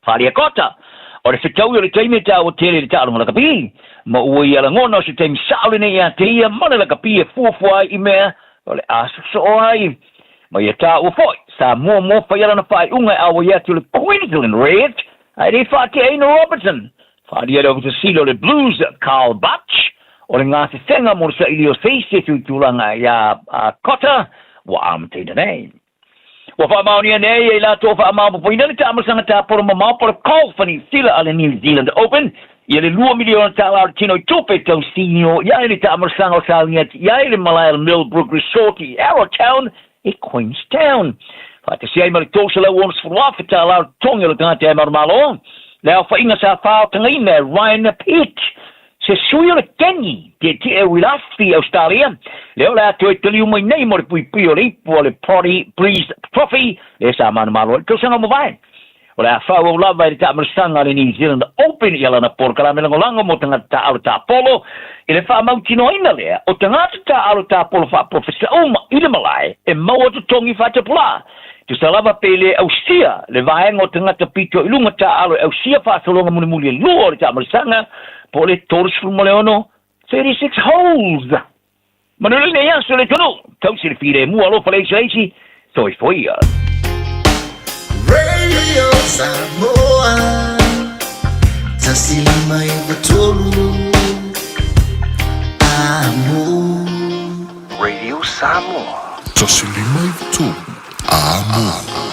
Falia Cotter, o le fetaui o le taimi e taua tele i le taaloga lakapi, ma ua ia lagona o se taimi sao lenei ia te ia ma le lakapi e fuafua ai i mea o le a sosoo ai. Ma ia taua foi, sa muamua faia lana faaiuga e auai atu i le Queensland Reds, ae le i faateaina o Robertson. Faaalia le Ofisa Sili o le Blues, Carl Butch, o le gasesega mo le saili o se isi e tuitulaga iā Cotter ua amataina nei. Ua faamaonia nei e i latou o faamaopoopoina le taamalasaga tapolo mamao po o le Golf a Niu Sila a le New Zealand Open ia le $2 miliona tala o le tino i tupe tau senior i ai le taamalasaga o sauni atu i ai le malae o le Millbrook Resort i Arrowtown i Queenstown. Faatasi ai ma le $360,000 tala o le totogi o le tagata e Malo, le aofaiga sa faaotagaina e Ryan Pitt, se sui o le keni tietie uilafi i Ausetalia, lea o le a toe taliu mai nei mo le puipui o le ipu o le Proddy Breeze Trophy, lea sa manumalo ai le tausaga ua mavae. O le a faaauau lava e le taamalasaga a le New Zealand Open ia lana polokalame lagolago mo tagata taaalo tapolo i le faamautinoaina lea o tagata taaalo tapolo faaprofesa uma i le malae e maua totogi faatapulaa. Tusa lava pe le ausia le vaega o tagata pito i luga taaalo e ausia faasologa mulimuli e lua o le taamalasaga po o le 36, 36 holes. Manu lenei aso le atunuu, tausi le filemu alofa le isi isi, soifua ia. Radio Samoa 153 Amo. Radio Samoa. 153 Amo.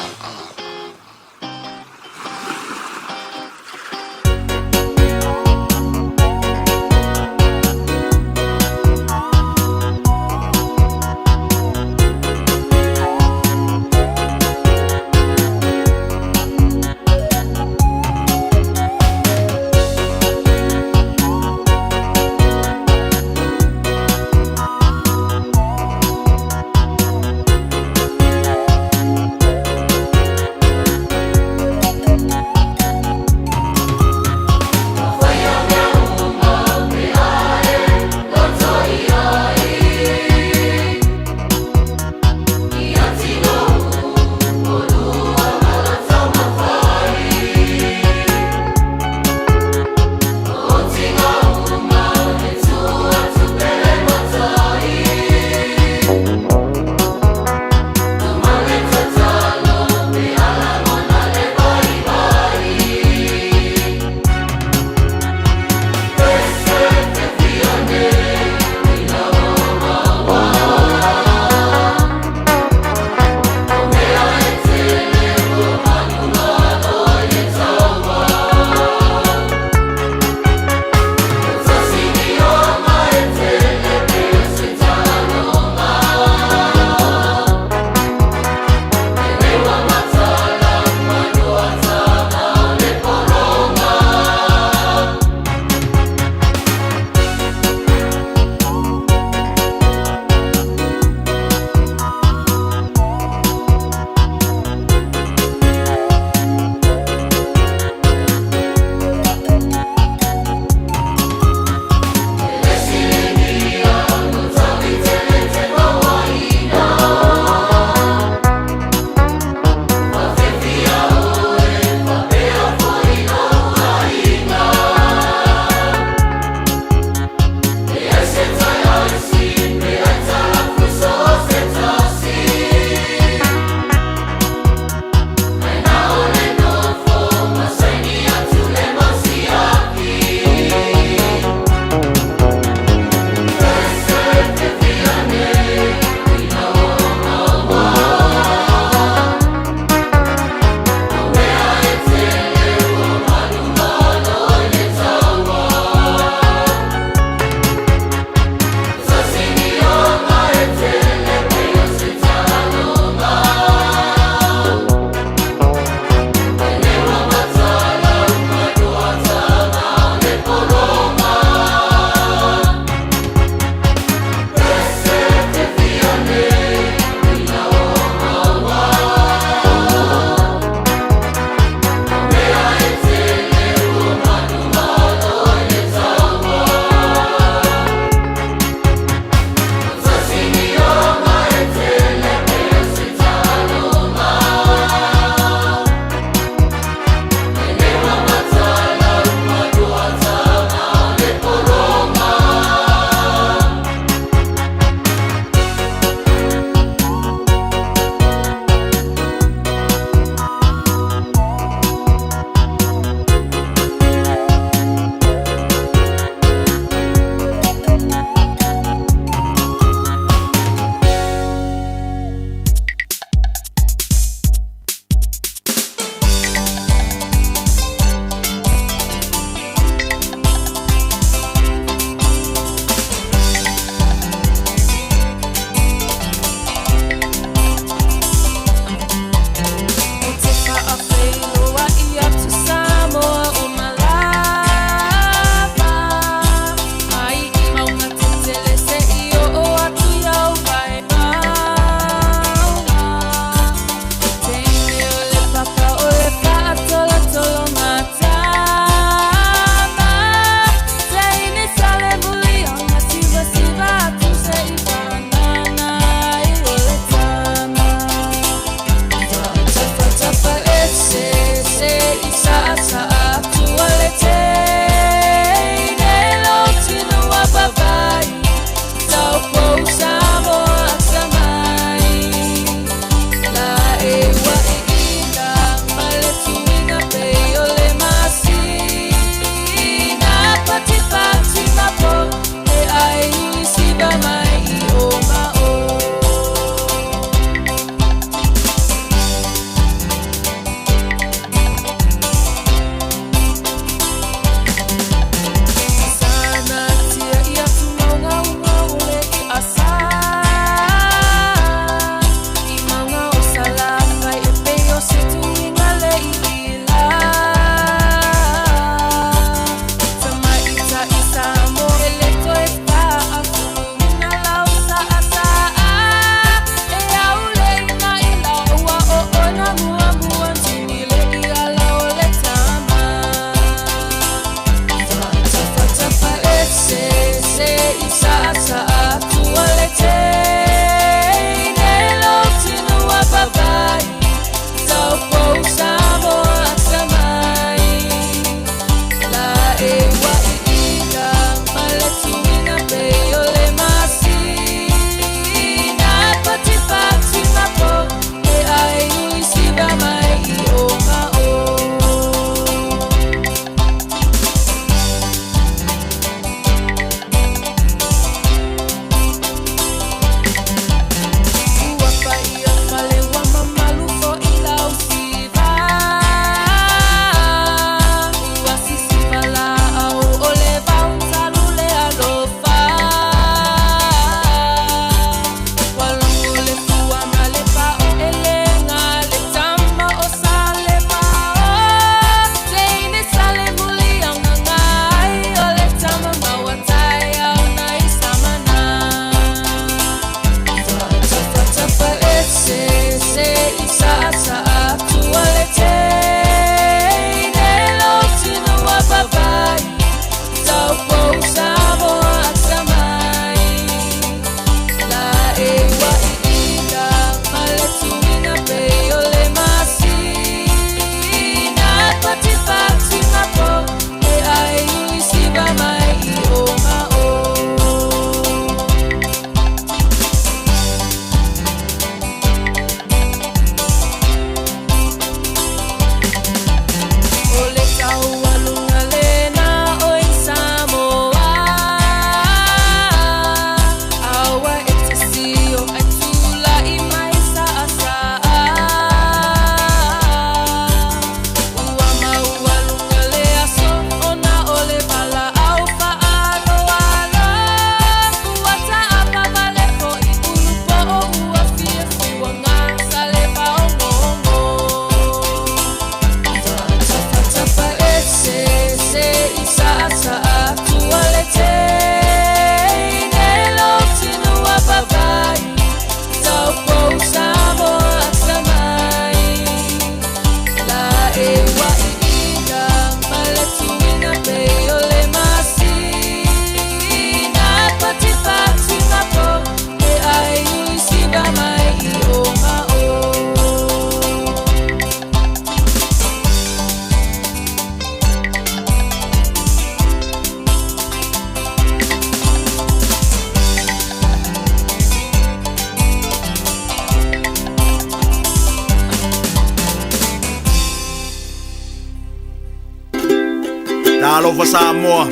Talofa Samoa,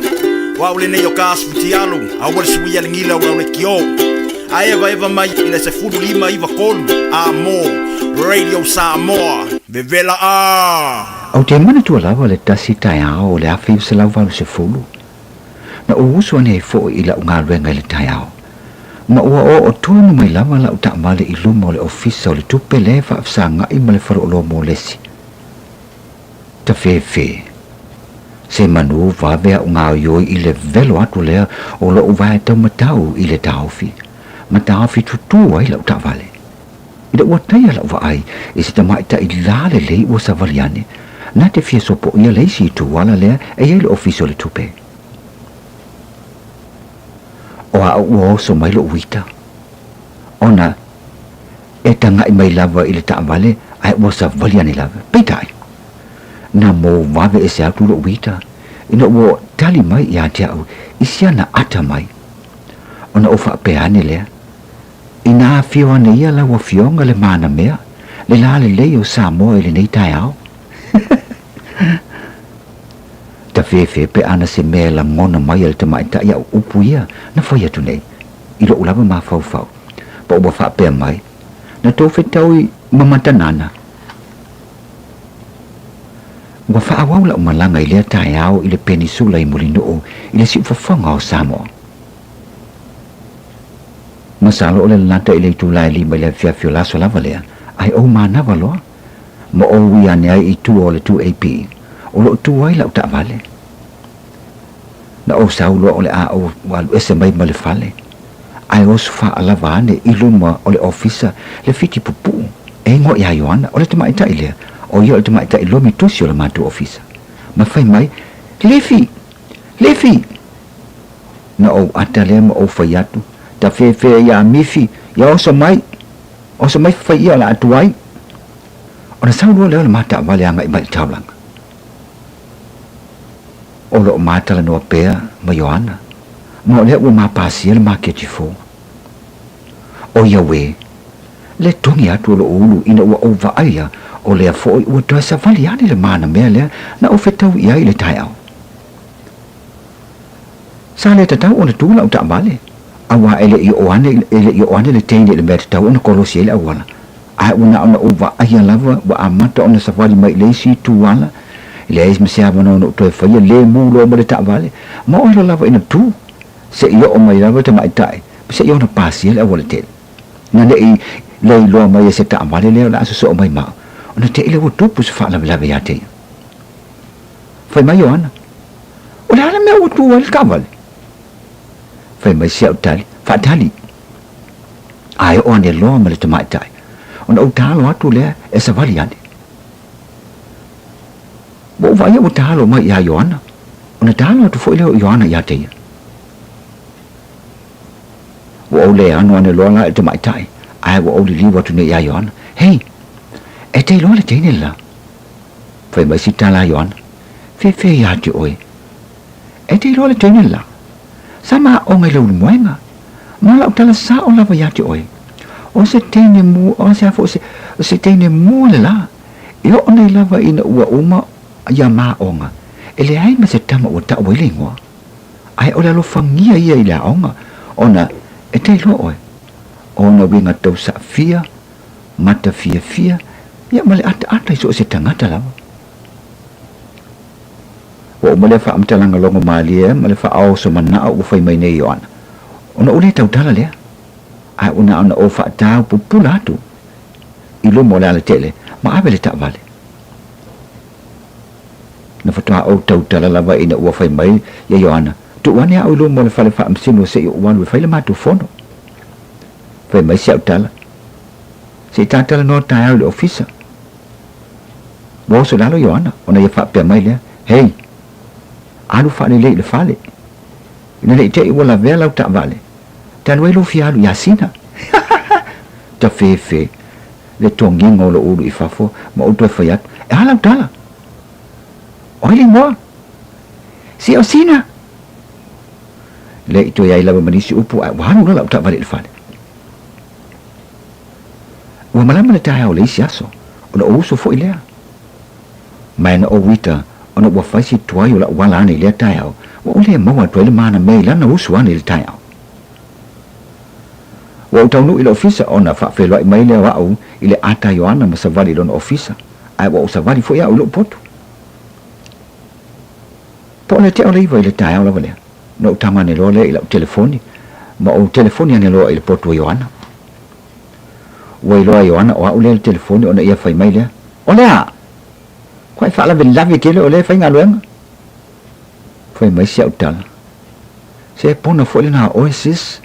o au lenei o ka asu futialu, aua le suia le gila o lau lekiō. A evaeva mai i le 15 93 a mo Radio Samoa, vevela a! Ou te manatua lava le tasi taeao o le 1980, na ou usu ane ai foi i la'u galuega i le taeao, ma ua oo tonu mai lava la'u taavale i luma o le Ofisa o le Tupe lea e faafesaga'i ma le Faleoloa mo Lesi. Tafefe. Se manu vave a'u gaoioi i le velo atu lea o lo'u vae taumatau i le taofi, ma taofi tutū ai la'u taavale. Ina ua taia la'u vaai i se tamaitai la lelei ua savali ane, na te fia sopoia le isi itu ala lea e i ai le Ofisa o le Tupe. O a'u ua oso mai lo'u uita, ona e taga'i mai lava i le taavale ae ua savali ane lava. Peitai, na mou vave ese atu lo'u uita ina ua tali mai ia te a'u i si ana ata mai, ona ou faapea ane lea, Inā afio ane ia lau Afioga le manamea, le lā lelei o Samoa i lenei taeao. Tafefe pe ana se mea e lagona mai e le tamaitai a'u upu ia na fai atu nei, i lo'u lava mafaufau, pa ua faapea mai, Na tou fetaui ma matanana. Ua faaauau la'u malaga i lea taeao i le penisula i Mulinuu i le siufofoga o Samoa. Masalo o le lalata i le itula e lima i le afiafi o le aso lava lea, ae ou manava loa, ma ou ui ane ai i tua o le 2AP, o lo o tu ai la'u taavale. Na ou sau loa o le a ou alu ese mai ma le fale, ae oso faalava ane i luma o le ofisa le fiti pupuu e igoa ia Ioana, o le tamaitai lea, o ia o le tamaitai lomi tusi o le matou ofisa. Ma fai mai, Lefi! Lefi! Na ou ata lea ma ou fai atu, Tafefea iā Mifi, ia oso mai! Oso mai fai ia o le a tuai! Ona sau loa lea o le ma taavale agai mai i le taulaga. O lo o ma talanoa pea ma Ioana, ma o lea ua ma pasia le maketi fou. O ia uē, le togi atu o lou ulu ina ua ou vaaia o lea foi ua toe savali ane le manamea lea na ou fetau i ai i le taeao. Sa le tatau ona tu lau taavale, auā e le i oo ane e le i oo ane le teine i le mea tatau ona kolosi ai le auala. Ae ua na ona ou vaaia lava ua amata ona savali mai i le isi itu ala, e leai ma se avanoa na ou toe faia le mu loa ma le taavale, ma o alo lava ina tu, seia oo mai lava le tamaitai, ma seia ona pasia le auala tele. Ina ne i le iloa mai e se taavale lea o le a sosoo mai ma au, ona te i lea ua tupu se faalavelave ia te ia. Fai mai Ioana, O le a le mea ua tu ai le taavale? Fai mai si au tali, Faatali! A e oo ane loa ma le tamaitai, ona ou taalo atu lea e savali ane. Ua ou vaaia ua taalo mai iā Ioana, ona taalo atu foi lea o Ioana ia te ia. Ua ou le ano ane loa la i le tamaitai, ae ua ou liliu atu nei iā Ioana, Hei! E te iloa le teine le la? Fai mai si tala a Ioana, Fefe ia te oe. E te iloa le teine la. Sa ma aoga i le ulumoega. Ma lau tala sao lava ia te oe. O se teine mua, o se a foi se, o se teine mua le la. E oo nei lava ina ua uma ia ma aoga, e leai ma se tama ua tau ai le igoa. Ae o le alofagia ia i le aoga, ona e te iloa oe. O ona uiga tau saafia, mata fiafia, ia ma le ataata i so o se tagata lava. Ua uma lea faamatalaga logo malie ma le faaoso manao ua fai mai nei Ioana, ona ou le tautala lea, ae ua na ona ou faatau pupula atu i luma o le alatele ma ave le taavale. Na faatoa ou tautala lava ina ua fai mai ia Ioana, Tuu ane au i luma o le fale faamasino se i ou alu e fai le matou fono. Fai mai si au tala, Se i ta talanoa taeao i le ofisa. Ua oso i lalo Ioana, ona ia faapea mai lea, Hei! Alu faalelei i le fale. Ina ne i te i ua lavea lau taavale, talu ai lou fia alu iā Sina. Tafefe le togiga o lou ulu i fafo ma ou toe fai atu, E a lau tala? O ai le igoa? Se o Sina! Le i toe ai lava ma nisi upu ae ua alu loa lau taavale i le fale. Ua malama le taeao o le isi aso, ona ou uso foi lea. Mai na ou ita Ona ua fai si tuai o la'u ala ane i lea taeao, ua ou le maua atu ai le manamea i lana usu ane i le taeao. Ua ou taunuu i le ofisa ona faafeiloai mai lea o a'u i le ata Ioana ma savali i lona ofisa, ae ua ou savali foi a'u i lo'u potu. Po o le tea o le iva i le taeao lava lea, na ou tago ane loa lea i la'u telefoni ma ou telefoni ane loa i le potu o Ioana. Ua iloa e Ioana o a'u lea i le telefoni ona ia fai mai lea, O le a? Kua e faalavelave tele o lea e faigaluega. Fai mai si au tala, Se pona foi lena a oe sis.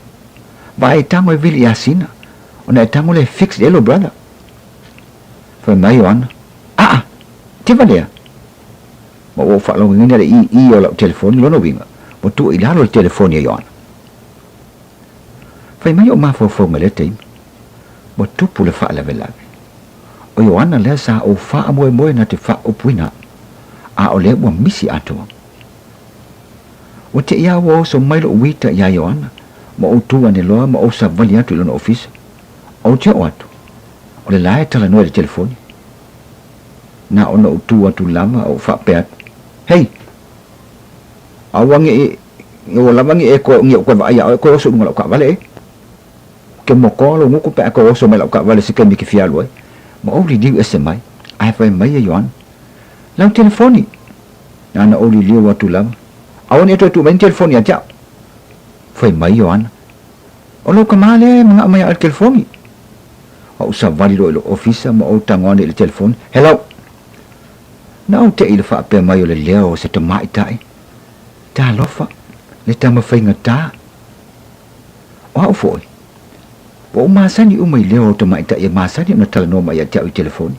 Vaai e tago e vili ia Sina, ona e tago lea e fix i ai lou brother. Fai mai Ioana, Aa! Te valea? Ma ua ou faalogoina le ii o lau telefoni lona uiga, ua tuu i lalo le telefoni a Ioana. Fai mai ou mafaufauga i lea taimi, ua tupu le faalavelave. O Ioana lea sa ou faamoemoe na te faaupuina a o lea ua misi atoa. Ua te'i lava ua oso mai lo'u uita iā Ioana ma ou tu ane loa ma ou savali atu i lona ofisa. Ou te oo atu, o le la e talanoa i le telefoni. Na ona ou tu atu lava a ou faapea atu, Hei! Aua ne i ua lava ne i e koe ne i ou koe vaai iā oe e koe oso i luga o lau kaavale e. Ke mokoa lou gutu pe a koe oso mai lau kaavale se taimi e te fia alu ai. Ma ou liliu ese mai, ae fai mai e Ioana, Lau telefoni! Nana ou liliu atu lava, Aua ne i toe tuu mai ni telefoni ia te au. Fai mai Ioana, O lou kamā lea e manao mai ia oe i le telefoni. Ua ou savali loa i lou ofisa ma ou tago ane i le telefoni, Hello! Na ou te'i i le faapea mai o le leo o se tamaitai, Talofa, le tama faigata. O au foi, ua ou masani uma i leo o tamaitai e masani ona talanoa mai ia te au i telefoni.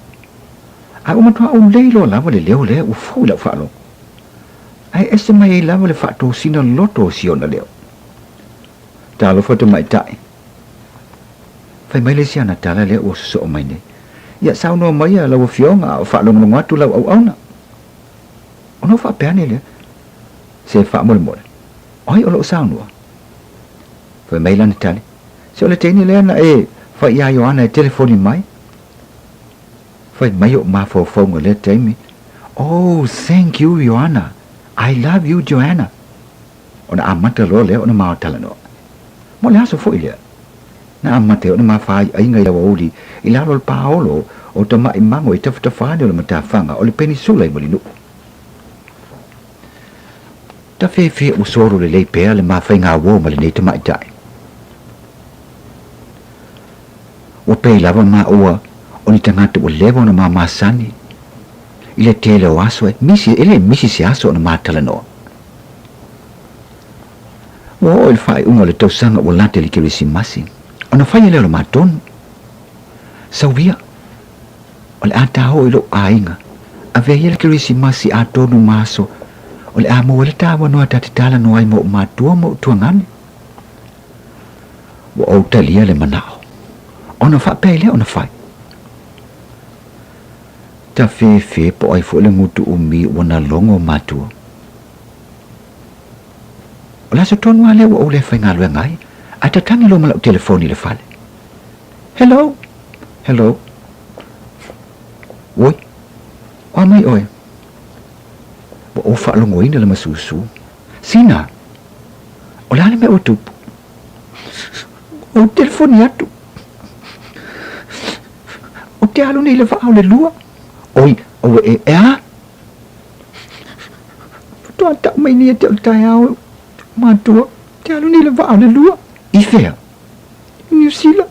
Ae ua matua ou lei loa lava le leo lea ua fou i lau faalogo. Ae ese mai ai lava le faatosina loto o si ona leo. Talofa tamaitai. Fai mai le isi ana tala lea ua sosoo mai nei. Ia saunoa maia lau afioga a o faalogologo atu lau auauna. Ona ou faapea ane lea, Se faamolemole, o ai o lo o saunoa? Fai mai lana tali, Se o le teine lea na e fai iā Ioana e telefoni mai. Fai mai oʻu mafaufauga i lea taimi, Oh, thank you Ioana, I love you Joanna. Ona amata loa lea ona ma talanoa. Mo le aso foi lea, na amata ai ona ma faaiaiga i le aoauli i lalo o le paolo o tamaʻi mago i tafatafa ane o le matafaga o le penisula i Mulinuu. Tafefe ua solo lelei pea le ma faigauo ma lenei tamaitai. Ua pei lava maua o ni tagata ua leva ona ma masani i le tele o aso e misi, e le misi se aso ona ma talanoa. Ua oo i le faaiuga o le tausaga ua lata i le Kerisimasi, ona faia lea o le ma tonu. Sauia, o le a ta oo i lou aiga, avea ia le Kerisimasi atonu ma aso o le a maua ai le tāwanoa ta te talanoa ai ma ou matua ma ou tuagane. Ua ou talia le manao, ona faapea ai lea ona fai. Tafefe po o ai foi le gutu umi ua na logo matua. O le aso tonu lava lea ua ou le faigaluega ai, ae tatagi loa ma lau telefoni i le fale. Hello! Hello! Oi, o a mai oe? Ua ou faalogoina le masusu. Sina! O le a le mea ua tupu? Ua ou telefoni atu. Ou te alu nei i le vaa o le lua. Oi, aua e, e a? Faatoa tau mai nei ia te au i le taeao, matua, te alu nei i le vaa o le lua. I fea? I Niu Sila.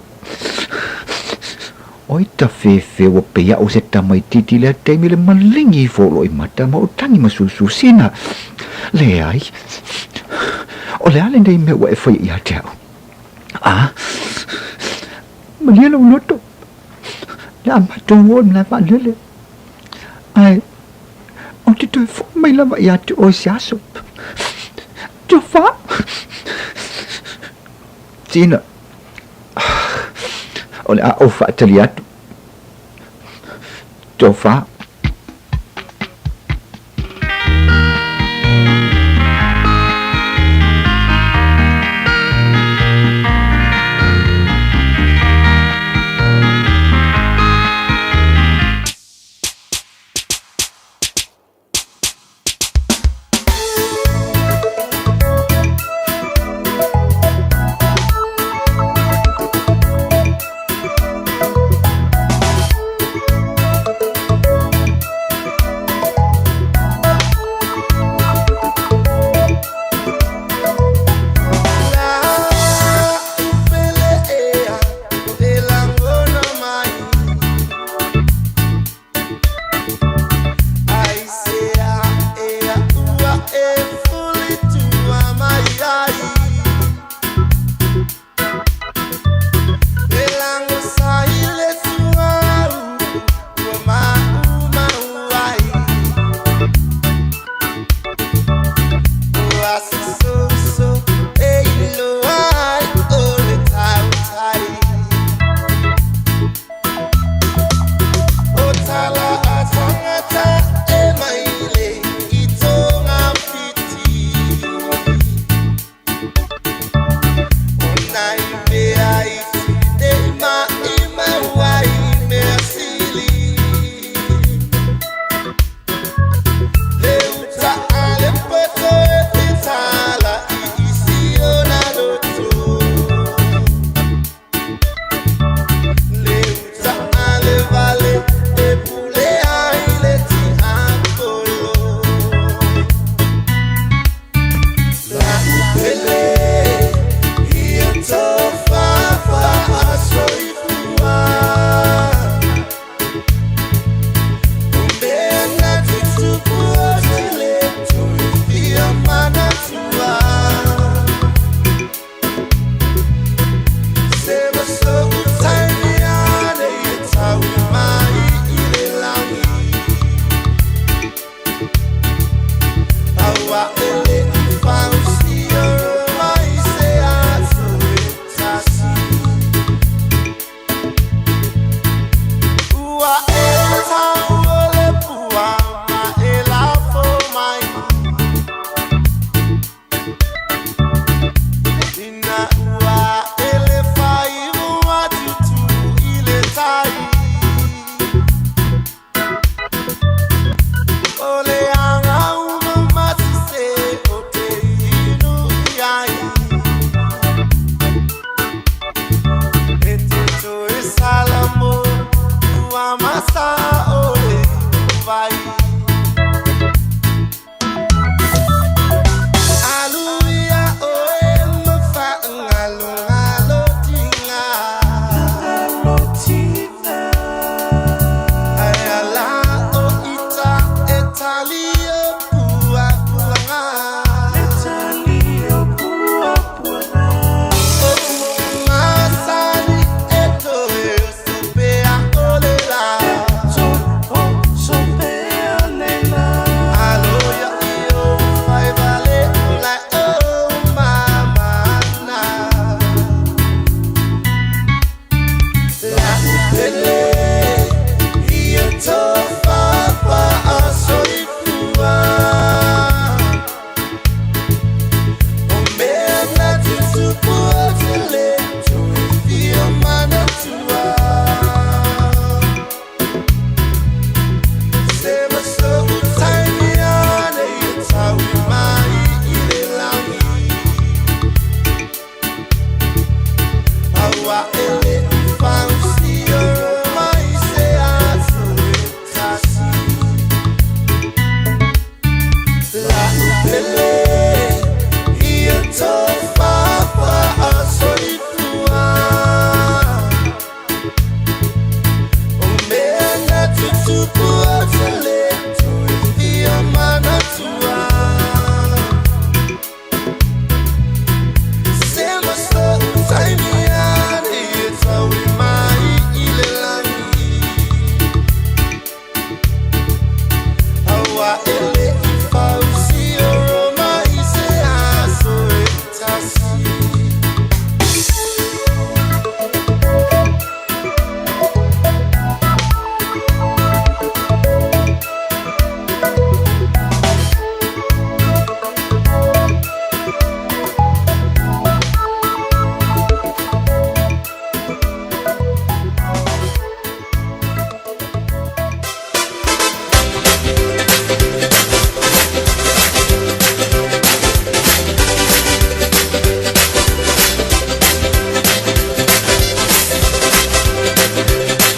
Oi tafefe ua pei au se tamaititi i lea taimi le maligi ifo o lou mata ma ou tagi masusu sina. Leai. O le a lenei mea ua e faia ia te au? A, malie lou loto. Le a matou o i le malae vaalele. Ae, ou te toe foi mai lava ia te oe se aso. Tofa! Tina, o le a ou faatali atu. Tofa!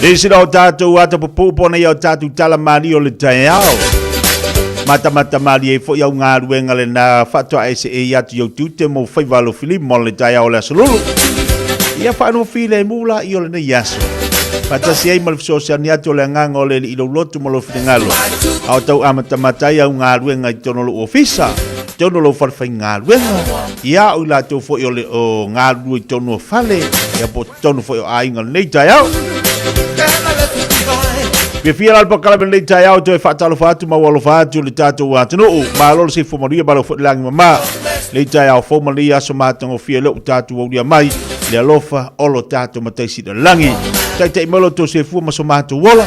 Nisi o tātou ata pupuu pona ia o tātou tala mali o le taeao. Matamata mali e foi au galuega lena faatoa e see atu i ou tiute mo faiva alofilima mo le taeao o le aso Lulu. Ia faanoho filemu la i o lenei aso. Faatasi ai ma le fesoasoani atu o le agaga o le Alii i lou loto ma lou finagalo. A o tau amatamata ai au galuega i totonu o lou ofisa, totonu o lou fale faigaluega, ia o i latou foi o le o galulue i totonu o fale, ia po o totonu foi o aiga o lenei taeao. Fiafia la le polokalame lenei taeao toe faatalofa atu ma ua alofa atu le tatou atunuu. Malo le soifua manuia, malo foi le lagi mama. Lenei taeao fou ma lenei aso matagofie lea ua tatou aulia mai le alofa o lo tatou Matai Sili o le Lagi. Taitai mai lo outou soifua ma so matou ola.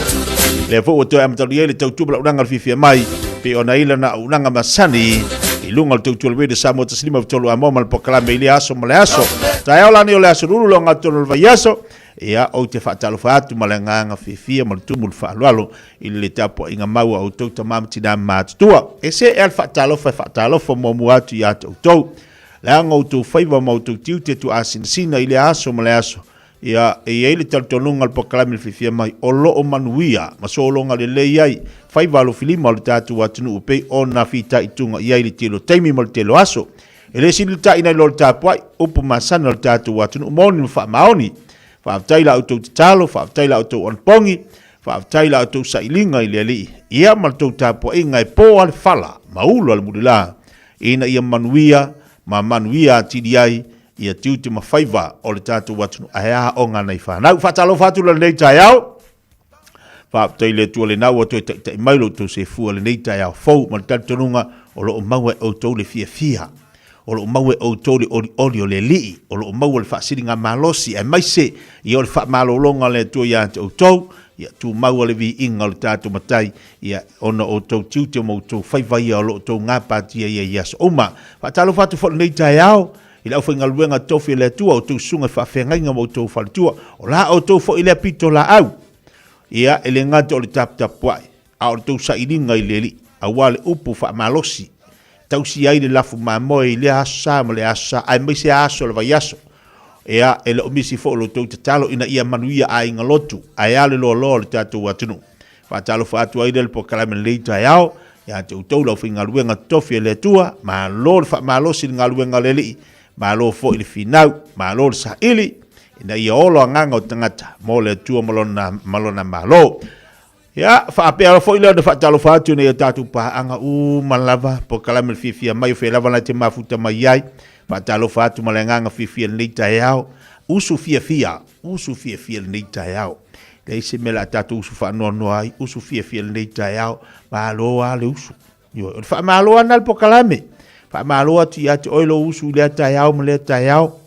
Lea foi ua toe amatalia ai le tautua ma le auaunaga o le fiafia mai pei ona i lana auaunaga masani i luga o le tautua o le Radio Samoa 153 Amoa ma le polokalame i lea aso ma le aso. Taeao la nei o le aso Lulu le ogatotonu o le vaiaso, ia ou te faatalofa atu ma le agaga fiafia ma le tumu i le faaaloalo i le tapuaiga mau a outou tama ma tinā matutua. E se ea le faatalofa e faatalofa muamua atu ia te outou. Leaga outou faiva ma outou tiute tuaasinasina i lea aso ma le aso, Ia, e i ai le talitonuga o le polokalame le fiafia mai, o lo o manuia ma sologa lelei ai faiva alofilima o le tatou atunuu e pei ona fitaituga i ai le tele o taimi ma le tele o aso. E le sili le ta'i nai lo le tapuai, upu masani o le tatou atunuu moni ma faamaoni. Faafetai i la outou tatalo, faafetai i la outou anapogi, faafetai i la outou sailiga i le Alii, ia ma le tou tapuaiga e po a le fala ma ulu a le mulila, ina ia manuia ma manuia atili ai ia tiute ma faiva o le tatou atunuu ae a aoga nai fanau. Faatalofa atu la lenei taeao. Faafetai i le Atua lena ua toe taitai mai lo outou soifua lenei taeao fou ma le talitonuga o lo o maua e outou le fiafia, o lo o maua e outou le olioli o le Alii, o lo o maua le faasiligamalosi aemaise ia o le faamalologa o le Atua ia te outou. Ia tumau le viiga o le tatou Matai, ia ona o outou tiute ma outou faiva ia o lo o outou gapatia ia i aso uma. Faatalofa atu foi i lenei taeao i le aufaigaluega tofi a le Atua, outou susuga i faafeagaiga ma outou faletua, o la outou foi lea pitolaau. Ia, e le gata o le taputapuai, a o le tou sailiga i le Alii, aua le upu faamalosi, tausia ai le lafu mamoe i lea aso sa ma lea aso sa, aemaise aso o le vaiaso. Ia, e le o misi foi o lo outou tatalo ina ia manuia aiga lotu, ae a le loaloa o le tatou atunuu. Faatalofa atu ai lea i le polokalame lenei taeao, ia te outou le aufaigaluega totofi a le Atua, malo le faamalosi i le galuega a le Alii, malo foi le finau, malo le saili, ina ia ola agaga o tagata mo le Atua ma lona, ma lona Malo. Ia, faapea foi lea ona faatalofa atu ina ia tatou paaga uma lava, polokalame le fiafia mai o fea lava na te mafuta mai ai. Faatalofa atu ma le agaga fiafia i lenei taeao, usu fiafia, usu fiafia i lenei taeao. Leai se mea o le a tatou usu faanoanoa ai, usu fiafia lenei taeao, malo lava le usu. Ioe, o le faamalo lava lena le polokalame. Faamalo atu ia te oe lou usu i lea taeao ma lea taeao.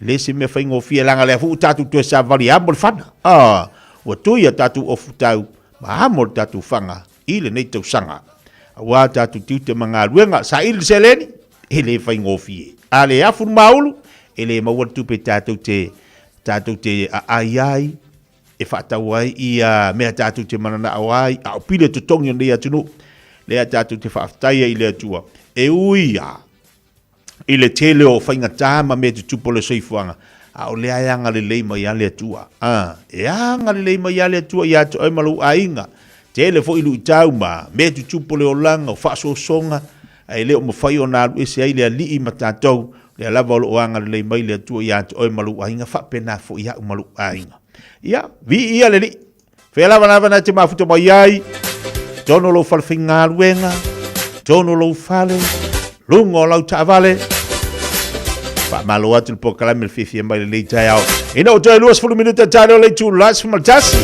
E le se mea faigofie leaga lea foi ua tatou toe savali e amo le fana. Ah, ua tui a tatou ofutau ma amo le tatou faga i lenei tausaga. Aua tatou tiute ma galuega, saili le seleni, e le faigofie. A le afu le maulu, e le maua le tupe tatou te tatou te aai ai, e faatau ai ia mea tatou te mananao ai, a o pili e totogi o lenei atunuu, lea tatou te faafetai ai i le Atua, e ui lava i le tele o faigata ma mea tutupu o le soifuaga, a o lea e agalelei mai lava le Atua. A, e agalelei mai lava le Atua ia te oe ma lou aiga. Tele foi luitau ma mea tutupu o le olaga, o faasoasoga, ae le o mafai ona alu ese ai le Alii ma tatou, lea lava o lo o agalelei mai le Atua ia te oe ma lou aiga, faapena foi ia au ma lou aiga. Ia, viia le Alii. Fea lava lava na te mafuta mai ai, tonu lou fale faigaluega, tonu lou fale, luga o lau taavale. Faamalo atu le polokalame le fiafia mai lenei taeao. Ina ua toe 20 minute tae leo le itula 11.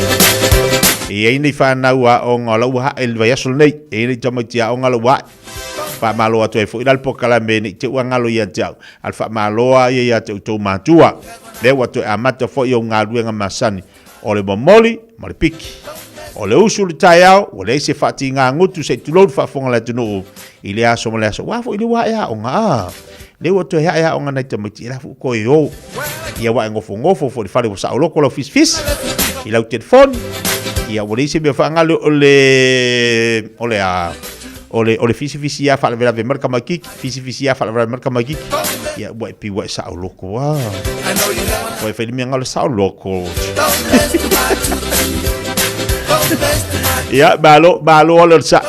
E i ai nei whanau aoga o lau hae i le vaiaso lenei. E i ai nei tamaiti aoga lau hae. Faamalo atu ai foi la le polokalame nei te ua ngalo ia te au. A le faamalo a ia ia te outou matua. Lea ua toe amata foi au galuega masani o le momoli ma le piki. O le usu i le taeao, ua leai se faatiga gutu se i tulou le faafofoga a le atunuu i lea aso ma lea aso. Ua foi le ua ae aoga, a lea ua toe ae aoga nai tamaiti, e la foi toe o. Ia ua e gofogofo foi i le fale ua saoloko lau fisifisi i lau telefoni. Ia ua leai se mea faagalo o le, o le a, O le, o le fisifisi lava faalavelave mai le tamaititi, fisifisi lava faalavelave mai le tamaititi. Ia, ua e pei ua e saoloko lava. Ua e fai le mea na o le saoloko. Ia, malo, malo lava le onosai.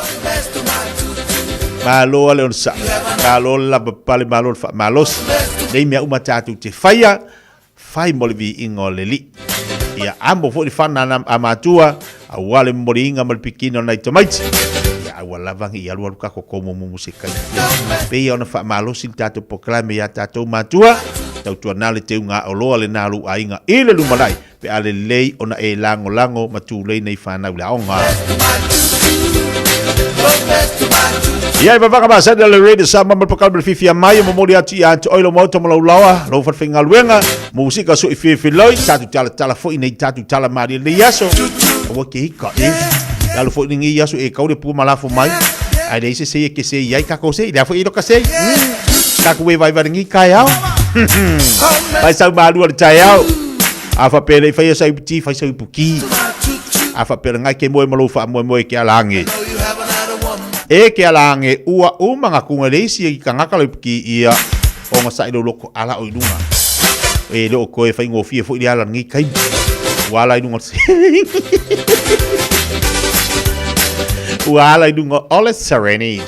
Malo lava le onosai. Malo le lavapapale, malo le faamalosi. Nei mea uma tatou te faia, fai mo le viiga o le Alii. Ia amo foi le fana a matua, aua le momoliina ma le pikina o nai tamaiti. Ia aua lava ne i alualu ka koko mumumu se kai. Ia pei ona faamalosi le tatou polokalame iā tatou matua, tautuana le teuga aoloa lena o lou aiga i le lumanai, pe a lelei ona e lagolago ma tulei nei fanau i le aoga. Ia e vavaga masani a le Radio Samoa ma le polokalame le fiafia mai e momoli atu ia te oe lou maota ma lou laoa, lou falefaigaluega, musika sui filifiloi, tatou talatala foi nei tatou tala malie lenei aso. Aua ke ika e. Lalo foi lenei aso e kau le pua ma lafo mai. Ae leai se sei e ke sei ai kakou sei, lea foi e loka sei. Kakou e vaivai lenei taeao. Fai sau malua le taeao. A faapea e le i faia sau iputi, fai sau ipuki. A faapea le ngai ke moe ma lou faamoemoe ke ala ange. E ke ala ange, ua uma nga kunga le isi i kangaka lo ipuki ia o nga sai lo loko ala o i lunga. E le o koe whaingofie foi le ala ngi kai. Ua ala i lunga Ua ala i lunga o le Serenity.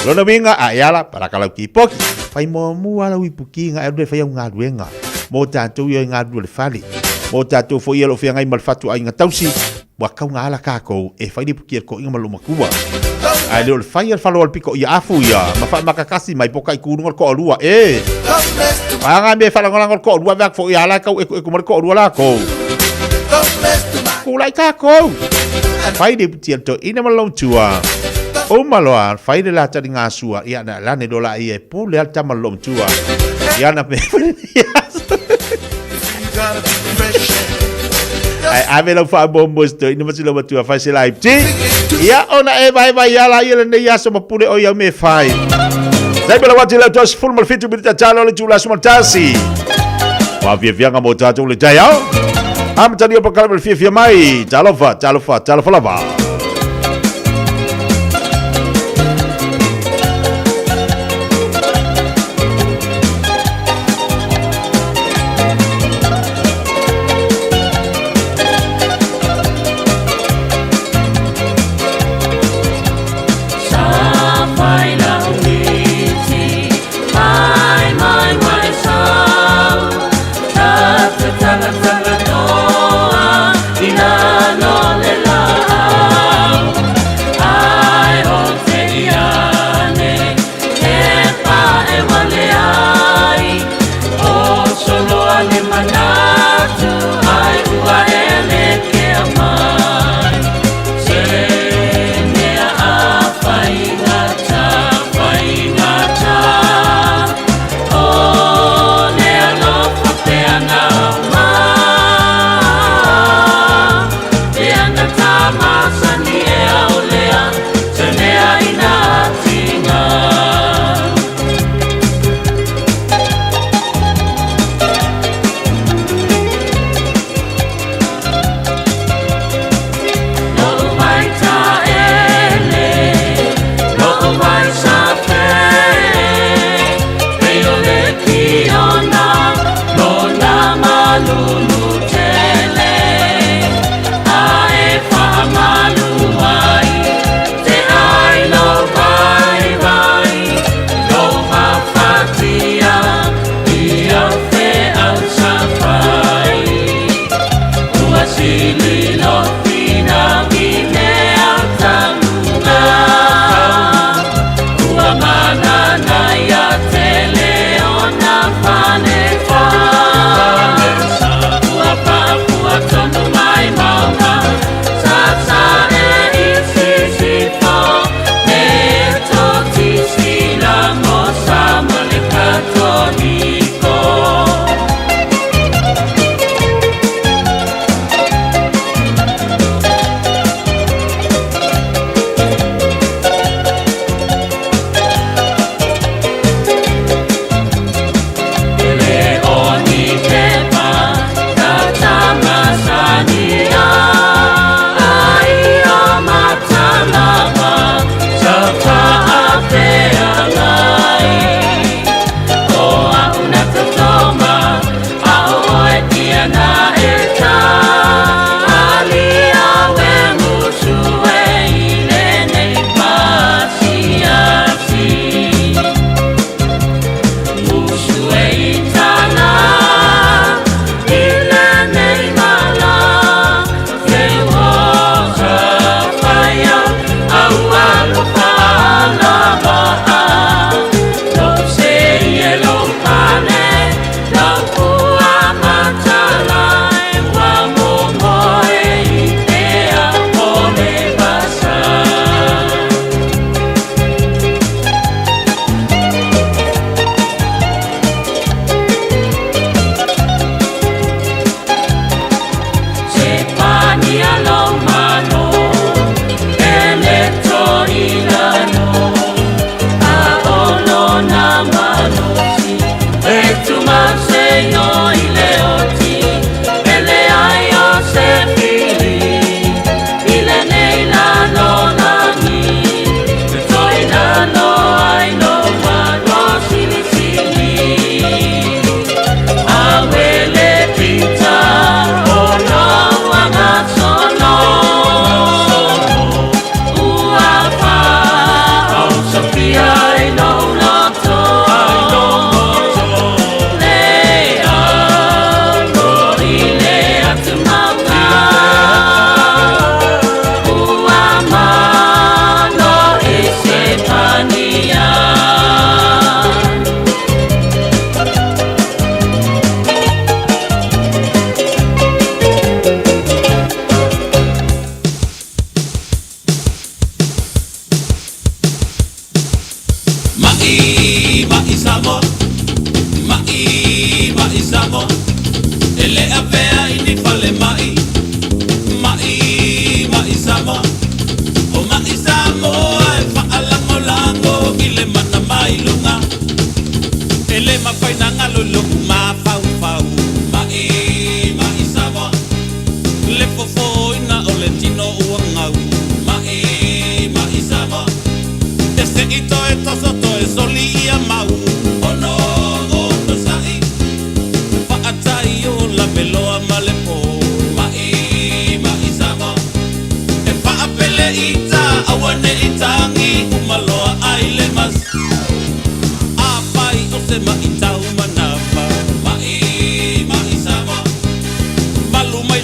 Lona uiga a e ala, palaka lau kipoki. Whai muamua lau ipuki nga e alu e whai au galuega. Mō tātou ia i galulue le fale. Mō tātou foi ia o lo o feagai ma le fatuaiga tausi, ua tau na ala kākou e fai le ipuki a le toeaina ma le loomatua. Ae le o le fai a le falo a le pito ia afu ia ma faamakakasi mai po kai kuluga le toalua e. Aga mea e faalagolago le toalua avea atu foi ia ala e tau ekueku ma le toalua lakou. Tulai kākou. Fai le iputi a le toeaina ma le loomatua. Uma loa fai le la taligasua ia na lane loa laia e pule a le tama le loomatua. Ia na pe Ae ave lau faamuamua i se toeaina ma si laumatua fai se live ti. Ia ona e vaevae ala ia lenei aso ma pule oi au me fai. Taimi lau atu i le atoa 17 minita talo le itula 11. Faafiafiaga mo tatou le taeao. Amatalia o polokalame le fiafia mai. Talofa, talofa, talofa lava.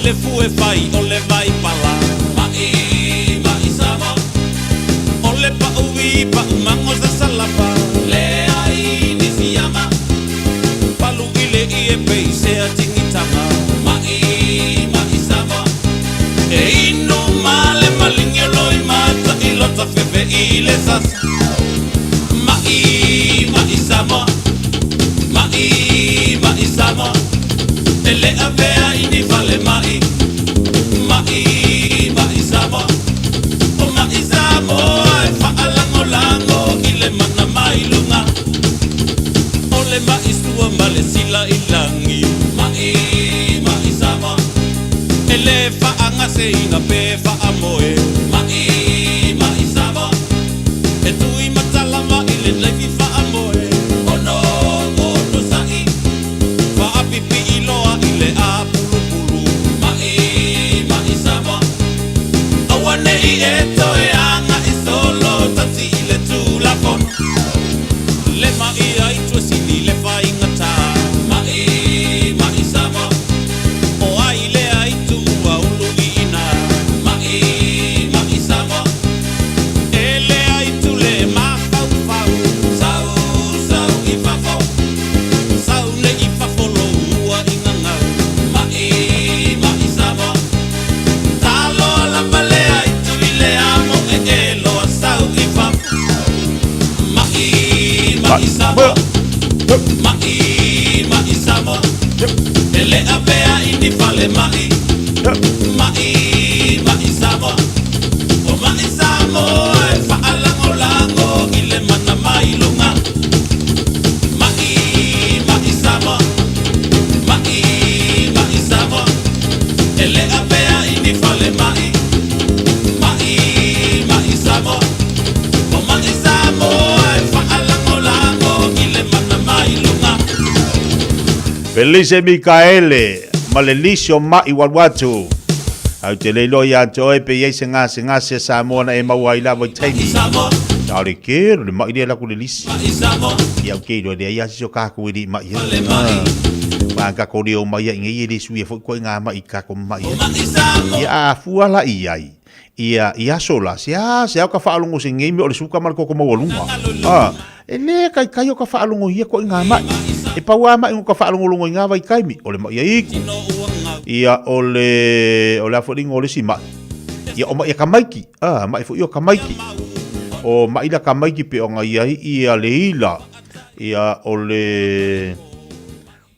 le fue fai o le vai pala. Ma'i, ma'i Samoa. O le pa'uwi pa'u mago sa salapa. Leai ni fiama. Palu i le ie pei sea tigitaga. Ma'i, ma'i Samoa. E inu ma le malingi o loi mata i lota fefe i le sasa. Ma'i, ma'i Samoa. Ma'i, ma'i Samoa. E le avea i ni fale ma'i. Ma'i, ma'i Samoa. O ma'i Samoa e fa'alagolago i le mana mai luga. O le ma'i sua ma le sila i lagi. Ma'i, ma'i Samoa. E le fa'agaseina pe fa'amoe. Ma'i, ma'i Samoa. E tui matala ma'i le laifi fa'amoe. Ono ono sa'i. Fa'apipi'i loa i le apulupulu. Ma'i, ma'i Samoa. Aua ne'i e toe aga'i solo tasi i le Tulafono. Le ma'i aitu e sili le faigatā. Ma'i, ma'i Samoa. O ai lea aitu ua uluiina. Ma'i, ma'i Samoa. E le aitu le mafaufau. Sau, sau i fafo. Sau nei i fafo lou ua i gagau. Ma'i, ma'i Samoa. Taloa lava le aitu i le amo e e loa sau i fafo. Ma'i, ma'i Samoa. Ma'i, ma'i Samoa. E le avea i ni fale ma'i. Ma'i, ma'i Samoa. O ma'i Samoa e fa'alagolago i le mana mai luga. Ma'i, ma'i Samoa. Ma'i, ma'i Samoa. E le avea i ni fale ma'i. Ma'i, ma'i Samoa. O ma'i Samoa e fa'alagolago i le mana mai luga. Felice Mikaele ma le lisi o ma'i ua alu atu. Au te le iloa ia te oe pe i ai se gasegase a Samoa na e maua ai lava i taimi. A o le kelo le ma'i lea laku le lisi. Ia au ke iloa leai a sisi o kakou e le i ma'i ai. Ma kako leo mai ai ngei e le suia foi koe ngā ma'i kako ma'i ai. Ia a afua la i ai. Ia, i aso la, se a, se ao ka whaalongo se ngei me o le suka ma le koko maualunga. A, e le kai kai o ka whaalongo ia koe ngā ma'i. E pau a ma'i ngo ka whaalongolongo i ngā vai kaimi, o le ma'i a iku. Ia, o le, o le a foi le ingoa o le isi ma'i. Ia, o ma'i a Kamaiki. A, ma'i foi o Kamaiki. O ma'i la Kamaiki pe o ngai ai ia le ila. Ia, o le,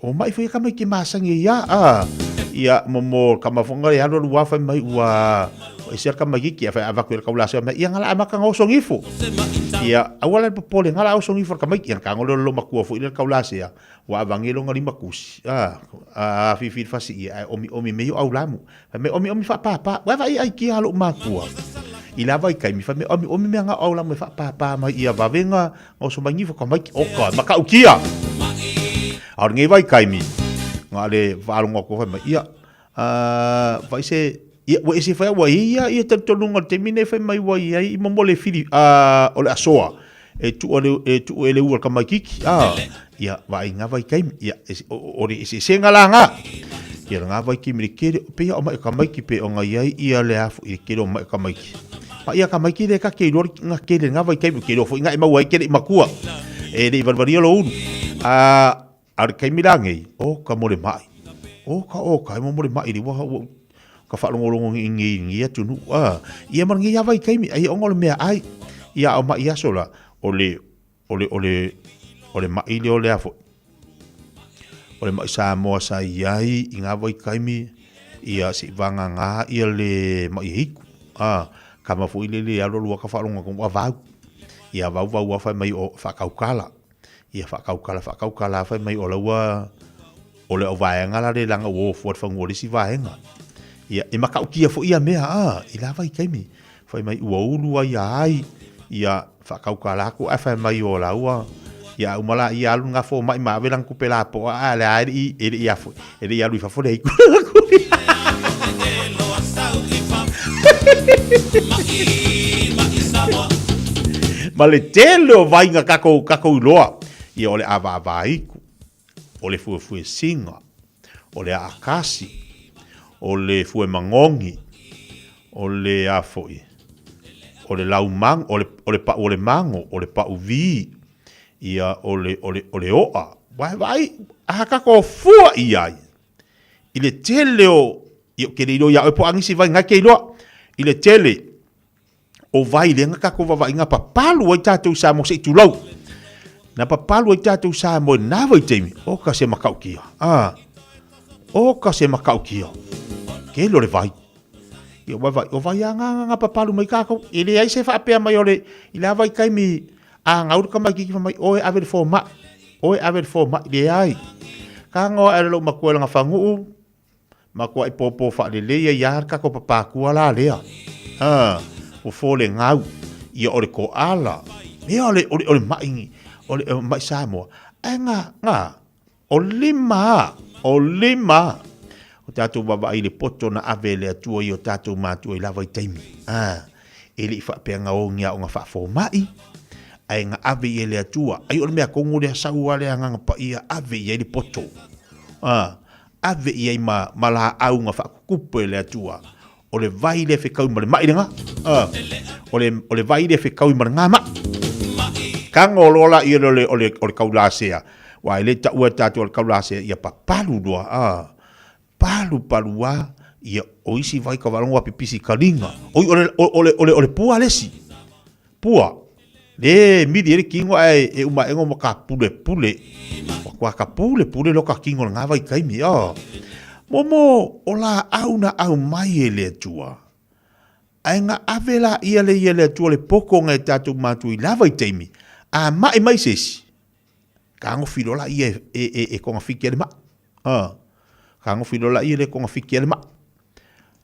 O mai foi ka mai ke masangi ia a ia mo mo ka mafonga e alu alu wa fai mai ua e sia ka mai ki fa ava ko ka ula se mai ia ngala amaka ngo songi fo ia awala popole ngala o songi fo ka mai ia ka ngolo lo makua fo ile ka ula se ia wa avangelo ngali makusi a a fi fi fasi ia omi omi me yo au lamu fa me omi omi fa pa pa wa va i ai ki halo makua i lava i kai mi fa me omi omi me nga au lamu fa pa pa mai ia vavenga Oso mai nifo ka mai ki oka ma ka ukia. A o ngei vai kaimi. Nga le whaalongo ko mai ia. A vai se ia wa ese whai wa ia ia talitonu te mine whai mai wa ia i momo le whiri a o le asoa. E tu o le e tu e le ua ka mai kiki. A ia vai nga vai kaimi ia o le ese se nga la nga. Ia nga vai ki mi kere pe ia o mai ka mai ki pe o nga ia ia le afu i kere o mai ka mai ki. Pa ia ka mai ki le ka ke iloa nga kele nga vai kai ke iloa foi nga e maua ai kele i makua. E le i wariwari lo ulu. A a le kaimi la ngei, o ka mo le mai. O ka o ka e mo mo le mai le waha ua ka whaalongolongo ngi ngi ngi atu nu. A ia ma ngi ia vai kaimi ai ongo le mea ai. Ia o mai aso la o le O le, o le, o le maʻi lea o le a foi. O le maʻi Samoa sa i ai i ngā vaitaimi, ia se i vāngāngā ia le maʻi heiku. A, kama foi le le alu alu ka whaalonga ko ua vau. Ia vau vau a whai mai o whakaukala. Ia whakaukala, whakaukala a whai mai o laua o le au vaenga la le langa ua ofua le fanua o le isi vaenga. Ia, e makaukia foi ia mea, a, i la vaitaimi. Fai mai ua ulu ai a ai, ia, whakaukala aku ae fai mai o laua, ia uma la ia alu nga fo mai ma ave lang kupe la po a le a i e le ia fo e le ia alu i fafo le iku. Ma le tele o vainga kakou kakou iloa ia o le avaava iku, o le fuefuesinga, o le aakasi, O le fue magogi, o le a foi, o le lau mago, o le, o le pa'u o le mago, o le pa'u vi, ia, o le, o le, o le o'a. Uae vaai, a kako fua i ai, i le tele o, ia, ke le iloa ia oe po agisi vai ngai ke iloa, i le tele o vai lea nga kako vavaaiga papalu ai tatou i Samoa se i tulou. Na papalu ai tatou i Samoa i na vaitaimi, o ka se makaukia. A, o ka se makaukia. Ke lo le vai. Ia vai vai, o vai a nga nga papalu mai kākou. E le ai se faapea mai o le, i la vaitaimi, a ngau le tamaititi fai mai, oe ave le fomai, oe ave le fomai, leai. Ka ngoa ae le lou matua i lana fagu'u, matua'i pōpō faalelei ai a le tatou papakua la lea. Ha, fofo le gau, ia o le koala, ia o le, o le, o le ma'i, o le ma'i Samoa. Ae nga, nga, O lima, o lima, o tatou vaavaai i le poto na ave e le Atua i o tatou matua i la vaitaimi. A, e le i faapea na o ni aoga faafoma'i, ae na ave i e le Atua. Ai o le mea tonu lea sau a le Agaga Paia ave i ai le poto. A, ave i ai ma, ma laau na faatutupe e le Atua. O le vai lea fekaui ma le ma'i lena. O le, o le vai lea fekaui ma le ngā ma'i. Kago loa la ia o le, o le, o le kaulasea. Wa e le taua e tatou o le kaulasea, ia papalu loa. A, palu palu a, ia o isi vai ka faalogo a pipisi kaliga. Oi, o le, o, o le, o le, o le pua le isi. Pua, le mili ai le kino ae e uma aʻe ma ka pulepule. Ua kua ka pulepule loa ka kino i lena vaitaimi. Oh. Momo o laau na aumai e le Atua. Ae na ave laia le ia le Atua le poko nai tatou matua i la vaitaimi, a maʻi mai se isi, kagofi loa laia e, e, e, e togafiti ai le maʻi. Ah. Kagofi loa laia le togafiti ai le maʻi.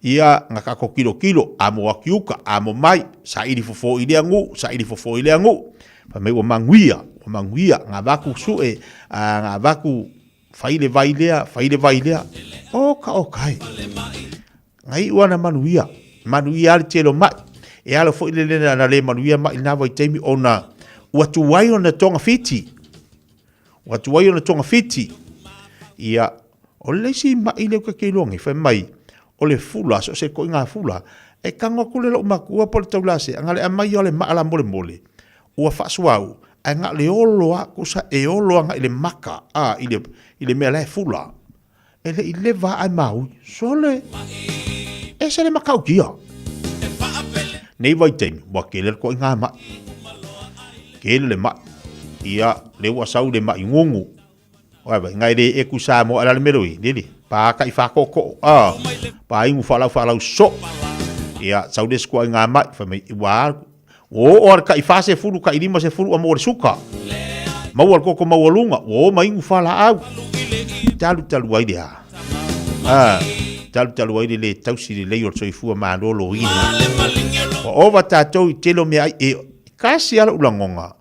Ia, na tatou tilotilo, amo atu i uka, amo mai, saili fofo i lea nuu, saili fofo i lea nuu. Fai mai ua manuia, ua manuia, na avatu sue, a, na avatu fai le vai lea, fai le vai lea. Oka oka e. Na iu lava na manuia, manuia lava le tele o mai. E ala foi le lena na le manuia mai i lena vaitaimi ona ua tuai ona togafiti. Ua tuai ona togafiti. Ia, o le isi maʻi lea ou te iloa nei, fai mai, o le fula, so o se koʻiga fula, e tago atu le lou matua po o le taulase, ana le aumai o le maa la molemole, ua faasuauu, ae na o le olo lava, tusa e olo agai i le maka, a, i le, i le mea la e fula. E le i leva ae maui, sole, ese le matautia. Nei vaitaimi, ua tele le koʻiga maʻi. Tele le maʻi. Ia, lea ua sau le maʻi gugu. Oe vai, ngai le eku Samoa ala le meloi, lele, pa ka i whakoko, a, pa ingu whalau whalau so. Ia, sau le skua i ngā mai, whai mai, ua, ua o o ka i whase fulu, ka i lima se fulu a mo le suka. Maua le koko maua lunga, ua o mai ingu whala au. Talu talu ai le a. A, talu talu ai le le tausi le lei o le soifua malolo ina. Ua ova tātou i tele o mea ai, e, kasi ala ulangonga,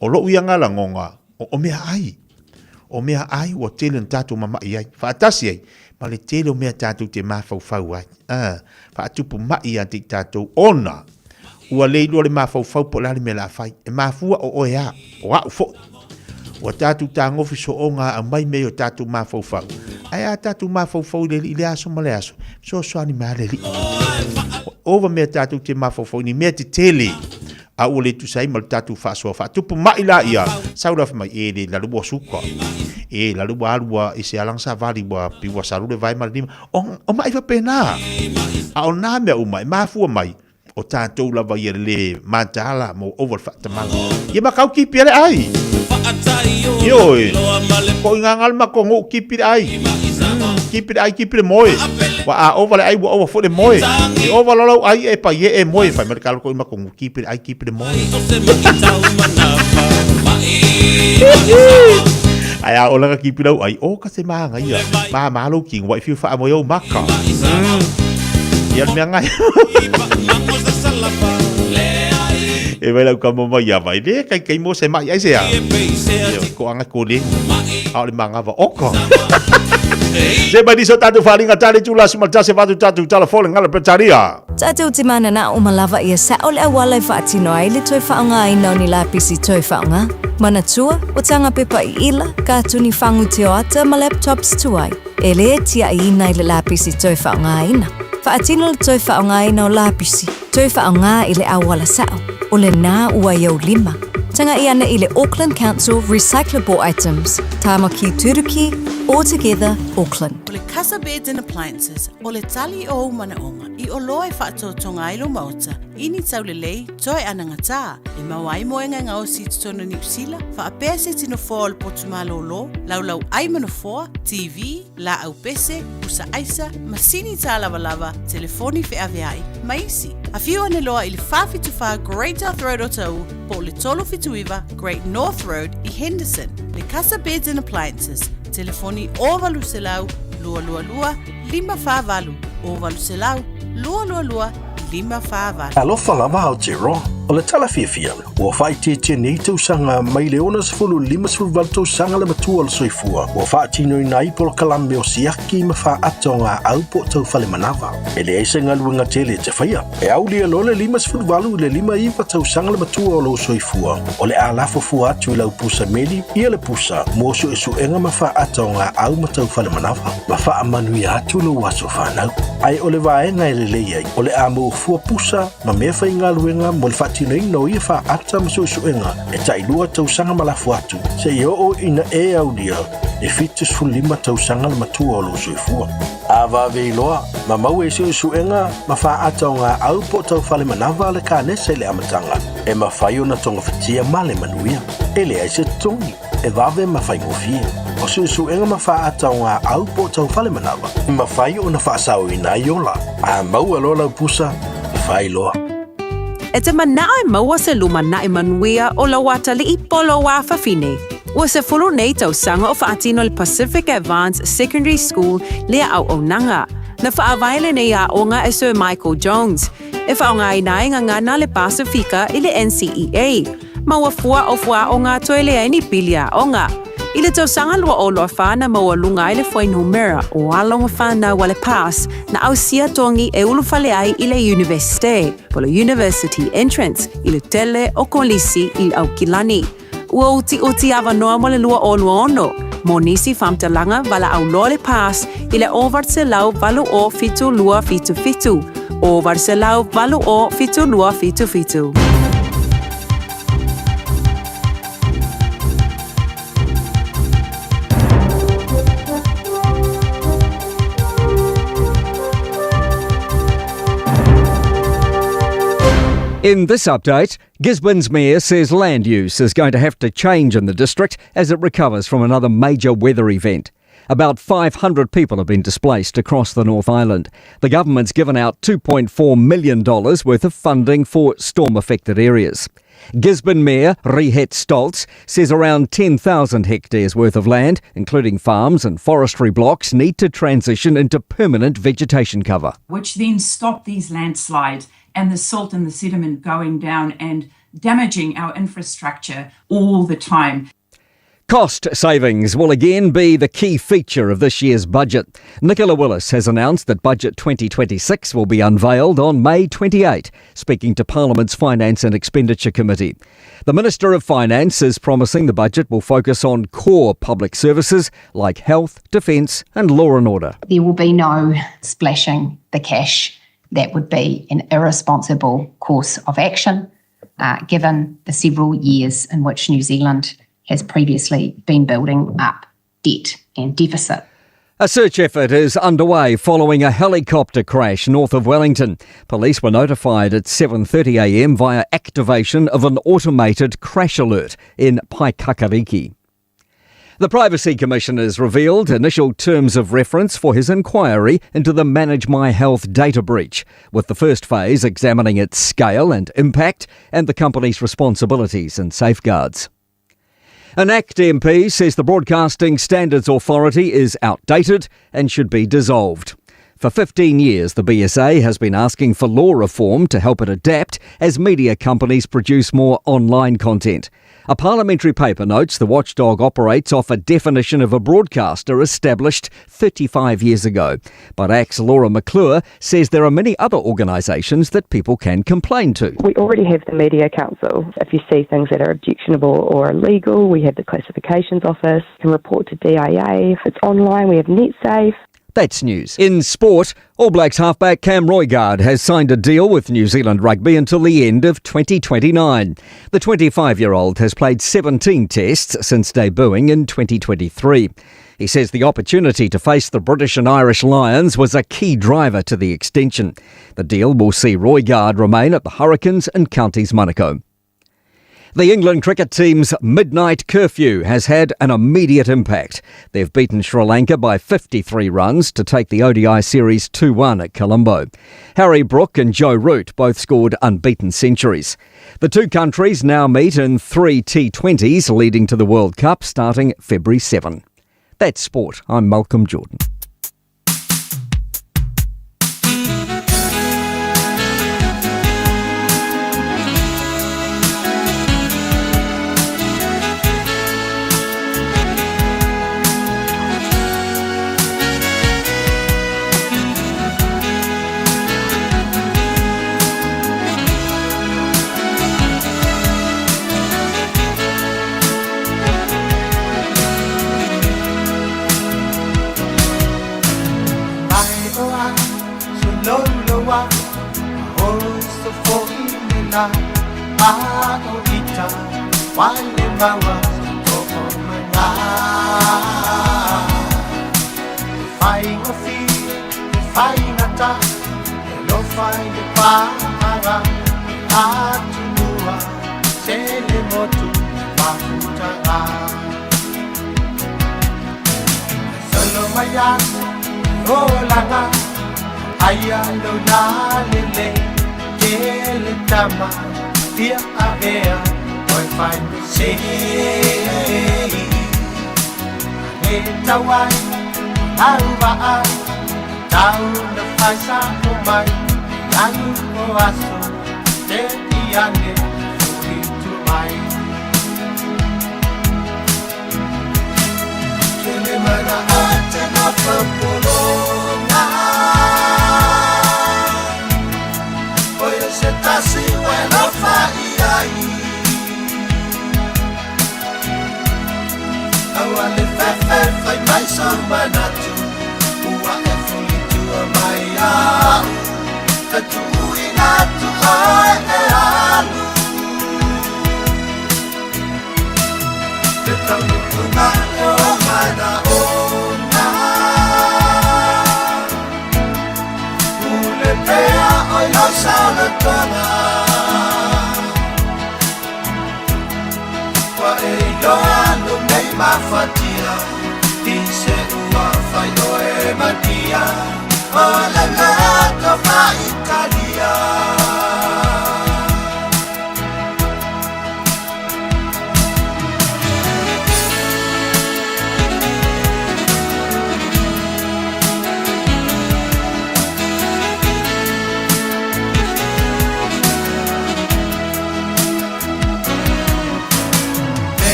o lou ia ngā langonga, O, o mea ai. O mea ai ua tele na tatou mamaʻi ai. Faatasi ai ma le tele o mea tatou te mafaufau ai. A, faatupu maʻi ia te i tatou ona ua le iloa le mafaufau po o le a le mea o le a fai. E mafua o oe a, o a'u foi. Ua tatou tagofi sooga a aumai mea i o tatou mafaufau. Ae a tatou mafaufau i le Alii i le aso ma le aso, fesoasoani mai lava le Alii. Ua ova mea tatou te mafaufau i ni mea tetele. A ua le tusa ai ma le tatou faasoa faatupu maʻi la ia, sau la fai mai, e le lalo ua suka, e lalo ua alu ua ese a lana savali ua pei ua salu le vae ma le lima. O, o maʻi faapena. A o nā mea uma e mafua mai, o tatou lava ia le lē mataala ma ua ova le faatamala. Ia makau kipi a le ʻai. Ioe, ko i ngā le makou nuu kipi le ʻai. Kipi le ʻai, kipi le moe. Ua a ova le ʻai, ua ova foi le moe. E ova loa lau ʻai e pai e e moe. Fai mai le kalo ko i makou nuu kipi le ʻai, kipi le moe. Ae a ola ka kipi lau ʻai, o ka se māngaia. Māmā lou kino, wa i fiu whaamoe ou maka. Ia le mea ngai. E vai lau kama mai ia vai le kai kai mo se mai ai se a. Ko anga ko le. A o le mangava oko. Se mai ni so tātou wharinga tale tula si malta se watu tātou tala fole ngala Bretaria. Tātou te manana o malava ia sao le auala e faatino ai le toe faaaogaina o ni lapisi toe faaaoga. Manatua, o tanga pepa i ila, katuni fagu tioata ma laptops tuai. E lē tiaʻiina i le lapisi toe faaaogaina. Faatino le toe faaaogaina o lapisi, toe faaaoga i le auala sao, o lenā ua i ou lima. Tagaʻi ane i le Auckland Council Recyclable Items, Tāmaki Turuki, All Together Auckland. O le Casa Beds and Appliances, o le tali o ou manaoga i oloa e faatotoga ai lou maota i ni taulelei toe anagatā, e maua ai moega e gaosi i totonu o Niu Sila, faapea se tino foa o le potu malōlō, laulau ai ma nofoa, TV, laau pese, pusa aisa, masini tālavalava, telefoni feaveai, ma isi. Afio ane loa i le 474 Great South Road o Taʻu po o le 379 Great North Road i Henderson. Le Casa Beds and Appliances, telefoni 0800 222 548, 0800 222 548. Alofa lava Aotearoa. O le tala fiafia, ua faaitiitia nei tausaga mai le 60 58 tausaga le matua o le soifua ua faatinoina ai polokalame o siaki ma faaata o ngā au po o tau fale manava. E leai se galuega tele e te faia. E aulia loa le 58 i le 59 tausaga le matua o lou soifua, o le a lafo fua atu i lau pusa meli ia le pusa mo suesuega ma faaata o ngā au ma tau fale manava, ma faamanuia atu lou aso fanau. Ae o le vaega e lelei ai, o le a maua fua pusa ma mea faigaluega mo le faatinoina o ia faaata ma suesuega e tailua tausaga ma lafo atu, seia oo ina e aulia e 75 tausaga le matua o lou soifua. A vave iloa, ma maua i suesuega ma faaata o ngā au po o tau fale manava le kanesa i le amataga, e mafai ona togafitia ma le manuia. E leai se totogi, e vave ma faigofie. O suesuega ma faaata o ngā au po o tau fale manava, e mafai ona faasaoina ai ola. A maua loa lau pusa, fai loa. E te manaʻo e maua se lumanaʻi manuia o lau atalii po o lou afafine. Ua sefulu nei tausaga o faatino le Pacific Advance Secondary School lea auaunaga. Na faavae lenei aoga e Sir Michael Jones, e faaaogaina ai gagana le Pasifika i le NCEA. Ma ua fua o fuaaoga toe leai ni pili aoga. I le tausaga 2024 na maualuga ai le fuainumera o alo ma fanau a le PASS na ausia togi e ulufale ai i le Iunivesite, po o le University Entrance, i le tele o kolisi i Aukilani. Ua utiuti avanoa mo le 2026 mo nisi faamatalaga valaau loa le PASS i le 880 7277, 880 7277. In this update, Gisborne's mayor says land use is going to have to change in the district as it recovers from another major weather event. About 500 people have been displaced across the North Island. The government's given out $2.4 million worth of funding for storm affected areas. Gisborne Mayor Rihette Stoltz says around 10,000 hectares worth of land, including farms and forestry blocks, need to transition into permanent vegetation cover. Which then stop these landslides and the silt and the sediment going down and damaging our infrastructure all the time. Cost savings will again be the key feature of this year's budget. Nicola Willis has announced that Budget 2026 will be unveiled on May 28, speaking to Parliament's Finance and Expenditure Committee. The Minister of Finance is promising the budget will focus on core public services like health, defence, and law and order. There will be no splashing the cash. That would be an irresponsible course of action, uh, given the several years in which New Zealand has previously been building up debt and deficit. A search effort is underway following a helicopter crash north of Wellington. Police were notified at 7:30 a.m. via activation of an automated crash alert in Paekakariki. The Privacy Commission has revealed initial terms of reference for his inquiry into the Manage My Health data breach, with the first phase examining its scale and impact and the company's responsibilities and safeguards. An ACT MP says the Broadcasting Standards Authority is outdated and should be dissolved. For 15 years, the BSA has been asking for law reform to help it adapt as media companies produce more online content. A parliamentary paper notes the watchdog operates off a definition of a broadcaster established 35 years ago. But ACT's Laura McClure says there are many other organisations that people can complain to. We already have the Media Council. If you see things that are objectionable or illegal, we have the Classifications Office. You can report to DIA. If it's online, we have NetSafe. That's news. In sport, All Blacks halfback Cam Roigard has signed a deal with New Zealand Rugby until the end of 2029. The 25-year-old has played 17 tests since debuting in 2023. He says the opportunity to face the British and Irish Lions was a key driver to the extension. The deal will see Roigard remain at the Hurricanes and Counties Manukau. The England cricket team's midnight curfew has had an immediate impact. They've beaten Sri Lanka by 53 runs to take the ODI series 2-1 at Colombo. Harry Brook and Joe Root both scored unbeaten centuries. The two countries now meet in 3 T20s leading to the World Cup starting February 7. That's sport. I'm Malcolm Jordan.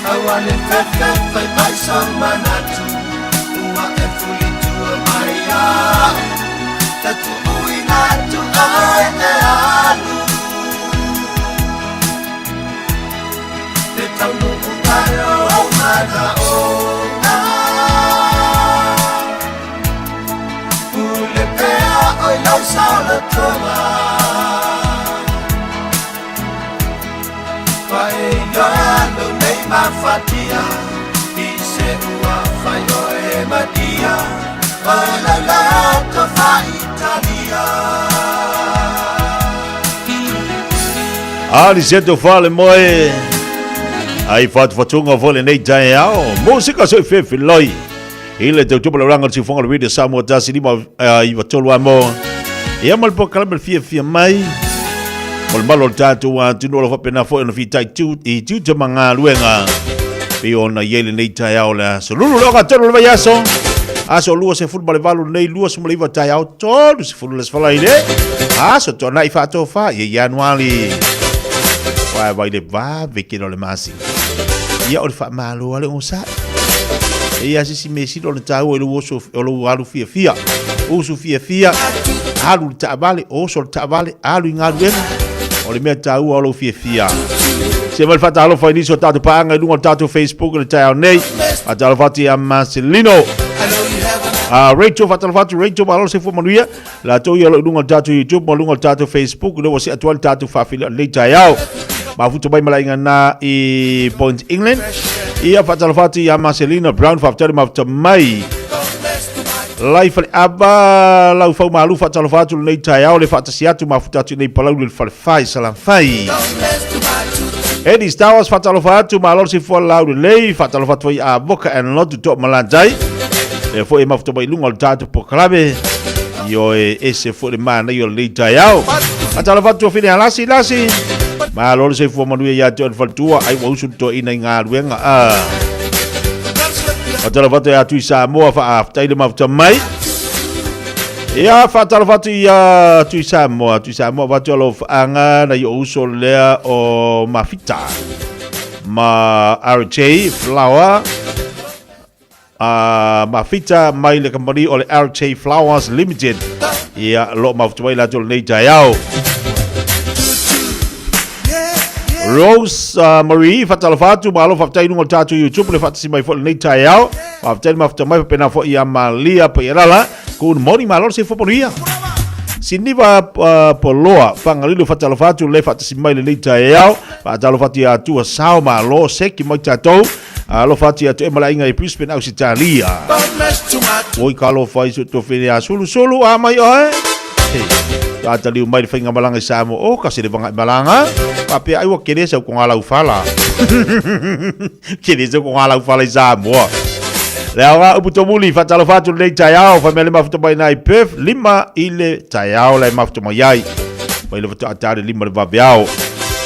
Aua le fefe fai mai sa manatu Ua e fulitua mai au Tatuuina atu ai e alu Le taunuuga o ou manaoga Pule pea oi lau saolotoga Faailoa lou nei mafatia I se ua fai oe madia O lau loto faaitalia. Ali se to fale moe. Ai fatufatunga fo lenei taeao. Musika soi fefe loi. I le tautupa le ranga siufoga le Radio Samoa 1 5 9 3 amo. Ia ma le polokalame le fiafia mai. O le malo o le tatou atunuu o lo faapena foi ona fitaitu i tiute ma galuega. Pei ona i ai lenei taeao le aso. Lulu le ogatolu o le vaiaso. Aso 28 lenei 29 taeao 30 le sefalai le. Aso tuanai faatofa ia Ianuari. Wae vai le vave ke lo le masina. Ia o le faamalo a le onosai. E ia sisi me silo le tāua i lou oso o lou alu fiafia. Usu fiafia, alu le taavale, oso le taavale, alu i galuega. O le mea tāua o lou fiafia. Se mai le faatalofa i nisi o tatou paaga i luga o le tatou Facebook i le taeao nei. Faatalofa atu ia Marcelino. Rachel, faatalofa atu Rachel, malo se fua manuia. Latou ia o lo o i luga o le tatou YouTube ma luga o le tatou Facebook, lea ua see atu ai le tatou faafeiloai lenei taeao. Mafuta mai malaiga na i Point England. Ia faatalofa atu ia Marcelina Brown, faafetai le mafuta mai. Lai faleava lau fau malu faatalofa atu lenei taeao le faatasi atu mafuta atu i nei Palauli le falefai Salafai. Eddie Stowers faatalofa atu malo le soifua lau lelei faatalofa atu ai a Voka and Lotu to Malatai. Lea foi e mafuta mai i luga o le tatou polokalame. Ioe, ese foi le manaia o lenei taeao. Faatalofa atu Tuafine Alasi, Lasi. Malo le soifua manuia ia te oe le faletua, ai ua usu le toeaina i galuega. Ah. Faatalofa atu ia Tui Samoa, faafetai le mafuta mai. Ia, faatalofa atu ia Tui Samoa, Tui Samoa avatu alofaaga nai ou uso lea o Mafita ma RJ Flower. A mafita mai le kamupani o le RJ Flowers Limited. Ia, lo mafuta mai latou lenei taeao. Rose Marie, faatalofa atu, malo faafetai i luga o le tatou YouTube le faatasi mai foi lenei taeao. Faafetai le mafuta mai, faapena foi ia Malia Paialala. Good morning, malo le soifua manuia. Siniva Poloa, Fagalilo, faatalofa atu le faatasi mai lenei taeao. Faatalofa atu ia Atua Sao, malo seki mai tatou. Alofa atu ia te ma le aiga i Brisbane, Ausitalia. Oi ka alofa i so tofene a sulu sulu a mai oe. Hey. Ta liu mai le whainga malanga i Samoa. Oh, ka se le wanga i malanga. Pa pea ai wa kere sau ko ngā lau whala. Kere sau ko ngā lau whala i Samoa. Le aoga upu tomuli, whatalofa atu lenei taeao, whaimea le mafuta mai nai Perth, lima i le taeao lai mafuta mai ai. Mai le whatoa tare lima le vaveao.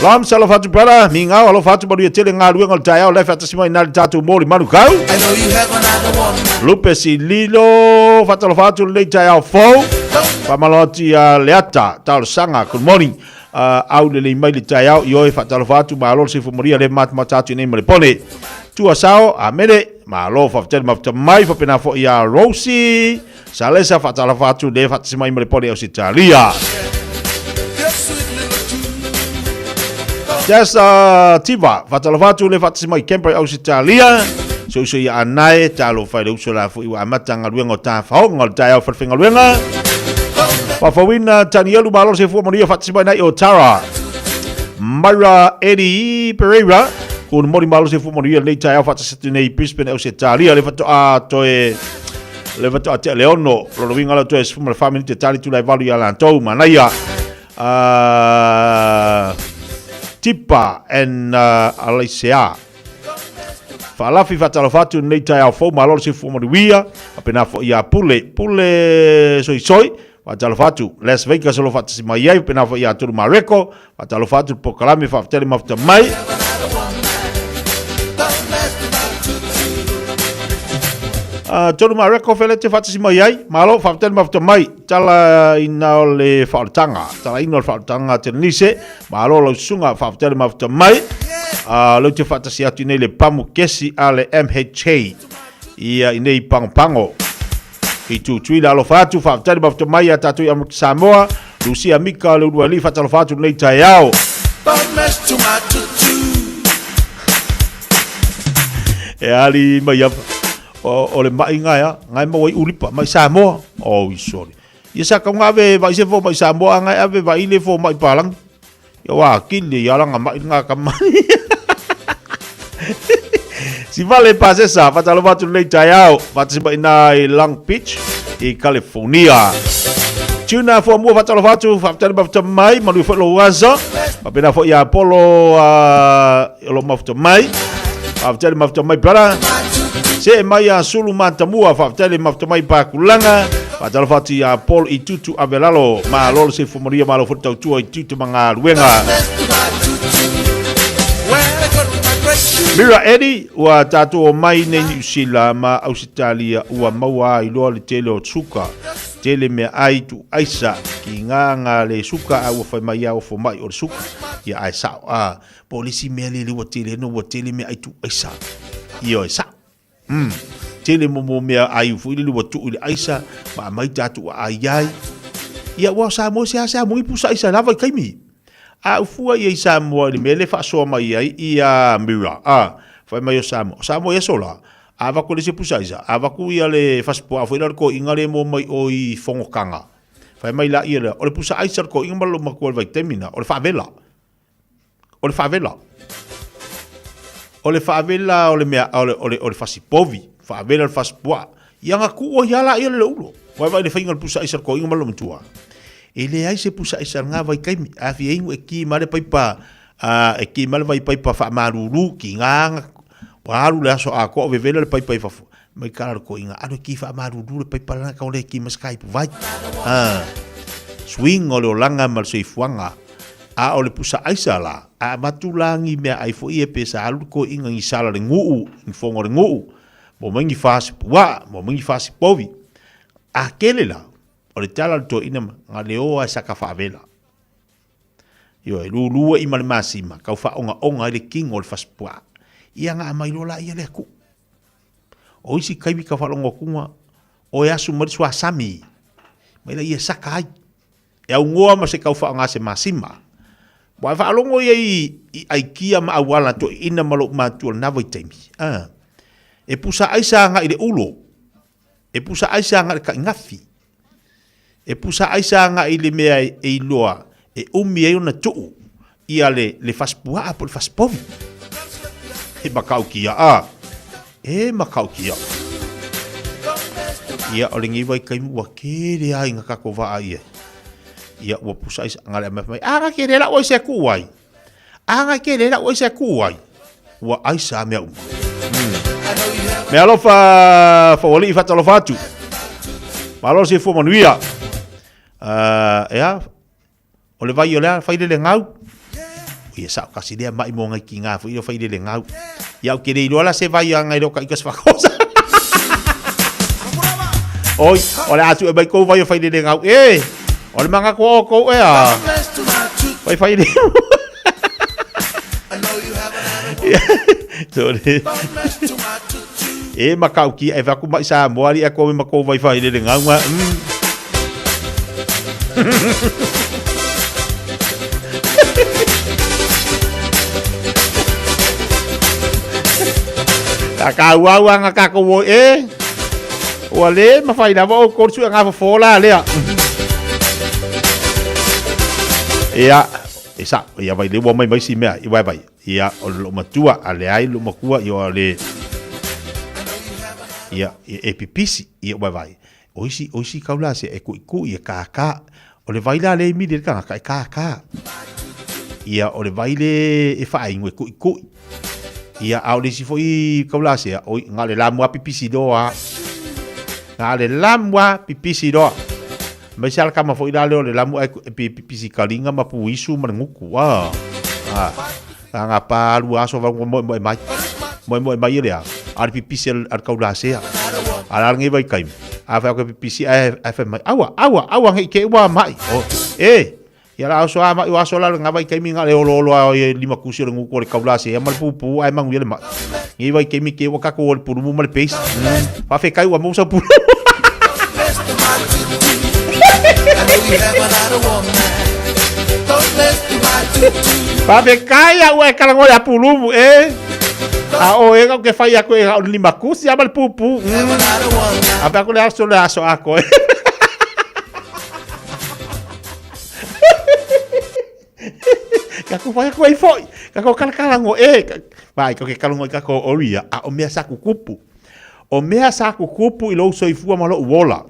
Lam salofa atu brother, mi ngau alofa atu manuia tele galuega o le taeao le faatasi mai na le tatou mo le manukau. Lupe Sililo, faatalofa atu lenei taeao fou. Faamalo atu ia Leata, talosaga, good morning. Au lelei mai le taeao, ioe faatalofa atu, malo le soifua manuia le matamata atu i nei ma le pone. Tua Sao, amene, malo faafetai le mafuta mai, faapena foi ia Rosie. Salesa faatalofa atu le faatasi mai ma le pone Ausetalia. Jess Tiva, faatalofa atu le faatasi mai Canberra Ausetalia. Se uso ia anae, talofa i le uso la foi ua amata galuega o tafaoga o le taeao falefaigaluega. Faafouina Tanielu malo le soifua manuia faatasi mai nai o Tara. Myra Eddie Pereira, good morning malo le soifua manuia lenei taeao faatasi atu nei Brisbane Ausetalia le faatoa toe Le faatoa tea le ono, lona uiga lea toe 14 minute tali tula e valu ia latou, manaia. Tipa and Alaisea. Faalafi faatalofa atu lenei taeao fou, malo le soifua manuia, faapena foi ia Pule, Pule Soisoi, faatalofa atu Las Vegas o lo o faatasi mai ai, faapena foi ia Tolu Mareko, faatalofa atu le polokalame, faafetai le mafuta mai. Tolu Mareko felete faatasi mai ai, malo faafetai le mafuta mai, tala ina o le faaolataga, tala ina o le faaolataga Tenise, malo lau susuga, faafetai le mafuta mai. A leu te whaatasi atu nei le pamu kesi a le MHA ia i nei pangopango. I tūtui le alofa atu, whaafetari mafuta mai a tātou i Amerika Samoa, Lucia Mika le uluali whaatalofa atu nei taeao. E ali mai apa, o, o le mai ngai a, ngai maua i ulipa, mai Samoa. Oh, sorry. Ia sa kau ngave vai se fo mai Samoa, ngai ave vai le fo mai Palangi. Ia wā kili ia langa mai ngā kamani. Si vale pa se sa, fatalo atu nei taeao, fatasi mai nā i Long Beach i California. Tuna fua mua fatalo atu, faafetai mafuta mai, manu foi lou aso. Faapena foi ia Apollo o lo mafuta mai. Faafetai mafuta mai brother. Se mai a Sulu Matamua, faafetai le mafuta mai Pakulanga. Faatalofa atu ia Paul i Tutu Avelalo, malo le soifua manuia, malo foi le tautua i Tutu ma galuega. Mira Eddie, ua tatou omai nei Niu Sila ma Ausetalia ua maua ai loa le tele o suka, tele meaai tuuaisa ki ngā ngā le suka a ua fai mai a ua fomai o le suka. Ia ae sao a, po o le isi mea lele ua tele no ua tele meaai tuuaisa. Ioe, sao. Umm, tele momo mea ai foi lele ua tuu i le aisa ma aumai tatou aai ai. Ia aua o Samoa e seasea mo ni pusa aisa lava i taimi. A u fua ia i Samoa i le mea lea e faasoa mai ai ia Mira, a, fai mai o Samoa, o Samoa i aso la, a avatu e le isi pusa aisa, a avatu ia le fasipuaa foi lea o le toeaina lea e moa mai o i Fonotaga. Fai mai laia lea, o le pusa aisa a le toeaina ma lou matua i le vaitaimi lena, o le faavela. O le faavela. O le faavela o le mea, o le, o le, o le fasipovi, faavela le fasipuaa. Ia na tuu ai lava laia le loulo. Vaivai le faiga o le pusa aisa a le toeaina ma le matua. E leai se pusa aisa i lena vaitaimi. A fia inu e ki mai le paipa, a, e ki mai le vaipaipa faamalulu, tiga na, ua alu le aso atoa o vevela le paipa i fafo. Mai kala le toeaina, alu e ki faamalulu le paipa lena tau le ki mai se kaipu vai. A, suiga o le olaga ma le soifuaga. A o le pusa aisa la, a avatu la ni meaai foi ia pe sa alu le toeaina ni sala le nuu, ni fono le nuu, mo mai ni fasi puaa, mo mai ni fasi povi. A kele la, o le tala a le toeaina ma, na le o a e saka faavela. Ioe, lulu ai ma le masima, kau faaogaoga ai le kino o le fasi puaa. Ia na aumai loa laia le atuu. O isi taimi ka faalogo atuga, o e asu mai le suasami, mai laia e saka ai. E aunoa ma se kau faaaoga se masima. Ua e faalogo ia i, i aikia ma auala toeaina ma lou matua i lena vaitaimi. A. E pusa aisa agai i le ulo. E pusa aisa agai i le taʻigafi. E pusa aisa agai i le mea e iloa e umi ai ona tuu ia le, le fasipuaa po o le fasipovi. He makaukia, a. E makaukia. Ia, o lenei vaitaimi ua tele lava ina tatou vaai i ai. Ia, ua pusa ai, na le aumai fai mai, a na tele lau aisa e tuu ai. A na tele lau aisa e tuu ai. Ua aisa a mea uma. Mea alofa, Faualii faatalofa atu. Malo le soifua manuia. Uh, ea, O le vai o le a fai lele gau. Ia sao kasi lea mai mo ngai ki ngā fui o fai lele gau. Ia au ke le iloa la se vai a ngai leo ka ika se whakosa. Oi, o le atu e mai kou vai o fai lele gau. E, o le manga kua o kou e a. Vai fai lele. Sorry. E makau ki e vaku mai sa moari a koe ma kou vai fai lele gau. Ka uauanga kākou o e. Ua le mawhai lava o kōru sua ngā fofo la lea. Ia, e sa, ia vai le ua mai mai si mea, i vai vai. Ia, o le loo matua, a le ai loo makua, ia o le... Ia, e pipisi, ia vai vai. O isi, o isi kau la se e kuʻikuʻi, e kākā. O le vai la lea e mili e le tagata, e kākā. Ia, o le vai le e faainu e kuʻikuʻi. Ia, a o le isi foi kau la sea, oi, na o le lamu lava pipisi loa. Na o le lamu lava pipisi loa. Aemaise lava le tama foi la lea o le lamu ae pipisi kaliga ma puisu ma le gutu. A, a, na na pa lua aso valu moemoe mai. Moemoe mai e le a, a o le pipisi a le kaulasea. A o le a lenei vaitaimi, a fai atu e pipisi ae fai mai, aua, aua, aua ne i te i ua maʻi. O, e! Ia la oso a mai o aso la nga vai kaimi nga le olo olo a e lima kusi o le nguku o le kaula se ma le pupu ai mangu le ma. Ngi vai kaimi ke wa kako o le pulumu ma le peis. Fa fe kai ua mo sa pulu. Fa fe kai a ua e kalango ya pulumu e. A o e ke fai ako e o lima kusi a ma le pupu. A pe ako le aso le aso ako e. Kako fai ako ai foi. Kako kalakalango e. Vai, ko ke kalongo i kako o ia. A o mea sa kukupu. O mea sa kukupu i lou soifua ma lou ola.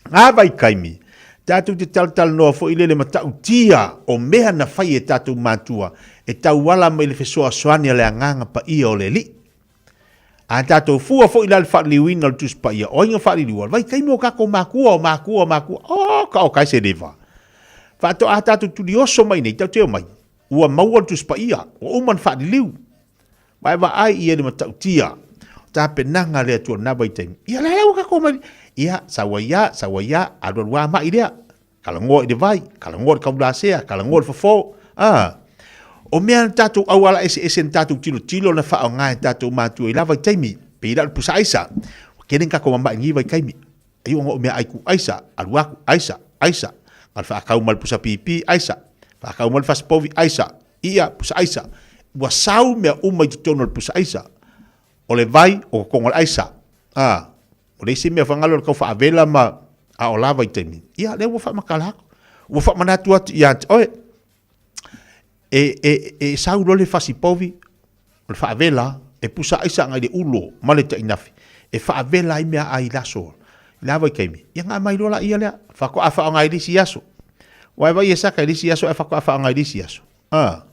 Ngā vai kaimi. Tātou te talatalanoa foi lele matautia o mea na fai e tātou mātua e tauala mai le fesoasoani a le agaga paia o le Alii. A tātou fua foi la le faaliliuina o le Tusi Paia, o ai na faaliliua? Le vaitaimi o kākou mākua, o mākua, o mākua, o ka o kai se leva. Faatoa tātou tulioso mai nei, tatou te omai, ua maua le Tusi Paia, ua uma ona faaliliu. Vaevaai i ai le matautia o tapenaga a le Atua i lena vaitaimi. Ia la la ua kākou omai, ia, sau ai lava, sau ai lava, alualu lava mai lea. Kalagoa i le vai, kalagoa i le kaulasea, kalagoa i le fofo, ā. O mea na tatou auala eseese na tatou tilotilo na faaaoga e tatou matua i la vaitaimi, pei la o le pusa aisa, ua kele ni kakou mama'i i lenei vaitaimi. Ai ona o mea ai ku aisa, alu aku, aisa, aisa, na le faakau ma le pusa pipi, aisa, faakau ma le fasipovi, aisa, ia, pusa aisa. Ua sau mea uma i totonu o le pusa aisa. O le vai, o kokoga o le aisa, ā. O le isi mea whangalo o le kau whaavela ma a o lava i taimi. Ia, lea ua whaamakala aku. Ua whaamanatu atu ia te oe. E, e, e sau loa le fasipovi, o le whaavela, e pusa aisa anga i le ulo ma le tainafi. E whaavela ai mea ai laso. I lava i taimi. Ia ngā mai loa la ia lea. Whakoa whaonga i lisi aso. Wai vai e saka i lisi aso e whakoa whaonga i lisi aso. A,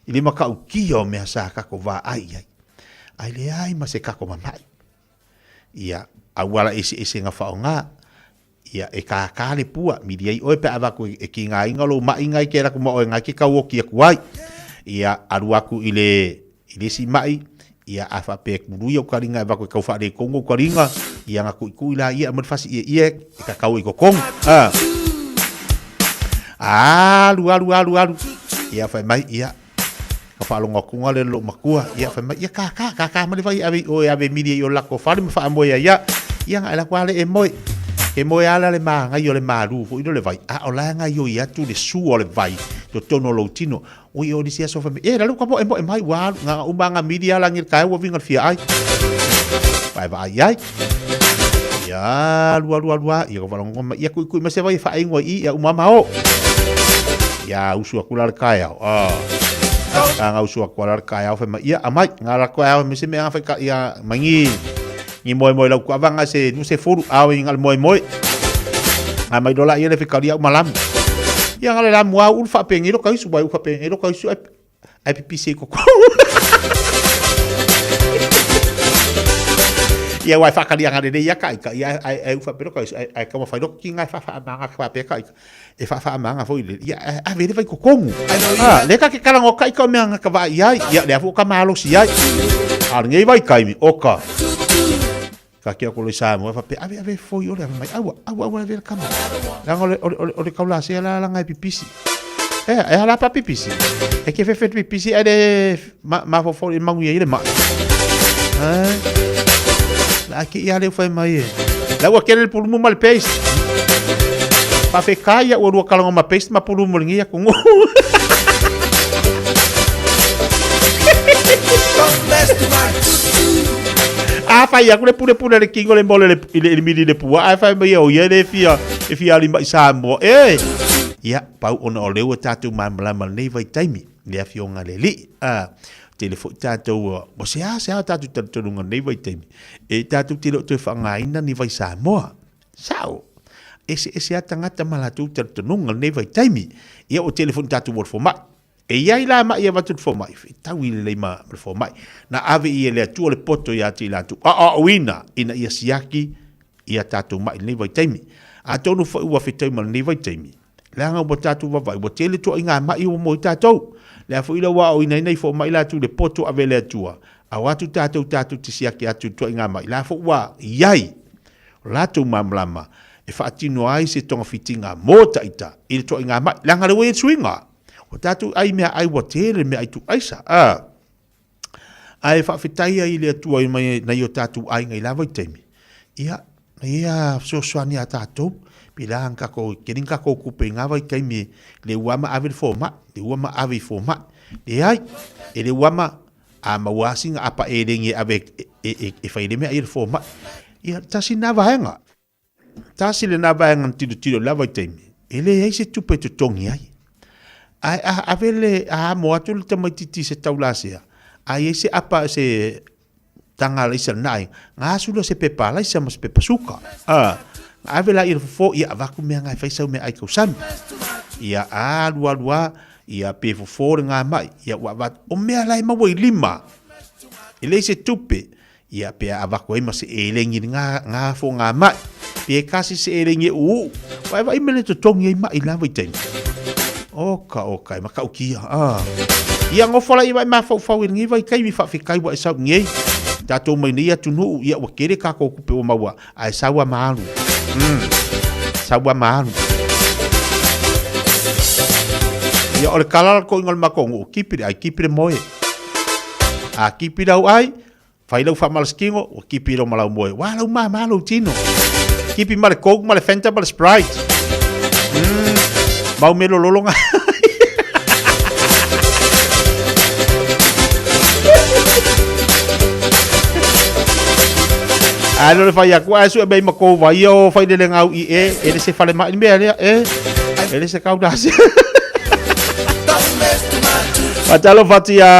i le makaukia o mea sa kako vā ai ai. Ai le ai ma se kako mamai. Ia, auala eseese nga whaonga, ia, e kākā le pua, miri ai oe pe a avaku e ki ngā inga lou maʻi ngai ke raku ma oe ngai ke kauoki aku ai. Ia, alu aku i le, i le isi maʻi, ia, a whaapea e kului au karinga e avaku e kau whaare kongo au karinga, ia nga kuʻikuʻi la ia, a fasi ia ia e kakau i kokongo. A, alu, alu, alu, alu, ia whai mai, ia, Ka faalogo atu nga le lou matua, ia fai mai, ia kākā, kākā mai le vai ave i oe ave mili ai o lako fale ma faamoe ai ia. Ia nga e lako ale e moe. Ke moe ala le magai o le malu foi le vai. A o la ngai oi atu le sua o le vai totonu o lou tino. Oi o nisi aso fai mai, e la luka moe moe mai ua alu nga uma nga mili ala ngi kai ua vinga le fia ai. Vai vai ai. Ia alu alu alu a, ia ka faalogo mai, ia kuikui mai se vai e faaingoa i ia uma ma o. Ia usu aku la le kaeao. Ah. A nga usu aku ala le kaeao fai mai, ia amai, nga la kaeao me se mea nga fai ka ia mai ngi ngi moe moe lau kuavanga se nu se furu ao i nga le moe moe. Nga mai lola ia le fikalia u malamu. Ia nga le lamu au ulu whaapengi lo kaisu, wai u whaapengi lo kaisu ai ai pipisi i koko. Ia wai whakari anga rere ia ka ika, ia ai ai uwha pero ka ai ai ka whai ki ngai wha manga ka pe ka ika. E wha wha manga foi le. Ia a vere vai kokongu. Ah, le ka ke karango ka ika o mea nga ka va ia ia le afu ka malo si ai. A ngei vai kai mi oka. Ka ki aku le Samoa fa pe ave ave foi ole ave mai aua aua aua ave kama. Langa ole ole ole ole kaula se la la ngai pipisi. E e ala pa pipisi. E ke fefe pipisi e le ma ma fo fo mangu ye le ma. Eh. La ki ia le fai mai e. La ua kele pulumu ma le paste. Pa fe kai ua lua kalongo ma paste ma pulumu le ngia kungu. A fai aku le pule pule le kingo le mole le i le mili le pua a fai mai o ia le fia e fia ali mai Samoa e ia pau ona o lea ua tatou malamalama lenei vaitaimi le afioga le alii a tele foi tatou o se a se a tatou talitonuga lenei vaitaimi e tatou te le o toe faaaogaina ni vai Samoa sao eseese a tagata ma latou talitonuga lenei vaitaimi ia ua tele foi ni tatou o le fomai E i ai la maʻi e avatu i le fomai, fetaui lelei ma le fomai. Na ave i e le Atua le poto iā te i latou aoaoina ina ia siaki ia tatou maʻi i lenei vaitaimi. Atonu foi ua fetaui ma lenei vaitaimi, leaga ua tatou vavaai ua tele toaiga maʻi ua mo i tatou. Le a foi la ua aoaoina ai nai fomai latou i le poto ave e le Atua, ao atu tatou tatou te siaki atu i le toaiga maʻi la foi ua i ai o latou malamalama. e faatino ai se togafitiga mo taʻita i le toaiga maʻi, leaga lea ua i ai le suiga. Ua tatou ʻai meaai ua tele meaai tuuaisa, a. Ae faafetai ai i le Atua i mai nai o tatou aiga i la vaitaimi, ia, na ia fesoasoani ia tatou, pe la na tatou, tele ni tatou tupe i na vaitaimi le ua ma ave le fomai, le ua ma ave i fomai. Leai, e le ua ma, a maua lava sina apa eleni e ave e fai ai le meaai a le fomai. Ia, tasi lena vaega. Tasi lena vaega na tilotilo i la vaitaimi, e leai se tupe e totogi ai. Ae a ave le, a amo atu le tamaitiiti i se taulasea, a i ai se apa, se taga alaisa i lena aiga, na asu lea o se pepa alaisa ma se pepa suka. A, na ave laia i le fofo, ia avatu mea na e fai sau meaai tausami. Ia alu alu lava, ia pe fofo le gamai, ia ua avatu, o mea la e maua i lima, e leai se tupe. Ia, pe a avatu ai ma se elegi i ngā, ngā fo ngā maʻi, pe e kasi se elegi e ʻuʻuʻu, ua e vaai mele totogi ai maʻi i lā vaitaimi. Oka, oka, e matautia, a. Ia nofo la ia vae mafaufau i lenei vaitaimi faafetai ua e sau i nei. Tatou mai nei atunuu, ia ua tele tatou tupe ua maua, ae sau a ma alu. Sau a ma alu. Ia, o le tala la toʻiga o le matou nuu, kipi le ʻai, kipi le moe. A kipi lau ʻai, Fai lau faamalasikino, ua kipi lau ma lau moe. Ua lau mama lou tino. Kipi ma le Coke, ma le Fanta, ma le Sprite. Mau mea lololo nga. Ai lo le fai aku ai su e mai ma kou vai o fai le ngau i e e le se fale mai mea lea e e le se kau da se. Fatalofa atu ia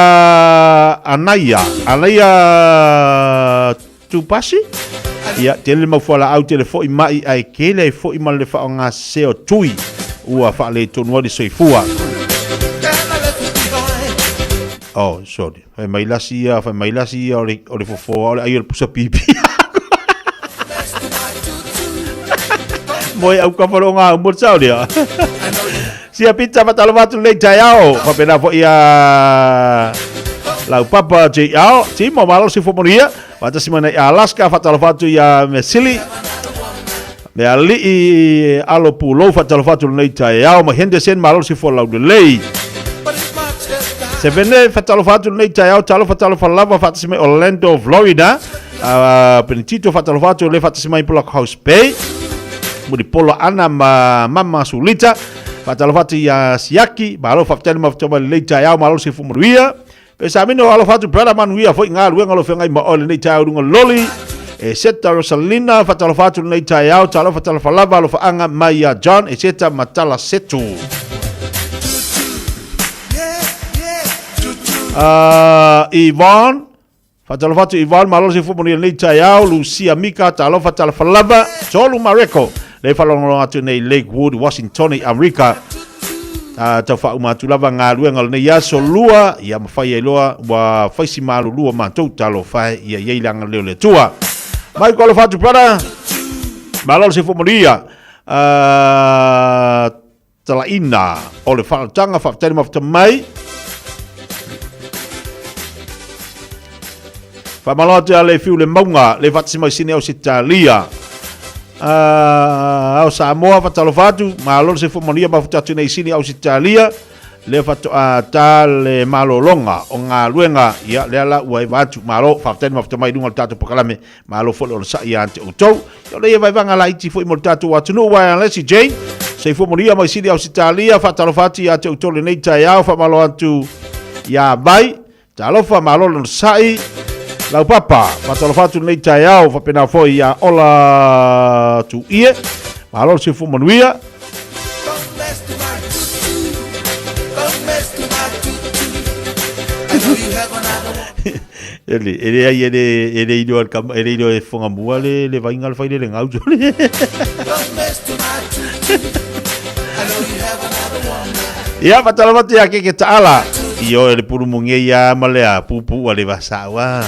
Anaia, Anaia Tupasi. Ia, tele le mau fualaau, tele foi mai ae kele ai foi ma le faaaogasese o tui ua faaletonu ai le soifua. Oh, sorry. Fai mai lasi ia, fai mai lasi ia o le, o le fofoa o le ai o le pusa pipi. Moe au ka wharonga au mo tsao lea. Sia pita fatalofa atu lenei taeao. Faapena foi a lau papa JL, Timo malo si fomonia. Faatasi mai nei Alaska, fatalofa atu ia Mesili. Me ali'i alo pulou fatalofa atu lenei taeao. Ma Henderson malo si fo lau lelei. Sevene fatalofa atu lenei taeao, talofa talofa lava faatasi mai Orlando, Florida. Penitito fatalofa atu le faatasi mai Block House Bay. Mulipola Ana ma Mama Sulita. Faatalofa atu ia Siaki, malo faafetai le mafutaga mai lenei taeao, malo se fumanuia. Pe samino alofa atu brother manuia foi galuega o lo feagai ma oe lenei taeao i luga loli. E Seta Rosalina, faatalofa atu lenei taeao, talofa talofa lava alofaaga mai ia John e Seta Matala Setu. Yvonne, Faatalofa atu i Val Malo se fumo ni lenei taeao, Lucia Mika, talofa talofa lava, Tolu Mareko, le faalogologo atu nei Lakewood, Washington i Amerika. Uh, tau faauma atu lava galuega o lenei aso lua, ia mafai ai loa ua faisi malulua matou talofa e ia iai le agalelei o le Atua. Mai ko alofa atu brother, malo le soifua manuia. Uh, Talaina o le faaletaga faafetai le mafuta mai. Faamalo atu ia le fiu le mauga le faatasi mai sini Ausetalia. Ao Samoa faatalofa atu, malo le soifua manuia mafuta atu nei sini Ausetalia. Le faatoa ta le malologa o galuega, ia lea la ua eva atu, malo faafetai le mafuta mai i luga o le tatou polokalame. Malo foi le onosai ia te outou. Ia o leia vaevaga laiti foi mo le tatou atunuu uae a Lesi Jane. Soifua manuia mai Sini Ausetalia, faatalofa atu ia te outou lenei taeao, faamalo atu ia Vai. Talofa, malo le onosai. Lau papa, faatalofa atu lenei taeao, faapena foi ia Ola Tuie. Malo le soifua manuia. Ele, e leai, e le, e le iloa e le tama, e le iloa e Whangamua le, le vainga le whailele ngau tole. Ia, whatala watu ia keke taala. I o e le puru munge ia ma lea, pupu ua le vasau a.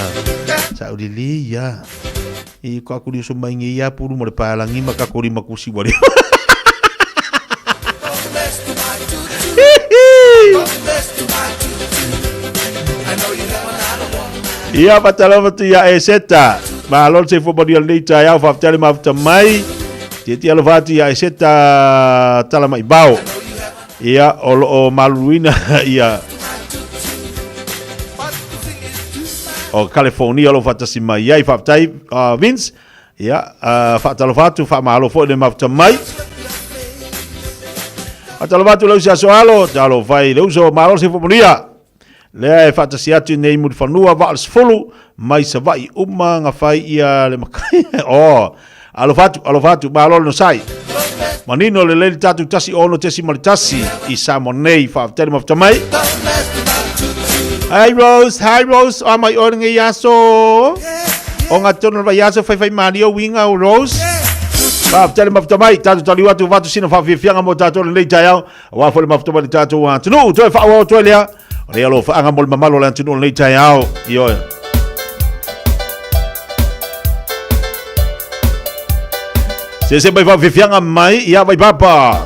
Sa uri li ia. I ko aku riuso mai nge ia puru mo le pālangi ma ka kori makusi wa le. Ia faatalofa atu ia Eseta. Malo le soifua manuia lenei taeao, faafetai le mafuta mai. Tietie alofa atu ia Eseta Talamaivao. Ia, o lo o maluluina ia o California o lo o faatasi mai ai. Faafetai Vince. Ia, faatalofa atu, faamalo foi le mafuta mai. Faatalofa atu le usi aso alo, talofa i le uso malo se fomonia. Lea e faatasi atu i nei Mulifanua vaa le 10 mai Savaii uma ga fai ia le makai. Oh, alofa atu, alofa atu, malo le nosai. Manino lelei le tatou 16.1 i Samoa nei, faafetai le mafuta mai. Hi Rose, hi Rose, o mai oe lenei aso. O ngā tonu vai aso whai whai mārio winga o Rose. Faafetai le mafuta mai, tatou taliu atu vatu sina whaafiafianga mo tatou lenei taeao. Aua foi le mafuta mai le tatou atunuu. Toe whaawao toe lea. O lea lo whaanga mo le mamalo le atunuu lenei taeao. Ioe. Se se mai whaafiafianga mai ia vai papa.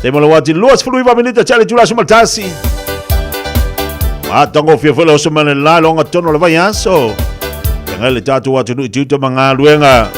Te mo le wati 29 minita tale tula suma tasi. Matagofie foi le oso mai le la longa tono le vai aso. Te le tatou atunuu i tiute ma galuega.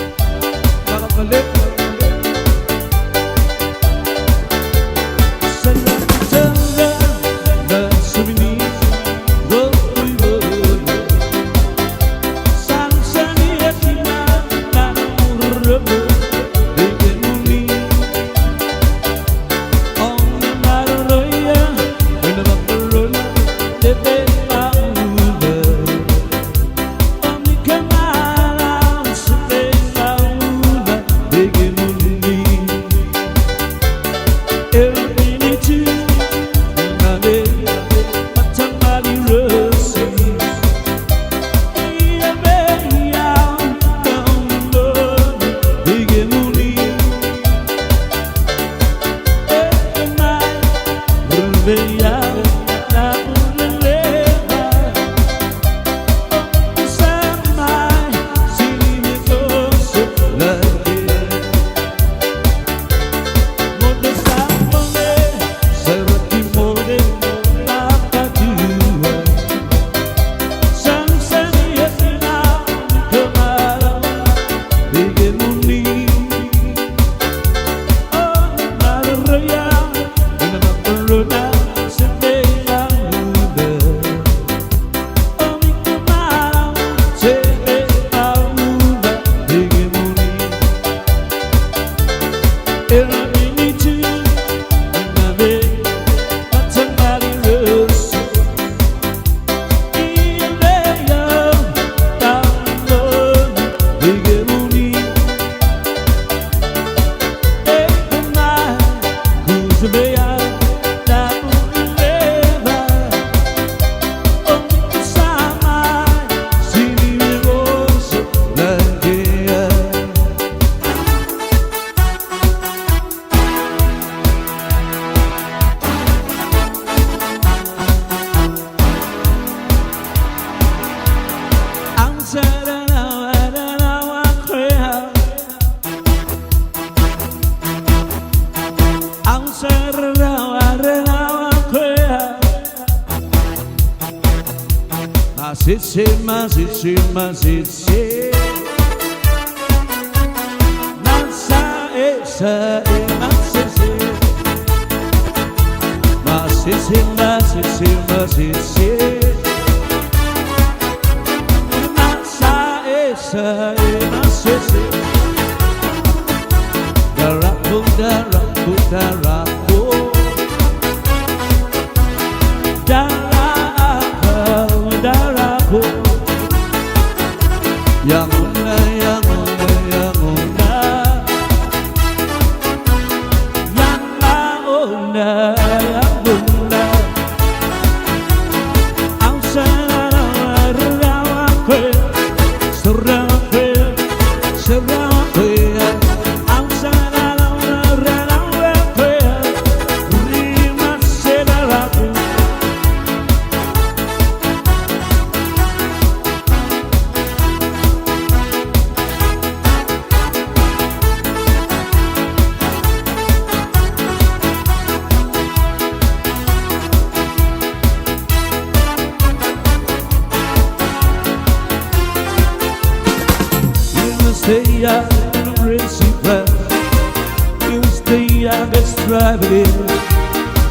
Let's drive it in.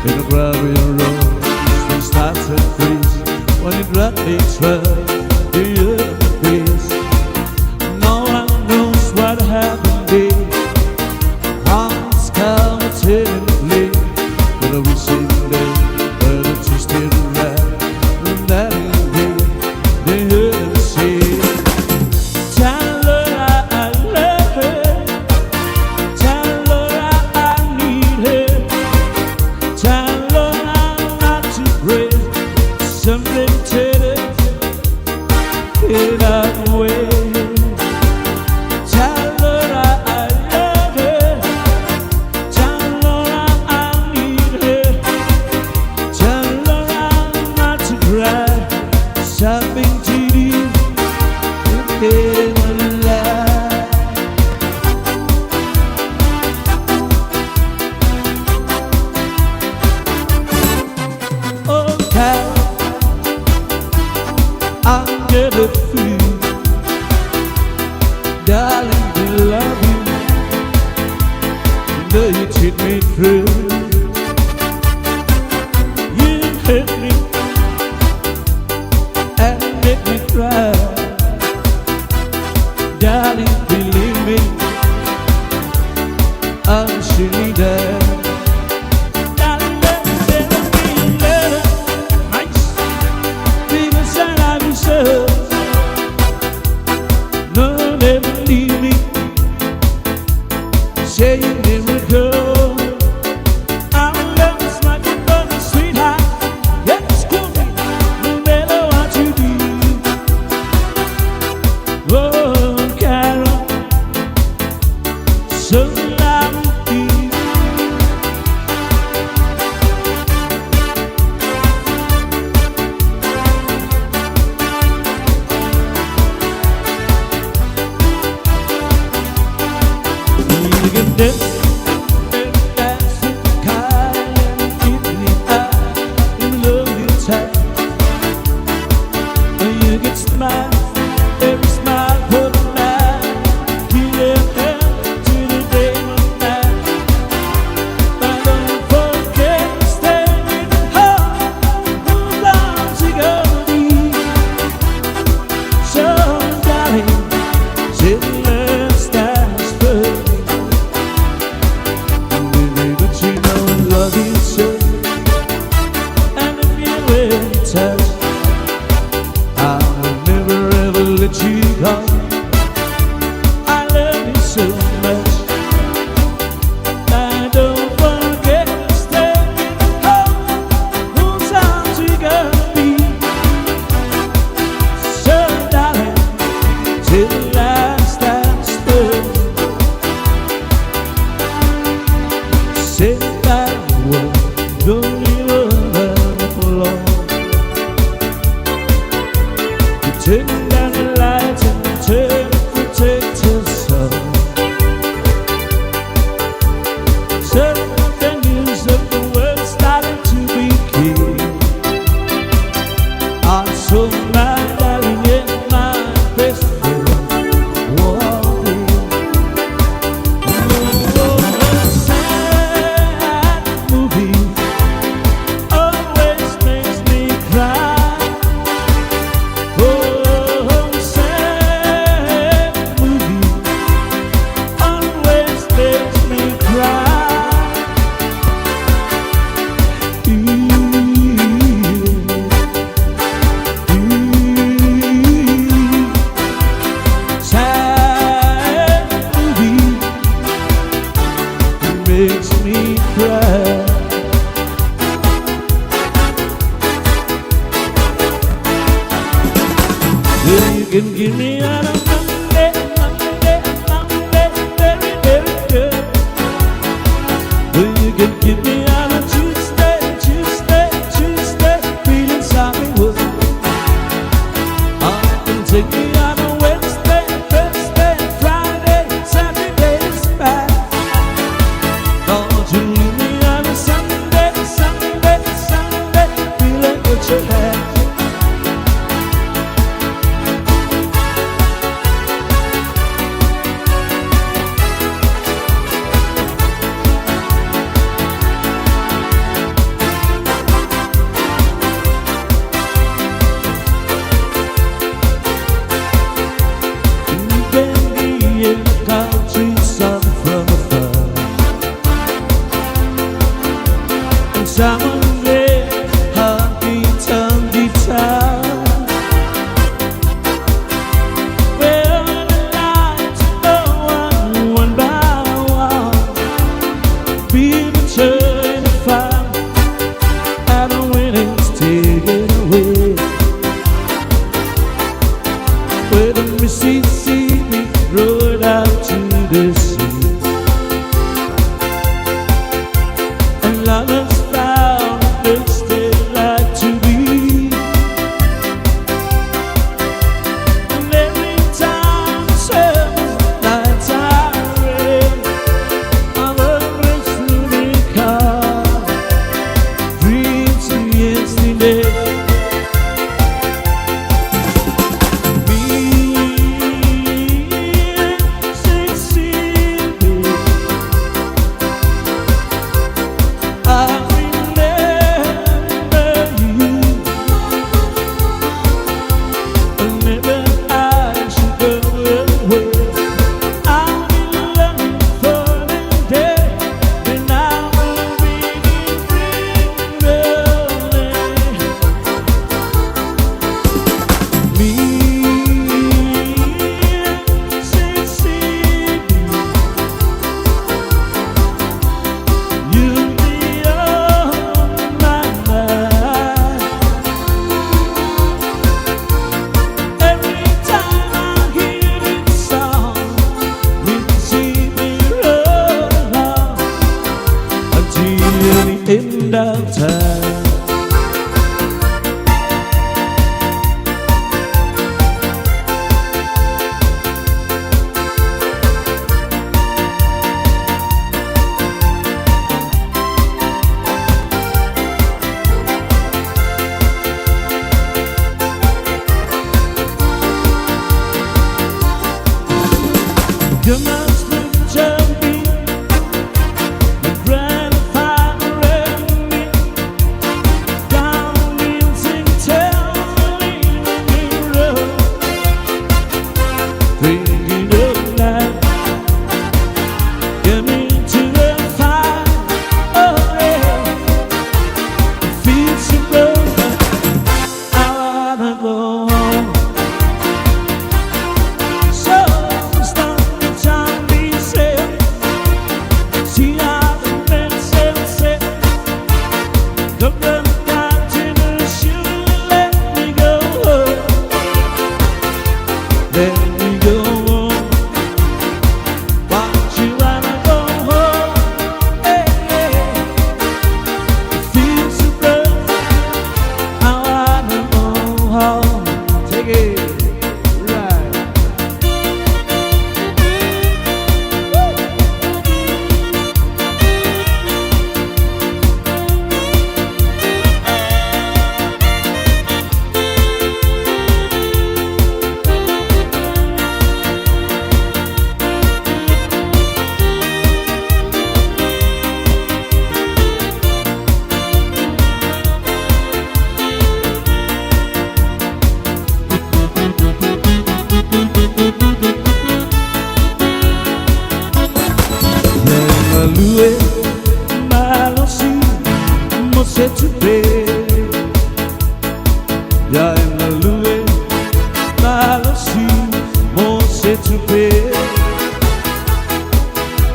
In a gravel road, we start to freeze. When it roughly twirl, the earth breeze. No one knows what happened there. Hearts come turning but we see there, but it's still right. And that is the earth sea. Tell her I love her. Tell her I need her. Tell her I'm not to pray. Something to it away. Tell her I love her. Tell her I need her. Tell her I'm not to cry. Something to do. In a lie. Oh, Cal, I'm gonna fool. Darling, we love you. Though you treat me cruel. You hurt me and make me cry. Darling, believe me, I'm surely there. Darling, let me a letter. Nice. Because I love you so. No, never leave me. Say you never go. Our love is like a burning sweetheart. Yes, cool me, no matter what you do. Oh, Carol, so loud you. You can dance, dance with Kyle and keep me up in love you tight. You can smile, every smile put a night. Keep it to the day of night. But don't forget to stay with her. Whose arms you gonna be? So, darling, till the last dance for me. Baby, but you know I love you so. And if you will touch, I will never ever let you go. I love you so much. I don't forget to stay with her. Whose arms you gonna be? So, darling, till the last dance for me. Say that word, don't leave her alone. You turn down the lights and turn the protectors on. Suddenly the news of the world started to begin. I saw my darling and my best friend walking. Oh, a sad movie always makes me cry. Oh, sad movie always makes me cry. Ooh, ooh, sad movie makes me cry. Well, you can give me on a Monday, Monday, Monday, very, very good. Well, you can give me on a Tuesday, Tuesday, Tuesday, feeling sorry wood. I can take me on a Wednesday, Thursday, Friday, Saturday's back. Don't you leave me on a Sunday, Sunday, Sunday, feeling what you had. time. You must picture me, my grandfather and me, down in St. Helena, thinking of life. Get me to the fire, oh yeah. It feels so good, but I wanna go home. So stop the time, be safe. See how the men say, say. Come down to shoot, let me go home. Let me go home. Why you wanna go home? Hey, hey. It feels so good. I wanna go home. Take it right. Malue malosi mo se tupe. Ya malue malosi mo se tupe.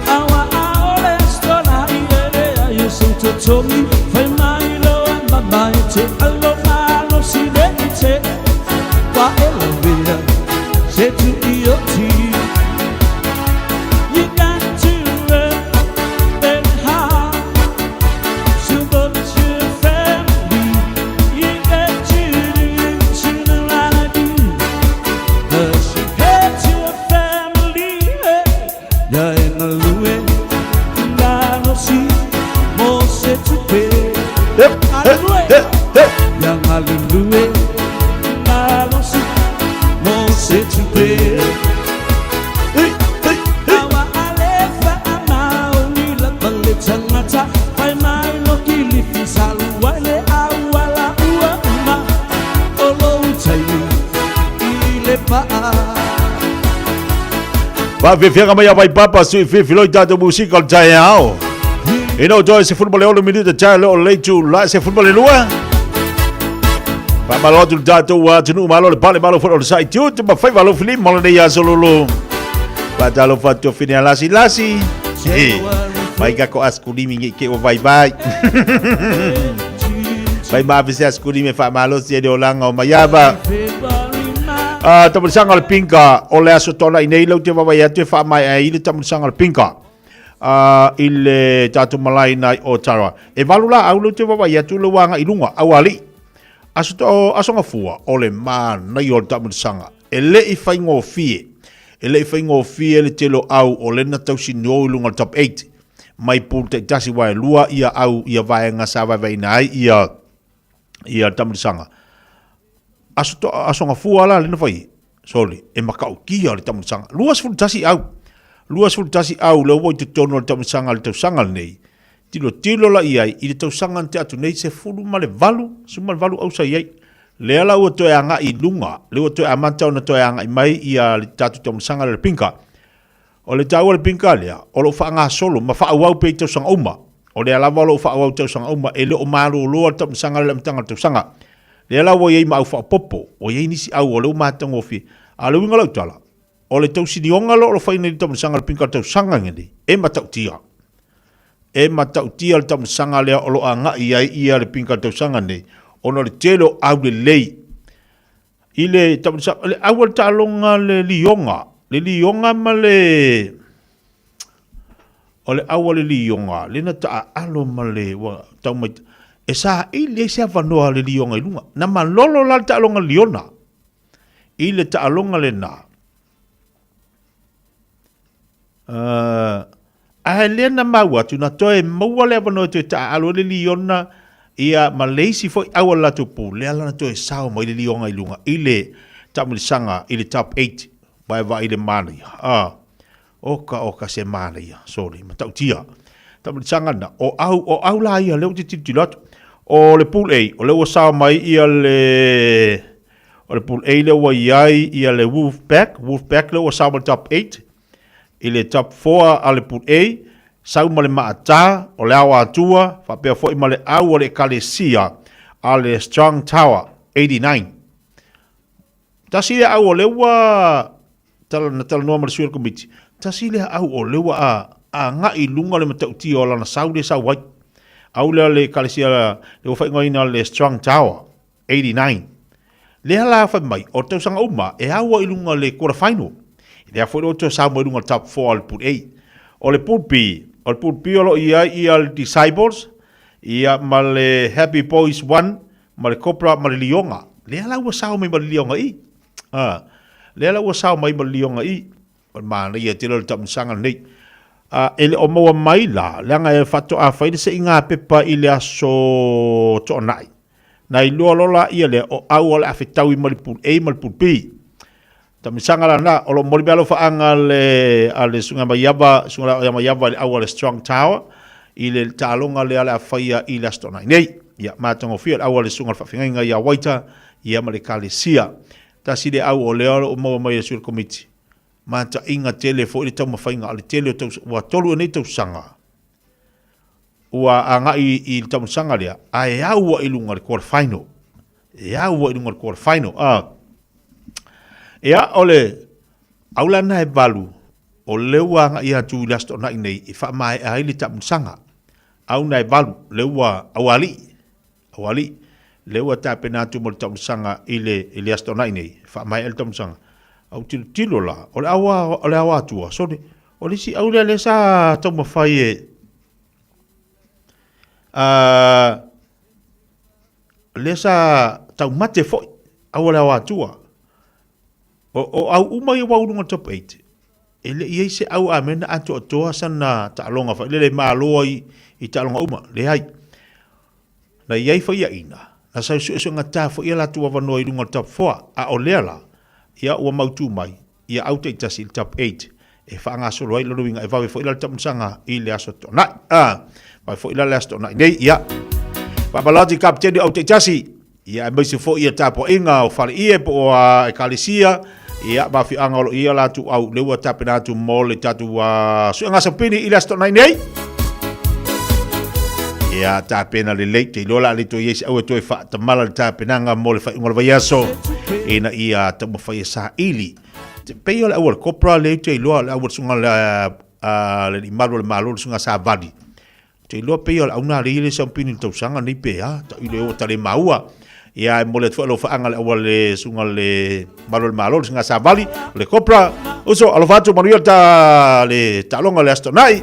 Awa aole stona ilele ayo so totomi fai mai lo mama te alo malosi le te wa elavea se tu ioti. You got to work and hard support your family. You got to do it, you know how to do. Cause you hate your family. Ya en la lue, la no si, mo se tupe. Ya en la lue, la no si, mo se tupe. Awa alefa ama o ni la pale tangata fai mai lo ki li fisa lua le aua la ua uma o lo taimi i le pa'a. Faafiafiaga mai a vaipapa sui filifiloi tatou musika o le taeao. Ina o toe sefulu ma le ono minute tae le o le itu la sefulu ma le lua. Faamalo atu le tatou atunuu malo le pale malo foi o le saitiuti ma faiva alofilima o lenei aso lolo. Faatalofa atu afine a lasi lasi. Mai ka ko askulimi nge ke o vai vai. Mai ma se askulimi faamalosi e le olaga o maiava. Ah, tamulisaga o le pinka o le aso tona i nei lau te vavai atu e faamaea ai le tamulisaga o le pinka. I le tatou malae nai o Tarawa. E valu la au lau te vavai atu le waga i luga au alii. Aso to aso gafua o le manaia o le tamulisaga. E le i faigofie. E le i faigofie le tele o au o lena tausinio i luga o le top 8. Mai pool taitasi wa e lua ia au ia vaega sa vaevaeina ai ia ia tamulisaga. Aso to aso gafua la lena fai. Sorry, e matautia le tamulisaga. 21 au. 21 au lea ua i totonu o le tamulisaga i le tausaga lenei. Tilotilo la i ai i le tausaga na tea atu nei 18, 18 au sa i ai. Lea la ua toe agai i luga, lea ua toe amata ona toe agai mai ia le tatou tamulisaga lea o le pinka. O le taua o le pinka lea, o lo o faagasolo ma faaauau pea i tausaga uma. O lea lava o lo o faaauau i tausaga uma, e le o malolo le tamulisaga lea i le amataga o le tausaga. Lea la ua i ai ma au faaopoopo, ua i ai nisi au o lea ua matagofie. A o le uiga o lau tala, o le tausinioga lea o lo o fai nei i le tamulisaga o le pinka o le tausaga lenei, e matautia. E matautia le tamulisaga lea o lo o agai i ai ia le pinka o le tausaga lenei, ona o le tele o aulelei i le tamulisaga, le au o le taaloga le lioga, le lioga ma le o le au a le lioga, lena taaalo ma le ua tau mai E saili ai se avanoa a le lioga i luga. Na malolo la le taaloga liona i le taaloga lena. Uh, ae lea na maua atu, na toe maua le avanoa e toe taaalo ai le liona, ia ma le isi foi au a le latou pou, lea la na toe sao mai le lioga i luga i le taamilisaga i le top 8, vaevae i le manaia. Ah, oka oka se manaia, sorry, matautia. Taamilisaga na, o au, o au la ia, lea ou te tilotilo atu. O le pool A, o lea ua sao mai ia le, o le pool A lea ua i ai ia le Wolfpack, Wolfpack lea ua sao mai le top 8, i le top 4 a le Pool A, sau ma le Maata, o le Ao Atua, faapea foi ma le Au o le Ekalesia a le Strong Tower 89. Tasi lea au o lea ua tala, na talanoa ma le sui o le komiti, tasi lea au o lea ua agai i luga le matautia o lana sau lea sau ai. Au lea le Ekalesia le ua faaigoaina le Strong Tower 89. Lea la fai mai, o tausaga uma e au ai i luga le quarter final. Lea foi lo toe sau mai luga le top 4 o le Pool A. O le Pool B, o le Pool B o lo o i ai ia le Disciples, ia ma le Happy Boys 1, ma le Cobra ma le Lioga. Lea la ua sao mai ma le Lioga i. Ah, lea la ua sao mai ma le Lioga i. O le manaia tele o le taamisaga lenei. A, e le o maua mai la, leaga e faatoa fai le seiga pepa i le aso Toonai. Na iloa loa la ia lea, o au o le a fetaui ma le Pool A ma le Pool B. Taamisaga la na, o lo o momoli mea alofaaga le, a le Susuga Maiava, Susuga ia Maiava i le au a le Strong Tower, i le taaloga lea o le a faia i le Aso Toonai nei. Ia, matagofie le au a le Susuga o le Faafeagaiga ia Waita, ia ma le Ekalesia. Tasi le au o lea o lo o maua mai e le sui o le Komiti. Mataiga tele foi le taumafaiga a le tele o tausaga, ua tolu ea nei tausaga ua agai i le taumasaga lea, ae au ai i luga i le quarter final. E au ai i luga i le quarter final. Ah. Ia, o le au la na e valu, o lea ua agai atu i le Aso Toonai nei e faamaea ai le taumasaga. Au na e valu, lea ua aualii, Aualii, lea ua tapena atu mo le taumasaga i le, i le Aso Toonai nei, e faamaea le taumasaga. Au tilotilo la, o le au, o le ao atua, sole, o le isi au lea lea sa taumafai e, uh, lea sa taumate foi, au o le ao atua. O, o au uma ia ua uluga top 8. E le i ai se au a mena atoatoa sana taaloga failele malo ai i taaloga uma, leai. Na i ai faiaina, na sau suesuegatā foi a latou avanoa i luga o le Top Four, a o lea la, ia ua mautū mai, ia au taitasi i le Top Eight, e faagasolo ai lona uiga e vave foi la le taamilosaga i le Aso Toonai. A, vave foi la le Aso Toonai nei, ia. Faamalo atu i Kapeteni o au taitasi, Ia, aemaise foi ia tapuaiga o faleie po o a ekalesia, ia, ma afioaga o lo o i ai latou au, lea ua tapena atu mo le tatou uh, suega sapini i le Aso Toonai nei. Ia, tapena lelei, te iloa la le toe i ai se au e toe faatamala le tapenaga mo le faaiuga o le vaiaso, ina ia taumafai e saili. Te pei o le au a le cobra lea te iloa, le au a le susuga le, uh, le alii malu o le Malo, le susuga Savali. Te iloa pei o le auna alii le sampini le tausaga nei pe a, ta ile o tale maua. Ia e mole atu foi lau faaaga le aua le susuga le Malo le Malo, le susuga Savali, le Cobra. Uso, alofa atu manuia ta le taaloga le Aso Toonai.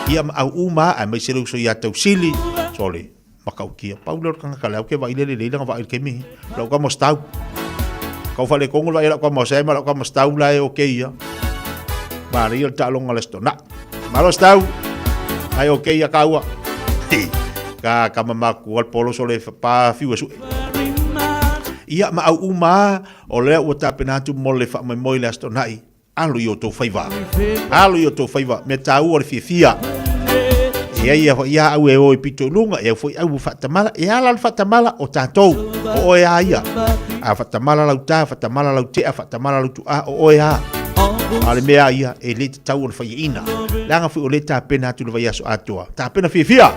Ia ma au uma aemaise le uso ia Tausili. Sole, matautia. Pau lea o le tagata lea ou te vaai lele lelei lana vaai i le taimi. Lau tama o Stau. Kau faaletonu le vaai a lau tama o Sam ma lau tama Stau la e okay ia. Manaia le taaloga le Aso Toonai. Malo Stau. Ai okay ia kāua. Ka ka mamaku al polo sole pa fiu e sue. Ia ma au uma o lea ua tapena atu mo le faamoemoe i le Aso Toonai. Alo i o tou faiva. Alo i o tou faiva. Mea tāua o le fiafia. E ai ia ia au e o i pito i luga, e au foi au faatamala, e ala le faatamala o tātou, o oe a ia. A faatamala lau tā, faatamala lau tea, faatamala lau tuā, o oe a. A le mea ia, e le tatau ona faiaina. Leaga foi o le tapena atu le vaiaso atoa. Tapena fiafia.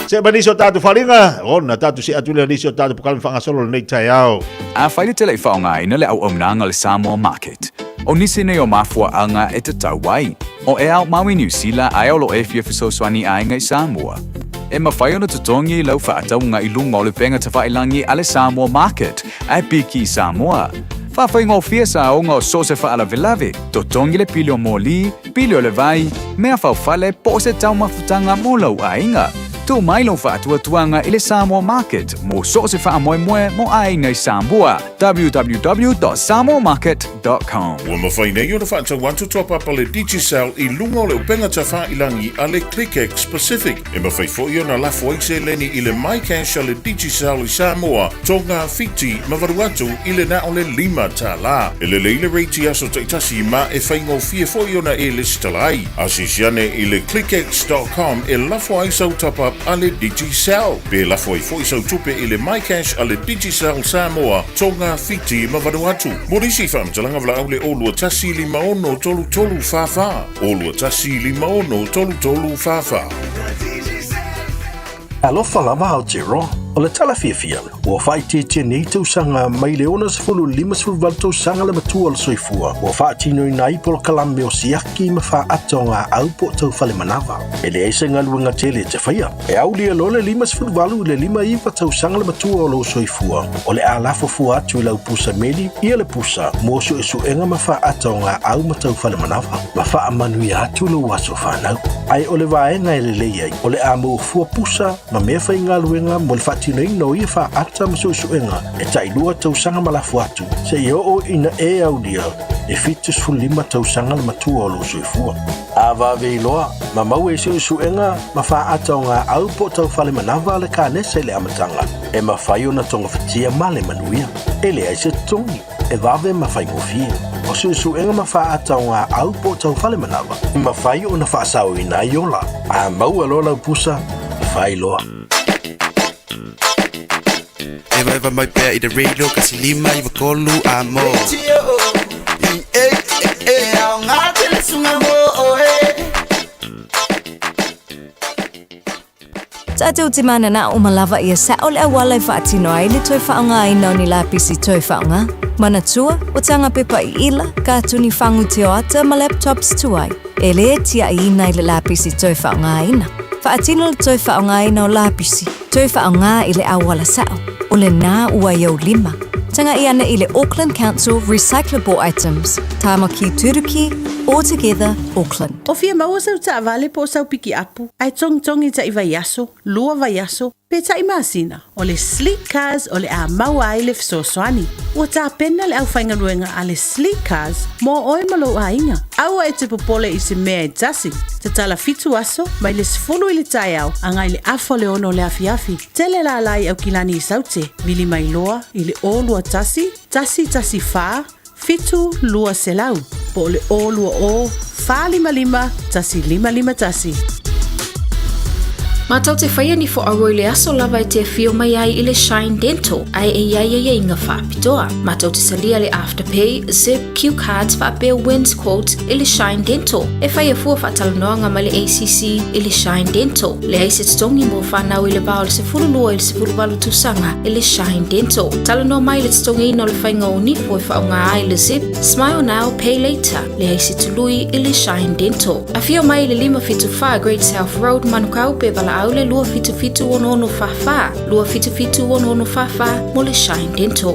Se mai nisi o tātou faaaliga, ona tātou see atu lea nisi o tātou polokalame faagasolo lenei taeao. Afai le tele i faaaogaina le auaunaga o le Samoa Market, o nisi nei o mafuaaga e tatau ai, o e ao mau i Niu Sila ae o lo e fia fesoasoani aiga i Samoa. E mafai ona totogi i lau faatauga i luga o le upega tafailagi a le Samoa Market ae piki i Samoa. Faafaigofie saoga o so o se faalavelave, totogi le pili o moli, pili o le vai, mea faufale po o se taumafutaga mo lou aiga. Tuu mai lou faatuatuaga i le Samoa Market mo so o se faamoemoe mo aiga i Samoa. www.samoamarket.com. Ua mafai nei ona faatau atu top-up a le Digicel i luga o le upega tafailangi a le ClickX Pacific. E mafai foi ona lafo ai seleni i le MyCash a le Digicel i Samoa, Tonga, Fiti ma Vanuatu i le na o le $5. E lelei le rate i aso taitasi ma e faigofie foi ona e lesitala ai. Asiasi ane i le clickx dot com e lafo ai sau top up a le Digicel. Pe lafo ai foi sau tupe i le MyCash a le Digicel Samoa, Tonga, Fiti ma Vanuatu. Mo nisi faamatalaga valaau le 021 56 33 44, 021 56 33 44. Alofa lava Aotearoa, o le tala fiafia, ua faaitiitia nei tausaga mai le 60 58 tausaga le matua o le soifua ua faatinoina ai polokalame o siaki ma faaata o gaau po o taufale manava. E leai se galuega tele e te faia. E aulia loa le 58 i le 59 tausaga le matua o lou soifua, o le a lafo fua atu i lau pusa meli ia le pusa mo suesuega ma faaata o gaau ma taufale manava ma faamanuia atu lou aso fanau. Ae o le vaega e lelei ai, o le a maua fua pusa ma mea faigaluega mo le faatinoina o ia faaata ma suesuega e tailua tausaga ma lafo atu seia oo ina e aulia e 75 tausaga le matua o lou soifua. A vave iloa, ma maua i suesuega ma faaata o gaau po o taufale manava le kanesa i le amataga, e mafai ona togafitia ma le manuia. E leai se totogi. E vave ma faigofie. O suesuega ma faaata o gaau po o taufale manava, e mafai ona faasaoina ai ola. A maua loa lau pusa, fai loa. Evaeva mai pea i le radio kasi 593 a mo. E aoga tele suga mo oe. Tatou te mananao uma lava ia sao le auala e faatino ai le toe faaaogaina o ni lapisi toe faaaoga. Manatua, o tanga pepa i ila, katuni fagu tioata ma laptops tuai, e lē tiaʻiina i le lapisi toe faaaogaina. Faatino le toe faaaogaina o lapisi, toe faaaoga i le auala sao, o lenā ua i ou lima. Tagaʻi ane i le Auckland Council Recyclable Items, Tāmaki Turuki, All Together Auckland. O fia maua sau taavale po o sau pikiapu, ae togitogi taʻi vaiaso, lua vaiaso, pe taʻi masina, o le Sleek Cars o le a maua ai le fesoasoani. Ua tapena le aufaigaluega a le Sleek Cars mo oe ma lou aiga. Aua e te popole i se mea e tasi. Tatala fitu aso, mai le 10 i le taeao agai le afa o le ono o le afiafi. Tele lala i Aukilani i Saute, vili mai loa i le 021 114 7200 po o le 020 455 1551. Mātou te whaia ni fo aua i le aso lava e te awhio mai ai i le Shine Dental ae e iai ai inga whaapitoa. Mātou te salia le Afterpay, Zip, Cue Cards whaapea Wins Quote i le Shine Dental. E whaia fua whaatalanoanga mai le ACC i le Shine Dental. Leai se totogi mo whanau i le va o le 12 i le 18 tausaga i le Shine Dental. Talanoa mai le totogiina o le faiga o nifo e faaaoga ai le Zip, Smile Now, Pay Later, leai se tului i le Shine Dental. Afio mai i le 574 Great South Road, Manukau pe valaau le 277 6644, 277 6644 mo le Shine Dental.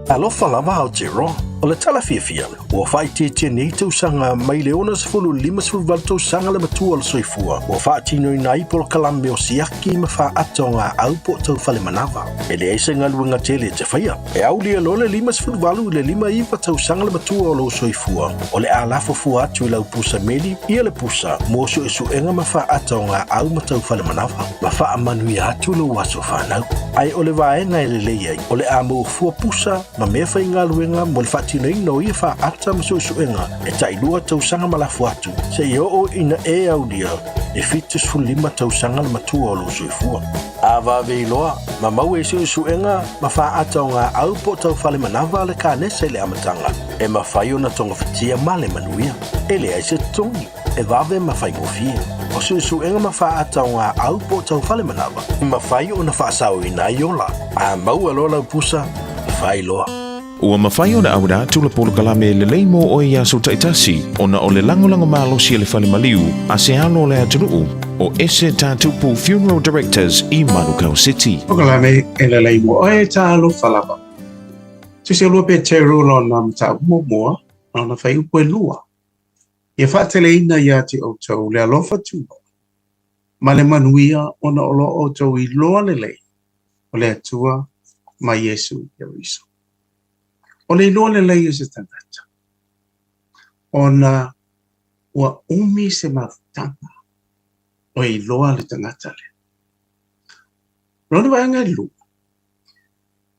Alofa lava Aotearoa, o le tala fiafia, ua faaitiitia nei tausaga mai le 60 58 tausaga le matua o le soifua ua faatinoina ai polokalame o siaki ma faaata o gaau po o taufale manava. E leai se galuega tele e te faia. E aulia loa le 58 i le 59 tausaga le matua o lou soifua, o le a lafo fua atu i lau pusa meli ia le pusa mo suesuega ma faaata o gaau ma taufale manava ma faamanuia atu lou aso fanau. Ae o le vaega e lelei ai, o le a maua fua pusa ma mea faigaluega mo le faatinoina o ia faaata ma suesuega e tailua tausaga ma lafo atu seia oo ina e aulia e 75 tausaga le matua o lou soifua. A vave iloa, ma maua i suesuega ma faaata o gaau po o taufale manava le kanesa i le amataga, e mafai ona togafitia ma le manuia. E leai se totogi, e vave ma faigofie. O suesuega ma faaata o gaau po o taufale manava, e mafai ona faasaoina ai ola. A maua loa lau pusa, fai loa. Ua mafai ona auina atu le polokalame lelei mo oe i aso taitasi ona o le lagolago malosi a le Fale Maliu a se alo o le atunuu o Ese Tatupu Funeral Directors i Manukau City. Polokalame e lelei mo oe talofa lava. Tusi ua Peteru lona mataupu muamua, lona fuaiupu e lua. Ia faateleina ia te outou le alofa tunoa. ma le manuia ona o lo outou iloa lelei o le Atua ma Iesu Keriso. O le iloa lelei o se tagata, ona ua umi se mafutaga o iloa le tagata lea. Lona vaega e lua,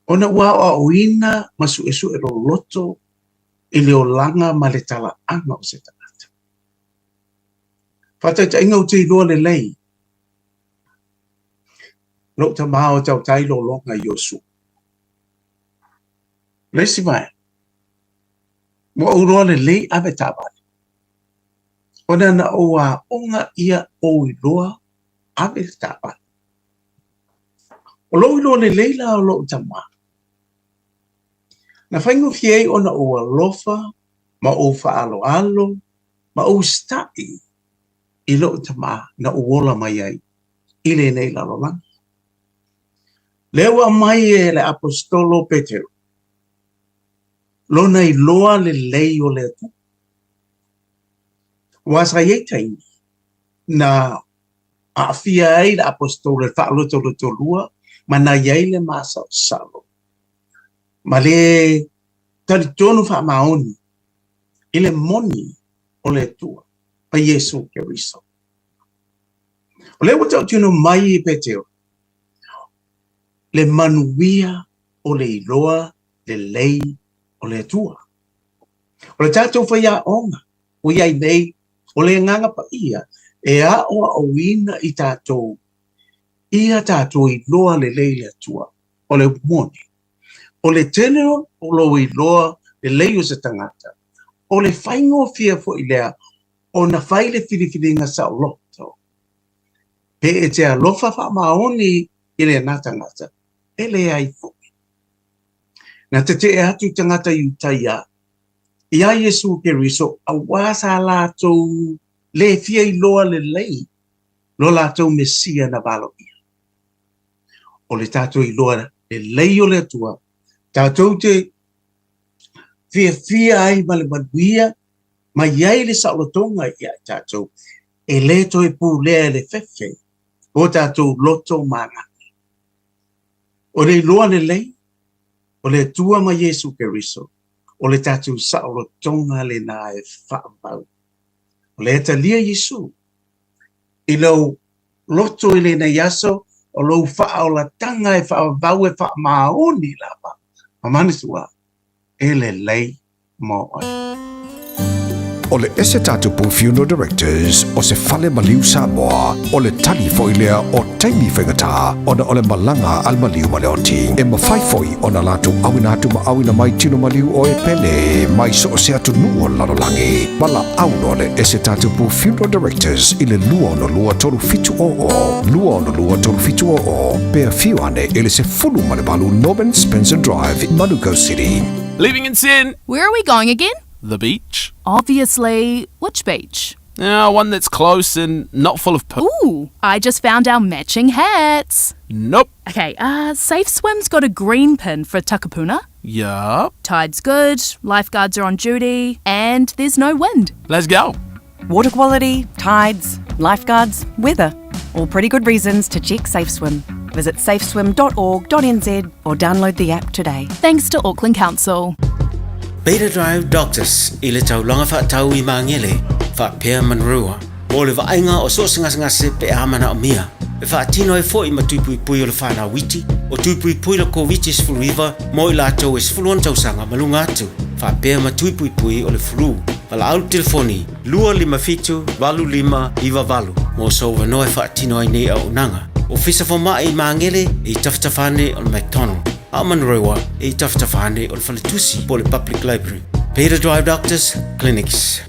ona ua aoaoina ma suesue loloto i le olaga ma le talaaga o se tagata. Faataitaiga ou te iloa lelei lou tama o tautai lologa i Iosua. Le isi vaega, ua ou iloa lelei ave taavale, ona na ou aoga ia ou iloa ave le taavale. O lou iloa lelei la o lou tama, na faigofie ai ona ou alofa ma ou faaaloalo ma ou usitai i lou tama na ou ola mai ai i lenei lalolagi. Lea ua aumai e le Aposetolo Petero lona iloa lelei o le Atua. Aua sa i ai taimi na aafia ai le Aposetolo i le faalotolotolua ma na i ai le masalosalo ma le talitonu faamaoni i le moni o le Atua ma Iesu Keriso. O lea ua tautino mai e Petero le manuia o le iloa lelei o le Atua. O le tatou faiaoga ua i ai nei, o le Agaga Paia e aoaoina i tatou ia tatou iloa lelei le Atua. O le upu moni, o le tele o lou iloa lelei o se tagata, o le faigofie foi lea ona fai le filifiliga saoloto. Pe e te alofa faamaoni i lena tagata, e leai foi. Na tetee atu tagata Iutaia iā Iesu Keriso auā sa latou le fia iloa lelei lo latou Mesia na valoia. O le tatou iloa lelei o le Atua, tatou te fiafia ai ma le manuia ma i ai le saolotoga ia i tatou, e le toe pulea e le fefe o tatou loto ma agaga. O le iloa lelei o le Atua ma Iesu Keriso, o le tatou saolotoga lena e faavavau. O lea e talia Iesu i lou loto i lenei aso, o lou faaolataga e faavavau e faamaoni lava, ma manatua e lelei mo oe. O le ese tatupu Funeral Directors o se fale maliu Samoa, o le tali foi lea o taimi faigata ona o le malaga a le maliu ma le oti. E mafai foi ona latou auina atu ma auina mai tino maliu o e pele mai so o se atunuu o le lalolagi. Valaau loa le ese tatupu Funeral Directors i le 262 3700, 262 3700, pe afio ane i le 18 Norman Spencer Drive, Manukau City. Leaving in 10. Where are we going again? The beach. Obviously. Which beach? One that's close and not full of poo. Ooh, I just found our matching hats. Nope. Okay, Safe Swim's got a green pin for Takapuna. Yup. Tide's good, lifeguards are on duty, and there's no wind. Let's go. Water quality, tides, lifeguards, weather. All pretty good reasons to check Safe Swim. Visit safeswim.org.nz or download the app today. Thanks to Auckland Council. Beta Drive Doctors i le taulaga faatau i Magele, faapea Manurewa, mo le vaaiga o so o se gasegase pe a manaomia. E faatino ai foi ma tui puipui o le whanau iti, o tui puipui le Koviti-19 mo i latou e 16 tausaga ma luga atu, faapea ma tui puipui o le flu. Valaau le telefoni 257 8598 mo sou avanoa e faatino ai nei auaunaga. Ofisa Fomai i Magele e i tafatafa ane o le McDonald, a o Manurewa e i tafatafa ane o le Faletusi po o le Public Library. Beta Drive Doctors Clinics.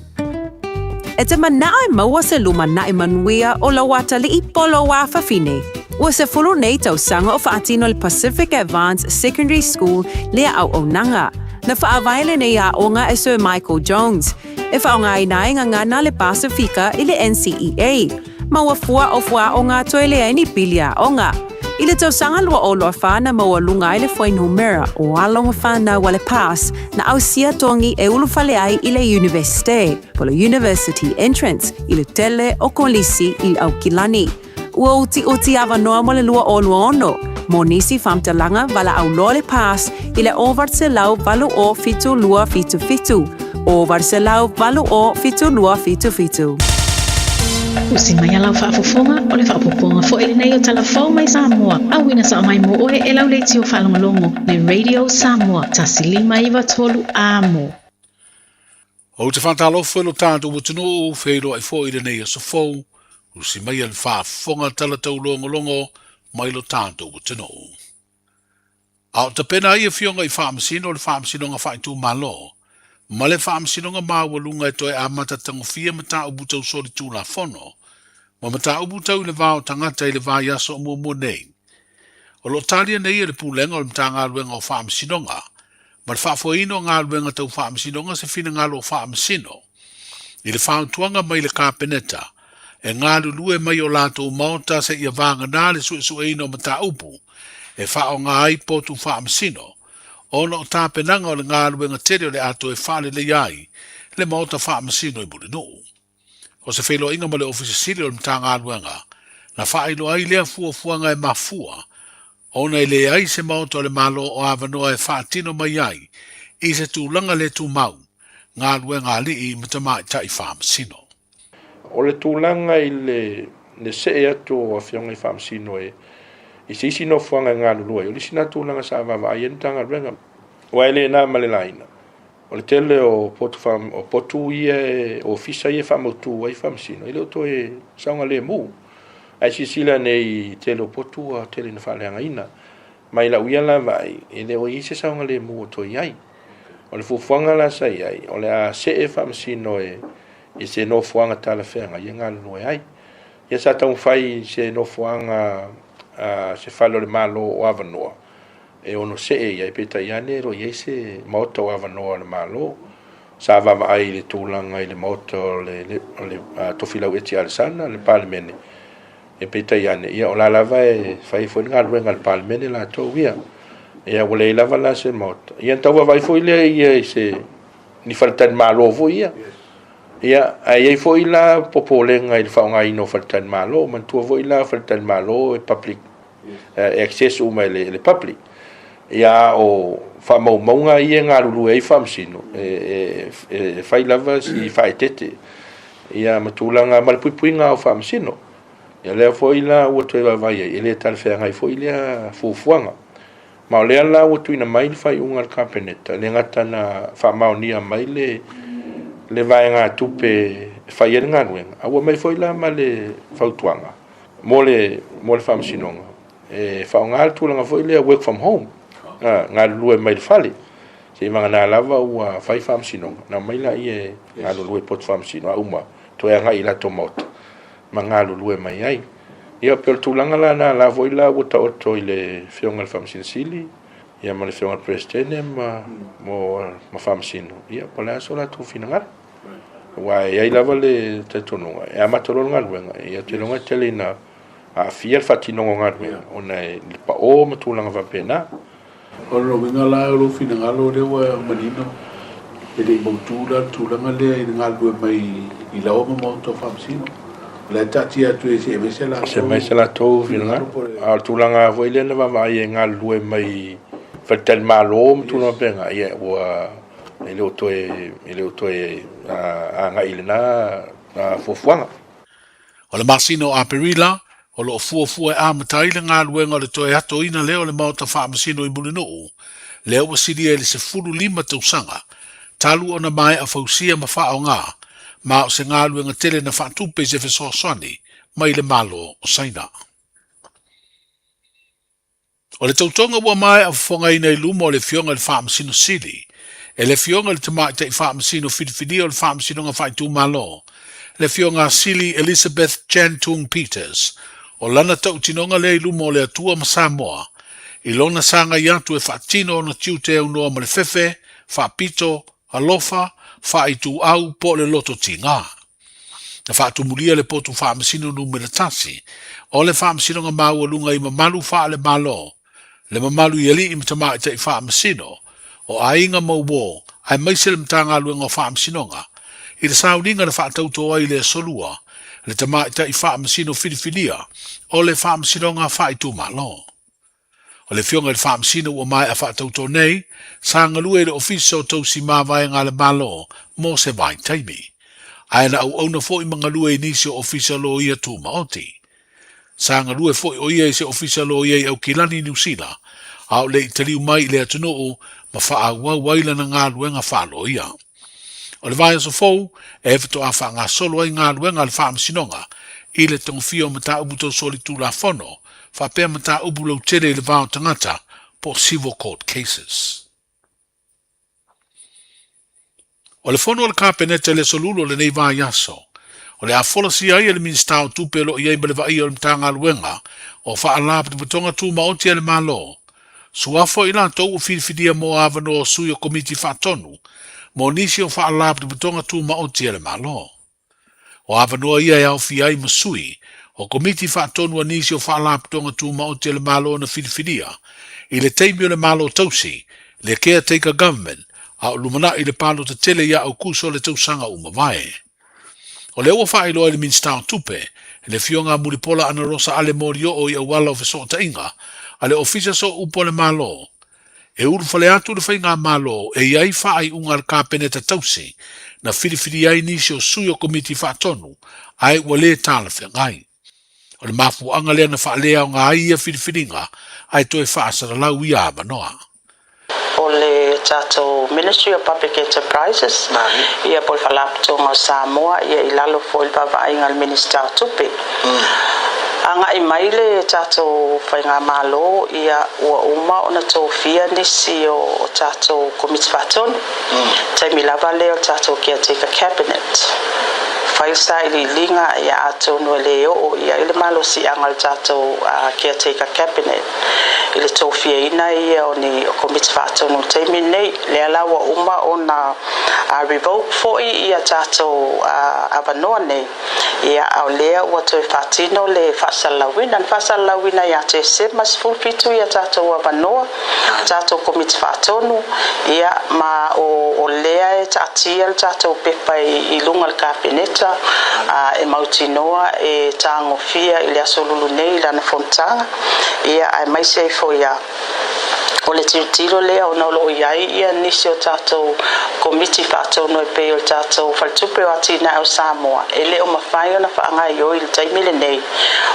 E te manao e maua se lumanai manuia o lou atalii po o lou afafine. Ua 10 nei tausaga o faatino le Pacific Advance Secondary School lea auaunaga. Na faavae lenei aoga e Sir Michael Jones. E faaaogaina ai gagana le Pasifika i le NCEA. Ma ua fua o fuaaoga toe leai ni pili aoga. I le tausaga 2024 na maualuga ai le fuainumera o alo ma fanau a le PASS na ausia togi e ulufale ai i le Iunivesite, po o le University Entrance, i le tele o kolisi i Aukilani. Ua utiuti avanoa mo le 2026. Mo nisi faamatalaga, valaau loa le PASS i le 800 80 72 77, 800 80 72 77. Usi mai a lau faafofoga, o le faaopoopoga foi lenei o Tala Fou mai Samoa, auina sao mai mo oe e lau leitio faalogologo, le Radio Samoa, 1593 Amo. Ou te faatalofa i lo tatou atunuu, feiloai foi i lenei aso fou, usi maia le faafofoga tala taulogologo mai lo tatou atunuu. A o tapena ai afioga i Faamasino le Faamasinoga Faaitumalo ma le Faamasinoga Maualuga e toe amata tagofia mataupu tau solitulafono ma mataupu tau i le va o tagata i le vaiaso o muamua nei. O lo o talia nei e le Pulega o le Matagaluega o Faamasinoga ma le faafoeina o galuega tau faamasinoga se finagalo o Faamasino i le fautuaga mai le Kapeneta e galulue mai o latou maota seia vagana le suesueina o mataupu e faaaoga ai potu faamasino ona o tapenaga o le galuega tele o le a toe faaleleia ai le maota faamasino i Mulinuu. O se feiloaiga ma le Ofisa Sili o le Matagaluega na faailoa ai lea fuafuaga e mafua ona e leai se maota o le Malo o avanoa e faatino mai ai i se tulaga le tumau galuega alii ma tamaitai faamasino. O le tulaga i le le see atu o Afioga i Faamasino e i se isi nofoaga e galulue ai, o le isi lena tulaga sa vaavaai ai le Matagaluega, aua e le na ma le laina. O le tele o potu fa, o potu ia e, ofisa ia e faamautu ai faamasino, e le o toe saogalemu. Ae silasila nei i tele o potu ua tele ina faaleagaina. Ma i lau ia la vaai, e le o i ai se saogalemu o toe i ai. O le fuafuaga la sa i ai, o le a see faamasino e, i se nofoaga talafeagai e galulue ai. Ia sa taumafai i se nofoaga, a, se fale o le Malo o avanoa, e ono see i ai, peitai ane e le o i ai se maota o avanoa o le Malo. Sa vaavaai i le tulaga i le maota o le, le, o le Tofilau Eti Alesana, le Palemene, e peitai ane, ia o la lava e fai foi le galuega a le Palemene latou ia. Ia ua leai lava la se maota. Ia na tau vaavaai foi lea ia i se ni faletalimalo foi ia. Ia, ae i ai foi la popolega i le faaaogaina o faletalimalo. Manatua foi la faletalimalo e public e access uma e le, le public. Ia, o faamaumauga ia e galulue ai faamasino, e, e, e fai lava si faaeteete. Ia, ma tulaga ma le puipuiga o faamasino. Ia, lea foi la ua toe vaavaai ai, e le talafeagai foi lea fuafuaga. Ma o lea la ua tuuina mai le faaiuga a le Kapeneta, e le gata na faamaonia mai le, le vaegatupe e fai ai le galuega, a ua aumai foi la ma le fautuaga mo le, mo le faamasinoga e faaaoga le tulaga foi lea work from home, a, galulue mai le fale. Seivagana lava ua fai faamasinoga, na omai laia e galulue i poto faamasino, a uma toe agai i latou maota ma galulue mai ai. Ia, pei o le tulaga la lena la foi la ua taoto i le Afioga i le Faamasino Sili, ia ma le Afioga i le Peresetene ma, mo, ma Faamasino, ia, po o le a so latou finagalo. Aua e i ai lava le talitonuga, e amata loa le galuega, ia, ou te iloa e tele ina aafia le faatinoga o galuega, ona e le pao ma tulaga faapena. O lona uiga la o lou finagalo lea ua manino, e le i mautu la le tulaga lea i le galulue mai i laoa ma maota o Faamasino. O la e taatia atu e se aveese latou. Se aveese latou finagalo. A o le tulaga foi lea na vaavaai e galulue mai faletalimalo ma tulaga faapena, ia ua e le o toe e le o toe agai i lena fuafuaga. O le masina o Aperila, o lo o fuafua e amata ai le galuega o le toe atoina lea o le Maota Faamasino i Mulinuu, lea ua silia i le 15 tausaga talu ona maea fausia ma faaaoga, ma o se galuega tele na faatupe i se fesoasoani mai le Malo o Saina. O le tautoga ua maea fofogaina i luma o le Afioga i le Faamasino Sili, e le Afioga i le Tamaitai Faamasino Filifilia o le Faamasinoga Faaitumalo, le Afioga Sili Elizabeth Chan Tung Peters, o lana tautinoga lea i luma o le Atua ma Samoa, i lona sagai atu e faatino ona tiute aunoa ma le fefe, faapito, alofa, faaituau po o le loto tiga. Na faatumulia le potu faamasino numera tasi o le Faamasinoga Maualuga i mamalu faale-Malo, le mamalu i alii ma tamaitai faamasino, o aiga ma uo, aemaise le Matagaluega o Faamasinoga, i le sauniga na faatauto ai i le Aso Lua, le tamaitai faamasino filifilia o le Faamasinoga Faaitumalo. O le Afioga i le Faamasino ua maea faatautō nei, sa galue i le Ofisa o Tausi Mavaega a le Malo mo se vaitaimi. Ae na auauna foi ma galue i nisi o Ofisa Loia Tumaoti. Sa galue foi o ia i se Ofisa Loia i Aukilani, Niu Sila, a o le i taliu mai i le atunuu ma faaauau ai lana galuega faaloia. O le vaiaso fou e faatoa faagasolo ai galuega a le Faamasinoga i le togafia o mataupu tau solitulafono faapea mataupu lautele i le va o tagata po o civil court cases. O le fono a le Kapeneta i le aso Lulu o lenei vaiaso, o le a folasia ai e le Minisita o Tupe o lo o i ai ma le vaaia o le Matagaluega o Faalapotopotoga Tumaoti a le Malo, Suafa i latou ua filifilia mo avanoa o sui o Komiti Faatonu mo nisi o Faalapotopotoga Tumaoti a le Malo. O avanoa ia e aofia ai ma sui o Komiti Faatonu a nisi o Faalapotopotoga Tumaoti a le Malo na filifilia i le taimi o le Malo Tausi, le Caretaker Government, a o lumanai le palota tele ia Aukuso o le tausaga ua mavae. O lea ua faailoa e le Minisita o Tupe, le Afioga a Mulipola Anarosa Ale Molioo i auala o fesootaiga a le Ofisa Sooupu a le Malo, e ulufale atu le Faigamalo e i ai faaiuga a le Kapeneta tausi na filifilia ai nisi o sui o Komiti Faatonu ae ua le talafeagai. O le mafuaaga lea na faaleaoga ai ia filifiliga ae toe faasalalau ia avanoa. O le tatou Ministry of Public Enterprises ia po o le Faalapotopotoga o Samoa ia i lalo foi o le vaavaaiga a le Minisita o Tupe. Agai mai le tatou Faigamalo ia ua uma ona tofia nisi o tatou Komiti Faatonu. Taimi lava lea o le tatou Caretaker Cabinet. Fai le sailiiliga ia atonu e le oo i ai le malosiaga o le tatou Caretaker Cabinet i le tofiaina ia o ni Komiti Faatonu i le taimi lenei. Lea la ua uma ona revoke foi ia tatou avanoa nei. Ia, a o lea ua toe faatino le faasalalauina. Na faasalalauina ia Tesema 17 ia tatou avanoa, tatou Komiti Faatonu, ia, ma o, o lea e taatia le tatou pepa i, i luga o le Kapeneta, a, e mautinoa e tagofia i le Aso Lulu nei i lana fonotaga, ia, aemaise ai foi a. O le tilotilo lea ona o lo o i ai ia nisi o tatou Komiti Faatonu e pei o le tatou Faletupe o Atinae o Samoa e le o mafai ona faagaoioi i le taimi lenei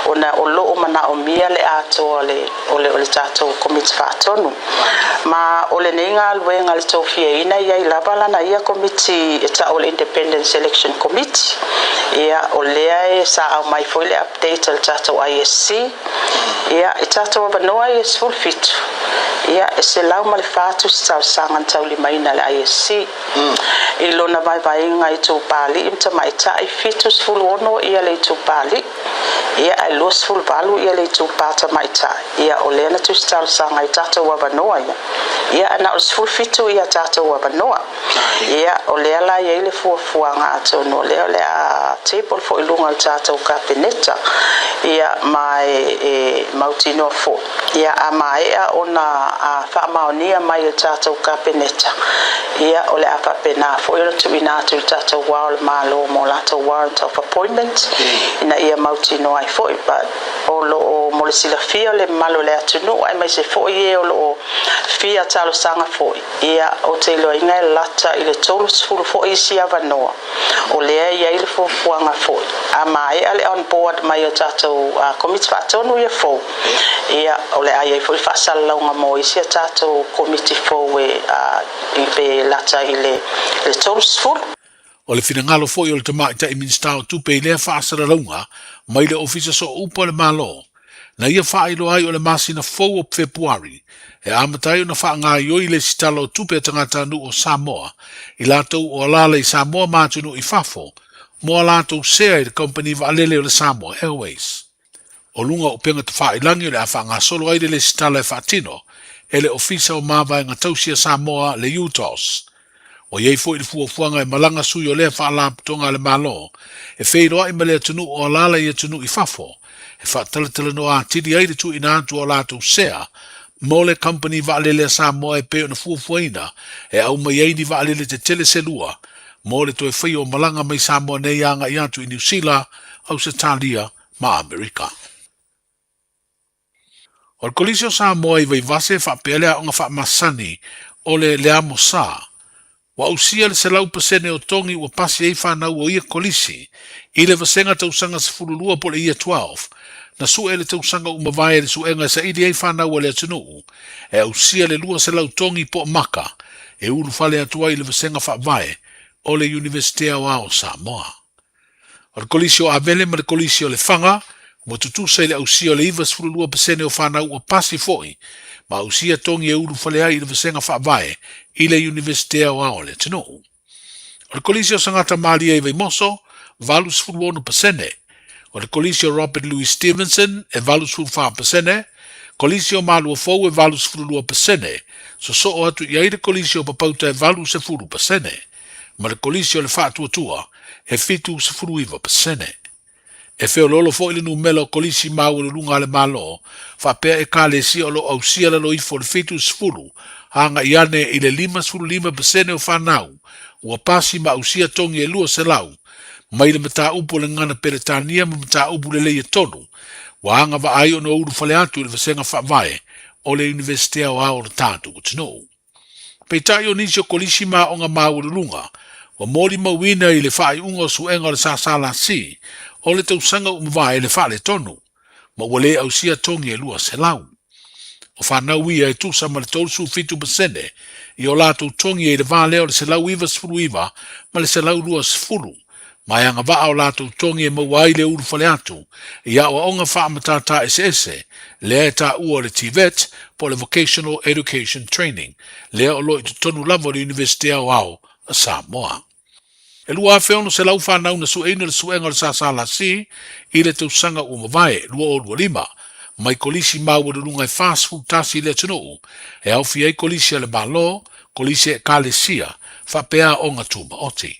ona o lo o manaomia le atoa o le o le o le tatou Komiti Faatonu. Ma o lenei galuega le tofiaina e i ai lava lana ia Komiti e tau o le Independent Selection Committee. Ia o lea e sa aumai foi le update a le tatou ISC Ia, i tatou avanoa ia 17, ia, e 104 tusi talosaga na taulimaina e le ISC. I lona vaevaega itupa-alii ma tamaitai, 76 ia le itupa-alii, ia, ae 28 ia le itupa-tamaitai. Ia, o lea na tusi talosaga i tatou avanoa ia, ia, ae na o le 17 ia tatou avanoa. Ia, o lea la e i ai le fuafuaga, atonu o lea o le a table foi i luga o le tatou Kapeneta, ia, ma e, e mautinoa foi, ia, a maea ona faamaonia mai e le tatou Kapeneta, ia, o le a faapena foi ona tuuina atu i le tatou Ao o le Malo mo latou warrant of appointment, ina ia mautinoa ai foi. But, o lo o mo le silafia o le mamalu o le atunuu, aemaise foi e o lo o fia talosaga foi, Ia, ou te iloaina e lata i le 30 foi isi avanoa, o lea e i ai le fuafuaga foi, a maea le on board mai o tatou Komiti Faatonu ia fou, ia, o le a i ai foi le faasalalauga mo isi a tatou Komiti fou e, pe lata i le 30. O le finagalo foi o le Tamaitai Minisita o Tupe i lea faasalalauga mai le Ofisa Sooupu a le Malo, na ia faailoa ai o le masina fou o Fepuari e amata ai ona faagaoioi le lesitala o tupe a tagatanuu o Samoa i latou o alaala i Samoa ma atunuu i fafo mo a latou sea i le kamupani vaalele o le Samoa Airways. O luga o upega tafailangi o le a faagasolo ai le lesitala e faatino e le Ofisa o Mavaega Tausi a Samoa le UTOS. Ua i ai foi le fuafuaga e malaga sui o lea faalapotopotoga a le Malo e feiloai ma le atunuu o alaala i atunuu i fafo e faatalatalanoa atili ai le tuuina atu o latou sea mo le kamupani vaalele a Samoa e pei ona fuafuaina e aumai ai ni vaalele tetele se lua. mo le toe faia o malaga mai Samoa nei agai atu i Niu Sila, Ausetalia ma Amerika. O le Kolisi o Samoa i Vaivase faapea le aoga faamasani o le Leamosa, ua ausia le 100% o togi ua pasi ai fanau o ia kolisi i le vasega tausaga 12 po o le Year 12, na sue le tausaga ua mavae i le suega e saili ai fanau a le atunuu e ausia le 200 togi po o maka e ulufale atu ai i le vasega faavae o le Iunivesite Aoao o Samoa. O le Kolisi o Avele ma le Kolisi o Lefaga ua tutusa i le ausia o le 92% o fanau ua pasi foi ma ausia togi e ulufale ai i le vasega faavae i le Iunivesite Aoao a le atunuu. O le Kolisi o Sagata Malie i Vaimoso, 86%. O le Kolisi o Robert Louis Stevenson e 84%, Kolisi o Maluafou e 82%, sosoo atu i ai le Kolisi o Papauta e 80%, ma le Kolisi o le Faatuatua e 79%. E feoloolo foi le numera o kolisi maualuluga a le Malo faapea ekalesia o lo o ausia lalo ifo o le 70 agai ane i le 55% o fanau ua pasi ma ausia togi e 200 mai le mataupu o le gagana Peretania ma mataupu lelei e tolu ua agavaa ai ona ulufale atu i le vasega faavae o le Iunivesite Aoao o le tatou atunuu. Peitai o nisi o kolisi ma aoga maualuluga ua molimauina i le faaiuga o suega o le SSLC o le tausaga ua mavae le faaletonu ma ua le ausia togi e 200. O fanau ia e tusa ma le 37% i o latou togi i le va lea o le 199 ma le 120 ma e agavaa o latou togi e maua ai le ulufale atu i aoaoga faamatata eseese lea e taua o le TVET po o le Vocational Education Training lea o lo o i totonu lava o le Iunivesite Aoao a Samoa. E 2,600 fanau na sueina le suega o le SSLC i le tausaga ua mavae, 2025, mai kolisi maualuluga e 41 i le atunuu, e aofia ai kolisi a le Malo, kolisi a Ekalesia, faapea aoga tumaoti.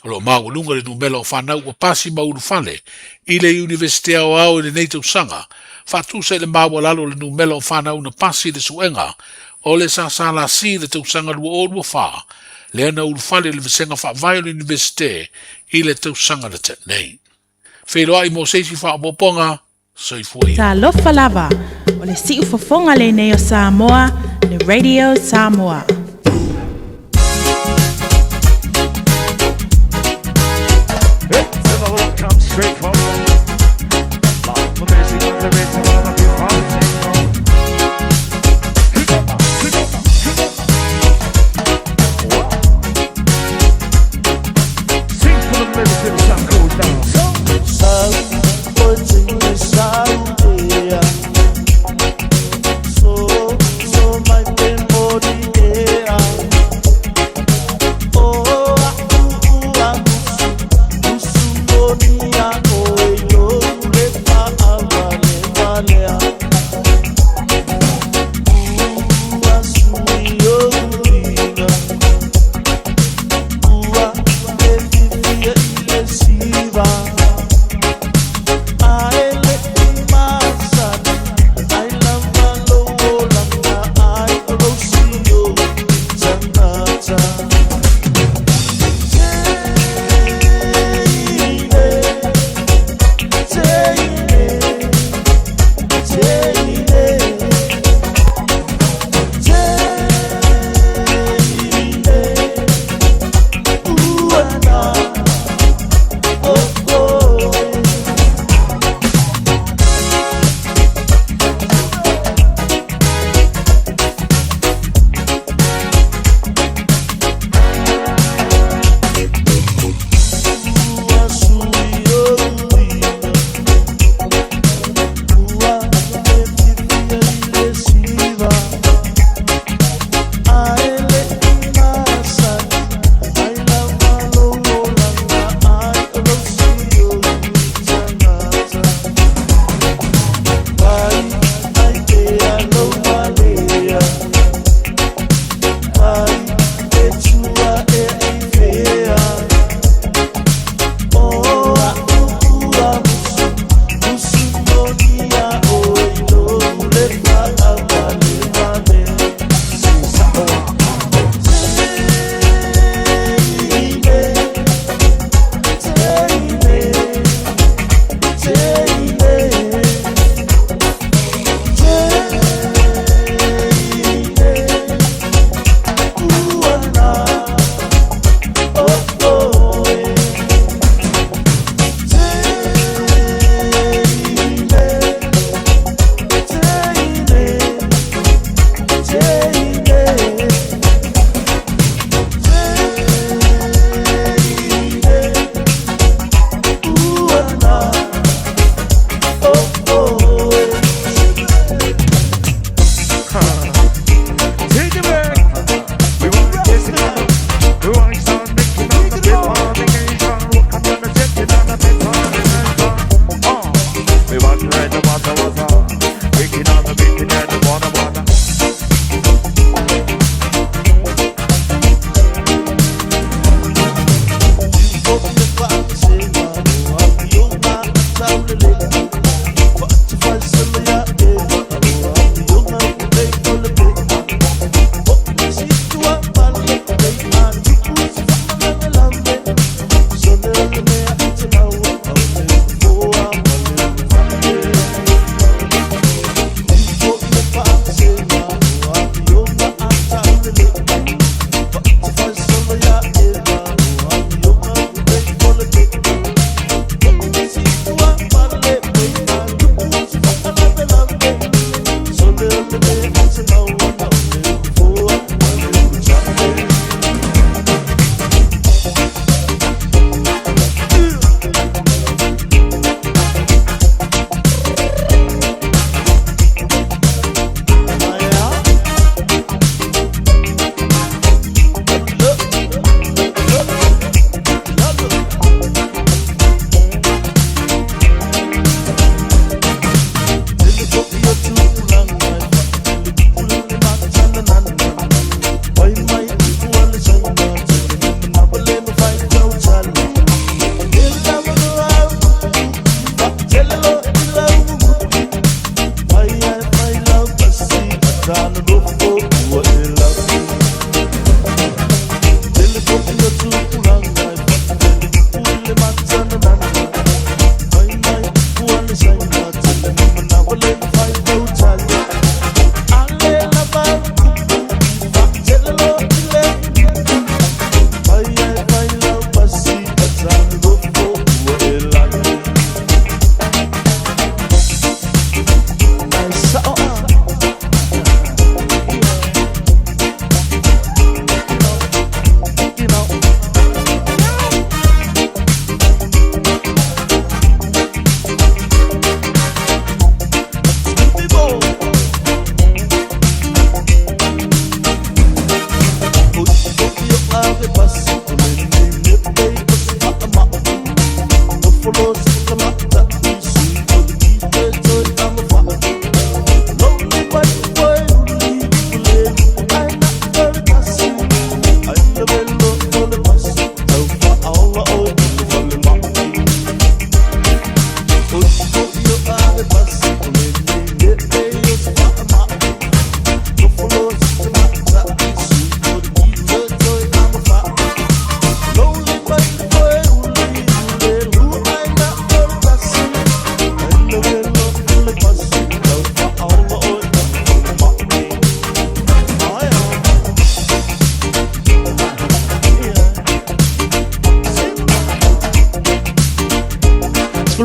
O lo o maualuga le numera o fanau ua pasi ma ulufale i le Iunivesite Aoao i lenei tausaga, faatusa i le maualalo o le numera o fanau na pasi i le suega o le SSLC i le tausaga 2024, lea na ulufale i le vasega faavae o le Iunivesite i le tausaga na tea nei. Feiloai mo se isi faaopoopoga. Soifua ia. Talofa lava, o le siufofoga lenei o Samoa, le Radio Samoa.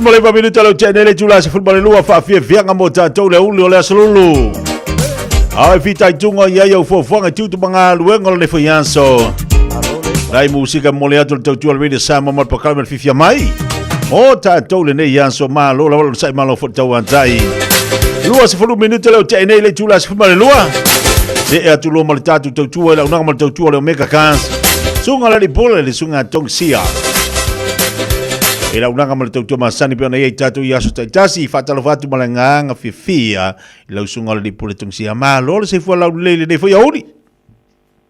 19 minute lau tene le tula se fulma le lua faafiafiaga mo tatou le uli o le aso lulu. Ao e fitaituga i ai au fuafuaga i tutu magaluega o le faiaso. Lai musika mo le atu le tautua le Radio Samoa ma le pakalame le fifia mai. O tatou lenei aso malo lava le sai malo fo tau antai. 20 minute lau tene le tula se fulma le lua. Se e atu loa ma le tatou tautua i le aunaga ma le tautua le Omega Cars. Sunga le lipole le sunga tong sia. E launaga ma le tautua masani pe ona ia i tatou i aso taitasi, faatalofa atu ma le agaga fiafia i lau susuga o le Alii Pule Tongisia. Malo le soifua laulelei i lenei foi aoauli.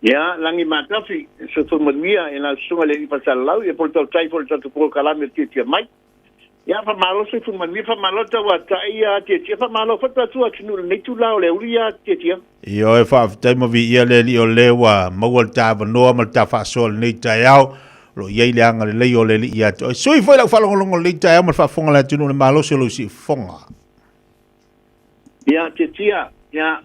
Ia, lagi matafi, soifua manuia e lau susuga i le Alii Faasalalau, ia po le tautai foi o le tatou polokalame o le Tiatia Mai. Ia, faamalo soifua manuia, faamalo tauatai ia Tiatia, faamalo foi tatou atunuu i lenei itula o le aoauli ia Tiatia. Ioe, faafetai ma viia le Alii o lea ua maua le ta avanoa ma le ta faasoa i lenei taeao. O lo o i ai le agalelei o le Alii ia te oe. Sui foi lau faalogologo i lenei taeao ma le faafofoga a le atunuu i le malosi o lou siufofoga. Ia, Tiatia, ia,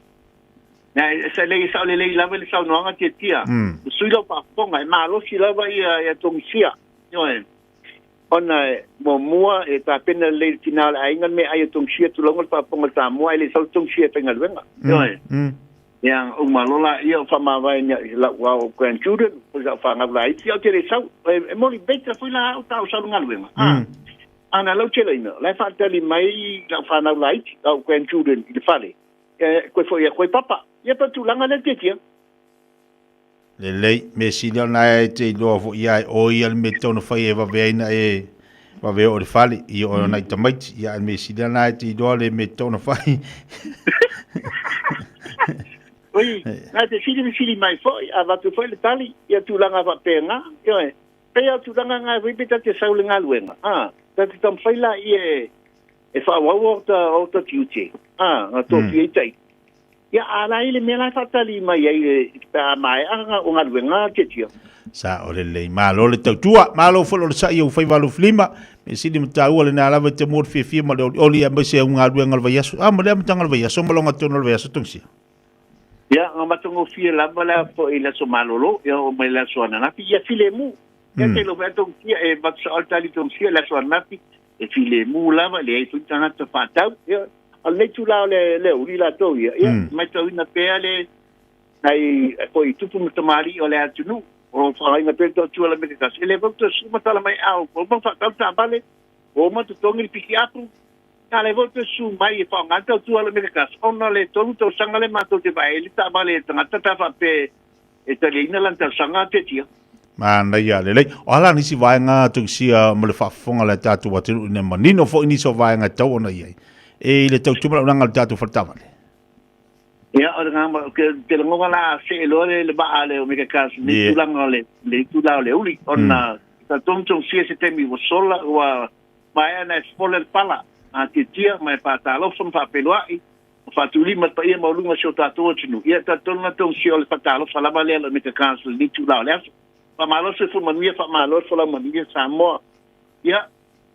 ia, e lei sao lelei lava le saunoaga Tiatia. Sui lau faafofoga, e malosi lava ia, ia Togisia. Ioe. Ona e muamua e tapena lelei le tina o le aiga le meaai e togisia tulauga le faafofoga o le Samoa ae le sau le togisia e faigaluega. Ioe. Ia uma loa laia o faamavae ina i lau ao grandchildren po o sau fanau laiti ou te le sau. E motivate foi la au ta o sau le galuega. A ana lau telaina la e faatali mai lau fanau laiti lau grandchildren i le fale. E koe foi e koe papa. Ia pa tulaga lea tiatia. Lelei, mea sili ona e te iloa foi ia e oe ia le mea e tatau ona fai e vave ai na e vave oo i le fale, i oo nai tamaiti, ia a le mea sili ona e te iloa le mea e tatau ona fai. Oi, na te sili fesili mai foi, avatu foi le tali, ia tulaga faapena, ioe. Pei o tulaga na foi pe ta te sau le galuega, a, ta te taumafai laia e e faaauau o ta tiute, a, na tofia ai ita. Ia, a la i le mea la e faatali mai ai pe a maea o galuega Tiatia. Sa o lelei. Malo le tautua. Malo foi le onosai i ou faiva alofilima. Mea sili ma taua lena lava i te mua o le fiafia ma le olioli aemaise au galuega o le vaiaso. A ma le amataga o le vaiaso ma le ogatotonu o le vaiaso Tongisia. Ia, na matagofie lava le a foi i le aso malolo, ia oo mai le aso ananafi, ia filemu. Ia te iloa foi a Tongisia, e avatu sao le tali Tongisia i le aso ananafi, e filemu lava, e leai foi tagata faatau. Ia, o lenei itula o le aoauli latou ia, ia, matauina pea le nai foi tupu ma tamalii o le atunuu, o lo o faaaogaina pea le tautua le mea tasi. E le foi toe susu ma tala mai a ua uma faatau taavale, ua uma totogi le pikiapu, a le foi toe susu mai e faaaoga le tautua le mea tasi, ona le 3 tausaga le matou te vaai ai le taavale a le tagata pe a faapea e taliaina lana tausaga tiatia. Manaia lelei. O a la nisi vaega Tongisia mo le faafofoga a le tatou atunuu ina manino foi nisi o vaega e tatau ona i ai e i le tautua ma le auaunaga a le tatou fale taavale? Ia, o le agaga, ke te lagona la a see loa le vaa le Omega Cars i lenei tulaga o le itula o le aoauli, ona talitonu Tongisia se taimi ua sola, ua maea ona e fole le pala a tiatia ma e faatalofa ma faafeiloai ma faatulima le paia maualuga o si o tatou atunuu. Ia, e talitonu la Tongisia o le faatalofa lava lea a le Omega Cars i lenei itula o le aso. Faamalo le soifua manuia, faamalo le folau manuia Samoa. Ia,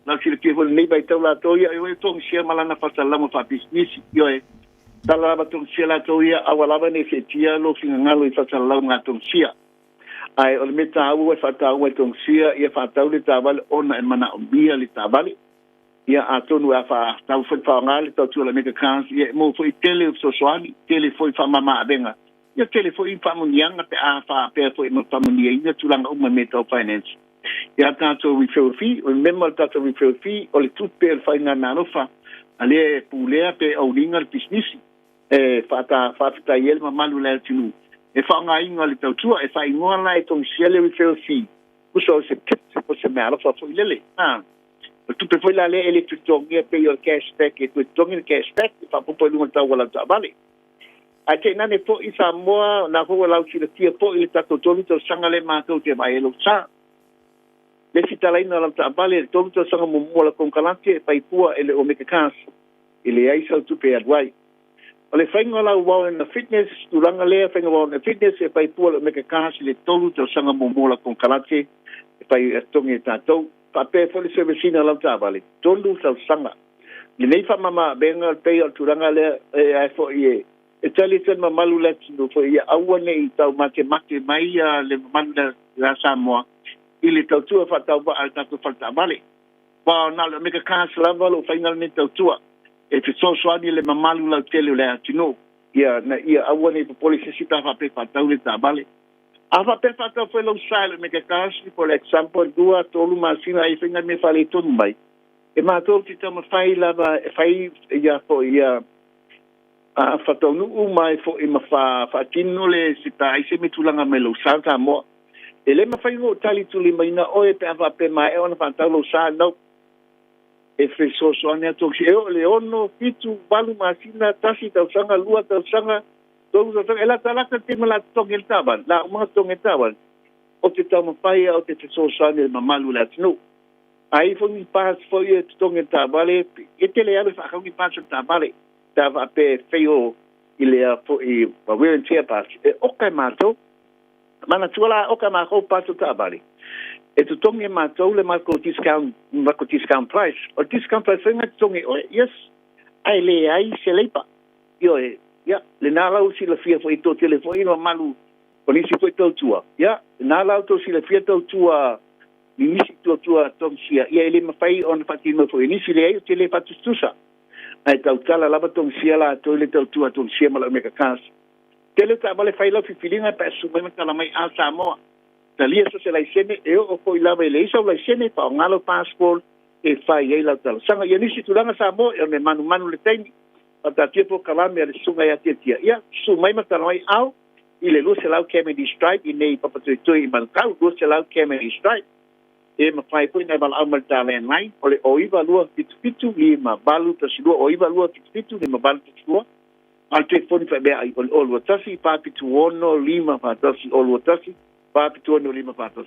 lau silafia foi i lenei vaitau latou ia, e togisia ma lana faasalalauga faapisinisi. Ioe, tala lava togisia latou ia, aua lava ne i seetia lou finagalo i faasalalauga a togisia. Ae o le mea taua e faataua e togisia, ia faatau le taavale ona e manaomia le taavale. Ia, atonu e a faatau foi faaaoga le tautua a le Mega Cars, ia e maua foi tele o fesoasoani, tele foi faamama-avega, ia tele foi faamanuiaga pe a faapea foi ma faamanuiaina tulaga uma i mea tau finance. Ia tatou referral fee, remember le tatou referral fee o le tupe o le faigamalofa a lea e pulea pe own ina le pisinisi e faafetai ai le mamalu o le atunuu e faaaogaina le tautua e faaigoa la e togisia le referral fee tusa o se tip o se meaalofa foi lele. O le tupe foi la lea e le totogia pei o le cash back e toe totogi le cash back e faaopoopo i luga o le tau o lau taavale. Ae tainane foi Samoa, na foi ua lausilafia foi le tatou 3 tausaga lea matou te vaai ai lou sa. Le fitalaina o lau taavale le 3 tausaga muamua o lau konekarate e fai fua e le Omega Cars e leai sau tupe e alu ai. O le faiga o lau Warren Fitness, tulaga lea faiga Warren Fitness e fai fua le Omega Cars i le 3 tausaga muamua o lau konekarate e fai e totogi e tatou. Faapea foi le service ina o lau taavale, 3 tausaga. Lenei faamama-avega pei o le tulaga lea e ae foi e e tali atu ai le mamalu o le atunuu foi ia aua ne i taumatemate mai le mamalu o Samoa i le tautua faatauvaa a le tatou fale taavale. Aua na o le Omega Cars lava o lo o faiga lenei tautua e fesoasoani i le mamalu lautele o le atunuu ia na ia aua ne i popole se isi pe a faapea e faatau le taavale. A faapea e faatau foi lou sa i le Omega Cars, for example, 2, 3 masina ai faiga mea faaletonu mai, E matou te taumafai lava e fai ia foi ia a faataunuu mai foi ma faatino le se pe ai se mea tulaga mai lou sa Samoa. E le mafai ona ou tali tulimaina oe pe a faapea maea ona faatau lou sa no. E fesoasoani atu e oo i le 6, 7, 8 masina, 1 tausaga, 2 tausaga, 3 tausaga, e latalata le taimi o le a totogi ai le taavale, o le a uma ona totogi ai le taavale. Ou te taumafai au te fesoasoani i le mamalu o le atunuu. A i ai foi ni parts foi e totogi e le taavale, e tele alu e faatau ni parts o le taavale pe a faapea e fail i le foi wear and tear parts, e oka e matou. Manatua la, oka e matou parts o taavale, e totogi e matou le matou discount, matou discount price. O le discount price foi na e totogi e oe, yes, ae leai se leipa. Ioe, ia, lena la ua silafia foi e toatele foi le mamalu o nisi foi tautua, ia, lena la ua outou silafia tautua i nisi tuatua togisia, ia e le mafai ona faatino foi e nisi, leai ou te le faatusatusa, ae tautala lava togisia latou i le tautua togisia ma lau meka cars. Tele o taavale fai lau filifiliga pe a susu mai ma tala mai a Samoa. Talia so se laisene e oo foi lava e leai sau laisene, faaaoga lau passport e fai ai lau talosaga. Ia nisi tulaga Samoa e ona e manumanu le taimi, faataatia polokalame a le susuga ia Tiatia, ia susu mai ma tala mai au. i le 200 Cavendish Drive i inei i Papatoetoe i Manukau, 200 Cavendish Drive. E mafai foi ona e valaau mai i le ta landline o le 0 9277 5812, 0 9277 5812. A o le telefoni faameaai o le 0 21 476 541, 0 21 476 541.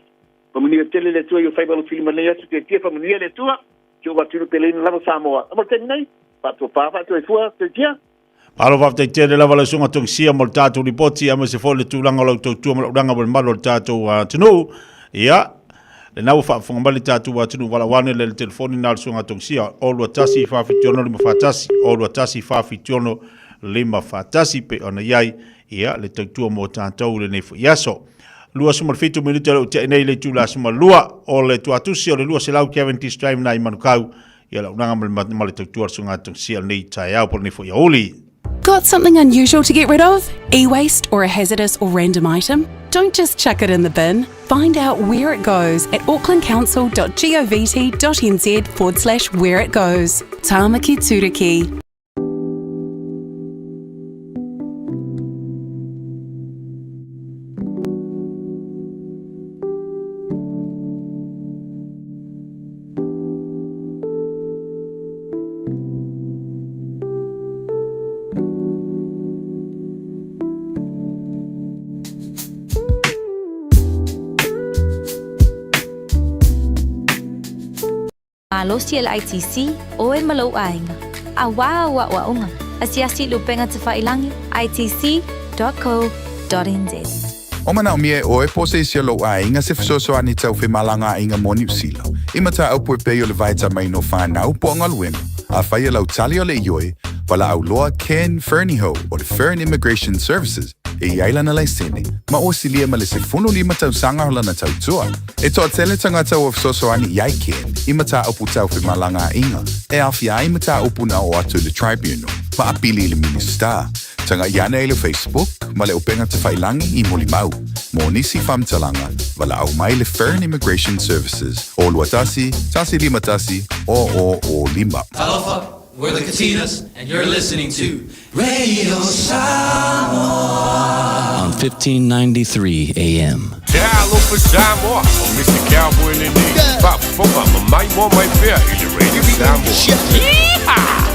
Faamanuia tele le Atua i ou faiva alofilima i lenei aso. Tiatia, faamanuia le Atua. Si ou atunuu peleina lava Samoa. Mo le taimi nei, faatopa faatoefua Tiatia. Malo faafetai tele lava lau susuga Togisia mo le tatou lipoti aemaise foi le tulaga o lau tautua ma lau laga mo le mamalu o le tatou atunuu. Ia, lena ua faafofoga mai le tatou atunuu valaau ane le telefoni na o le susuga Togisia 0 21 476 541, 0 21 476 541 pei ona i ai ia le tautua mo tatou i lenei foi aso. 27 minute o le ua nei le itula 12 o le tuatusi o le 200 Cavendish Drive na i Manukau ia lau laga ma le tautua le susuga Togisia lenei taeao po lenei foi aoauli. Got something unusual to get rid of? E waste or a hazardous or random item? Don't just chuck it in the bin. Find out where it goes at aucklandcouncil.govt.nz/where it goes. Tāmaki Turuki. Malosi e le ITC, oe ma lou aiga. Auā au aoaoga, asiasi i le upega tafailagi itc.co.nz. O manaomia e oe po o se isi o lou aiga se fesoasoani tau femalagaaiga mo Niu Sila, i mataupu e pei o le vaetamaina o fanau po o galuega. Afai o lau tali o le ioe, valaau loa Ken Fernihough o le Fern Immigration Services e i ai lana laisene, ma ua silia ma le 15 tausaga o lana tautua. E toatele tagata ua fesoasoani i ai Ken i mataupu tau femalagaaiga e aofia ai mataupu na oo atu i le Tribunal ma apili i le Minisita. Tagai ane i le Facebook ma le upega tafailagi i Molimau. Mo nisi faamatalaga, valaau mai le Fern Immigration Services o 21 151 0005. Talofa, we're the Katinas, and you're listening to Radio Samoa on 1593 AM. Talofa Samoa, o Mr. Cowboy lenei, faafofoga ma maimoa mai pea i le Radio Samoa. Yeehaw!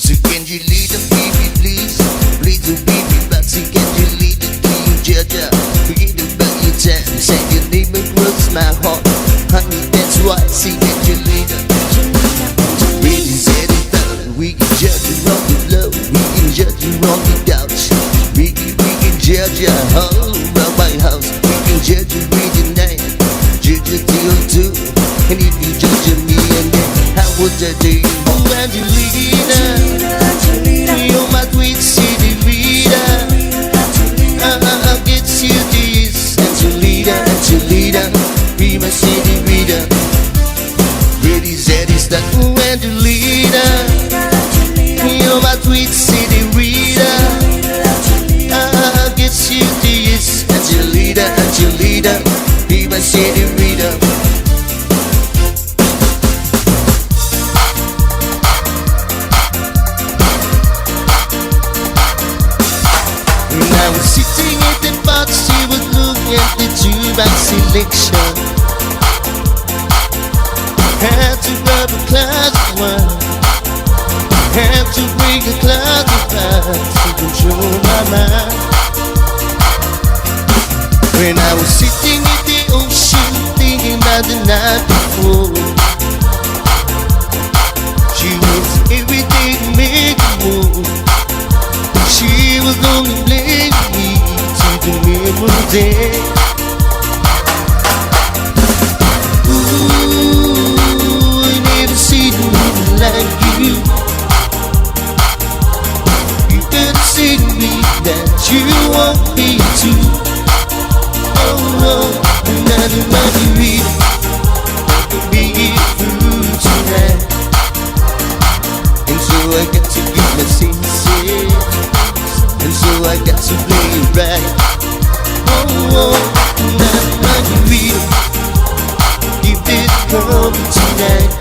So can you lead the baby, please? Please do baby, but see can you lead the king, Georgia? Forget about your time, say your name across my heart. Honey, that's why, see can you lead the Really said it done. We can judge you on the floor, we can judge you on the couch. We can judge you all around my house. We can judge you with the night, judge you till two. And if you judge me and then I will judge you. Oh, Angelina, you're my sweet city reader. I'll get you this, Angelina, Angelina, be my city reader. Ready, steady, start, oh, Angelina, you're my sweet city reader. I'll get you this, Angelina, Angelina, be my city reader. And I was sitting at the bar, she was looking at the jukebox selection. Had to grab a glass of wine, had to break a glass of wine to control my mind. When I was sitting at the ocean, thinking about the night before, she was everything made more. She was only blaming me to the memory. Ooh, I never seen a woman like you. You better see me that you want me to. Oh, oh, another margarita could be it through tonight. And so I got to get my senses. And so I got to play it right. Oh, oh, another margarita. Keep it coming tonight.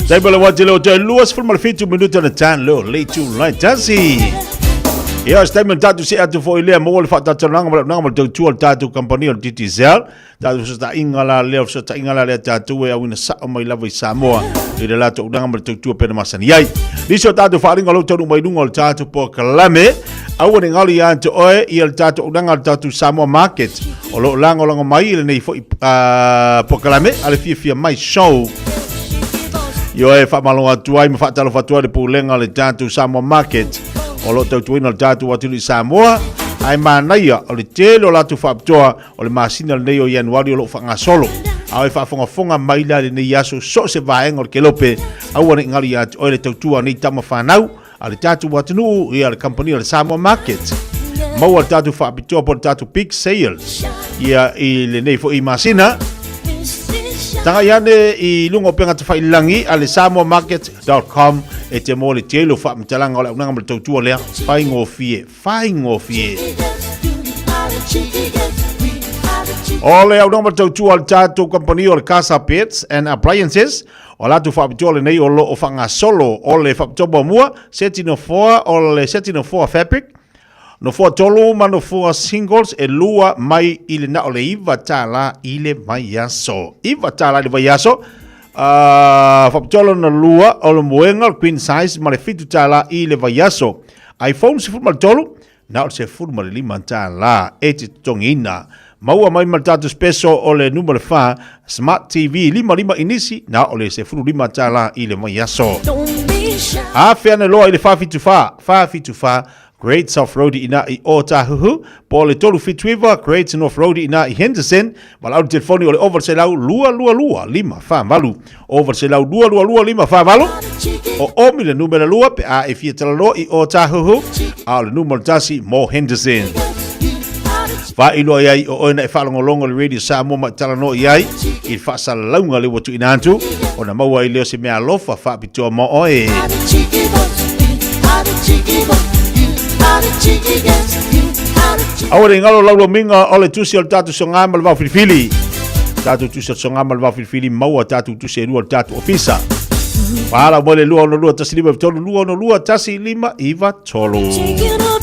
Taimi o le wati leo toe 27 minuta na tan leo le tu lai tasi. Ia, o se taimi o le tatou see atu foi lea maua le faatatalanaga ma le auaunaga ma le tautua o le tatou kamupani o le Digicel. Tatou fesootaiga la lea, o fesootaiga la lea tatou e auina sao mai lava i Samoa i le latou auaunaga ma le tautua pei ona masani ai. Nisi o tatou faaaliga o lo o taunuu mai luga o le tatou polokalame, aua ne galo ia te oe ia le tatou auaunaga a le tatou Samoa Market o lo o lagolago mai i lenei foi polokalame a le Fiafia Mai Show. Ioe, faamalo atu ai ma faatalofa atu ai le pulega o le tatou Samoa Market o lo o tautuaina le tatou atunuu i Samoa, ae manaia o le tele o latou faapitoa o le masina lenei o Ianuari o lo o faagasolo. A o e faafogafoga mai la i lenei aso so o se vaega o le kelope, aua ne i galo ia te oe le tautua a nei tama fanau a le tatou atunuu ia le kamupani o le Samoa Market. Maua le tatou faapitoa po o le tatou big sales ia i lenei foi masina. Tagai ane i luga o upega tafailagi a le samoamarket.com e te maua le tele o faamatalaga o le auaunaga ma le tautua lea. Faigofie, faigofie. O le auaunaga ma le tautua a le tatou kamupani o le Casa Pets and Appliances, O latou faapitoa lenei o lo o faagasolo o le faapitoa muamua, seti nofoa o le seti nofoa fabric, nofoa tolu ma nofoa singles e lua mai i le na o le $9 i le vaiaso. $9 i le vaiaso. Faapitoa lona lua o le moega o le queen size ma le $7 i le vaiaso. iPhone 13, na o le $15 e te totogiina. Maua mai ma le tatou special o le numera 4 Smart TV 55 inisi na o le $15 i le vaiaso. Afe ane loa i le 474 474 Great South Road i ina i Ōtāhuhu, po o le 379 Great North Road i ina i Henderson, Valaau le telefoni o le 800 222 548. 800 222 548. O Omi le numera 2 pe a e fia talanoa i Ōtāhuhu, a o le numera 1 mo Henderson. Faailoa i ai o oe na e faalogologo i le Radio Samoa ma e talanoa i ai i le faasalalauga lea ua tuuina atu, ona maua ai lea o se meaalofa faapitoa mo oe. Aua ne i galo lau lomiga o le tusi o le tatou soga ma le vao filifili. Tatou tusi o le soga ma le vao filifili maua tatou tusi e lua o le tatou ofisa. Palau mai le 262 153 262 153.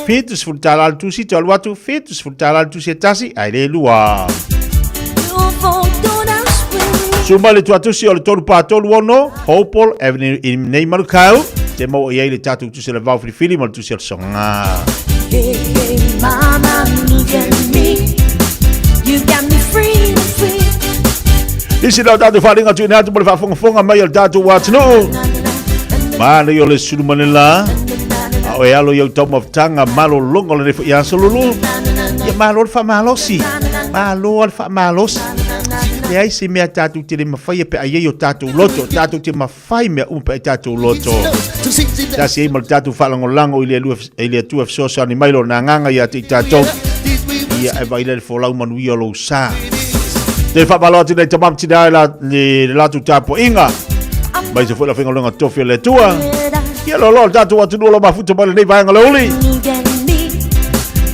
$70 le tusi, te alu atu, $70 le tusi e tasi, ae le lua. Susu mai le tuatusi o le 3436 Hopewell Avenue i nei Manukau, te maua i ai le tatou tusi o le vao filifili ma le tusi o le soga. Hey, hey, mama, look at me. You got me free, free. Isi lau tatou faaaliga tuuina atu mo le faafogafoga mai o le tatou atunuu. Manaia o le sulu manela. A o e alo i au taumafataga malologa o lenei foi aso lulu. Ia malo le faamalosi. Malo le faamalosi. Leai se mea tatou te le mafaia pe a i ai o tatou loto. Tatou te mafai mea uma pe a i tatou loto. Tasi ai ma le tatou faalagolago i le Alua, i le Atua e fesoasoani mai lona agaga ia te i tatou. Ia e vaai le folau manuia o lou sa. Te faamalo atu nei tama ma tina i la, le latou tapuaiga. Mai se foi la faigaluega tofi o le Atua. Ia loaloa le tatou atunuu o lo mafuta mai lenei vaega o le uli.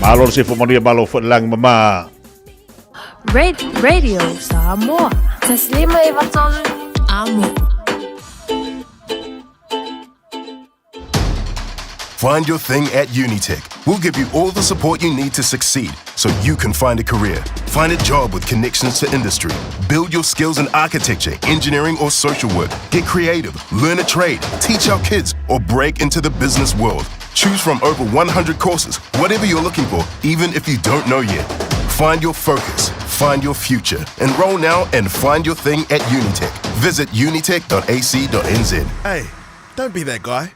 Malo le soifua manuia, malo foi le lagi mama. Radio Samoa. Taslima e vatolu. Amo. Find your thing at Unitec. We'll give you all the support you need to succeed so you can find a career. Find a job with connections to industry. Build your skills in architecture, engineering, or social work. Get creative, learn a trade, teach our kids, or break into the business world. Choose from over 100 courses, whatever you're looking for, even if you don't know yet. Find your focus, find your future. Enroll now and find your thing at Unitec. Visit unitec.ac.nz. Hey, don't be that guy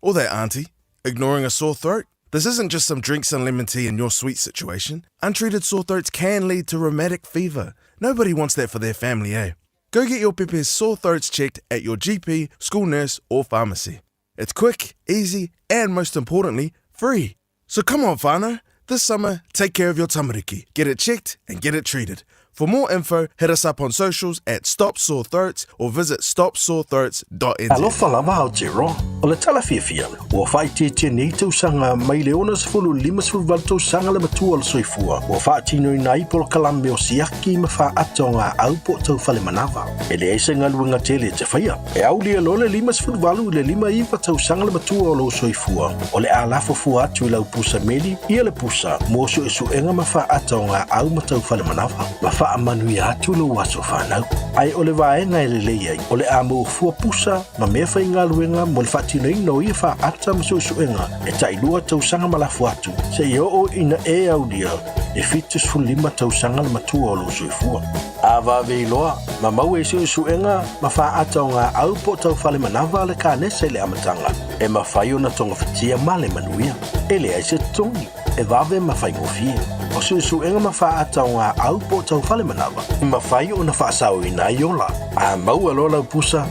or that auntie ignoring a sore throat. This isn't just some drinks and lemon tea in your sweet situation. Untreated sore throats can lead to rheumatic fever. Nobody wants that for their family, eh? Go get your pepe's sore throats checked at your GP, school nurse, or pharmacy. It's quick, easy, and most importantly, free. So come on, whānau. This summer, take care of your tamariki. Get it checked and get it treated. For more info, hit us up on socials at Stop Sore Throats or visit stopsorethroats.nz. Alofa lava Aotearoa, o le tala fiafia, ua faaitiitia nei tausaga mai le 60 i le 58 tausaga le matua o le soifua ua faatinoina ai polokalame o siaki ma faaata o gaau po o taufale manava. E leai se galuega tele e te faia. E aulia loa le 58 i le 59 tausaga le matua o lou soifua, o le a lafo fua atu i lau pusa meli ia le pusa mo suesuega ma faaata o gaau ma taufale manava, ma faamanuia atu lou aso fanau. Ae o le vaega e lelei ai, o le a maua fua pusa ma mea faigaluega mo le faatinoina o ia faaata ma suesuega e tailua tausaga ma lafo atu, seia oo ina e aulia le 75 tausaga le matua o lou soifua. A vave iloa, ma maua i suesuega ma faaata o gaau po o taufale manava le kanesa i le amataga, e mafai ona togafitia ma le manuia. E leai se totogi, e vave ma faigofie. O suesuega ma faaata o gaau po o taufale manava, e mafai ona faasaoina ai ola. A maua loa lau pusa,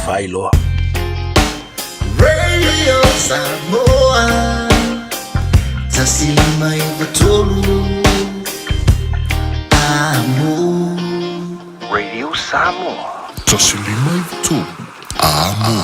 fai loa. Radio Samoa 153 Amo Radio Samoa 153 Amo.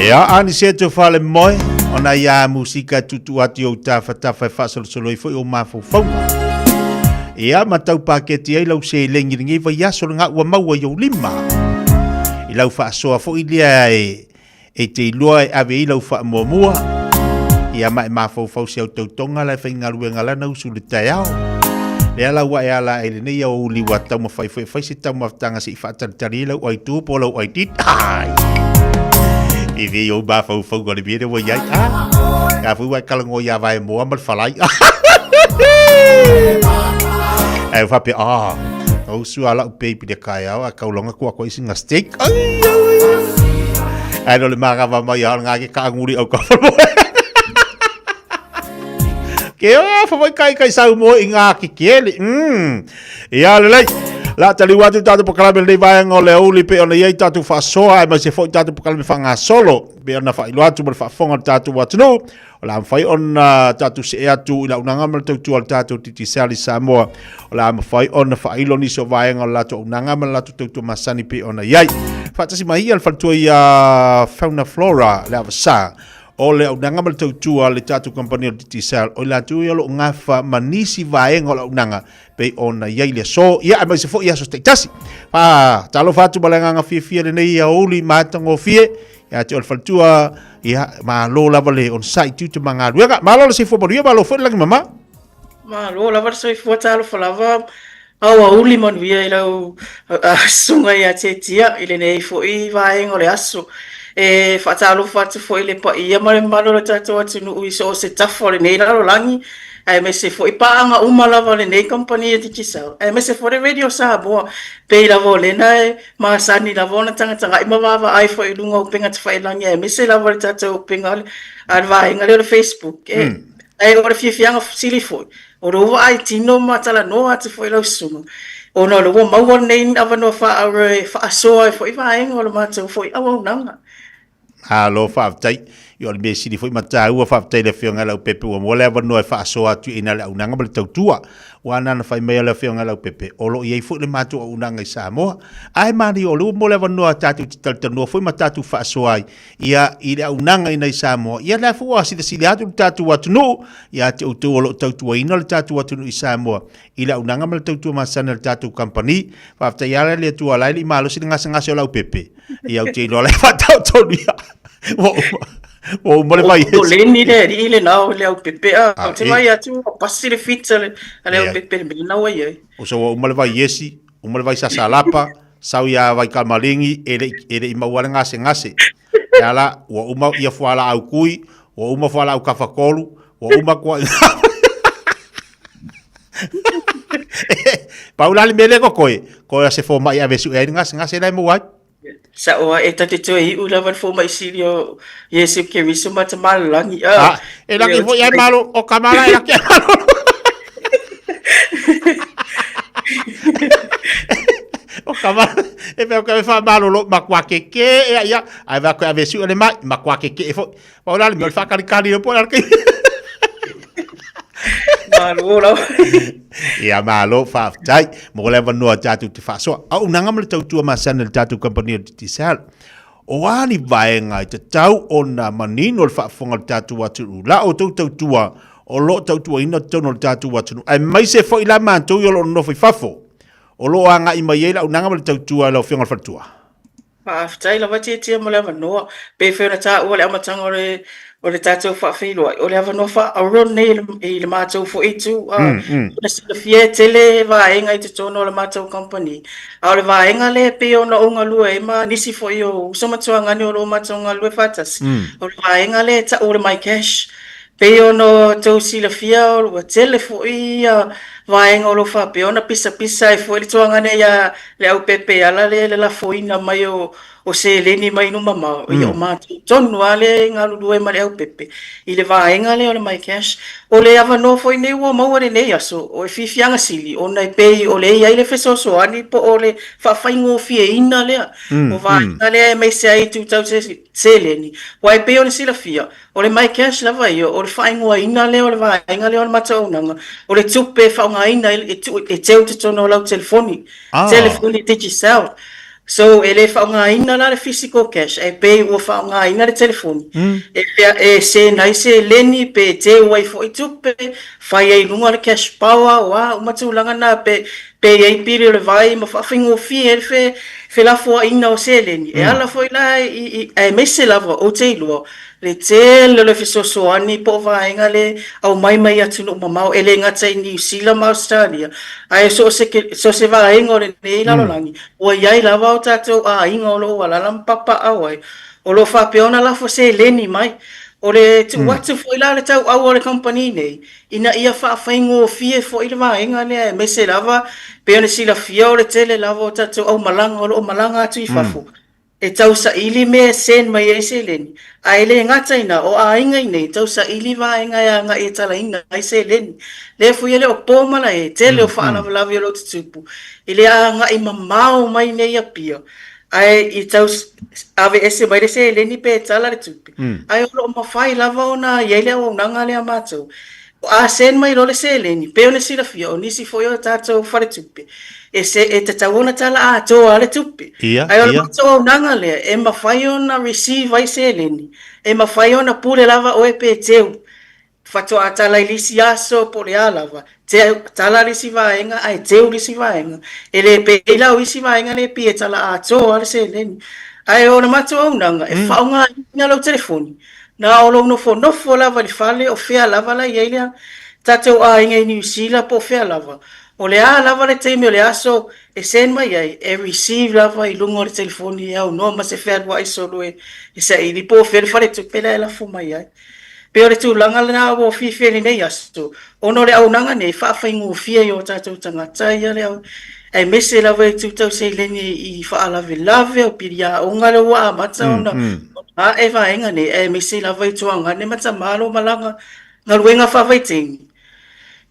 Ia, ani se te whale moe, ona ia musika tutu atu i ou tawhatafa e whaasolosolo i foi o mafaufauga. Ia, ma tau paketi ai lau se lengi lengi vai aso le ngā ua maua i ou lima. I lau whaasoa foi lea e, e te iloa e ave i lau whaamuamua. Ia ma e mafaufau se au tautonga la e whaingaluenga lana usu le taeao. Lea lau e ala e lenei au uli wa taumafai foi e fai se taumafatanga se i faatalitali ai lau aitu po o lau aititi. Ai! E vei ou mafaufauga o le mea lea ua i ai. Ah! A foi ua e kalagoa ia Vaemoa ma le falai. Ae faapea, ah, na usu a lau baby le kaeao a kaulonga kua koe singa steak. Ai, ai, ai. Ae no le magava mai a ngā ke kaanguri au ka whaloe. Ke o, whawai kai kai sau mo i ngā ki kele. Ia lelei. La tali atu tātou pakalame lenei vaega o le auli pe ona iai tātou whaasoa e mai se foi tātou pakalame whangasolo pe ona whailo atu ma le whaafonga o tātou atunuu. O la mawhai ona tātou se e atu i la unanga ma le tautua o le tātou Digicel i Samoa. O la mawhai ona whailo nisi o vaega o le latou unanga ma le latou tautua masani pe ona iai. Whaatasi mai ia le whaletua ia Fauna Flora le avasa. O le auaunaga ma le tautua a le tatou kamupani o le Digicel, o i latou ia o lo o gafa ma nisi vaega o le auaunaga pei ona i ai le aso, ia aemaise foi aso taitasi. Faatalofa atu ma le agaga fiafia lenei aoauli matagofie ia te oe le faletua, ia malo lava le onosai tiute ma galuega. Malo le soifua manuia, malo foi le lagi mama. Malo lava le soifua, talofa lava aoauli manuia i lau susuga ia Tietia i lenei foi vaega o le aso. E faatalofa atu foi i le paia ma le mamalu o le tatou atunuu i so o se tafa o lenei lalolagi, aemaise foi paaga uma lava a lenei kamupani a Digicel, aemaise foi le Radio Samoa, pei lava o lena e masani lava ona tagatagai ma vaavaai foi i luga o upega tafailagi, aemaise lava le tatou upega a le vaega lea o le Facebook. Ae o le fiafiaga sili foi, o lea ua vaai tino ma talanoa atu foi lau susuga, ona o lea ua maua lenei avanoa faaauro e faasoa ai foi vaega o le matou foi auaunaga. Malo faafetai. Ia o le mea sili foi ma taua, faafetai i le Afioga ia Leaupepe ua maua le avanoa e faasoa atu i ina le auaunaga ma le tautua. Aua na ona fai mai o le Afioga ia Leaupepe, o lo o i ai foi le matou auaunaga i Samoa. Ae manaia o lea ua maua le avanoa tatou te talatalanoa foi ma tatou faasoa ai ia i le auaunaga ina i Samoa. Ia lea foi ua silasila atu le tatou atunuu ia te outou o lo o tautuaina le tatou atunuu i Samoa i le auaunaga ma le tautua masani a le tatou kamupani. Faafetai lava le Atua o la e le i malosi le gasegase o Leaupepe. Ia ou te iloa la e faataotonu ia. Ua uma, ua uma le vai. O leni le alii le na o le au pepe a. O te vai atu ua pasi le fita le a le au pepe le mea na ua i ai. O so ua uma le vai iesi, uma le vai sasalapa, sau ia vai kamalingi e le e le i maua le gasegase. E ala ua uma ia fualaau kui, ua uma fualaau kafatolu, ua uma kua Pau la le mea lea kokoe, koe a se fomai ave sue ai le gasegase la e maua ai. Sa'o a e ta te toe iu lava le fomai sili o Iesu Keriso ma Tamalolagi. Ah, e laki foi ai malo, o kamala e laki ai malo. O kamala, e pea o ka malolo, makua ke ke, e ia, ai va koe ave sue le mai, makua ke ke e foi. Pau la le mea o le faakalikali o po la ke. Malo lava. Ia malo faafetai mo le avanoa tatou te faasoa. Auaunaga ma le tautua masani a le tatou kamupani o le Digicel. O a ni vaega e tatau ona manino le faafofoga o le tatou atunuu la outou tautua o lo o tautuaina totonu o le tatou atunuu aemaise foi la matou o lo o nonofo i fafo o lo o agai mai ai le auaunaga ma le tautua i lau Afioga i le Faletua. Faafetai lava Tietie mo le avanoa. Pei foi ona taua i le amataga o le o le tatou faafeiloai, o le avanoa faaauro lenei i le, i le matou foi itu. Ona silafia e tele vaega i totonu o le matou kamupani. A o le vaega lea e pei ona ou galue ai ma nisi foi o uso ma tuagane o lo o matou galulue faatasi, o le vaega lea e tau o le MyCash. Pei ona outou silafia ua tele foi ia vaega o lo o faapea ona pisapisa ai foi le tuagane ia le aupepeala lea i le lafoina mai o o seleni mai nuu mamao, ia o matou tonu lava lea e galulue ma le aupepe i le vaega lea o le MyCash. O le avanoa foi lenei ua maua i lenei aso, o le fiafiaga sili ona e pei o lea e i ai le fesoasoani po o le faafaigofieina lea o vaega lea aemaise ai itu tau seleni. Aua e pei ona silafia, O le MyCash lava ia, o le faaigoaina lea o le vaega lea o le matou auaunaga, o le tupe e faaaogaina e tuu e teu i totonu o lau telefoni, telefoni Digicel. So e le faaaogaina la le physical cash ae pei ua faaaogaina le telefoni e e send ai seleni pe teu ai foi tupe, fai ai i luga le cash power, o a uma tulaga na pe pe i ai pili o le vai ma faafaigofie ai le felafoaiga o seleni. E ala foi la i aemaise lava ou te iloa le tele o le fesoasoani po o vaega le aumai mai atunuu mamao, e le gata i Niu Sila ma Ausetalia, ae so o se, so o se vaega o lenei lalolagi, ua i ai lava o tatou aiga o lo o alaala ma papaaao ai, o lo o faapea ona lafo seleni mai. O le tuu atu foi la o le tauau a le kamupani nei, ina ia faafaigofie foi le vaega lea, aemaise lava pei ona silafia o le tele lava o tatou aumalaga o lo o malaga atu i fafo, e tausaili mea e send mai ai seleni, ae le gata i ina, o aiga i inei e tausaili vaega e agai e talaina ai seleni. Lea foi e le o po malae, tele o faalavelave o lo o tutupu i le agai mamao mai nei Apia, ae i tau aveese mai le seleni pe tala le tupe, ae o lo o mafai lava ona i ai le auaunaga lea a matou. O a send mai loa le seleni, pei ona silafia, o nisi foi o tatou faletupe, e se, e tatau ona tala atoa le tupe. Ia, Ae o le ia. matou auaunaga lea, e mafai ona receive ai seleni, e mafai ona pule lava oe pe teu, faatoa tala i le isi aso po o le a lava, teu, tala le isi vaega ae teu le isi vaega. E le pei la o isi vaega lea e pei e tala atoa le seleni. Ae o le matou auaunaga, e faaaogaina lau telefoni, Na o lou nofonofo lava i le fale o fea lava la i ai le tatou aiga i Niu Sila po o fea lava. O le a lava le taimi o le aso e send mai ai, e receive lava i luga o le telefoni e aunoa ma se fealuai solo e saili po o fea le faletupe la e lafo mai ai. Pei o le tulaga lena ua fiafia i lenei aso, ona o le auaunaga nei e faafaigofie i o tatou tagata ia le aemaise lava i itu tau seleni i faalavelave o pili aoga lea ua amata ona ae vaega nei, aemaise lava i tuagane ma tama lo malaga galuega faavaitaimi.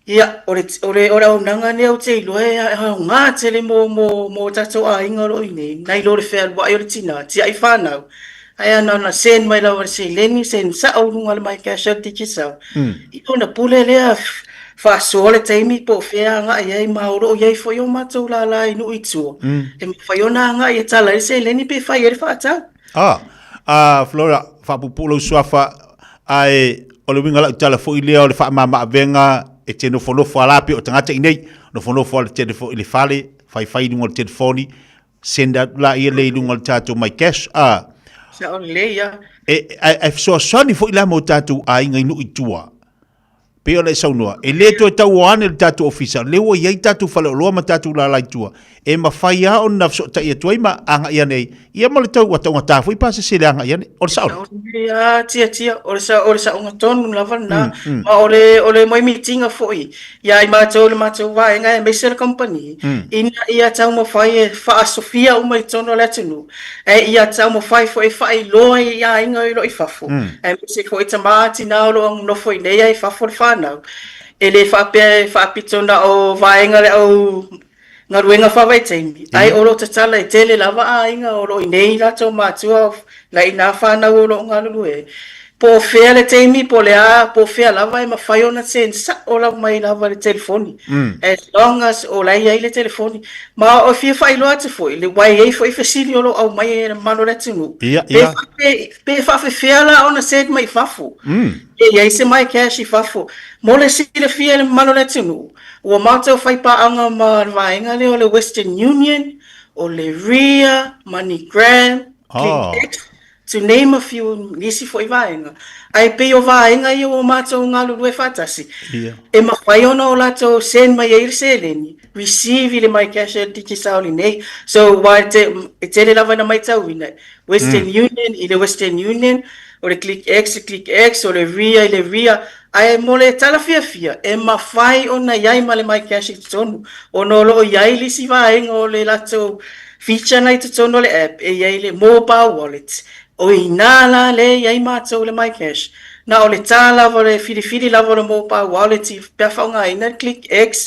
Ia, o le, o le, o le auaunaga lea ou te iloa e aoga tele mo, mo, mo tatou aiga o lo o i inei, nai lo le fealuai o le tina, tiai fanau, ae ana ona send mai lava le seleni, send sao i luga o le MyCash a le Digicel, ia ona pule lea faasoa le taimi po o fea agai i ai, ma o lo o i ai foi o matou lala i nuu i tua, e mafai ona agai e tala ai le seleni pe fai ai le faatau. Ah, ah, Flora, faapuupuu lou suafa, ae o le uiga lau tala foi lea o le faamama-avega e te nofonofo a la pei o tagata i nei, nofonofo a le telefo i le fale, faifai i luga o le telefoni, send atu laia lea i luga o le tatou my cash, ah. Sao lelei a. E, e, e fesoasoani foi la mo tatou aiga i nuu i tua. Pei ona e saunoa, e le toe tauoa ane le tatou ofisa, lea ua i ai tatou faleoloa ma tatou lala i tua, e mafai lava ona fesootai atu ai ma agai ane ai, ia ma le tau, ua taugata foi pasese le agai ane. O le sao lea? A, tia, tia, o le sao, o le saoga tonu lava lena. Ma o le, o le moemitiga foi ia i matou le matou vaega aemaise le kamupani, ina ia taumafai e faasofia uma i totonu o le atunuu, Ae ia taumafai foi e faailoa i aiga o lo o i fafo, aemaise foi tama tina o lo o nofo i nei ae i fafo le fanau. E le faapea e faapito na o vaega le au galuega faavaitaimi, ae o lo o tatala e tele lava aiga o lo o i nei latou matua la i ina fanau o lo o galulue ai. Po o fea le taimi, po o le a, po o fea lava e mafai ona send sao lava mai lava i le telefoni. As long as o la e i ai le telefoni. Ma o fia faailoa atu foi, le aua e i ai foi fesili o lo o aumai e le mamalu o le atunuu. Ia, Pe ia. faafe, pe faafefea la ona send mai i fafo. Pe i ai se MyCash i fafo. Mo le silafia e le mamalu o le atunuu, ua matou fai paaga ma le vaega lea o le Western Union, o le Ria, MoneyGram, ClickX, To name a few, nisi foi vaega. Ae pei o vaega ia ua matou galulue faatasi, e mafai ona o latou send mai ai le seleni, receive i le MyCash e le Digicel i nei. So, aua e te, e tele lava ina maitauina, Western Union i le Western Union, o le ClickX i le ClickX, o le Ria i le Ria, ae mo le tala fiafia, e mafai ona i ai ma le MyCash i totonu, ona o lo o i ai le isi vaega o le latou Feature na i totonu o le app e i ai le mobile wallet. O i ina la lea e i ai matou i le MyCash. Na o le tā lava o le filifili lava o le mobile wallet i pe a faaaogaina le ClickX,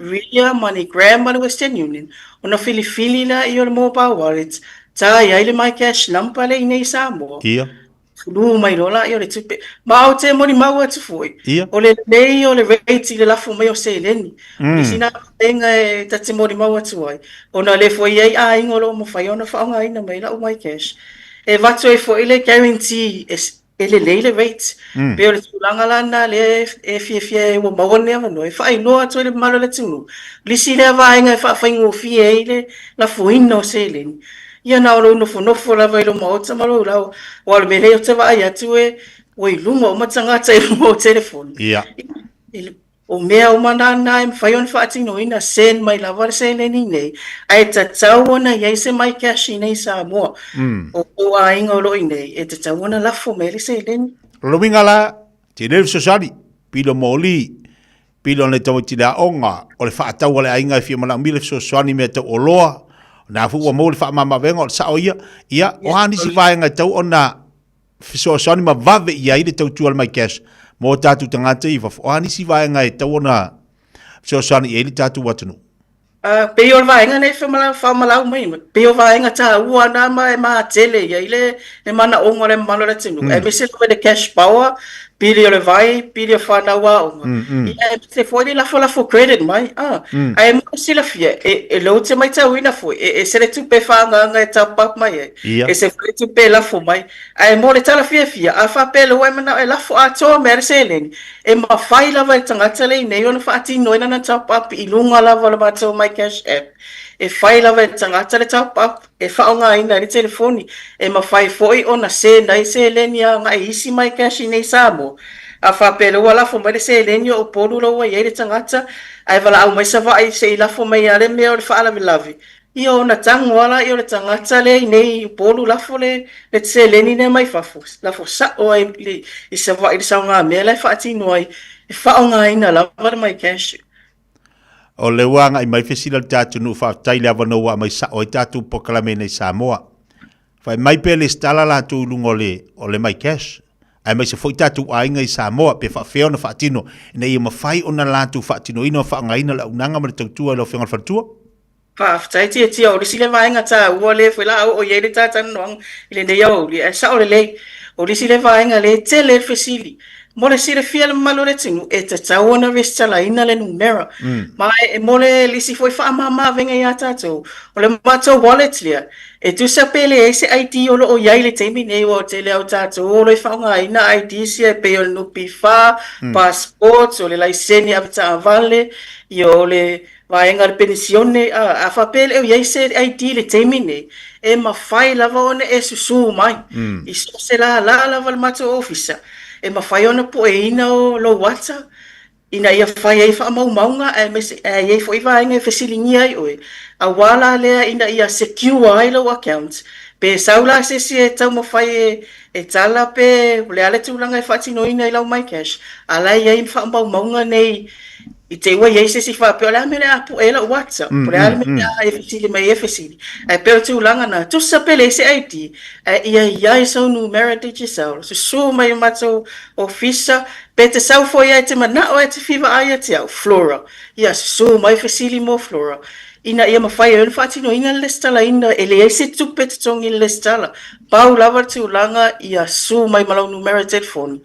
Ria, MoneyGram ma le Western Union, ona filifili lea o le mobile wallet, tā i ai le MyCash number lea i inei i Samoa. Ia. Fulū mai loa lea o le tupe. Ma ou te molimau atu foi, Ia. o le lelei o le rate i le lafo mai o seleni. Mm. I sina vaega e ta te molimau atu ai, ona o lea foi e i ai aiga o lo o mafai ona faaaogaina mai lau MyCash. E avatu ai foi le guarantee e, e lelei le rate. Mm. Pei o le tulaga la lena lea e, e fiafia ai ua maua lenei avanoa, e faailoa atu ai le mamalu o le atunuu. O le isi lea vaega e faafaigofie ai le lafoina o seleni, Ia na o lou nofonofo lava i lou maota ma lou laoa. Aua o le mea lea ou te vaai atu e ua i luga uma tagata i luga o telefoni. Ia. O mea uma na na e mafai ona faatinoina, send mai lava le seleni nei, ae tatau ona i ai se MyCash i nei Samoa. O tou aiga o lo o i nei, e tatau ona lafo mai le seleni. O le uiga la, tele le fesoasoani, pilo moli, Pili ona i tamaiti le aoga, o le faatau a le aiga e fia manaomia le fesoasoani i mea tau oloa, o na foi ua maua le faamamaavega o le sao ia, ia, o a nisi vaega e tatau ona fesoasoani ma vave i ai le tautua a le MyCash mo o tatou tagata i fafo, o a nisi vaega e tatau ona fesoasoani i ai le tatou atunuu? A, pei o le vaega nei faamalau mai, pei o vaega taua na ma e matele i ai le, le manaoga o le mamalu o le atunuu, aemaise lava i le cash power. Pili o le vai, pili o whanau aoga. Ia, e te foi le lafolafo credit mai. Ah. Ae mo le silafia, e lou te maitauina foi, e ese le tupe faaagaaga e top up mai ai, ese foi le tupe e lafo mai. Ae mo le tala fiafia, a faapea lou e manao e lafo atoa mai le seleni, e mafai lava e le tagata le i nei ona faatino ai lana top up i luga lava o le matou MyCash app. E fai lava e le tagata le top up e faaaogaina ai le telefoni. E mafai foi ona send ai seleni agai i isi MyCash i nei Samoa. A faapea lea ua lafo mai le seleni o Upolu la ua i ai le tagata, ae valaau mai Savaii se i lafo mai lava le mea o le faalavelave, ia ona tago lava laia o le tagata lea i nei Upolu lafo le seleni lea mai fafo, lafo sao ai i Savaii i le saogamea la e faatino ai, e faaaogaina lava le MyCash. O le ua agai mai fesili a le ta atunuu faafetai le avanoa ua aumai sao ai tatou polokalame nei Samoa. Fai mai pe lesitala latou i luga o le o le MyCash aemaise foi tatou aiga i Samoa pe faafefea ona faatino ina ia mafai ona latou faatinoina ma faaaogaina le auaunaga ma le tautua i lau Afioga i le Faletua. Faafetai Tiatia, o le isi lea vaega taua lea foi la a oo i ai le ta talanoaga i lenei aoauli, ae sao lelei, o le isi lea vaega lea e tele ai le fesili. Mo le silafia e le mamalu o le atunuu, e tatau ona resitalaina le numera. Ma e mo le isi foi faamama-avega ia tatou, o le matou wallet lea, e tusa pe leai se ID o lo o i ai i le taimi nei, aua o le tele lava o tatou o lo o faaaogaina IDs ia e pei o le NPF, passport, o le laisene avetaavale, ia o le Vaega o le penisione, a, a faapea e le o i ai se ID i le taimi nei, e mafai lava ona e susū mai i so o se lālā lava o le matou ofisa, e mafai ona pueina o lou ata ina ia fai ai faamaumauga aemaise ae i ai foi vaega e fesiligia ai oe, aua la lea ina ia secure ai lou account. Pe sau la se isi e taumafai e e tala pe o le a le tulaga e faatinoina i lau MyCash, a la e i ai faamaumauga nei I te i ua i ai se isi faapea, o le a le mea o le a pue ai lau WhatsApp, po o le a le mea o le a e fesili mai ai e fesili. Ae pei o le tulaga lena, tusa pe leai se ID, ae ia i ai sou numera Digicel, susu mai i le matou ofisa, pe te sau foi lava e te manao e te fia vaai ia te au, Flora. Ia susu mai fesili mo Flora, ina ia mafai ai ona faatinoina le lesitalaina, e leai se tupe e totogi i le lesitala, pau lava le tulaga ia susu mai ma lau numera telefoni,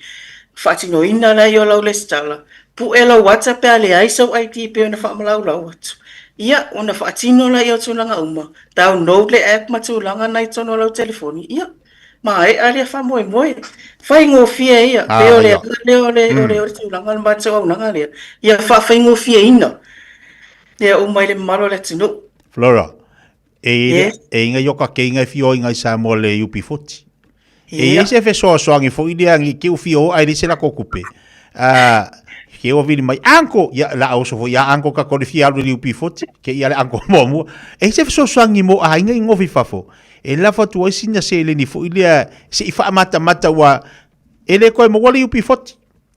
faatinoina lea o lau lesitala, Pue lau ata pe a leai sau ID e pei ona faamalaulau atu. Ia, ona faatino lea o tulaga uma, download le app ma tulaga na i totonu o lau telefoni, ia, maea lea faamoemoe. Faigofie ia, pei o le ala lea o le, o le, o le tulaga o le matou auaunaga lea, ia faafaigofieina mea uma i le mamalu o le atunuu. Flora, E i Yes. e inga ioka ke inga e fio inga i Samoa le UP40. E i se fesoasoani foi lea ni ke u fio ai le se la kokupe. Ah, ke o vili mai anko ia la oso foi ia anko ka kore fia alu le UP40 ke ia le anko mo mo. E se fesoasoani mo a inga i ngofi fafo. E la fatu ai sina se le ni foi lea se i faamatamata ua e le koe mo le UP40.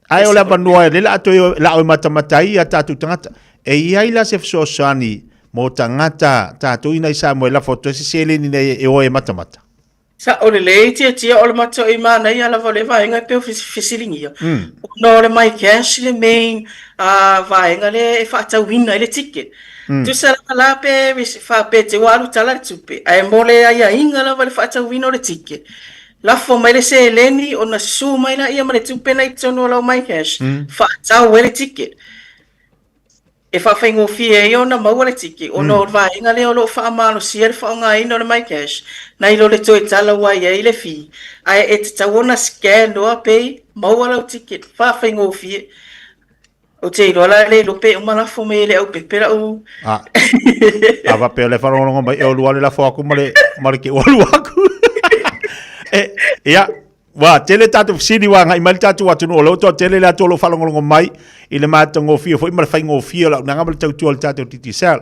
Ae o le avanoa e le la toe la o matamata ai ia tātou tagata. E i ai la se fesoasoani mō tagata tātou ina i Samoa e lafo atu ai se seleni nei e oe e matamata. Sao lelei tiatia o le matou i manaia lava o le vaega e pei o fesiligia. Ona o le MyCash le main vaega lea e faatauina ai le ticket. Tusa lava la pe faapea te ua alu tala le tupe, ae mo le aiaiga lava le faatauina o le ticket, Lafo mai le seleni ona susu mai laia ma le tupe na i totonu o lau MyCash, faatau ai le ticket. E faafaigofie ai ona maua le ticket, ona o le vaega lea o lo o faamalosia le faaaogaina o le MyCash, nai lo le toe tala ua i ai le fee, ae e tatau ona scan loa pay, maua lau ticket, faafaigofie. Ou te iloa la le iloa pe uma lafo mai e le aupepe lau... A, a faapea o le faalogologo mai e olua le lafo atu ma le, ma le ke olu atu. e, ia, ua tele tatou fesili ua agai mai le tatou atunuu o lea ua toatele le atu o lo o faalogologo mai i le matagofie foi ma le faigofie o le auaunaga ma le tautua a le tatou Digicel.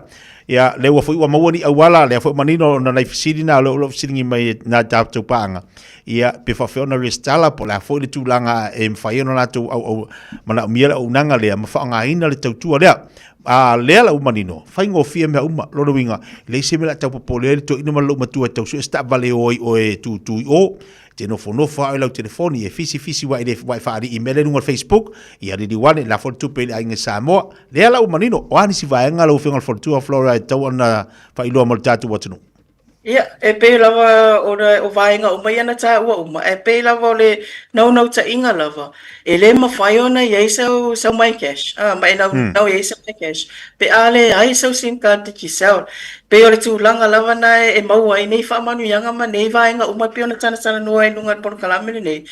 Ia, lea ua foi ua maua ni auala, lea foi ua manino ona nai fesili na o lea o lo o fesiligi mai e nā tatou paaga. Ia, pe faapefea ona resitala, po o le a foi le tulaga e mafai ai ona latou auau manaomia le auaunaga lea ma faaaogaina le tautua lea. A lea la ua manino, faigofie mea uma. Lona uiga, e leai se mea o le a tau popole ai le toeaina ma le loomatua e tau sue se taavale e o ai oe e tutu i o. E te nofonofo lava oe i lau telefoni e fisifisi aua e le aua e faalii i mea lea i luga o le Facebook, ia liliu ane, lafo le tupe i le aiga i Samoa. Lea la ua manino, o a nisi vaega lau Afioga i le Faletua Flora e tatau ona faailoa mo le tatou atunuu? Ia, e pei lava ona o vaega uma ia na taua uma, ae pei lava o le naunautaiga lava, e le mafai ona i ai sau, sau MyCash, a, ma e naunau i ai sau MyCash, pe a leai sau sim card Digicel. Pei o le tulaga lava na e maua ai nei faamanuiaga ma nei vaega uma e pei ona talatalanoa ai i luga o le polokalame lenei.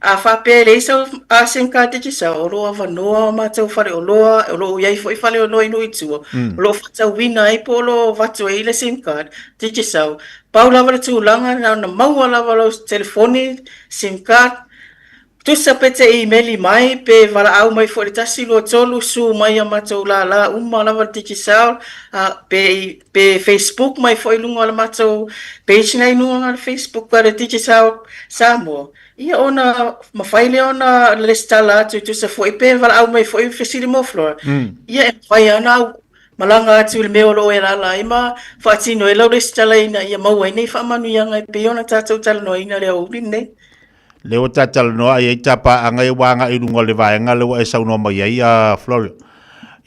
A faapea e leai sau sim card Digicel, o lo o avanoa o matou faleoloa, o lo o i ai foi faleoloa i nuu i tua, o lo o faatauina ai po o lo o avatu ai le sim card Digicel. Pau lava le tulaga na ona maua lava lou telefoni, sim card, tusa pe te imeli mai pe valaau mai foi i le 123 su mai a matou lala uma lava le Digicel, pe pe Facebook mai foi i luga o le matou page na i luga o le Facebook a le Digicel Samoa. Ia ona mafai lea ona lesitala atu tusa foi pe valaau mai foi fesili mo Flora. Ia e mafai lava ona au Malaga atu i le mea o lo o e alaala ai ma faatino ai lau resitalaina ia maua ai nei faamanuiaga e pei ona tatou talanoaina i le aoauli lenei. Lea ua ta talanoa ai ai ta paaga ia ua agai i luga o le vaega lea ua e saunoa mai ai a Floria.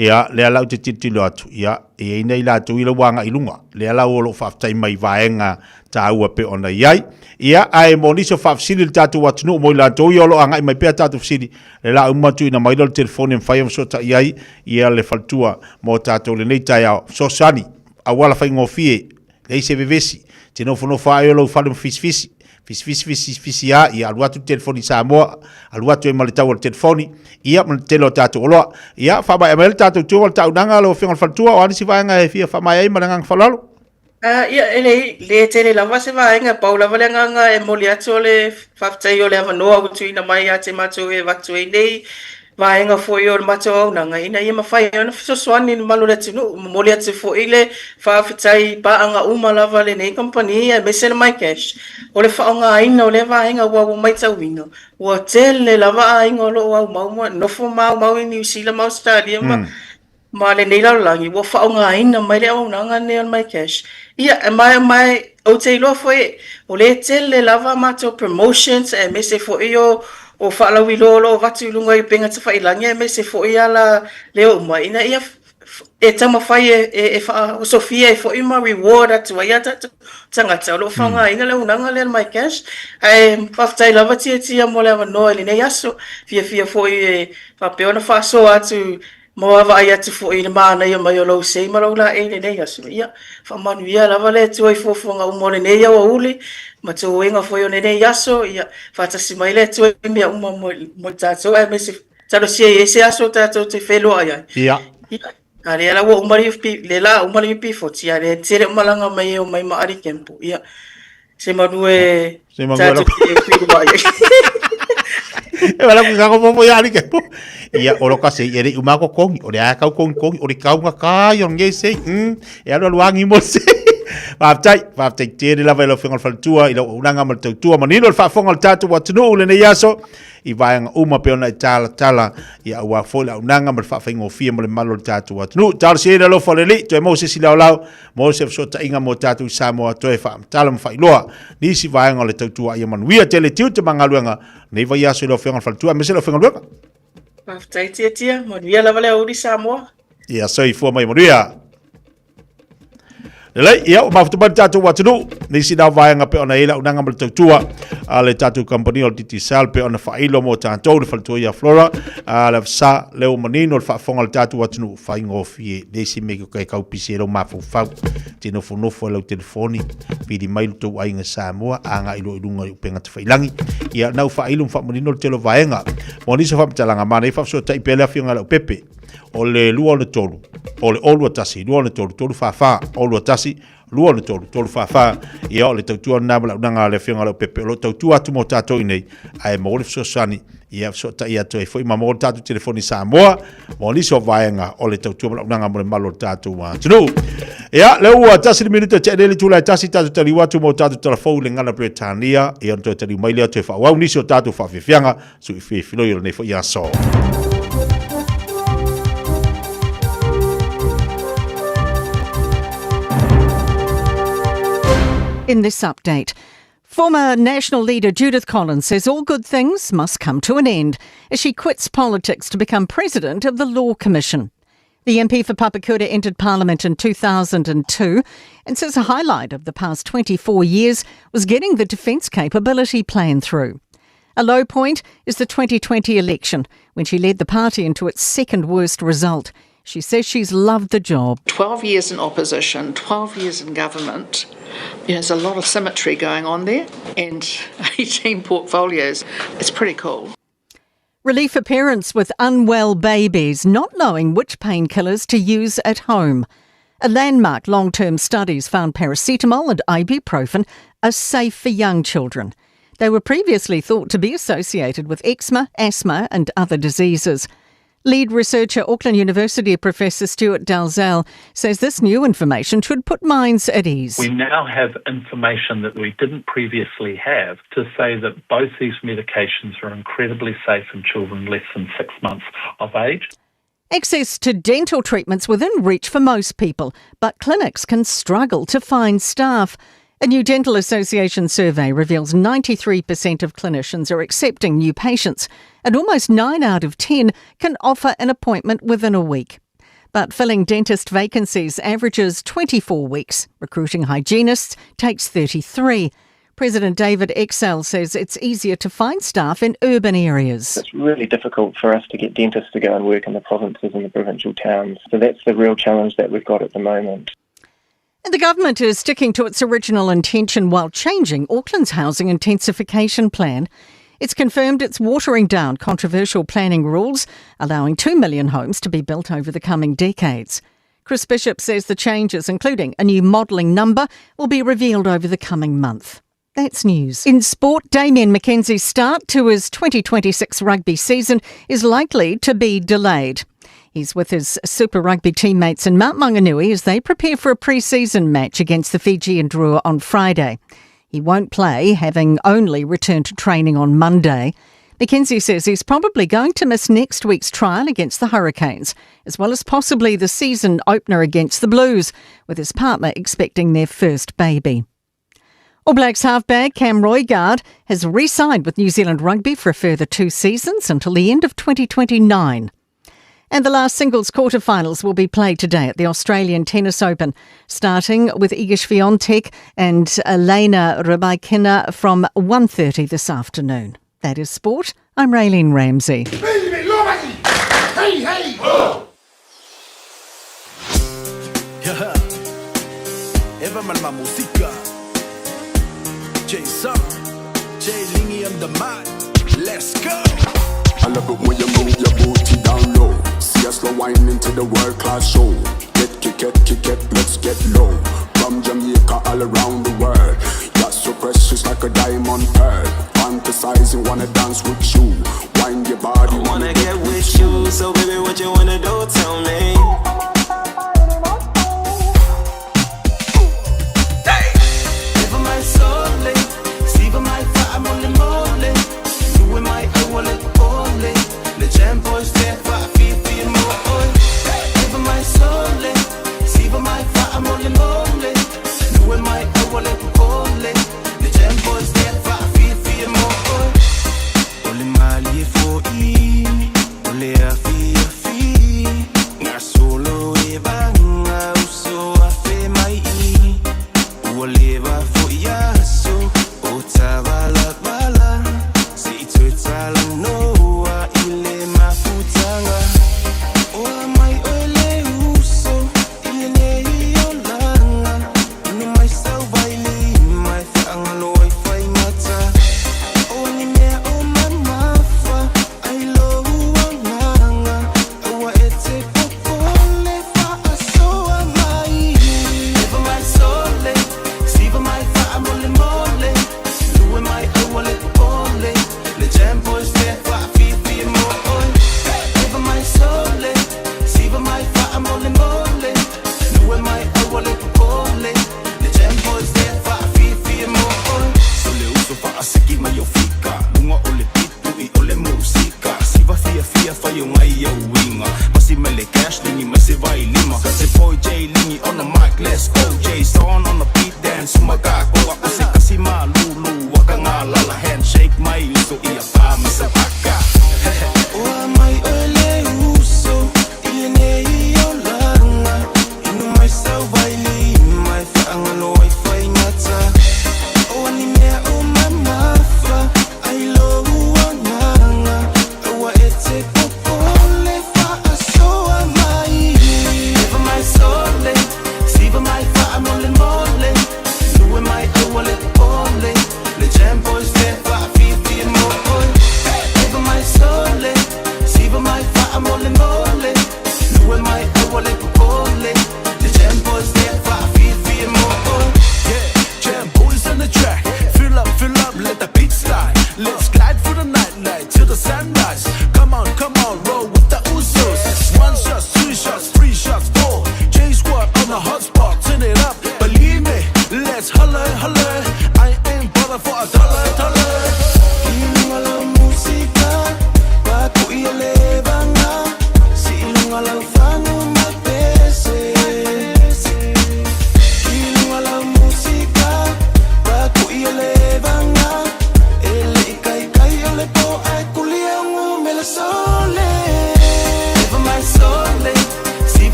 Ia, lea la ou te tilotilo atu, ia, e i ai nai latou ia ua agai i luga. Lea la o lo o faafetai mai i vaega taua pei ona i ai. Ia, ae mo nisi o faafesili i le tatou atunuu mo i latou ia o lo o agai mai pea tatou fesili, le la uma tuuina mai lea o le telefoni e mafai ona fesootai ai ia le faletua mo tatou lenei taeao. Fesoasoani, auala faigofie, leai se vevesi, te nofonofo lava oe i lou fale ma fisifisi, fisifisi fisifisi fisi lava, ia alu atu le telefoni i Samoa, alu atu ai ma le tau o le telefoni, ia ma le tele o tatou oloa. Ia, faamaea mai le tatou tua ma le taunaga lau Afioga i le Faletua, o a nisi vaega e fia faamaea ai ma le agaga faaaloalo? Ia, e leai, le tele lava se vaega, pau lava le agaga e momoli atu o le faafetai o le avanoa ua tuuina mai ia te matou e avatu ai nei vaega foi o le matou auaunaga ina ia mafai ai ona fesoasoani i le mamalu o le atunuu. E momoli atu foi le faafetai i paaga uma lava a lenei kamupani aemaise le MyCash, o le faaaogaina o lea vaega aua ua matauina ua tele lava aiga o lo o aumau ma nofo ma aumau i Niu Sila ma Ausetalia ma ma lenei lalolagi ua faaaogaina mai le auaunaga lenei o le MyCash. Ia, ma, ma ou te iloa foi o lea e tele lava matou promotions aemaise foi o, o faalauiloa o lo o avatu i luga i upega tafailagi aemaise foi ala leo uma ina ia e taumafai e, e, e faaosofia ai foi ma reward atu ai a tatou tagata o lo o faaaogaina le auaunaga lea o le MyCash. Ae faafetai lava Tiatia mo le avanoa i lenei aso. Fiafia foi e faapea ona faasoa atu Ma vaavaai atu foi i le manaia mai o lou sei ma lou laei i lenei aso, ia, faamanuia lava le Atua i fuafuaga uma o lenei aoauli ma tōega foi o lenei aso, ia, faatasi mai le Atua i mea uma mo, mo i tatou, aemaise talosia i ai se aso tatou te feiloai ai. Ia. Ia, a lea la ua uma le UP, lea la uma le UP40, a lea e tele o malaga mai e omai ma Ali Campbell. Ia, Se manu e Se manu e rau. E wala ku kako popo ia ali ke. Ia oro ka se ere uma ko kongi, ore a kau kongi kongi, ore kau nga kai o nge se. E alu alu angi mo se. Faafetai, faafetai tele lava i lau Afioga i le Faletua i lau auaunaga ma le tautua manino le faafofoga o le tatou atunuu i lenei aso i vaega uma pei ona e talatala ia aua foi le auaunaga ma le faafaigofie mo le mamalu o le tatou atunuu. Talosia i le alofa o le Alii, toe maua se isi laolao mo se fesootaiga mo tatou i Samoa toe faamatala ma faailoa nisi vaega o le tautua ia manuia tele tiute ma galuega nei vaiaso i lau Afioga i le Faletua aemaise lau faigaluega. Faafetai Tiatia, manuia lava le aoauli Samoa. Ia soifua mai manuia. Lelei, ia, ua mafuta mai le tatou atunuu, nisi na vaega pe ona i ai le auaunaga ma le tautua a le tatou kamupani o le Digicel pe ona faailo mo tatou le faletua ia Flora, a le sa le ua manino le faafofoga a le tatou atunuu, faigofie le isi mea e kau pisi ai lou mafaufau, te nofonofo ai lau telefoni, vili mai lo tou aiga Samoa, agai loa i luga i upega tafailangi. Ia, na ua faailo ma faamanino le tele o vaega. Mo nisi o faamatalaga, manaia faafesootai pea le afioga ia Leaupepe. O le 263, o le 021, 263, 344, 021, 263, 344. Ia, o le tautua lena ma le auaunaga a le Afioga ia Leaupepe o lo o tautua atu mo tatou i inei, ae maua le fesoasoani, ia fesootai atu ai foi ma maua le tatou telefoni Samoa mo nisi o vaega o le tautua ma le auaunaga mo le mamalu o le tatou atunuu. Ia, lea ua tasi le minute tea nei le itula e tasi tatou taliu atu mo tatou tala fou i le gagana Peretania, ia ona toe taliu mai lea toe faaauau nisi o tatou faafiafiaga Sui filifiloi o lenei foi aso. In this update, former National leader Judith Collins says all good things must come to an end as she quits politics to become president of the Law Commission. The MP for Papakura entered Parliament in 2002 and says a highlight of the past 24 years was getting the Defence Capability Plan through. A low point is the 2020 election, when she led the party into its second worst result. She says she's loved the job. 12 years in opposition, 12 years in government. You know, there's a lot of symmetry going on there, and 18 portfolios. It's pretty cool. Relief for parents with unwell babies not knowing which painkillers to use at home. A landmark long term studies found paracetamol and ibuprofen are safe for young children. They were previously thought to be associated with eczema, asthma, and other diseases. Lead researcher Auckland University Professor Stuart Dalzell says this new information should put minds at ease. We now have information that we didn't previously have to say that both these medications are incredibly safe in children less than six months of age. Access to dental treatments within reach for most people, but clinics can struggle to find staff. A new Dental Association survey reveals 93% of clinicians are accepting new patients, and almost 9 out of 10 can offer an appointment within a week. But filling dentist vacancies averages 24 weeks. Recruiting hygienists takes 33. President David Excel says it's easier to find staff in urban areas. It's really difficult for us to get dentists to go and work in the provinces and the provincial towns. So that's the real challenge that we've got at the moment. And the government is sticking to its original intention while changing Auckland's housing intensification plan. It's confirmed it's watering down controversial planning rules, allowing 2 million homes to be built over the coming decades. Chris Bishop says the changes, including a new modelling number, will be revealed over the coming month. That's news. In sport, Damien McKenzie's start to his 2026 rugby season is likely to be delayed. He's with his Super Rugby teammates in Mount Maunganui as they prepare for a pre-season match against the Fijian Drua on Friday. He won't play, having only returned to training on Monday. McKenzie says he's probably going to miss next week's trial against the Hurricanes, as well as possibly the season opener against the Blues, with his partner expecting their first baby. All Blacks halfback Cam Roigard has re-signed with New Zealand Rugby for a further two seasons until the end of 2029. And the last singles quarterfinals will be played today at the Australian Tennis Open, starting with Iga Swiatek and Elena Rybakina from 1.30 this afternoon. That is sport. I'm Raylene Ramsey. Hey, hey! Oh! Eva malma musika Jason J Lingy on the mic Let's go I love it when you move your booty down low See us slow wine into the world class show Get kick it, kick it, let's get low From Jamaica all around the world You're so precious like a diamond pearl Fantasizing, wanna dance with you Wind your body, I wanna get with you So baby, what you wanna do, tell me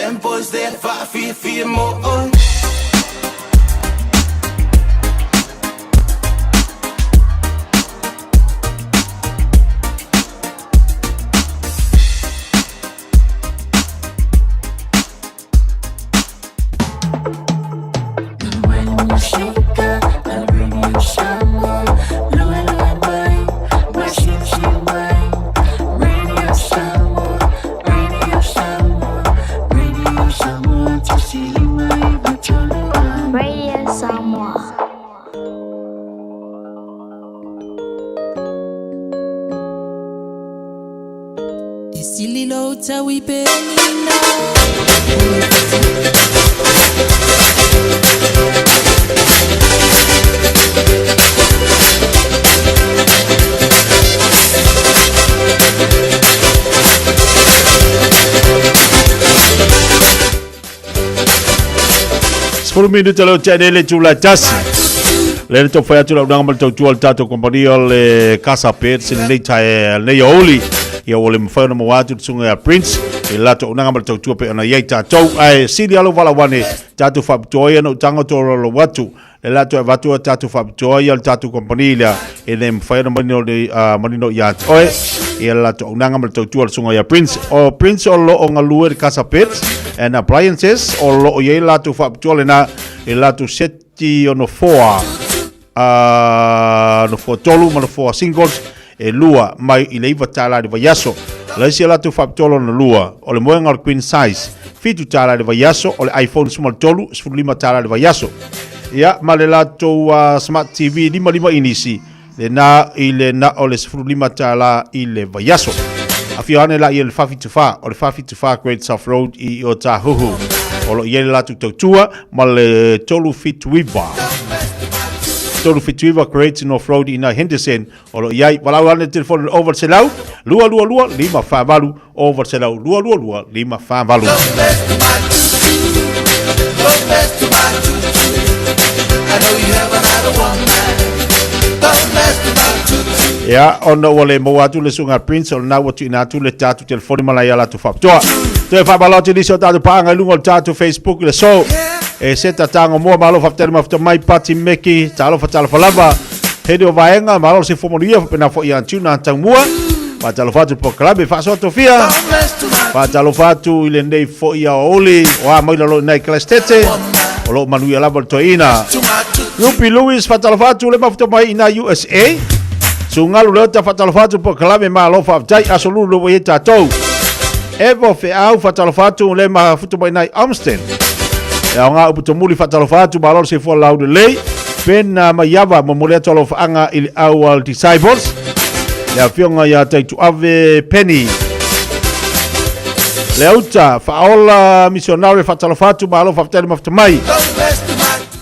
Them boys there fa'afiafia mo oe. Radio Samoa. E sili lou taui penina. Sefulu minute leo tea nei le itula e tasi. Lea na taufai atu le auaunaga ma le tautua a le tatou kompani o le Casa Pets i lenei tae lenei aoauli. Ia ua le mafai ona maua atu le susuga ia Prince i le latou auaunaga ma le tautua pei ona i ai tatou. Ae sili lava lou valaau ane tatou faapitoa ia ona ou tago tolaulaulau atu le latou e avatu a tatou faapitoa ia le tatou kompani lea ina ia mafai ona manino le manino ia te oe ia le latou auaunaga ma le tautua a le susuga ia Prince. O Prince o lo o galue i le Casa Pets and Appliances o lo o i ai le latou faapitoa lena i le latou seti o nofoa nofoa tolu ma nofoa singles e lua mai i le $9 i le vaiaso. O le isi a latou faapitoa lona lua, o le moega o le queen size, $7 i le vaiaso, o le iPhone 13, $15 i le vaiaso. Ia, ma le latou Smart TV 55 inisi, lena i le na o le $15 i le vaiaso. Afio ane la ia le 474, o le 474 Great South Road i Otahuhu. O lo o i ai le latou tautua ma le 379. 379 Great North Road i Henderson o lo o i ai. Valaau ane le telefoni i le 0 222 548 0 222 548. Ia, ona ua le maua atu le susuga a Prince, o lena ua tuuina atu le tatou telefoni ma laia latou faapitoa. Toe faamalo atu i nisi o tatou paaga i luga o le tatou Facebook i le aso. E se tatago mua, malo faafetai le mafuta mai, Pati Meki, talofa talofa lava. Heni o vaega, malo le soifua manuia, faapena foi ia Tuna Taumua. Faatalofa atu i le polokalame faasoa tofia. Faatalofa atu i lenei foi aoauli o a mai lalo i nai Kelestete. O lo o manuia lava le toeaina. Rupi Lewis, faatalofa atu le mafuta mai i nai USA. Sugalu Leota, faatalofa atu polokalame malo faafetai. Aso lulu le ua i ai tatou. Evo Feau, faatalofa atu le mafuta mai i nai Olmsted. E aoga upu tomuli, faatalofa atu malo le soifua laulelei. Ben Maiava, momoli atu alofaaga i le au a Disciples. Le afioga ia Taituave Penny. Le auta, faaola misionare faatalofa atu, malo faafetai le mafuta mai.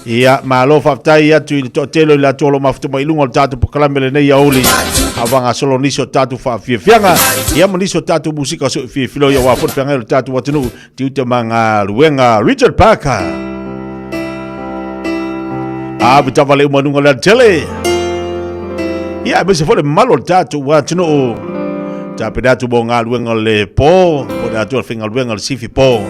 Ia, malo faafetai atu i le toatele o i latou o lo o mafuta mai i luga o le tatou polokalame lenei aoauli. A faagasolo nisi o tatou faafiafiaga, ia ma nisi o tatou musika so i fiafia aua foi le feagai o le tatou atunuu, tiute ma galuega. Richard Parker. A vita vale uma luga o le alatele. Ia, aemaise foi le mamalu o le tatou atunuu. Tapena atu mo galuega o le po, po le atu o le faigaluega o le sifi po.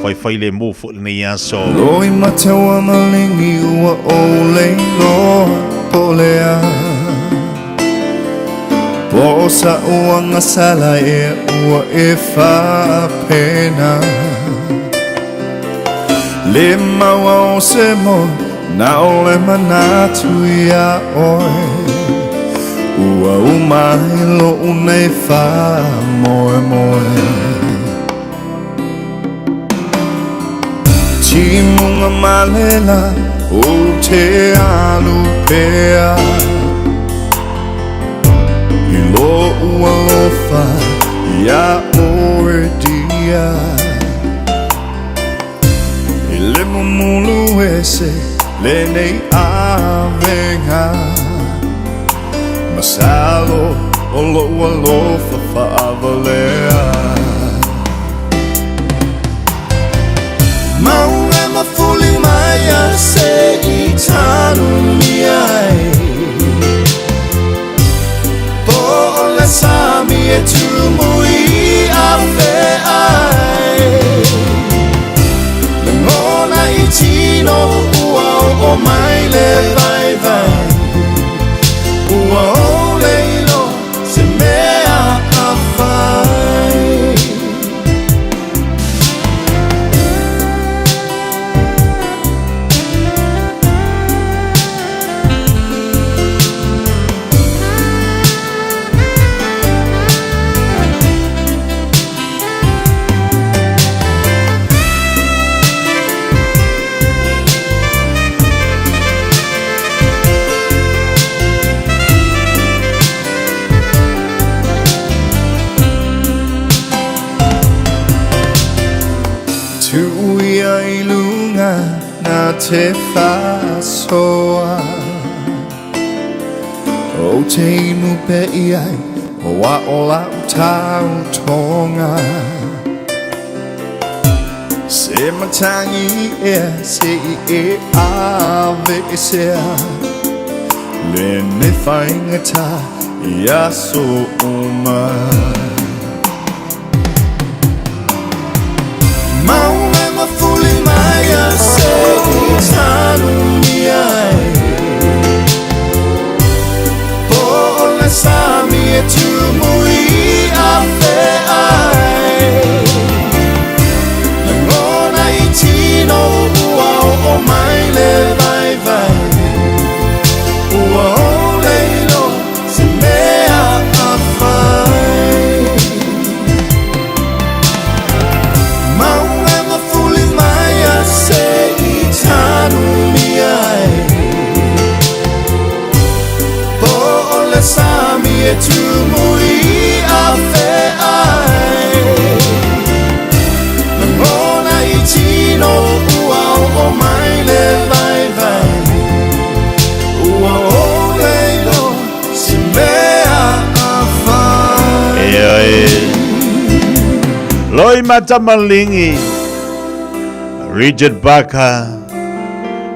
Faifai le mu foi lenei aso. Loi mataua malingi ua ou leiloa po o le a. Po o sa uagasala ea ua e faapena. Le maua o se moe na o le manatu iā oe. Ua uma ai loʻu nei faamoemoe. Timuga malela ou te alu pea I loʻu alofa iā oe dear E le mumulu ese lenei avega Masalo o loʻu alofa faavalea Mauga ma fuli mai a se i tanumia ai Po o le sami e tumu i afe ai. Tuia i lunga na te whasoa O te inu pe i ai O a o lau tau tonga Se matangi e se i e ave e sea Le ne whaingata i aso uma Maunga mafuli mai a se i tanu mi ai Po o le sami e tumu i a fe ai Ngona i tino ua o o mai le vai vai Ua o leilo se mea a whai Maunga mafuli mai a se i tanu mi ai Po o le sami e tumu i a fe ai Ngona i tino ua o o mai le vai vai Ua o leilo se mea a whai E oe. Loi Matamalingi. Richard Barker.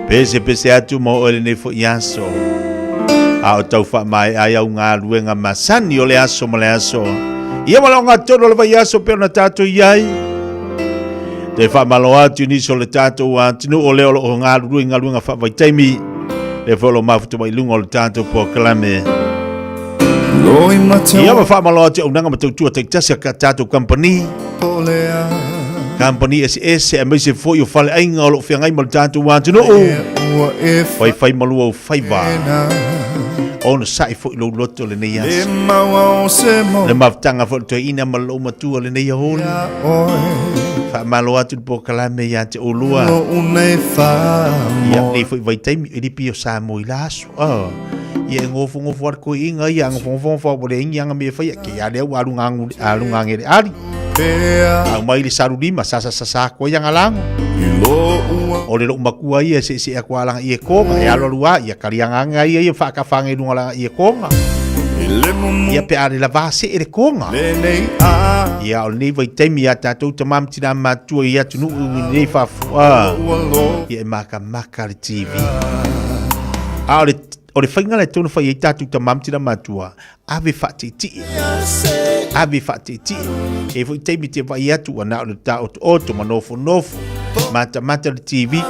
Pese pese atu mo oe lenei foi aso. A o tau whaamae ai au ngā luenga masani o le aso ma le aso. Ia wala o ngā tonu o le vai aso pe ona tātou i ai. Te whaamalo atu nisi o le tātou atunu o leo o ngā ruru i ngā luenga whaavaitaimi. Le foi o lo mafuta mai lunga o le tātou pōkalame. Loi mata Ia ma whaamalo atu au nanga ma tautua taitasi a ka tātou company. Company eseese aemaise foi o faleaiga o lo o feagai ma le tatou atunuu. Faifai malua o faiva. Ona sa'i foi lou loto lenei aso. Le mafutaga foi o le toeaina ma le loomatua lenei aoauli. Faamalo atu le polokalame ia te oulua. Ia lenei foi vaitaimi e lipi o Samoa i la aso. Oh. Ia e ngofongofo a le koiinga ia, ngofongofo a le ingi anga me whaia, ke ia lea ua alu ngangere ali. Au mai le salu lima, sa sa sa sa koa ia ngalango. O le lou makua ia se se aku alanga i e konga, e alu alu a, ia kari anga anga ia ia whaakawhange lunga langa i e konga. Ia pe are la vase e le konga. Ia o lenei vaitaimi ia tātou tamam tina matua i atu nuu i lenei whafua. Ia e maka maka le TV. A o le, o le whainga le tonu whai e tātou tamam tina matua, ave whaatiitii. Ave whaatiitii. E foi taimi te vai atu ana o le tā oto oto ma nofo nofo. Mata mata le TV.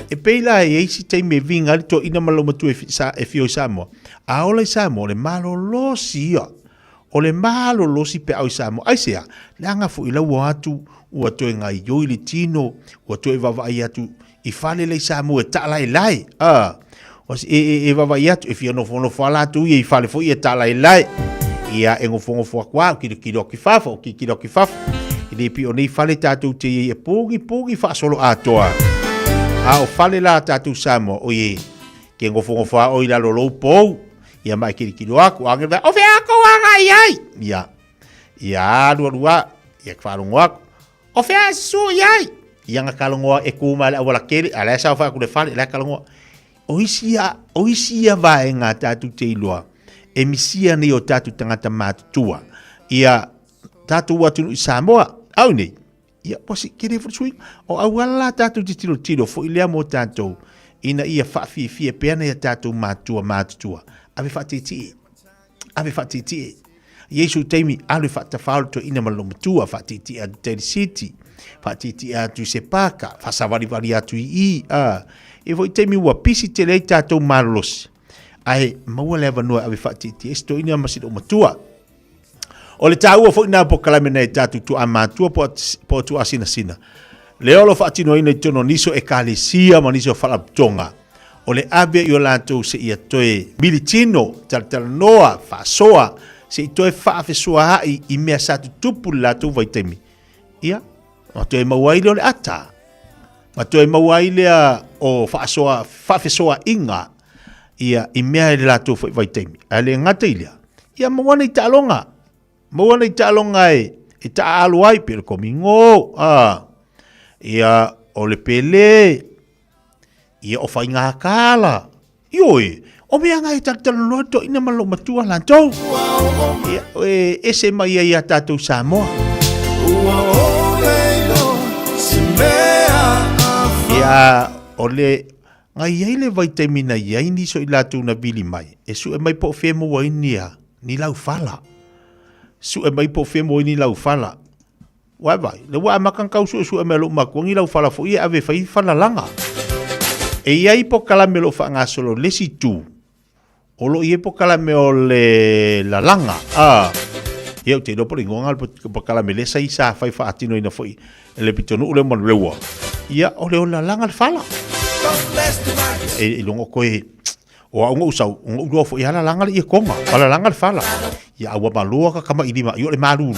E pei la e eisi taimi e vinga le to ina malo matua e, sa, e fio i Samoa. A ola i Samoa, le malolosi ia. O le malolosi pe au i Samoa. Aisea, leaga foi lau atu ua toe gaioi le tino, ua toe vaavaai atu i fale lei Samoa e taalaelae. A, e, e, e vaavaai atu, e fia nofonofo a latou ia i fale foi e taalaelae. Ia, e nofonofo aku a, o kilokilo atu i fafo, o kilokilo atu i fafo. E le pei o nei fale tatou te i ai e pogipogi faasolo atoa. A o fale la tatou Samoa, oi e, ke nofonofo a oi lalo lou pou, ia ma e kilokilo aku, a o fea kou agai ai? Ia, ia alu alu a, ia wharongo aku, o fea e susu i ai? Ia nga kalongoa e kū mai le auala kele, a lae saofai aku le fale, lae kalongoa. O isi ia, o isi ia vaega tātou te iloa, e misia nei o tātou tangata mātutua, ia tātou atunuu i Samoa, au nei, ia, ua si, kere fo sui, o auala la tātou te tiro tiro, fo i lea mō tātou, ina ia whaafiafia pea nei a tātou mātua mātutua, ave whaatiitii, ave whaatiitii. I ēsi o taimi, alu e whaatawhao to ina ma lo matua, whaatiitii atu Daly City, whaatiitii atu i se pāka, whasawariwari atu i i, a, e foi taimi ua pisi tele ai tātou malolosi. Ae, maua le avanoa ave whaatiitii, esi to ina ma si lo matua. O le tāua foi nā polokalame nei tātou tuā mātua po, po tuā sinasina. Le olo whaatinoina i tono niso e kalesia ma niso whalaputonga. O le ave i o latou seia toe militino, talatalanoa, faasoa, se i toe faafesoaai i mea sa tutupu i le latou vaitaimi. Ia, ma toe maua ai lea o le ata. Ma toe maua ai lea o faasoa, faafesoaaiga, ia, i mea i le latou foi vaitaimi. Ae le gata i lea, ia maua nei taaloga. Maua nei taaloga e, e taaalo ai, pe o le komigo, a. Ia, o le Pele, ia o Faigakala. Ioe, o mea nga e talatalanoa toeaina ma lou matua latou. Ia, e ese mai ai ia tatou Samoa. Ia, o le, na i ai le vaitaimi na i ai nisi o i latou na vili mai, e sue mai po o fea e maua ai ni a, ni laufala. Sue mai po o fea e maua ai ni laufala. Uae vai, le ua amata ona tau suesue mai e lou matua ni laufala foi e ave e fai falalaga. E i ai polokalame o lo o faagasolo i le isi itu, o lo o i ai polokalame o le lalaga, a, ia ou te iloa po o le igoa lena o le polokalame lea sa sa fai faatinoina foi e le pitonuu lea o Manuleua, ia o le lalaga le fala. E iloga o toe O au na ou sau, na ou iloa foi a lalaga le ietoga, a lalaga le fala. Ia a ua maloa ka kamaʻilima i o le malūlū.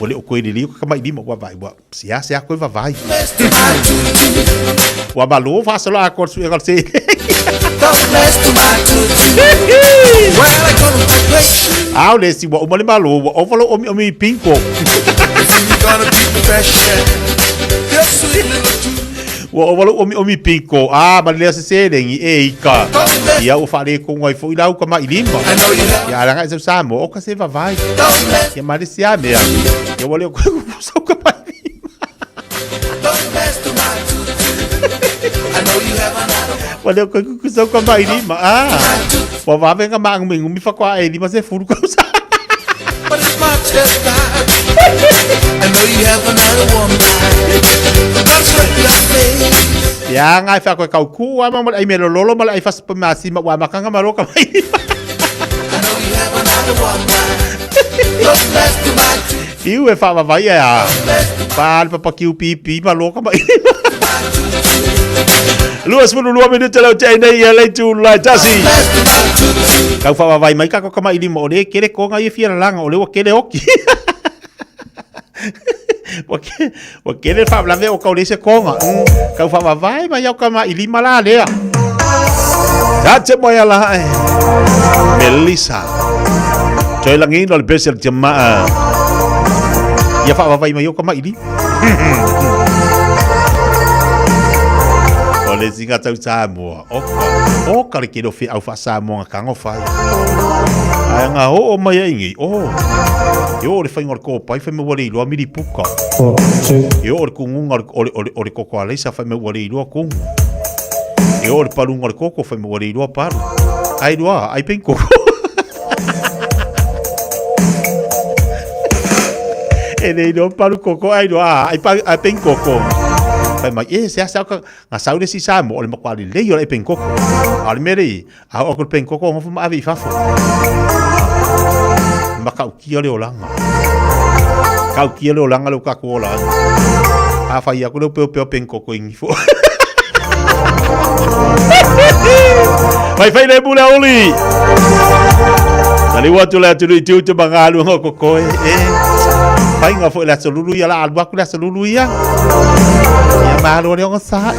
Ua le o toe lelei o ka kamaʻilima, ua vaai, ua seasea toe vavai. Ua malo faasolo atoa le suega o le seleni. A o le isi, ua uma le malo, ua ova lou omiomi i bingo. Ua ova lou omiomi piko, a ma le lea se seleni, e ika. Ia ua faaletonu ai foi la uka mai lima. Ia ala ngai sau Samoa, o ka se vavai. Ia ma le isi a mea. Ia ua le o koe kukusa uka mai lima. Ua le o koe kukusa uka mai lima. Ah, ua vave nga maagumigumi faatoa e 50 tausaga. Ia ngai wha koe kau ku ama mo le ai me lololo ma le ai fasa pa masi ma ua makanga ma roka mai. Iu e wha wawai e a. Pa le papa kiu pi pi ma loka mai. 22 minute lau te nei ia leitu lai tasi. Kau whawawai mai kako kama i lima o le kere konga i fia langa o le ua kere oki. Ua ke, ua kere whawalave o kau le se konga. Kau whawawai mai au kama i lima la lea. Tate mo ia la e. Melissa. Toi langino le pese le jamaa. Ia whawawai mai au kama i lima. O le zinga tau Samoa. Oka. Oka le kilo fi au fa Samoa nga kango fai. Ai nga o o mai ai ngi. Oh. E o le whainga o le kōpai whai me wale iloa miri puka. E o le kungunga o le, o le, o le koko a leisa whai me wale iloa kungu. E o le palunga o le koko whai me wale iloa palu. Ai loa, ai pen koko. E le iloa palu koko ai loa, ai, pa, ai pen koko. Whai mai, e se asa ka, nga sau le si Samoa, o le makuā lelei o le ai pen koko. A o le mea lei, a o aku le pen koko, ngofo ma ave i fafo. Makaukia le olaga. Kaukia le olaga le o kakou ola ai. A whai aku le upeo peo pen koko ingi fo. Fai fai le mule uli. Tali watu le atu nui tiu te mangalu ngo kokoe. E. Fai ngā fo le aso lulu ia la alu aku le aso lulu ia. Ia malo le ongo sa'i.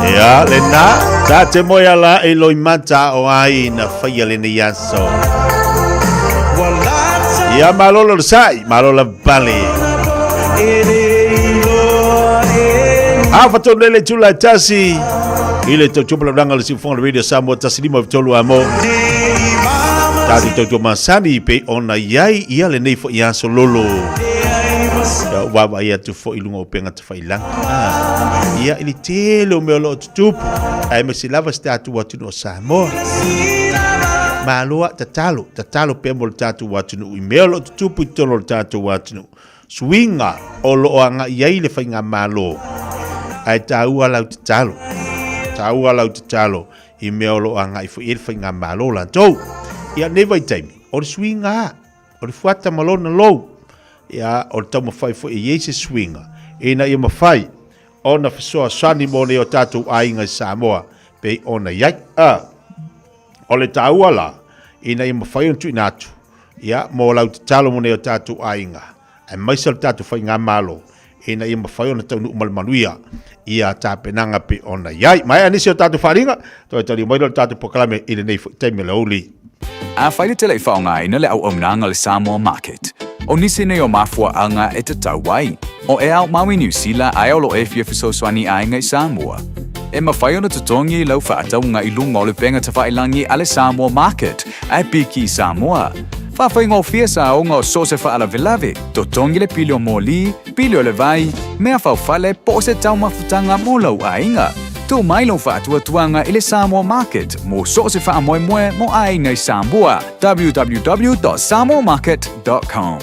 Ia, lena, ta te moe ala e loimata o ai na whaia lenei aso. Ia, malo lo sai, malo la bale. A fatonu lele tula tasi. I le tautua malaulanga le siufoga le Radio Samoa 153 a mo. Tātou tautua masani pe ona iai ia lenei foi aso lolo. Ia vaavaai atu foi i luga o upega tafailagi. Ah, ia i le tele o mea o lo o tutupu. Aemaise lava si tatou atunuu o Samoa. Malo a tatalo, tatalo pea mo le tatou atunuu i mea o lo o tutupu i totonu o le tatou atunuu. Suiga o lo o agai ai le faigamalo, ae taua lau tatalo, taua lau tatalo i mea o lo o agai foi i ai le faigamalo latou. Ia, nei vaitaimi, o le suiga a, o le fuata ma lona lou, ia, o le taumafai foi e i ai se suiga, ina ia mafai ona fesoasoani mo nei o tatou aiga i Samoa, pei ona i ai. A, o le taua la, ina ia mafai ona tuuina atu, ia, mo lau tatalo mo nei o tatou aiga, aemaise o le tatou faigamalo, ina ia mafai ona taunuu ma le manuia ia tapenaga pei ona i ai. Maea nisi o tatou faaaliga, toe taliu mai lea o le tatou polokalame i lenei foi taimi o le aoauli. Afai le tele i faaaogaina le auaunaga a le Samoa Market, o nisi nei o mafuaaga e tatau ai. O e ao mau i Niu Sila ae o lo e fia fesoasoani i aiga i Samoa. E mafai ona totogi lau faatauga i luga o le upega tafailagi a le Samoa Market ae piki i Samoa. Faafaigofie saoga o so o se faalavelave, totogi le pili o moli, pili o le vai, mea faufale po o se taumafutaga mo lou aiga. Tuu mai lou faatuatuaga i le Samoa Market mo so o se faamoemoe mo aiga i Samoa, www.samoamarket.com.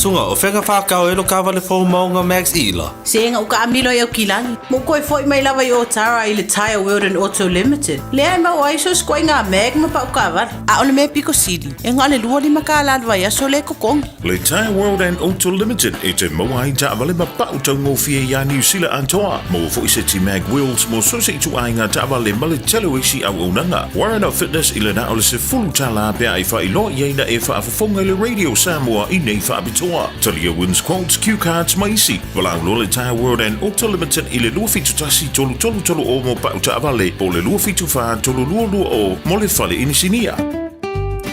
Suga, o fea whakao e lo kawale fou maunga Max Ila? Se nga uka amilo i au kilagi. Mo koe foi mai lava i Otara i le Tyre World and Auto Limited. Lea e mau ai so skoe ngā mag ma pau kawale. A o le mea piko sili, e ngā le lua lima ka la vai aso le kokongi. Le Tyre World and Auto Limited e te maua ai taavale ma pau taugofie iā Niu Sila atoa. Maua foi se ti mag wheels mo so se ituaiga taavale ma le tele o isi auaunaga. Warren of Fitness i le na o le $10 pe a e faailoa i ai na e faafofoga i le Radio Samoa i nei faapitoa. Talia wins quotes, cue cards ma isi. Valaau loa le Tyre World and Auto Limited i le 271 3330 mo pau taavale po o le 274 3220 mo le fale inisinia.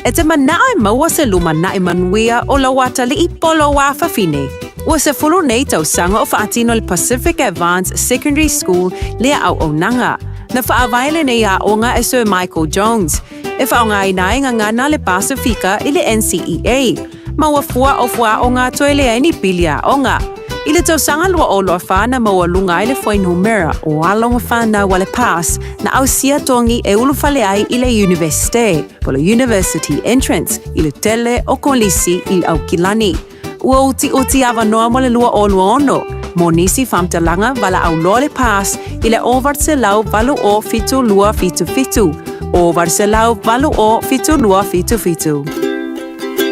E te manao e maua se lumanai manuia o lou atalii po o lou afafine. Ua 10 nei tausaga o faatino le Pacific Advance Secondary School lea auaunaga. Na faavae lenei aoga e Sir Michael Jones, e faaaogaina ai gagana le Pasifika i le NCEA. Maua fua o fuaaoga toe leai ni pili aoga. I le tausaga 2024 na maualuga ai le fuainumera o alo ma fanau a le PASS na ausia togi e ulufale ai i le Iunivesite, po o le University Entrance, i le tele o kolisi i Aukilani. Ua utiuti avanoa mo le 2026 mo nisi faamatalaga valaau loa le PASS i le 808 7277, 808 7277.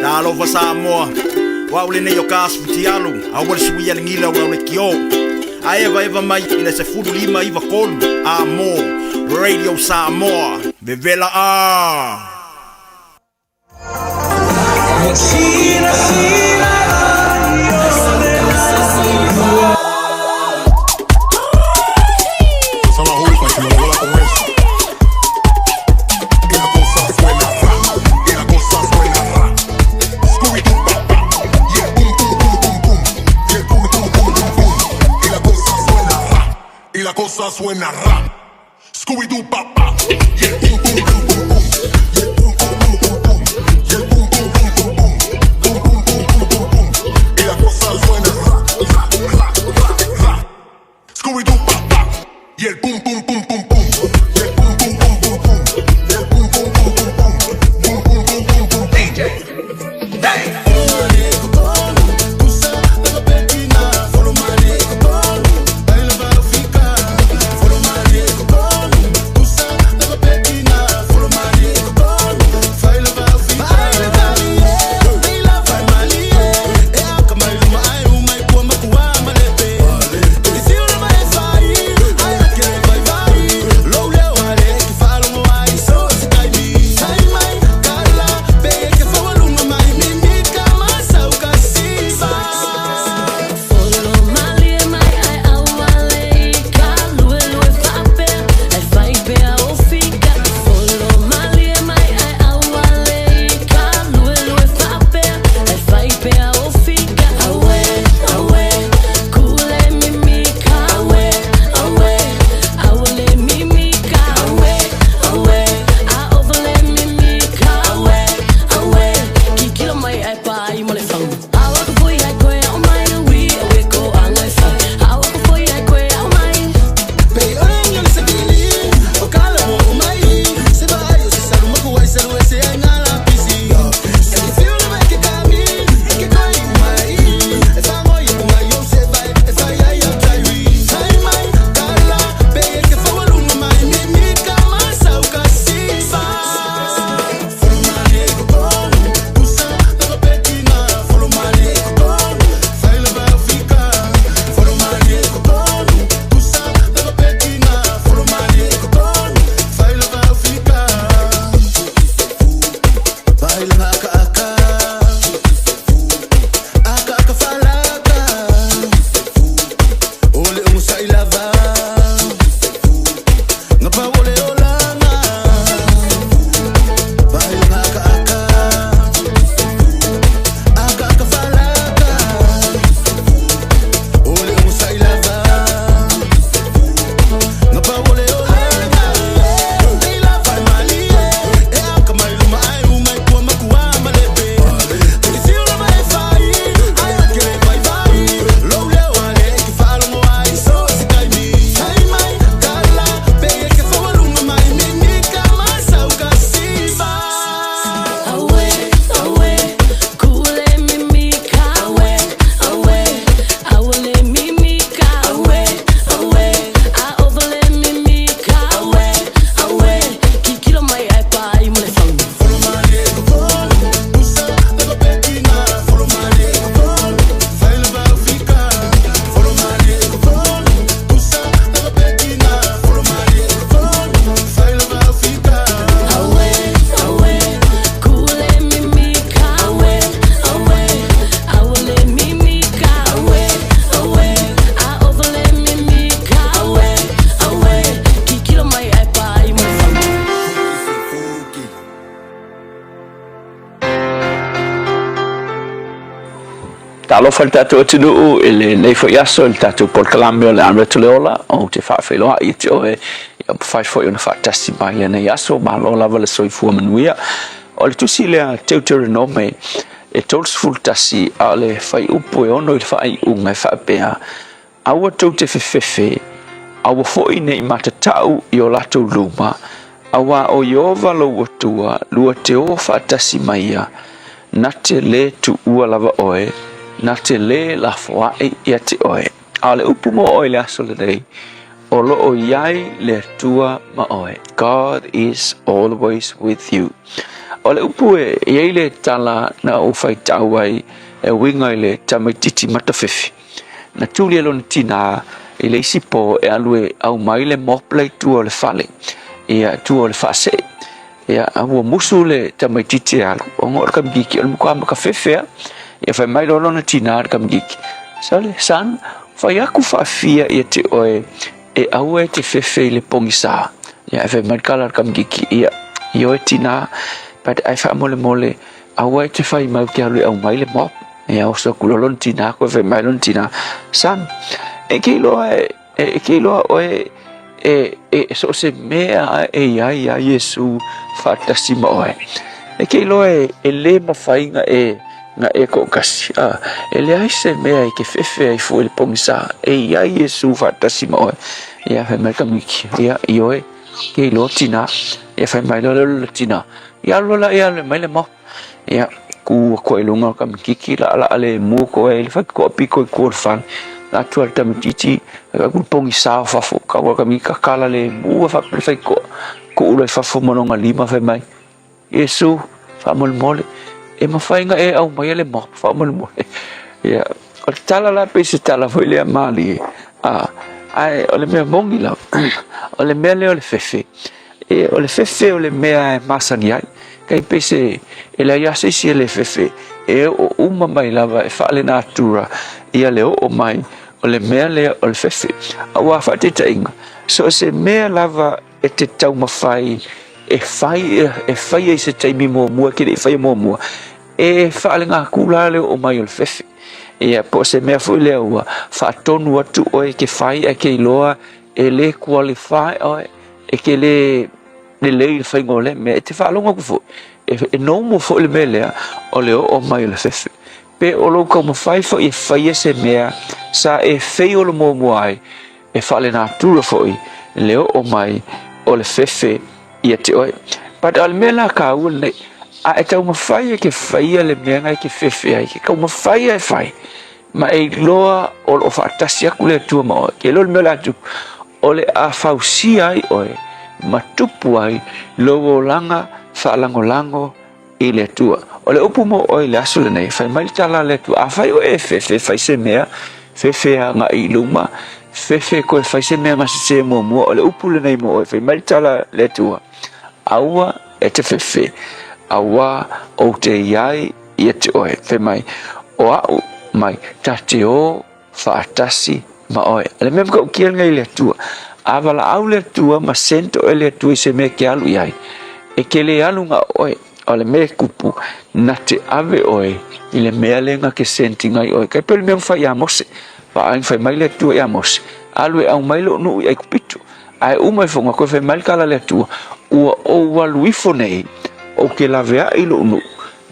Talofa Samoa, o au lenei o ka Futialu, aua le suia le gila o au le kio. A eva eva mai i le 15 93 a mo Radio Samoa, vevela a. Sila, sila, Y la cosa suena ra. Scooby-Doo papá. Yeah, boom, boom, boom, boom, boom. Yeah, boom, boom, boom, boom, boom. Yeah, boom, boom, boom, boom, boom. Boom, boom, boom, boom, boom, boom. Y la cosa suena ra, ra, ra, ra, ra. Scooby-Doo papá. Y el boom, boom, boom, boom, boom. Yeah, boom, boom, boom, boom, boom. Yeah, boom, boom, boom, boom, boom. Boom, boom, boom, boom, boom. DJ. Hey. Talofa i le tatou atunuu i lenei foi aso i le tatou polokalame o le Amata o le Ola, ou te faafeiloai ia te oe, ia mafai foi ona faatasi mai i lenei aso, malo lava le soifua manuia. O le tusi lea Teuteronome e 31 a o le fuaiupu e 6 i le faaiuga e faapea, Aua tou te fefefe, aua foi ne i matatau i o latou luma, auā o Ieova lou Atua lua te o faatasi ma ia, na te lē tuua lava oe, na te lē lafoaʻi ia te oe. A o le upu mo oe i le aso lenei, o lo o i ai le Atua ma oe. God is always with you. O le upu e i ai le tala na ou faitau ai e uiga i le tamaitiiti matafefi. Na tuli e lona tinā i le isi pō e alu e aumai le mop la i tua o le fale, ia, tua o le faasee. Ia, a ua musu le tamaitiiti e alu, ona o le kamikiki, o le matua makafefe lava. Ia, fai mai loa lona tinā i le kamikiki, Sole, son, fai aku faafia ia te oe e aua e te fefe i le pogisā. Ia, ae fai mai le tala a le kamikiki, Ia, ioe tinā, but ae faamolemole, aua e te fai mai ou te alu e aumai le mop. Ia oso atu loa lona tinā koe fai mai lona tinā, Son, e ke iloa e, e ke iloa oe e, e, e so o se mea e i ai iā Iesu faatasi ma oe. E ke iloa e, e lē mafai na e, na e toʻatasi. A, e leai se mea e ke fefe ai fua i le pogisā. E i ai Iesu faatasi ma oe. Ia fai mai le tamaiti, ia, ioe, ke iloa tinā. Ia fai mai loa lea o le tinā, ia alu loa la e alu e aumai le mop. Ia, kū atu ai i luga o le kamititi, laʻalaʻa lemu atu ai i le faitotoa pito i tua o le fale. Alu atu a le tamaitiiti, vaai atu le pogisa o fafo, tau lava le kamititi tatala lemu lava faapea le faitotoa, tuu loa i fafo ma lona lima fai mai, Iesu, faamolemole, e mafai ona e aumaia le mop faamolemole. Ia, o le tala la pei se tala foi lea malie, a, ae o le mea moni lava, o le mea lea o le fefe, E, o le fefe o le mea e masani ai. Tai pei se, e leai lava se isi e le fefe, e oo uma mai lava e faalenatura ia le oo mai o le mea lea o le fefe. Aua faataitaiga, so o se mea lava e te taumafai e fai, e faia i se taimi muamua e te le i faia muamua, e faalenatura le oo mai o le fefe. Ia, po o se mea foi lea ua faatonu atu oe e te fai ae te iloa e le qualify oe, e te le lelei i le faiga o lea mea, e te faalogo atu foi, e normal foi le mea lea o le oo mai o le fefe. Pe o lou taumafai foi e faia se mea sa e feiolo muamua ai, e faalenatura foi le oo mai o le fefe ia te oe. But o le mea la taua lenei, a e taumafai e ke faia le mea na e ke fefe ai, ke taumafai e fai, ma e iloa o lo o faatasi atu le Atua ma oe. Ke iloa le mea o le a tupu, o le a fausia ai oe ma tupu ai lou olaga faalagolago i le Atua. O le upu mo oe i le aso lenei, fai mai le tala a le Atua, afai oe e fefe fai se mea, fefe agai i luma, fefe koe fai se mea gasese muamua, o le upu lenei mo oe, fai mai le tala a le Atua, aua e te fefe, auā ou te i ai ia te oe, fai mai, o a'u mai ta te o faatasi ma oe. O le mea matautia lenei i le Atua, a valaau le Atua ma sent oe le Atua i se mea e te alu i ai, e te le alu na o oe, o le mea e tupu, na te ave oe i le mea lea na te sent ina ai oe. Tai pei o le mea na fai ia Mose, vaai na fai mai le Atua ia Mose, alu e aumai lou nuu i Aikupito. Ae uma ifo na toe fai mai le tala a le Atua, ua ou alu ifo nei, ou te laveai lou nuu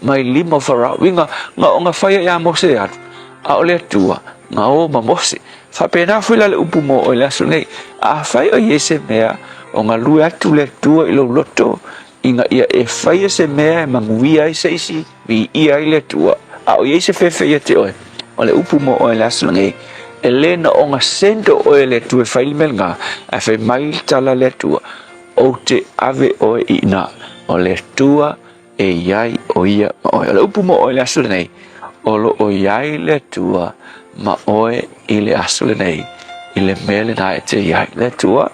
mai lima o Farao. Uiga, na o na fai ia Mose e alu, a o le Atua, na o ma Mose. Faapena foi la le upu mo oe i le aso nei. Afai o i ai se mea o galue atu le Atua i lou loto, ina ia e faia se mea e manuia ai se isi, viia ai le Atua, a o i ai se fefe ia te oe, o le upu mo oe i le aso lenei, e le na ona sendo oe e le Atua e fai le mea lena, ae fai mai le tala a le Atua, ou te ave oe i ina, o le Atua e i ai o ia ma oe. O le upu mo oe i le aso lenei, o lo o i ai le Atua ma oe i le aso lenei, i le mea lena e te i ai. Le Atua,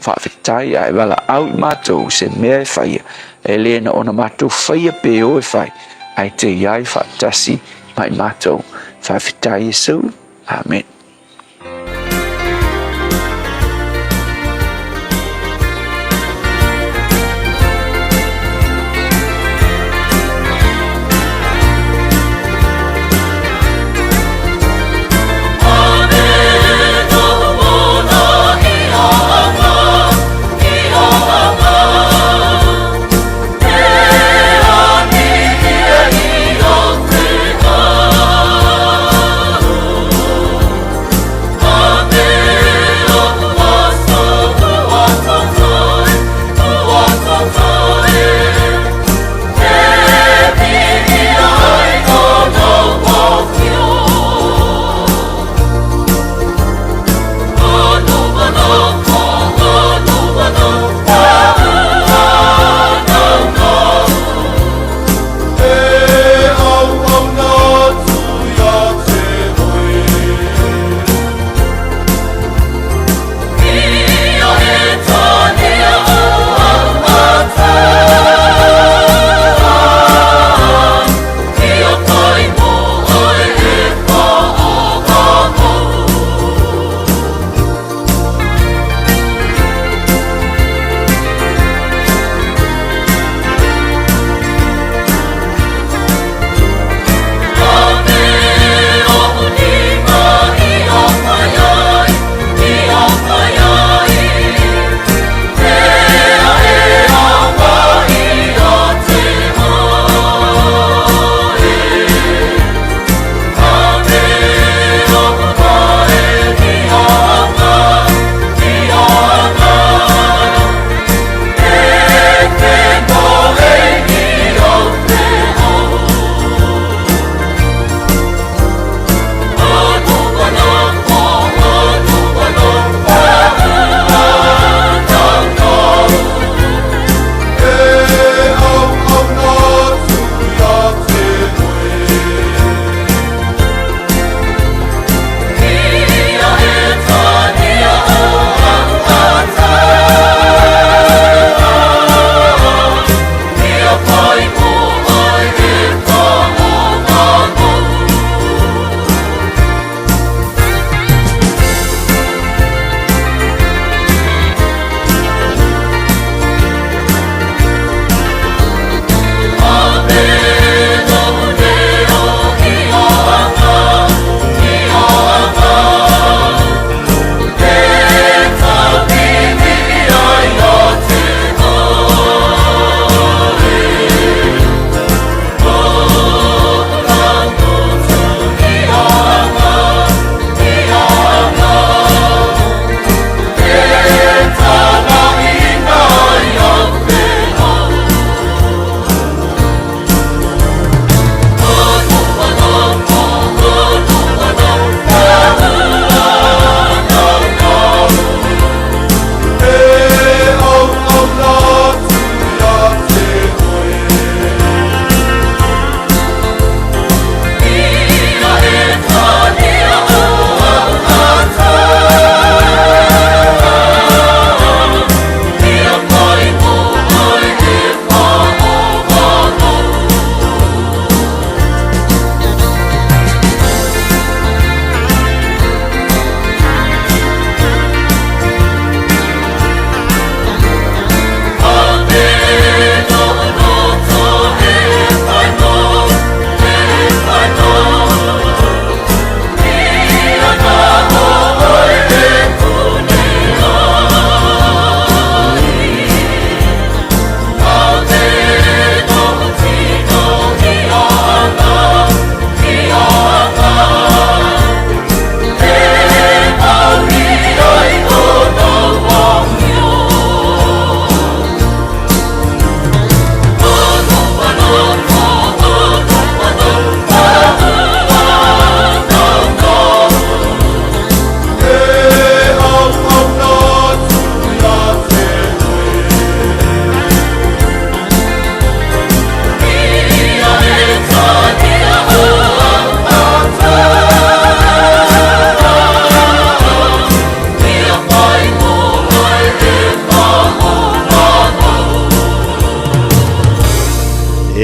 faafetai a e valaau i matou se mea e faia, e le na ona matou faia pe o e fai, ae te i ai faatasi ma i matou. Faafetai Iesu. Amen.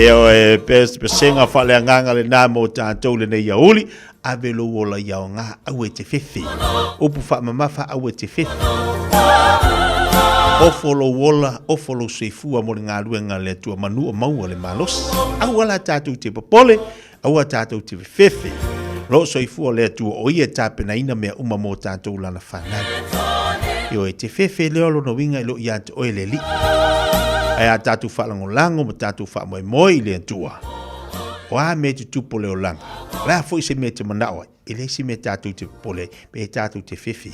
Ioe, pesega faaleagaga lenā mo tatou lenei aoauli. Ave lou ola i aoga, aua e te fefe. Upu faamamafa, aua e te fefe. Ofo lou ola, ofo lou soifua mo le galuega a le Atua manu o maua le malosi. Aua la tatou te popole, aua tatou te fefefe. Lo soifua le Atua o ia e tapenaina mea uma mo tatou lana fanau. Ioe, te fefe lea o lona uiga e le o ia te oe le Alii. Ae a tatou faalagolago ma tatou faamoemoe i le Atua, o a mea e tutupu o le olaga, o le a foi se mea e te manao ai, e leai se mea tatou te popole ai, pe tatou te fefe.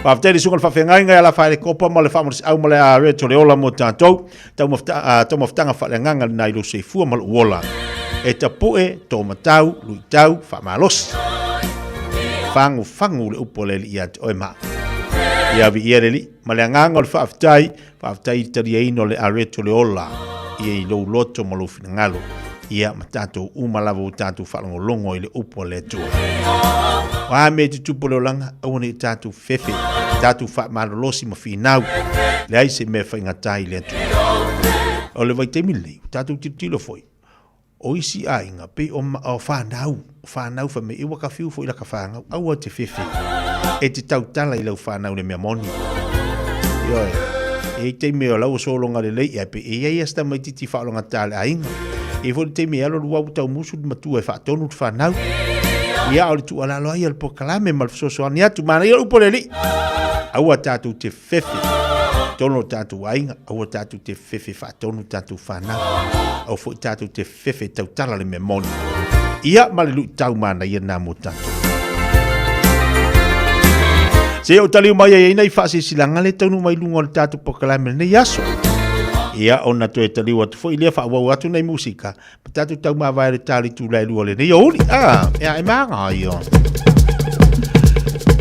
Faafetai i le susuga i le faafeagaiga ia Lafaele Kopa ma le faamalosiau ma le Aret o le ola mo tatou. Taumafataga faaleagaga lena i lou soifua ma lou ola. E tapue, tōmatau, luitau, faamalosi. Fagufagu le upu a le Alii ia te oe ma. Ia viia le Alii ma le agaga o le faafetai, faafetai i le taliaina o le areto o le ola ia i lou loto ma lou finagalo, ia ma tatou uma lava ua tatou faalogologo i le upu a le Atua. O a mea e tutupu o le olaga, aua ne i tatou fefe, tatou faamalolosi ma finau, leai se mea e faigata i le Atua. O le vaitaimi lenei, ua tatou tilotilo foi, O isi aiga, pei o, o whanau, o whanau wha me iwa ka whiu fo i laka whanau, aua te whiwhi. E te tautala i lau whanau le mea moni. Ioe, e i taimi o lau sologa lelei ia pe e ia sta mai titi whaolonga tā le aiga. E fo le taimi e alo lua u tau musu le matua e whaatonu le whanau. Ia o le tuualalo ai o le polokalame ma le fesoasoani atu manaia upu a le Alii. Aua tatou te fefe tonu o tatou aiga, aua tatou te fefe faatonu tatou fanau, aua foi tatou te fefe tautala le mea moni. Ia ma le luitau manaia nā mo tatou. Se o taliu mai ai nei faasilasilaga le taunuu mai luga o le tatou polokalame lenei aso. Ia ona toe taliu atu foi lea faaauau atu nei musika ma tatou taumavae le tali tulae lua lenei aoauli. Ah, ea e maga ia.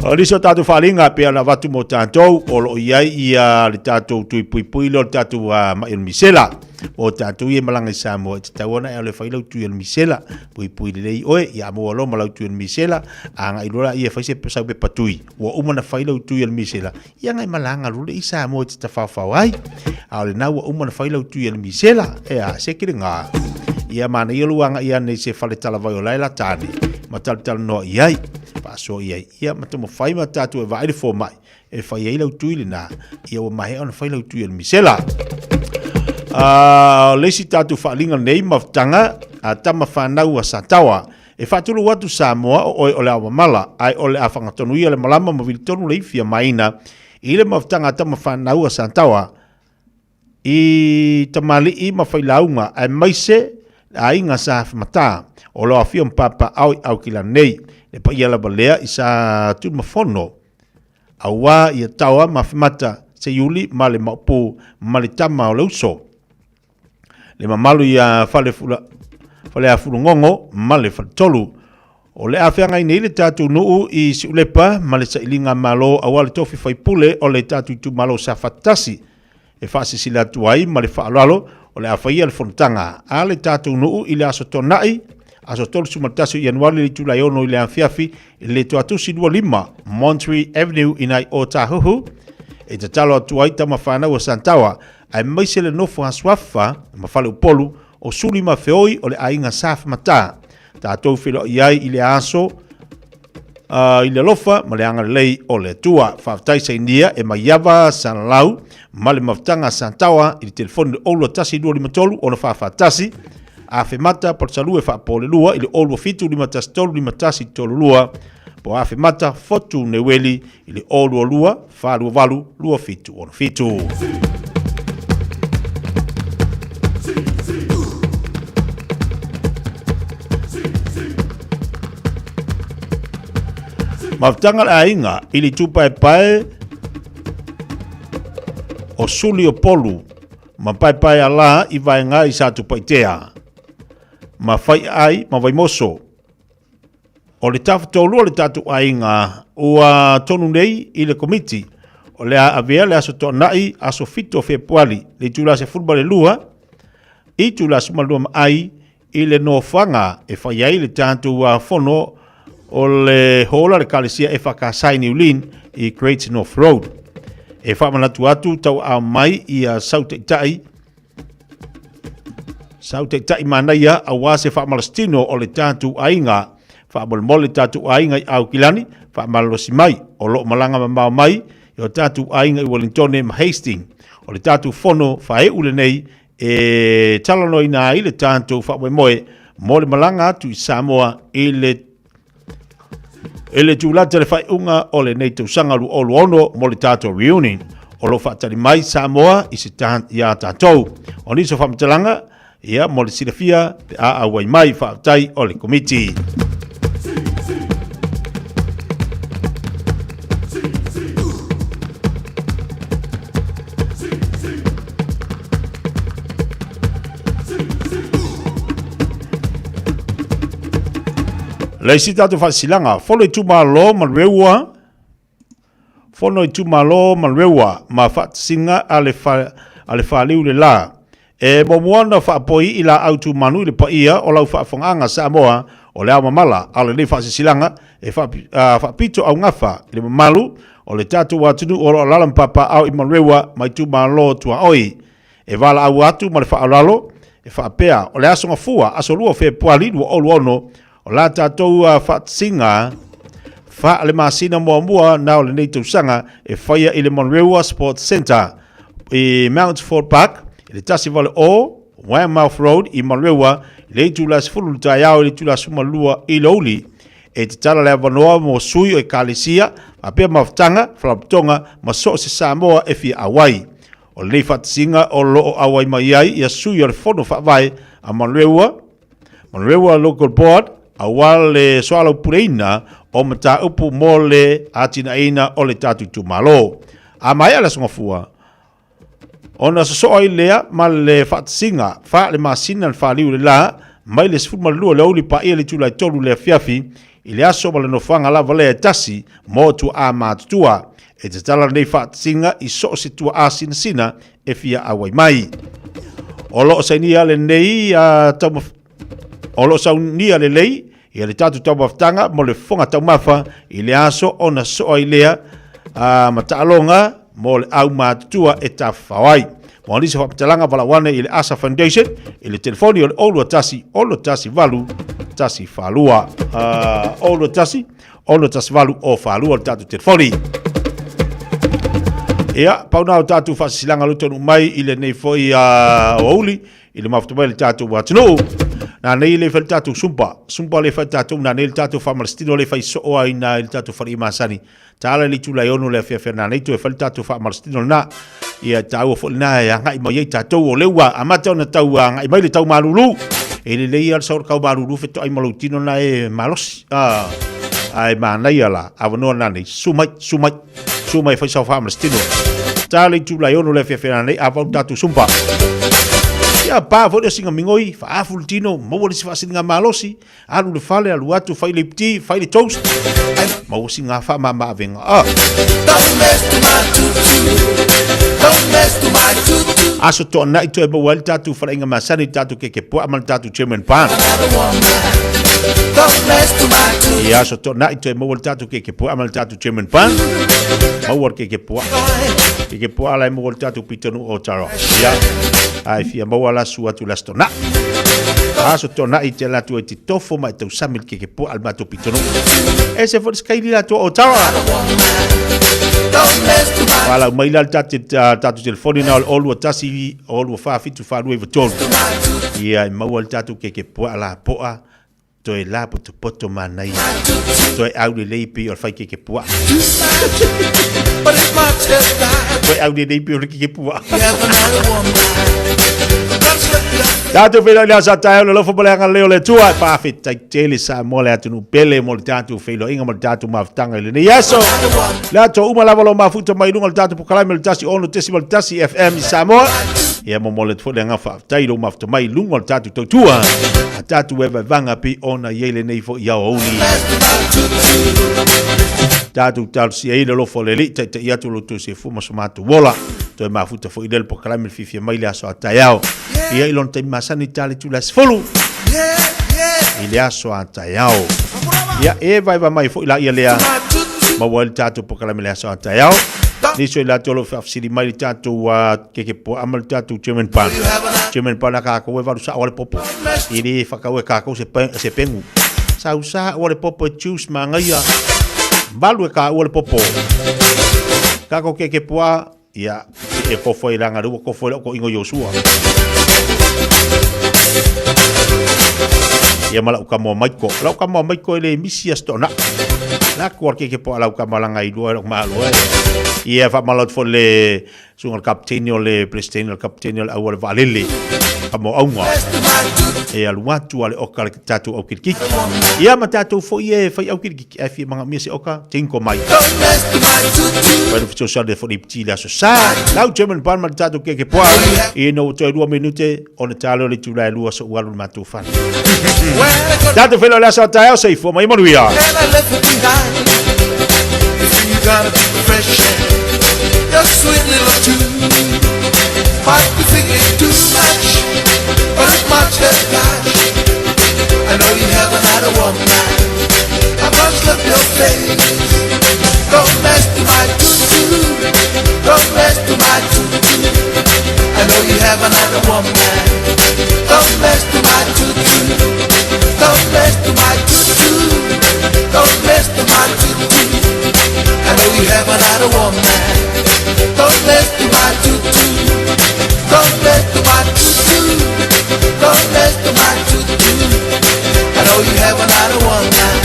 O nisi o tatou faaaliga pei ona avatu mo tatou, o lo o i ai ia le tatou tui puipui lea o le tatou mai o le misela. O tatou ia e malaga i Samoa, e tatau ona e alu e fai lau tui o le misela, puipui lelei oe, ia maua loa ma lau tui o le misela, agai loa laia e fai se sau pepa tui, ua uma ona fai lau tui o le misela, Ia ngai malaga loa le i Samoa i te tafaofao ai. A o lena ua uma ona fai lau tui a le misela. E a, se kele ngā. Ia manaia lou agai ane i se fale talavai o lae la tāne, ma talatalanoa i ai, faasoa i ai. Ia ma taumafai ma tatou e vaai le fomai, e fai ai lau tui lena, ia ua maea ona fai lau tui a le misela. A, o le isi tatou faaaliga nei mafutaga a tama fanau a Sataoa, E faatulou atu Samoa, o oe o le aomamala, ae o le a fagatonu ia le malama ma vilitonu le ifi a Maina i le mafutaga a tama fanau a Sataoa i tamalii ma failauga aemaise le aiga sa Matā o lo afio ma Papa ao i Aukilani nei. Le paia lava lea i sa Tuimafono auā ia Taoa ma Afemata, Seiuli ma le Maopu ma le tama o le uso. Le mamalu ia Falefula, Faleafulugogo ma le Faletolu. O le a feagai nei le tatou nuu i Siulepa ma le sailiga malo aua le tofi faipule o le tatou itumalo Safata 1 e faasilasila atu ai ma le faaaloalo o le a faia le fonotaga a le tatou nuu i le aso Toonai, aso 31 o Ianuari le itula e 6 i le afiafi i le Tuatusi 25 Monterey Avenue i nai Ōtāhuhu. E tatalo atu ai tama fanau a Santawa aemaise le nofo a Suafa ma Faleupolu o Suli ma Feoi o le aiga Sa Matā. Tatou feiloai ai i le aso i le alofa ma le agalelei o le Atua. Faafetai sainia e Maiava Salalau ma le mafutaga a Santawa i le telefoni le 0 1 2 5 3 6 4 4 1, Afemata Palesalue Faapolelua i le 0 7 5 1 3 5 1 3 2, po Afemata Fotu Neueli i le 022 428 2767. Mafutaga le aiga i le tūpaepae o Suli o Polu ma paepae ala i vaega i Satupaitea ma Faiaai ma Vaimoso. O le tafatolu o le tatou aiga ua tonu nei i le komiti o le a avea le aso Toonai, aso 7 o Fepuari, le itula 12 itula 12 ma ai i le nofoaga e fai ai le tatou fono o le hall a le Kalesia EFKS i Niu Lin i Great North Road. E faamanatu atu tauaao mai ia sau taitai. Sau taitai manaia aua se faamalositino o le tatou aiga. Faamolemole tatou aiga i Aukilani, faamalolosi mai, o lo o malaga mamao mai i o tatou aiga i Uelintone ma Hastings. O le tatou fono faaiu lenei e talanoaina ai le tatou faamoemoe mo le malaga atu i Samoa i le I le tulata le faaiuga o lenei tausaga 2026 mo le tatou reunion, o lo o faatali mai Samoa i se ta, iā tatou. O nisi o faamatalaga, ia mo le silafia pe a auai mai faafetai o le Komiti. Le isi tatou faasilaga, fono itumalo ma Reua, fono itumalo ma Reua ma faatasiga a le, fa, a le faliu le la. E muamua ona faapoi i laau tumanu i le paia o lau faafogaaga Samoa o le ao mamala a o lenei faasisilaga e faapito augafa i le mamalu o le tatou atunuu o lo o alaala ma papaaao i Manurewa ma itumalo tuaoi. E valaau atu ma le faaaloalo e faapea, o le Aso Gafua, aso 2 o Fepuari 2026, o la tatou faatasiga faale-masina muamua na o lenei tausaga e faia i le Manurewa Sports Centre i Mountfort Park i le 180 Wearmouth Road i Manurewa i le itula 10 i le taeao i le itula 12 i le aoauli. E tatala le avanoa mo sui o ekalesia faapea mafutaga, faalapotopotoga ma so o se Samoa e fia auai. O lenei faatasiga o lo o auai mai ai ia sui o le Fono Faavae a Manurewa, Manurewa Local Board, aua le soalaupuleina o mataupu mo le atinaeina o le tatou itumalo. A maea le Aso Gafua, ona sosoo ai lea ma le faatasiga faale-masina le faliu i le la mai le 12 o le aoauli paia le itula e 3 le afiafi i le aso ma le nofoaga lava lea e tasi mo tuaa matutua. E tatala lenei faatasiga i so o se tuaa sinasina e fia auai mai. O lo o sainia lenei o lo o saunia lelei ia le tatou taumafataga mo le fofoga taumafa i le aso ona soo ai lea ma taaloga mo le au matutua e tafafao ai. Mo nisi o faamatalaga valaau ane i le ASA Foundation i le telefoni o le 021 618 142. 021 618 042 le tatou telefoni. Ia, pau na o tatou faasisilaga lutonu mai i lenei foi aoauli i le mafuta mai le tatou atunuu. Na nei le fai le tatou sumpa, sumpa le fai tatou na nei le tatou faamalositino le fai soo ai na i le tatou fale masani. Tala le itula e 6 le afiafi na nei toe fai le tatou faamalositino lena. Ia taua foi lena e agai mai ai tatou o lea ua amata ona tau agai mai le tau malulu. E lelei lava le sau o le kau malulu fetoai ma lou tino na e malosi. Ah, ae manaia la, avanoa na nei, susu mai, susu mai. Su mai fai sau faamalositino. Ta le itula e 6 le afiafi na nei, a vau tatou sumpa. Ia pa foi le singa migoi, faafu le tino, maua le isi faasiliga malosi, alu le fale, alu atu, fai le ipti, fai le toast, maua singa faamama avega. Ah. Aso toanai toe maua ai le tatou faleaiga masani, le tatou keke puaa ma le tatou German pan. Ia aso toanai toe maua le tatou keke puaa ma le tatou German pan. Maua le keke puaa. Keke puaa la e maua le tatou pitonu o Tara. Ia, ai fia maua la su atu le aso toanai. Aso toanai te ala atu ai te tofo ma e tausami le keke puaa le matou pitonu. E se foi le skaili la tua o Tara. Wala mai la le tatou telefoni na o le 021 02 4 7 4 2 9 3. Ia e maua le tatou keke puaa la poa toe la potopoto manaia. Toe au lelei pei o le fai keke puaa. Toe au lelei pei o le keke puaa. Tatou feiloai i le aso a taeao i le alofa ma le agalelei o le Atua. E faafetai tele Samoa le atunuu pele mo le tatou feiloaiga ma le tatou mafutaga i lenei aso. Le ato uma lava lo mafuta mai luga o le tatou polokalame o le 106.1 FM i Samoa. Ia momoli atu foi le agaga faafetai i lou mafuta mai i luga o le tatou tautua a tatou evaevaga pei ona i ai lenei foi aoauli. Tatou talosia ai le alofa o le Alii, taitai atu lo outou soifua ma so matou ola. Toe mafuta foi lea le polokalame le fiafia mai le aso a taeao. Ia i lona taimi masani ta le itula e 10 i le aso a taeao. Ia e vaeva mai foi la ia lea maua ai le tatou polokalame le aso a taeao. Nisi o i latou o lo o faafesili mai i le tatou keke puaa ma le tatou German bun. German bun a kākou e valu sa'o a le popo. E le whakau e kākou se, pe, se pengu. Sau sa ua le popo e juice māngaia. Valu e kā ua le popo. Kākou keke puaa, ia, e kofo i langa rua, kofo i loko ingo Iosua. Ia ma lau ka moa maiko. Lau ka moa maiko e le misi a stona. La kua ke ke po lau ka malanga i lua lau malo e. Ia fa malo fo le sunga le kapteni o le presidente o le kapteni o le au o le vaalele. Ka mo aunga. E alu atu a le oka le tatou au kilikiki. Ia ma tatou foi e fai au kilikiki. Ai fia manga mia se oka, tinko mai. Wai no fesoasoani le foi le le aso sa. Lau German pan ma le tatou keke poa. I no toe lua minute ona talo le itula e lua so ualu le matou fale. Tatou feiloai le aso a taeao, soifua ma ia manuia. And I left it behind. You see, you gotta be fresh. Your sweet little tune. Might be thinking too much, but it's much obliged. I know you haven't had a one night. I must love your face. Don't mess to my tutu. Don't mess to my tutu. I know you haven't had a one night. Don't mess to my tutu. Don't mess to my tutu. Don't mess to my tutu. I know you haven't had a one night. Don't mess to my tutu. Don't mess to my tutu. Don't mess to my tutu. I know you haven't had a one night.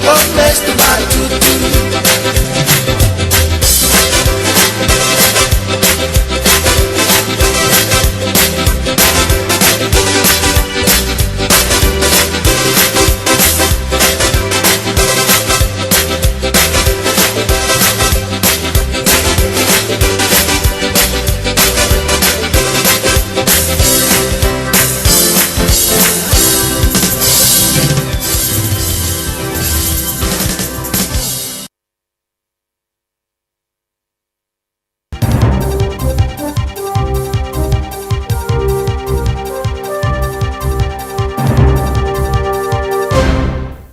Don't mess to my tutu.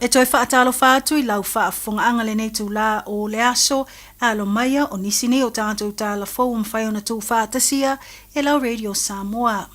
E toe faatalofa atu i lau faafofogaaga lenei itulā o le aso, alo maia o nisi nei o tatou tala fou ua mafai ona tuufaatasia e lau Radio Samoa.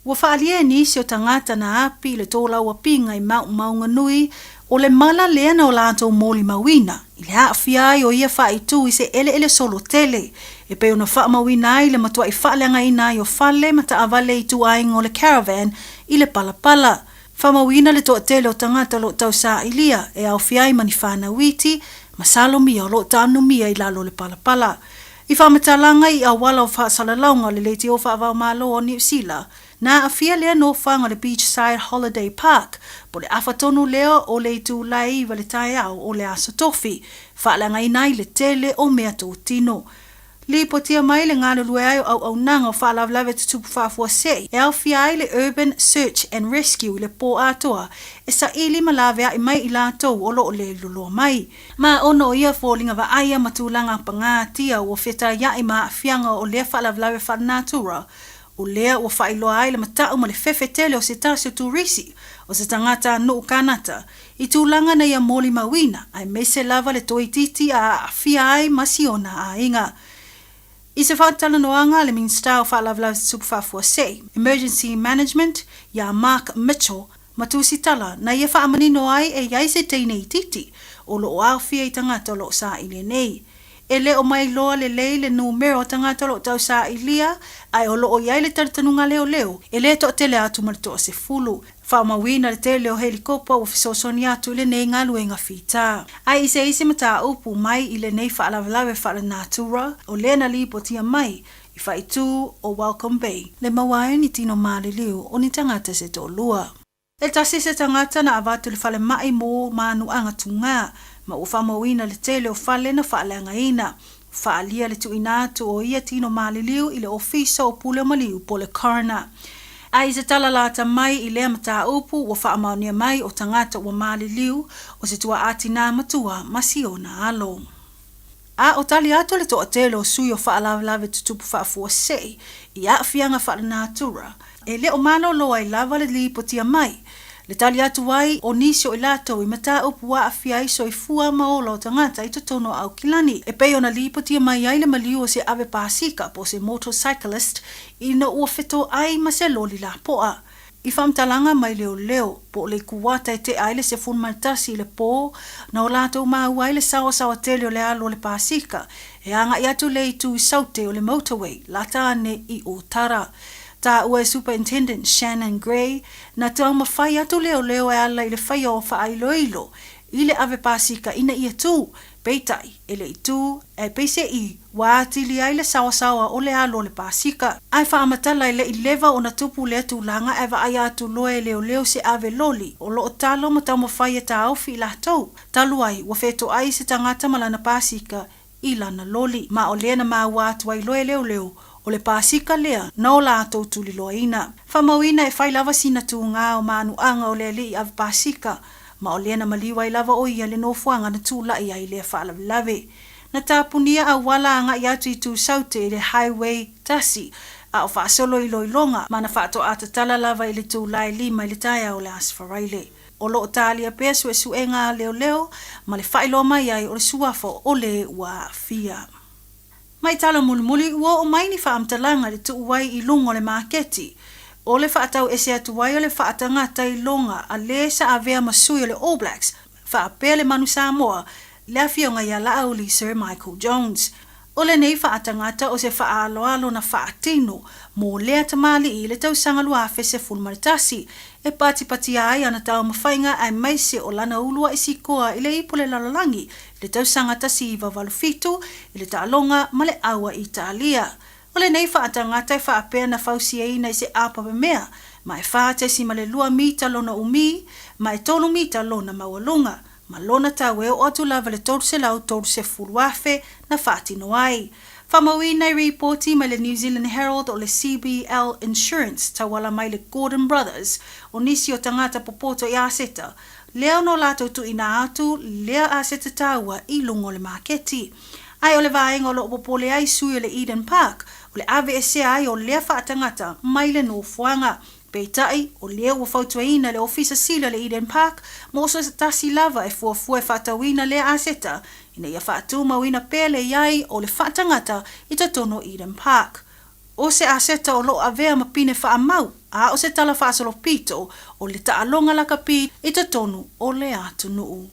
Ua faaalia e nisi o tagata na api i le tolaua piga i maumauga nui o le mala lea na o latou molimauina i le aafia ai o ia faaitu i se eleele solo tele e pei ona faamauina ai le matuai faaleagaina ai o fale ma taavale i ituaiga o le caravan i le palapala. Faamauina le toatele o tagata o lo o tausailia e aofia ai ma ni fanau iti ma salomia o lo o taanumia i lalo o le palapala. I faamatalaga i auala o faasalalauga o le leitio faava-o-Malo o Niu Sila, na aafia lea nofoaga o le Beachside Holiday Park po o le afa tonu lea o le itula e 9 le taeao o le Aso Tofi, faaleagaina ai le tele o meatotino. Lipotia mai le galulue ai o auaunaga o faalavelave tutupu faafuasei e aofia ai le Urban Search and Rescue i le pō atoa e saili ma laveai mai i latou o lo o le loloa mai. Ma ona o ia foliga vaaia ma tulaga pagatia ua fetaiai ma aafiaga o lea faalavelave faalenatura, o lea ua faailoa ai le matau ma le fefe tele o se tasi o turisi o se tagata nuu Kanata i tulaga na ia molimauina aemaise lava le toeitiiti a aafia ai ma si ona aiga. I se faatalanoaga a le Minisita o Faalavelave Tutupu Faafuasei, Emergency Management, iā Mark Mitchell, ma Tusitala, na ia faamanino ai e i ai se teine itiiti o lo o aofia i tagata o lo o sailia nei. E le o mailoa lelei le numera o tagata o lo o tausailia, ae o lo o i ai le talitonuga leoleo e le toatele atu ma le toasefulu. Faamauina le tele o helikopa ua fesoasoani atu i lenei galuega fita. Ae i se isi mataupu mai i lenei faalavelave faalenatura, o lea na lipotia mai i faaitu o Welcome Bay, le maua ai ni tino maliliu o ni tagata se toalua. E tasi se tagata na avatu i le falemai mo manuaga tugā, ma ua faamauina le tele o fale na faaleagaina. Faaalia le tuuina atu o ia tino maliliu i le Ofisa o Pule o Maliu po o le Coroner. Ae i se tala lata mai i lea mataupu ua faamaonia mai o tagata ua maliliu o se tuaa tinā matua ma si ona alo. A o tali atu le toatele o sui o faalavelave tutupu faafuasei i aafiaga faalenatura, e le o malolo ai lava le lipotia mai. Le tali atu ai o nisi o i latou i mataupu ua aafia ai soifua ma ola o tagata i totonu o Aukilani, e pei ona lipotia mai ai le maliu o se ave pasika po o se motorcyclist ina ua fetoai ma se loli lapoa. I faamatalaga mai leoleo, po o le ikuata e tea ai le 11 i le pō, na o latou maua ai le saoasaoa tele o le alu o le pasika, e agai atu le itu i Saute o le motorway, lata ane i Ōtara. Taua e Superintendent Shannon Gray, na taumafai atu leoleo e ala i le faia o faailoilo i le ave pasika ina ia tū, peitai, e le i tū, ae peiseʻi, ua atili ai le saoasaoa o le alu o le pasika. Ae faamatala e le i leva ona tupu lea tulaga ae vaaia atu loa e leoleo se ave loli o lo o talo ma taumafai e taofi i latou. Talu ai, ua fetoai se tagata ma lana pasika i lana loli, ma o lea na maua atu ai loa e leoleo, o le pasika lea na o latou tuliloaina. Faamauina e fai lava sina tugā o manuaga o le alii ave pasika, ma o lea na maliu ai lava o ia le nofoaga na tulaʻi ai lea faalavelave. Na tapunia auala agai atu i Tusaute i le Highway 1, a o faasolo iloiloga, ma na faatoa tatala lava i le itula e 5 i le taeao o le Aso Faraile. O lo o talia pea suesuega a leoleo ma le faailoa mai ai o le suafa o le ua aafia. Mai tala mulimuli ua oo mai ni faamatalaga i le tuu ai i luga o le maketi o le faatau ese atu ai o le faatagata i loga a le sa avea ma sui o le All Blacks faapea le Manu Samoa le afioga ia Laauli Sir Michael Jones. O lenei faatagata o se faaaloalo na faatino mo lea tamalii i le tausaga 2011 e patipatia ai ana taumafaiga aemaise o lana uluai sikoa i le ipu o le lalolagi i le tausaga 1987 i le taaloga ma le aua Italia. O lenei faatagata e faapea na fausiaina i se apapamea ma e 4.2 mita lona umi ma e 3 mita lona maualuga ma lona tau e oo atu lava i le 330,000 na faatino ai. Faamauina i ripoti mai le New Zealand Herald o le CBL Insurance tauala mai le Gordon Brothers o nisi o tagata popoto i aseta lea no latou tuuina atu lea aseta taua i luga o le maketi. Ae o le vaega o lo o popole ai sui o le Eden Park o le aveesea ai o lea faatagata mai le nofoaga. Peitai, o lea ua fautuaina le Ofisa Sili o le Eden Park mo se tasi lava e fuafua e faatauina lea aseta ina ia faatumauina pea le i ai o le faatagata i totonu o Eden Park. O se aseta o lo o avea ma pine faamau, a o se tala faasolopito o le taaloga lakapi i totonu o le atunuu.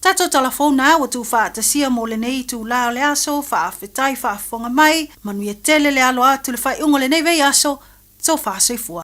Tatou tala fou na ua tuufaatasia mo lenei itulā o le aso, faafetai faafofoga mai, manuia tele le alo atu i le faaiuga o lenei veiaso, Tofa soifua.